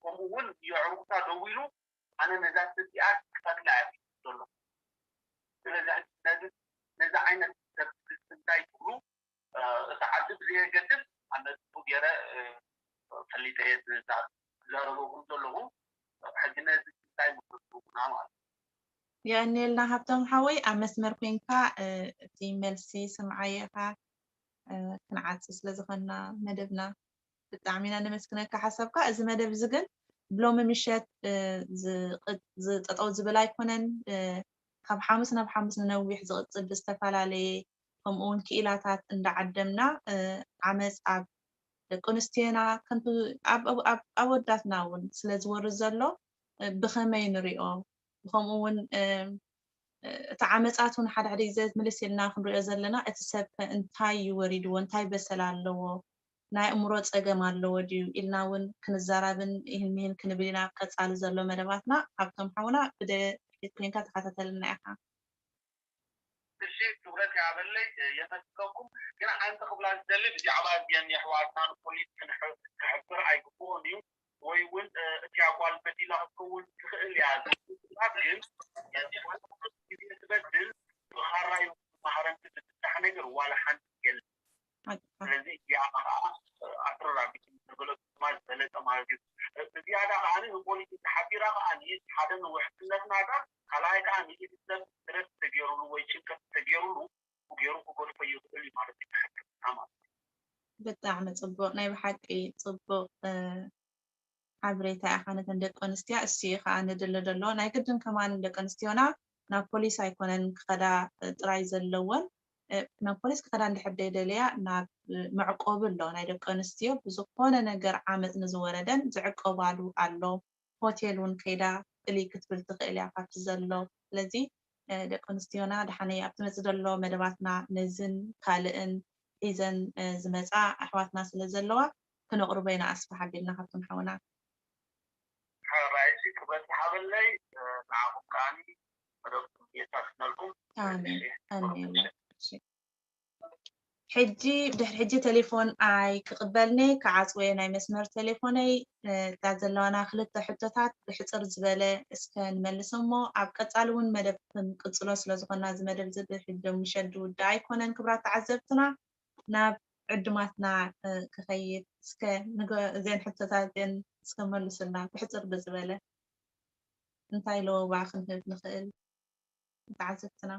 ከምኡ እውን የዕሩኽታ ደዊሉ ኣነ ነዛ ሰብ እዚኣ ክፈትላ እየ ዘሎ ስለዚ ነዚ ነዚ ዓይነት ሰብ እንታይ ትብሉ እቲ ዓዲ ብዘየገድስ ኣነ ጽቡቅ ገይረ ፈሊጠ እየ ዝዛረበኩም ዘለኹ ሕጂ ነዚ እንታይ ምክትቡና ማለት የቀንየልና ሃብቶም ሓወይ ኣብ መስመር ኮይንካ እቲ መልሲ ስምዓዮ ኢኻ ክንዓጽ ስለ ዝኾንና መደብና ብጣዕሚ ኢና ነመስግነካ ሓሳብካ እዚ መደብ እዚ ግን ብሎሚ ምሸት ዝጠጠው ዝብል ኣይኮነን ካብ ሓሙስ ናብ ሓሙስ ንነዊሕ ዝቕጽል ብዝተፈላለየ ከምኡ እውን ክኢላታት እንዳዓደምና ዓመፅ ኣብ ደቂ ኣንስትዮና ከምቲ ኣብ ኣወዳትና እውን ስለ ዝወርድ ዘሎ ብኸመይ ንሪኦ ብከምኡ እውን እቲ ዓመፃት እውን ሓደ ሓደ ግዜ ምልስ ኢልና ክንሪኦ ዘለና እቲ ሰብ ከ እንታይ እዩ ወሪድዎ እንታይ በሰል ኣለዎ ናይ ኣእምሮ ፀገም ኣለዎ ድዩ ኢልና እውን ክንዘራብን ይህን ምሂን ክንብል ኢና ቀፃሊ ዘሎ መደባትና ሃብቶም ሓውና ብደቂት ኮይንካ ተከታተልና ኢካ እሺ ክብረት ያበለይ የመስገንኩም ግን ሓንቲ ክብላ ዝደሊ ብዛዕባ እዚአን የሕዋትና ንፖሊስ ክሕብር ኣይግብኦን እዩ ወይ እውን እቲ ኣጓል መዲላ ክትከውን ትኽእል እያ ዝብላት ግን ግዜ ትበድል ብኻራ እዩ ማህረምቲ ዝፍታሕ ነገር ዋላ ሓንቲ የለን ስለዚ እዚኣ ከዓ ኣትረራቢት ንገለፁ ድማ ዝበለፀ ማለት እዩ እዚያዳ ከዓ ንፖሊስ ተሓቢራ ከዓ ንኢድ ሓደ ንውሕስነትና ጋር ካልኣይ ከዓ ንኢድ ሰብ ስረት ተገይሩሉ ወይ ጭንቀት ተገይሩሉ ገይሩ ክገድፎ ይኽእል እዩ ማለት እዩ ሕክምና ማለት እዩ ብጣዕሚ ፅቡቅ ናይ ብሓቂ ፅቡቅ ሓበሬታ ኢኻ ነተን ደቂ ኣንስትያ እሱ እዩ ከዓ ንድለ ዘሎ ናይ ግድን ከማን ደቂ ኣንስትዮና ናብ ፖሊስ ኣይኮነን ክኸዳ ጥራይ ዘለወን ናብ ፖሊስ ክኸዳ እንድሕር ደይደለያ ናብ መዕቆቢ ኣሎ ናይ ደቂ ኣንስትዮ ብዝኾነ ነገር ዓመፅ ንዝወረደን ዝዕቆባሉ ኣሎ ሆቴል እውን ከይዳ ፍልይ ክትብል ትኽእል እያ ካብቲ ዘሎ ስለዚ ደቂ ኣንስትዮና ደሓነይ ኣብቲ መፅእ ዘሎ መደባትና ነዝን ካልእን ሒዘን ዝመፃ ኣሕዋትና ስለ ዘለዋ ክነቕርቦ ኢና ኣስፍሕ ኣቢልና ካብቶም ሓውና ራይሲ ክብረት ይሃበለይ ንዓኹም ከዓኒ መደብኩም የሳስነልኩም ኣሜን ኣሜን ሕጂ ድሕሪ ሕጂ ቴሌፎን ኣይክቕበልኒ ክዓፅወየ ናይ መስመር ቴሌፎነይ እታ ዘለዋና ክልተ ሕቶታት ብሕፅር ዝበለ እስከ ንመልስ እሞ ኣብ ቀፃሊ እውን መደብ ክንቅፅሎ ስለ ዝኾና እዚ መደብ እዚ ብሕጂ ምሸት ዝውዳእ ኣይኮነን ክብራት ተዓዘብትና ናብ ዕድማትና ክኸይድ እስከ እዘን ሕቶታት እዚአን እስከ መልሱልና ብሕፅር ብዝበለ እንታይ ለወባ ክንህብ ንኽእል ተዓዘብትና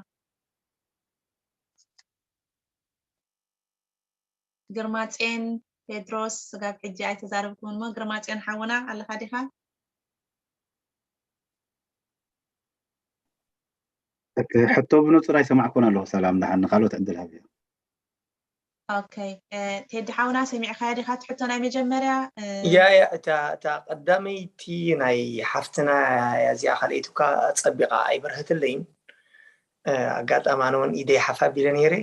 ግርማፅዮን ቴድሮስ ስጋብ ሕጂ ኣይተዛረብኩምን እሞ ግርማፅዮን ሓውና ኣለኻ ዲኻ ሕቶ ብንፁር ኣይሰማዕኩን ኣለኹ ሰላም ደሓን ንካልኦት ዕድል ሃብዮ ኦኬ ቴዲ ሓውና ሰሚዕካያ ዲካ ትሕቶ ናይ መጀመርያ ያ ያ እታ እታ ቀዳመይቲ ናይ ሓፍትና እዚኣ ካልኣይቲ እኳ ፀቢቃ ኣይበርህትለይን ኣጋጣሚ ኣነ እውን ኢደይ ሓፍ ኣቢለ ነይረ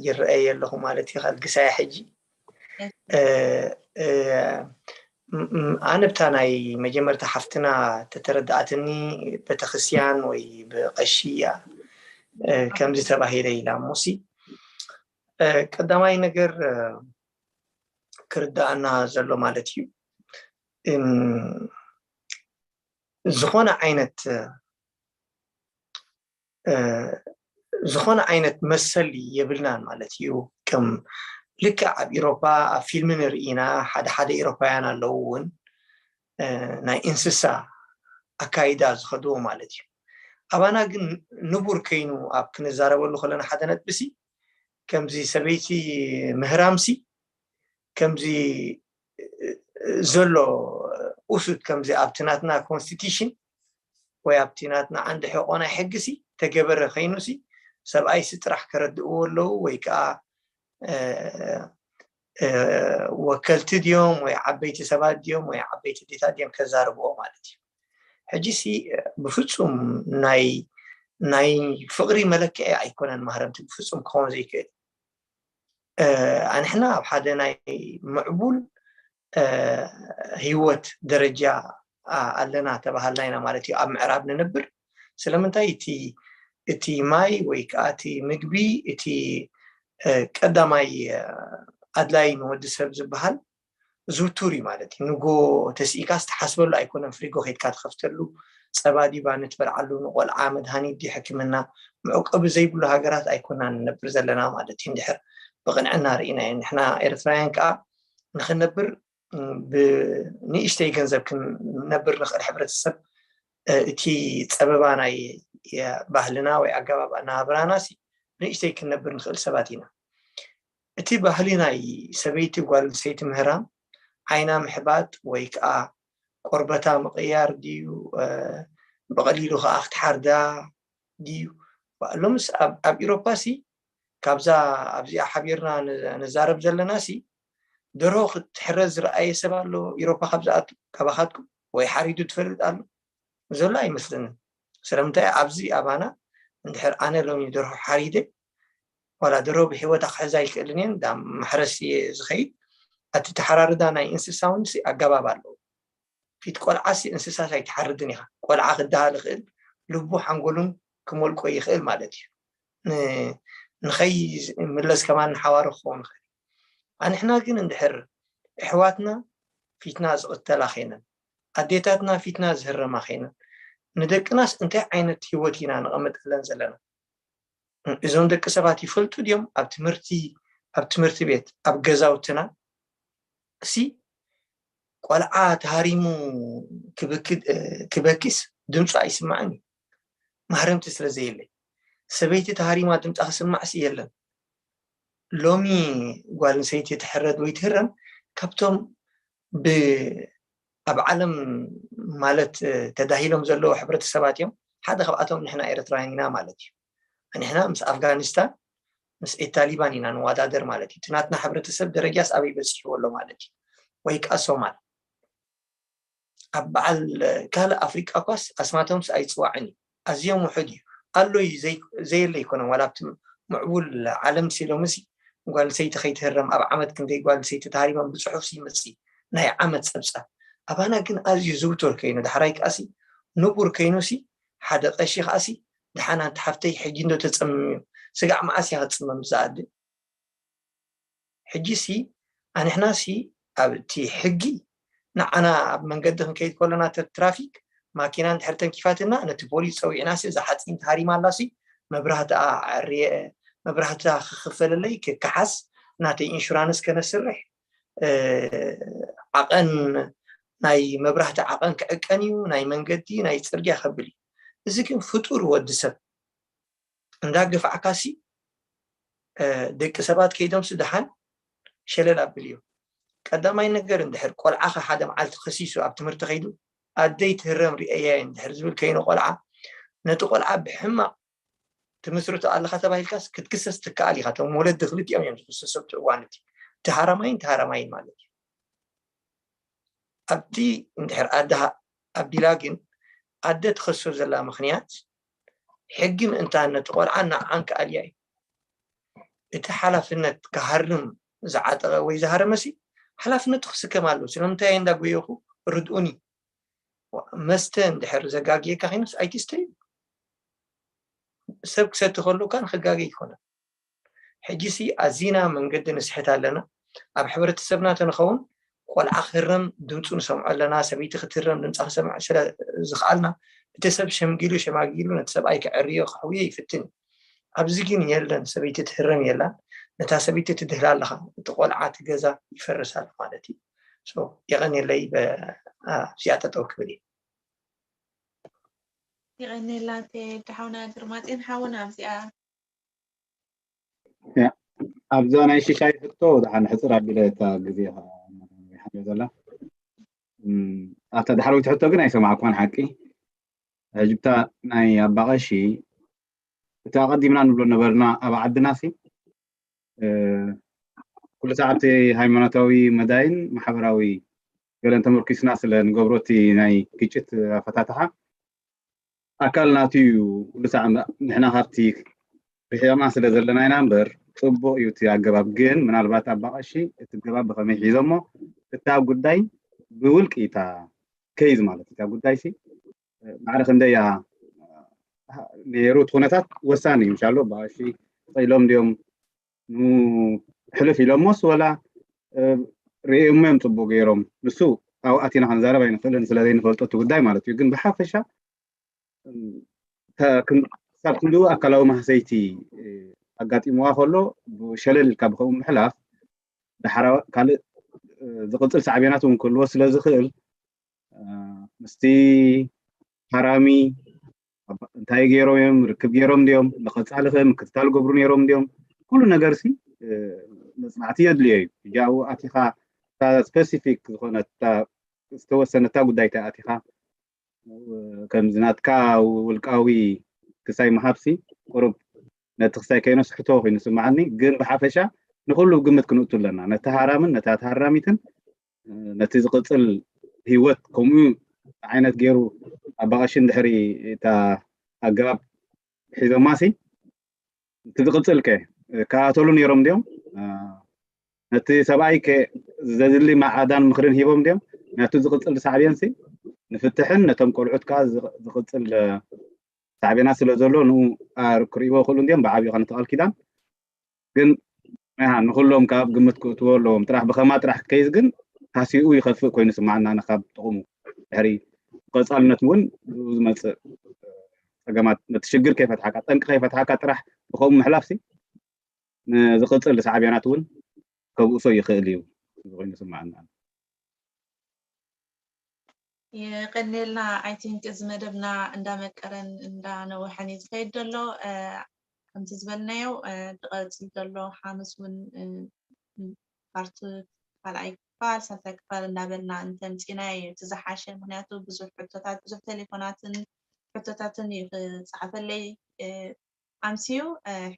ይረአየ ኣለኹ ማለት እዩ ከልግሳያ ሕጂ ኣነብታ ናይ መጀመርታ ሓፍትና ተተረዳኣትኒ ቤተክርስትያን ወይ ብቐሺ እያ ከምዚ ተባሂለ ኢላ እሞሲ ቀዳማይ ነገር ክርዳኣና ዘሎ ማለት እዩ ዝኾነ ዓይነት ዝኾነ ዓይነት መሰሊ የብልናን ማለት እዩ ከም ልክዕ ኣብ ኢሮፓ ኣብ ፊልሚ ንርኢ ኢና ሓደ ሓደ ኢሮፓውያን ኣለዉ እውን ናይ እንስሳ ኣካይዳ ዝኸድዎ ማለት እዩ ኣባና ግን ንቡር ከይኑ ኣብ ክንዛረበሉ ከለና ሓደ ነጥብሲ ከምዚ ሰበይቲ ምህራምሲ ከምዚ ዘሎ ኡሱት ከምዚ ኣብቲ ናትና ኮንስቲቱሽን ወይ ኣብቲ ናትና ዓንዲ ሕቆ ናይ ሕጊ ሲ ተገበረ ከይኑ ሲ ሰብኣይ ሲ ጥራሕ ከረድእዎ ኣለዉ ወይ ከዓ ወከልቲ ድዮም ወይ ዓበይቲ ሰባት ድዮም ወይ ዓበይቲ ዴታ ድዮም ከዛርብዎ ማለት እዩ ሕጂ ሲ ብፍፁም ናይ ናይ ፍቅሪ መለክዒ ኣይኮነን ማህረምቲ ብፍፁም ክኸውን ዘይክእል ኣንሕና ኣብ ሓደ ናይ ምዕቡል ህይወት ደረጃ ኣለና ተባሃልና ኢና ማለት እዩ ኣብ ምዕራብ ንነብር ስለምንታይ እቲ እቲ ማይ ወይ ከዓ እቲ ምግቢ እቲ ቀዳማይ ኣድላይ ንወዲ ሰብ ዝበሃል ዝውቱር እዩ ማለት እዩ ንጎ ተስኢካስ ትሓስበሉ ኣይኮነን ፍሪጎ ከድካ ትኸፍተሉ ፀባ ዲባ ንትበልዓሉ ንቆልዓ መድሃኒት ዲ ሕክምና መዕቆቢ ዘይብሉ ሃገራት ኣይኮና ንነብር ዘለና ማለት እዩ እንድሕር ብቅንዕና ርኢና ንሕና ኤርትራውያን ከዓ ንክነብር ብንእሽተይ ገንዘብ ክንነብር ንኽእል ሕብረተሰብ እቲ ፀበባ ናይ ባህልና ወይ ኣገባብ ኣናባብራና ንእሽተይ ክንነብር ንኽእል ሰባት ኢና እቲ ባህሊ ናይ ሰበይቲ ጓል ሰይቲ ምህራም ዓይና ምሕባጥ ወይ ከዓ ቆርበታ ምቕያር ድዩ ብቐሊሉ ከዓ ክትሓርዳ ድዩ ሎምስ ኣብ ኢሮፓ ሲ ካብዛ ኣብዚኣ ሓቢርና ንዛረብ ዘለና ሲ ደርሆ ክትሕረዝ ዝረኣየ ሰብ ኣሎ ኢሮፓ ካብዝኣቱ ካባኻትኩም ወይ ሓሪዱ ትፈልጥ ኣሎ ዘሎ ኣይመስለንን ስለምንታይ ኣብዚ ኣባና እንድሕር ኣነ ሎሚ ደርሆ ሓሪደ ዋላ ደርሆ ብሂወታ ክሕዛ ኣይክእልን እየን ዳ ማሕረስ እየ ዝኸይድ ኣቲ ተሓራርዳ ናይ እንስሳ እውን ኣገባብ ኣለዎ ፊት ቆልዓ ሲ እንስሳስ ኣይትሓርድን ኢኻ ቆልዓ ክደሃል ይኽእል ልቡ ሓንጎሉን ክመልቆ ይኽእል ማለት እዩ ንኸይ ምለስ ከማን ንሓዋሩ ክኸውን ይኽእል ኣንሕና ግን እንድሕር ኣሕዋትና ፊትና ዝቕተላ ኸይነን ኣዴታትና ፊትና ዝህረማ ኸይነን ንደቅናስ እንታይ ዓይነት ህይወት ኢና ንቐምጠለን ዘለና እዞም ደቂ ሰባት ይፈልጡ ድዮም ኣብ ትምህርቲ ኣብ ትምህርቲ ቤት ኣብ ገዛውትና እሲ ቆልዓ ተሃሪሙ ክበኪስ ድምፁ ኣይስማዕን እዩ ማህረምቲ ስለ ዘየለይ ሰበይቲ ተሃሪማ ድምፃ ክስማዕሲ የለን ሎሚ ጓል ንሰይቲ ትሕረድ ወይ ትህረም ካብቶም ብ ኣብ ዓለም ማለት ተዳሂሎም ዘለዉ ሕብረተሰባት እዮም ሓደ ካብኣቶም ንሕና ኤርትራውያን ኢና ማለት እዩ ንሕና ምስ ኣፍጋኒስታን ምስ ኤታሊባን ኢና ንወዳደር ማለት እዩ ናትና ሕብረተሰብ ደረጃስ ኣበይ በፂሕዎ ኣሎ ማለት እዩ ወይ ከዓ ሶማል ኣብ በዓል ካልእ ኣፍሪቃ ኳስ ኣስማቶምስ ኣይፅዋዕን እዩ ኣዝዮም ውሑድ እዩ ኣሎ እዩ ዘየለ ይኮነ ዋላ ኣብቲ ምዕቡል ዓለም ሲሎምሲ ጓል ሰይቲ ከይትህረም ኣብ ዓመት ክንደይ ጓል ሰይቲ ተሃሪሞም ብፅሑፍ ይመፅእ ናይ ዓመት ፀብፃብ ኣባና ግን ኣዝዩ ዝውቱር ከይኑ ዳሕራይ ከኣሲ ንቡር ከይኑሲ ሓደ ቀሺ ከኣሲ ደሓን ኣንቲ ሓፍተይ ሕጂ እንዶ ተፀምም እዩ ስጋዕ መዓስ እያ ክፅመም ዝኣድ ሕጂ ሲ ኣንሕና ሲ ኣብቲ ሕጊ ንዓና ኣብ መንገዲ ክንከይድ ከሎና ትራፊክ ማኪና እንድሕር ተንኪፋትና ነቲ ፖሊስ ፀዊዕና ሲ እዛ ሓፂን ተሃሪማ ኣላ ሲ መብራህትኣ ኣዕርየ መብራህትኣ ክኽፈለለይ ክከሓስ ናተይ ኢንሹራንስ ከነስርሕ ዓቐን ናይ መብራህቲ ዓቐን ክዕቀን እዩ ናይ መንገዲ ናይ ፅርግያ ከብል እዩ እዚ ግን ፍጡር ወዲ ሰብ እንዳገፋዕካሲ ደቂ ሰባት ከይዶምሲ ደሓን ሸለል ኣብልዮም ቀዳማይ ነገር እንድሕር ቆልዓኻ ሓደ መዓልቲ ከሲሱ ኣብ ትምህርቲ ከይዱ ኣደይ ትህረም ርእየያ እንድሕር ዝብል ከይኑ ቆልዓ ነቲ ቆልዓ ብሕማቕ ትምስርቶ ኣለኻ ተባሂልካስ ክትክሰስ ትከኣል ኢኻ እቶም ወለዲ ክልቲኦም እዮም ዝክሰሱ ኣብቲ እዋን እቲ ተሃራማይን ተሃራማይን ማለት እዩ ኣብቲ እንድሕር ኣደ ኣቢላ ግን ኣደ ትኸሶ ዘላ ምኽንያት ሕጊ ምእንታን ነቲ ቆልዓ ንዓን ክኣልያ እዩ እቲ ሓላፍነት ክሃርም ዝዓጠቐ ወይ ዝሃረመሲ ሓላፍነቱ ክስከም ኣለዎ። ስለምንታይ እንዳጎየኹ ርድኡኒ። መስተ እንድሕር ዘጋግየካ ኮይኑስ ኣይትስተዩ። ሰብ ክሰቲ ከሎ እኳ ንክጋገ ኣይኮነን። ሕጂሲ ኣዚና መንገዲ ንስሕት ኣለና። ኣብ ሕብረተሰብና ተንኸውን ቆልዓ ክህረም ድምፁ ንሰምዖ ኣለና። ሰበይቲ ክትህረም ድምፃ ክሰምዕ ስለ ዝኽኣልና፣ እቲ ሰብ ሸምጊሉ ሸማጊሉ ነቲ ሰብኣይ ክዕርዮ ክሕውዮ ይፍትን እዩ። ኣብዚ ግን የለን፣ ሰበይቲ ትህረም የላን። ነታ ሰበይቲ ትድህላ ኣለኻ፣ እቲ ቆልዓ እቲ ገዛ ይፈርስ ኣሎ ማለት እዩ። የቐንየለይ። ኣብዚኣ ጠጠው ክብል እዩ። የቐንየላ። ደሓውና ግርማጤን ሓውና ኣብዚኣ ኣብዛ ናይ ሽሻይ ሕቶ ደሓን ሕፅር ኣቢለ እታ ግዜ ይሓልዮ ዘላ ኣብታ ዳሕረዊት ሕቶ ግን ኣይሰማዕኳን ሓቂ። ሕጅብታ ናይ ኣባቐሺ እቲ ኣቐዲምና ንብሎ ነበርና ኣብ ዓድና ሲ ኩሉ ሰዓት ሃይማኖታዊ መዳይን ማሕበራዊ ገለን ተመርኪስና ስለ ንገብሮ እቲ ናይ ግጭት ኣፈታትሓ ኣካል ናቱ እዩ። ኩሉ ሰዓት ንሕና ካብቲ ርሒቕና ስለ ዘለና ኢና እምበር ፅቡቕ እዩ እቲ ኣገባብ። ግን ምናልባት ኣባቐሺ እቲ ኣገባብ ብኸመይ ሒዞሞ እታ ጉዳይ ብውልቂ እታ ኬዝ ማለት እታ ጉዳይ ሲ ማዕረ ክንደያ ነይሩ እቲ ኩነታት ወሳኒ እዩ። ምሻሎ ኣባቐሺ ኢሎም እንዲዮም ሕልፍ ኢሎሞስ ወላ ርእዮሞ እዮም ፅቡቅ ገይሮም። ንሱ ኣብኡ ኣቲና ክንዛረብ ኣይንኽእልን ስለ ዘይንፈልጦ እቲ ጉዳይ ማለት እዩ። ግን ብሓፈሻ ክሳብ ክንድኡ ኣካላዊ ማህሰይቲ ኣጋጢምዋ ከሎ ሸለል ኢልካ ብከምኡ ምሕላፍ ዳሕራ ካልእ ዝቕፅል ሳዕቤናት እውን ክህልዎ ስለ ዝኽእል ምስቲ ሃራሚ እንታይ ገይሮም እዮም ርክብ ገይሮም እንዲዮም ንቐፃሊ ከ ምክትታል ገብሩ ነይሮም እንዲዮም ኩሉ ነገር ሲ መፅናዕቲ የድልዮ እዩ። ሕጂ ኣብኡ ኣቲኻ ስፔሲፊክ ዝኾነ ዝተወሰነታ ጉዳይ ኣቲኻ ከምዚ ናትካ ውልቃዊ ክሳይ ምሃብሲ ቁሩብ ነቲ ክሳይ ከይነስሕቶ ኮይኑ ስምዓኒ። ግን ብሓፈሻ ንኩሉ ግምት ክንእቱ ኣለና። ነቲ ሃራምን ነታ ተሃራሚትን ነቲ ዝቕፅል ህይወት ከምኡ ዓይነት ገይሩ ኣባቐሽን ድሕሪ እታ ኣገባብ ሒዞማሲ እቲ ዝቕፅል ከ ክኣተሉ ነይሮም እንዲዮም ነቲ ሰብኣይ ከ ዘድሊ ማዕዳን ምኽርን ሂቦም እንዲዮም ናቱ ዝቕፅል ሳዕብየንሲ ንፍትሕን ነቶም ቆልዑት ከዓ ዝቕፅል ሳዕቤናት ስለ ዘሎ ንኡ ክርእይዎ ይኽእሉ እንዲዮም ብዓብዩ ከነተቐል ኪዳን ግን ንኩሎም ካብ ግምት ክእትዎ ኣለዎም ጥራሕ ብኸማ ጥራሕ ክትከይዝ ግን ታሲኡ ይኸፍእ ኮይኑ ስማዓና ንካብ ጥቕሙ ድሕሪ ቀፃልነት እውን ዝመፅእ ፀገማት ነቲ ሽግር ከይፈትሓካ ጠንቂ ከይፈትሓካ ጥራሕ ብከምኡ ምሕላፍሲ ንዝቕፅል ሳዕቤናት እውን ከብእሶ ይኽእል እዩ ኮይኑ ስማዓና የቀኔልና I think እዚ መደብና እንዳመቀረን እንዳነወሐን እዩ ዝኸይድ ዘሎ ከምቲ ዝበልናዮ ዝቐፅል ዘሎ ሓሙስ እውን ፓርት ካልኣይ ክፋል ሳልሳይ ክፋል እናበልና እንተምፂናዮ እዩ እቲ ዝሓሸ ምክንያቱ ብዙሕ ሕቶታት ብዙሕ ቴሌፎናትን ሕቶታትን እዩ ክፀሓፈለይ ኣምስዩ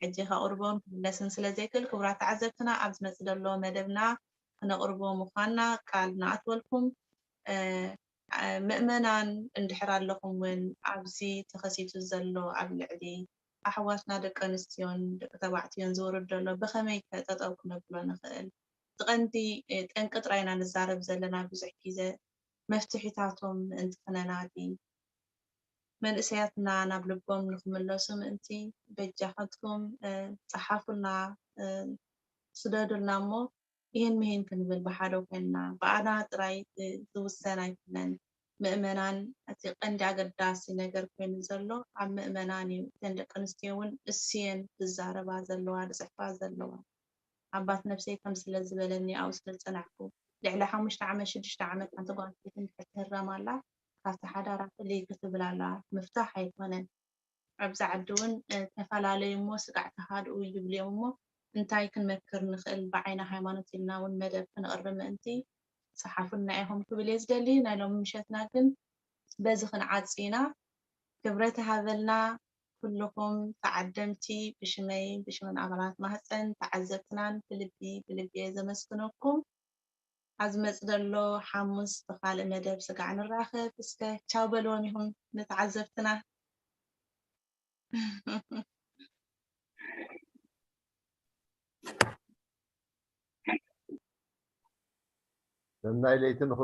ሕጂ ከቕርቦን ክምለስን ስለ ዘይክእል ክቡራት ተዓዘብትና ኣብ ዝመፅእ ዘሎ መደብና ክነቕርቦ ምዃንና ቃል ንኣትወልኩም ምእመናን እንድሕር ኣለኹም እውን ኣብዚ ተኸሲቱ ዘሎ ኣብ ልዕሊ ኣሕዋትና ደቂ ኣንስትዮን ደቂ ተባዕትዮን ዝውርድ ዘሎ ብኸመይ ከ ጠጠው ክነብሎ ንኽእል እቲ ቀንዲ ጠንቂ ጥራይ ኢና ንዛረብ ዘለና ብዙሕ ግዜ መፍትሒታቶም ምእንቲ ክነናዲ መንእሰያትና ናብ ልቦም ንክምለሱ ምእንቲ በጃኻትኩም ፀሓፉልና ስደዱልና እሞ ይህን ምሂን ክንብል ብሓደ ኮይንና ብኣና ጥራይ ዝውሰን ኣይኮነን ምእመናን እቲ ቀንዲ ኣገዳሲ ነገር ኮይኑ ዘሎ ኣብ ምእመናን እዩ እተን ደቂ ኣንስትዮ እውን እስየን ዝዛረባ ዘለዋ ዝፅሕፋ ዘለዋ ኣባት ነብሰይ ከም ስለ ዝበለኒ ኣብኡ ስለ ዝፀናሕኩ ልዕሊ ሓሙሽተ ዓመት ሽዱሽተ ዓመት ሓንቲ ጓል ኣንስተይቲ እንድሕር ትህረም ኣላ ካብቲ ሓዳራ ፍልይ ክትብል ኣላ ምፍታሕ ኣይኮነን ኣብዚ ዓዲ እውን ተፈላለዩ እሞ ስጋዕ ተሃድኡ ይብሉ እዮም እሞ እንታይ ክንመክር ንኽእል ብዓይኒ ሃይማኖት ኢልና እውን መደብ ክንቕርብ ምእንቲ ፀሓፉልና ኢኹም ክብል እየ ዝደሊ ናይ ሎሚ ምሸትና ግን በዚ ክንዓፂ ኢና ክብረት ይሃበልና ኩልኹም ተዓደምቲ ብሽመይ ብሽመን ኣባላት ማህፀን ተዓዘብትናን ብልቢ ብልቢ እየ ዘመስግነኩም ኣብ ዝመፅ ዘሎ ሓሙስ ብካልእ መደብ ስጋዕ ንራኸብ እስከ ቻው በልዎም ኢኹም ንተዓዘብትና ናይ ለይቲ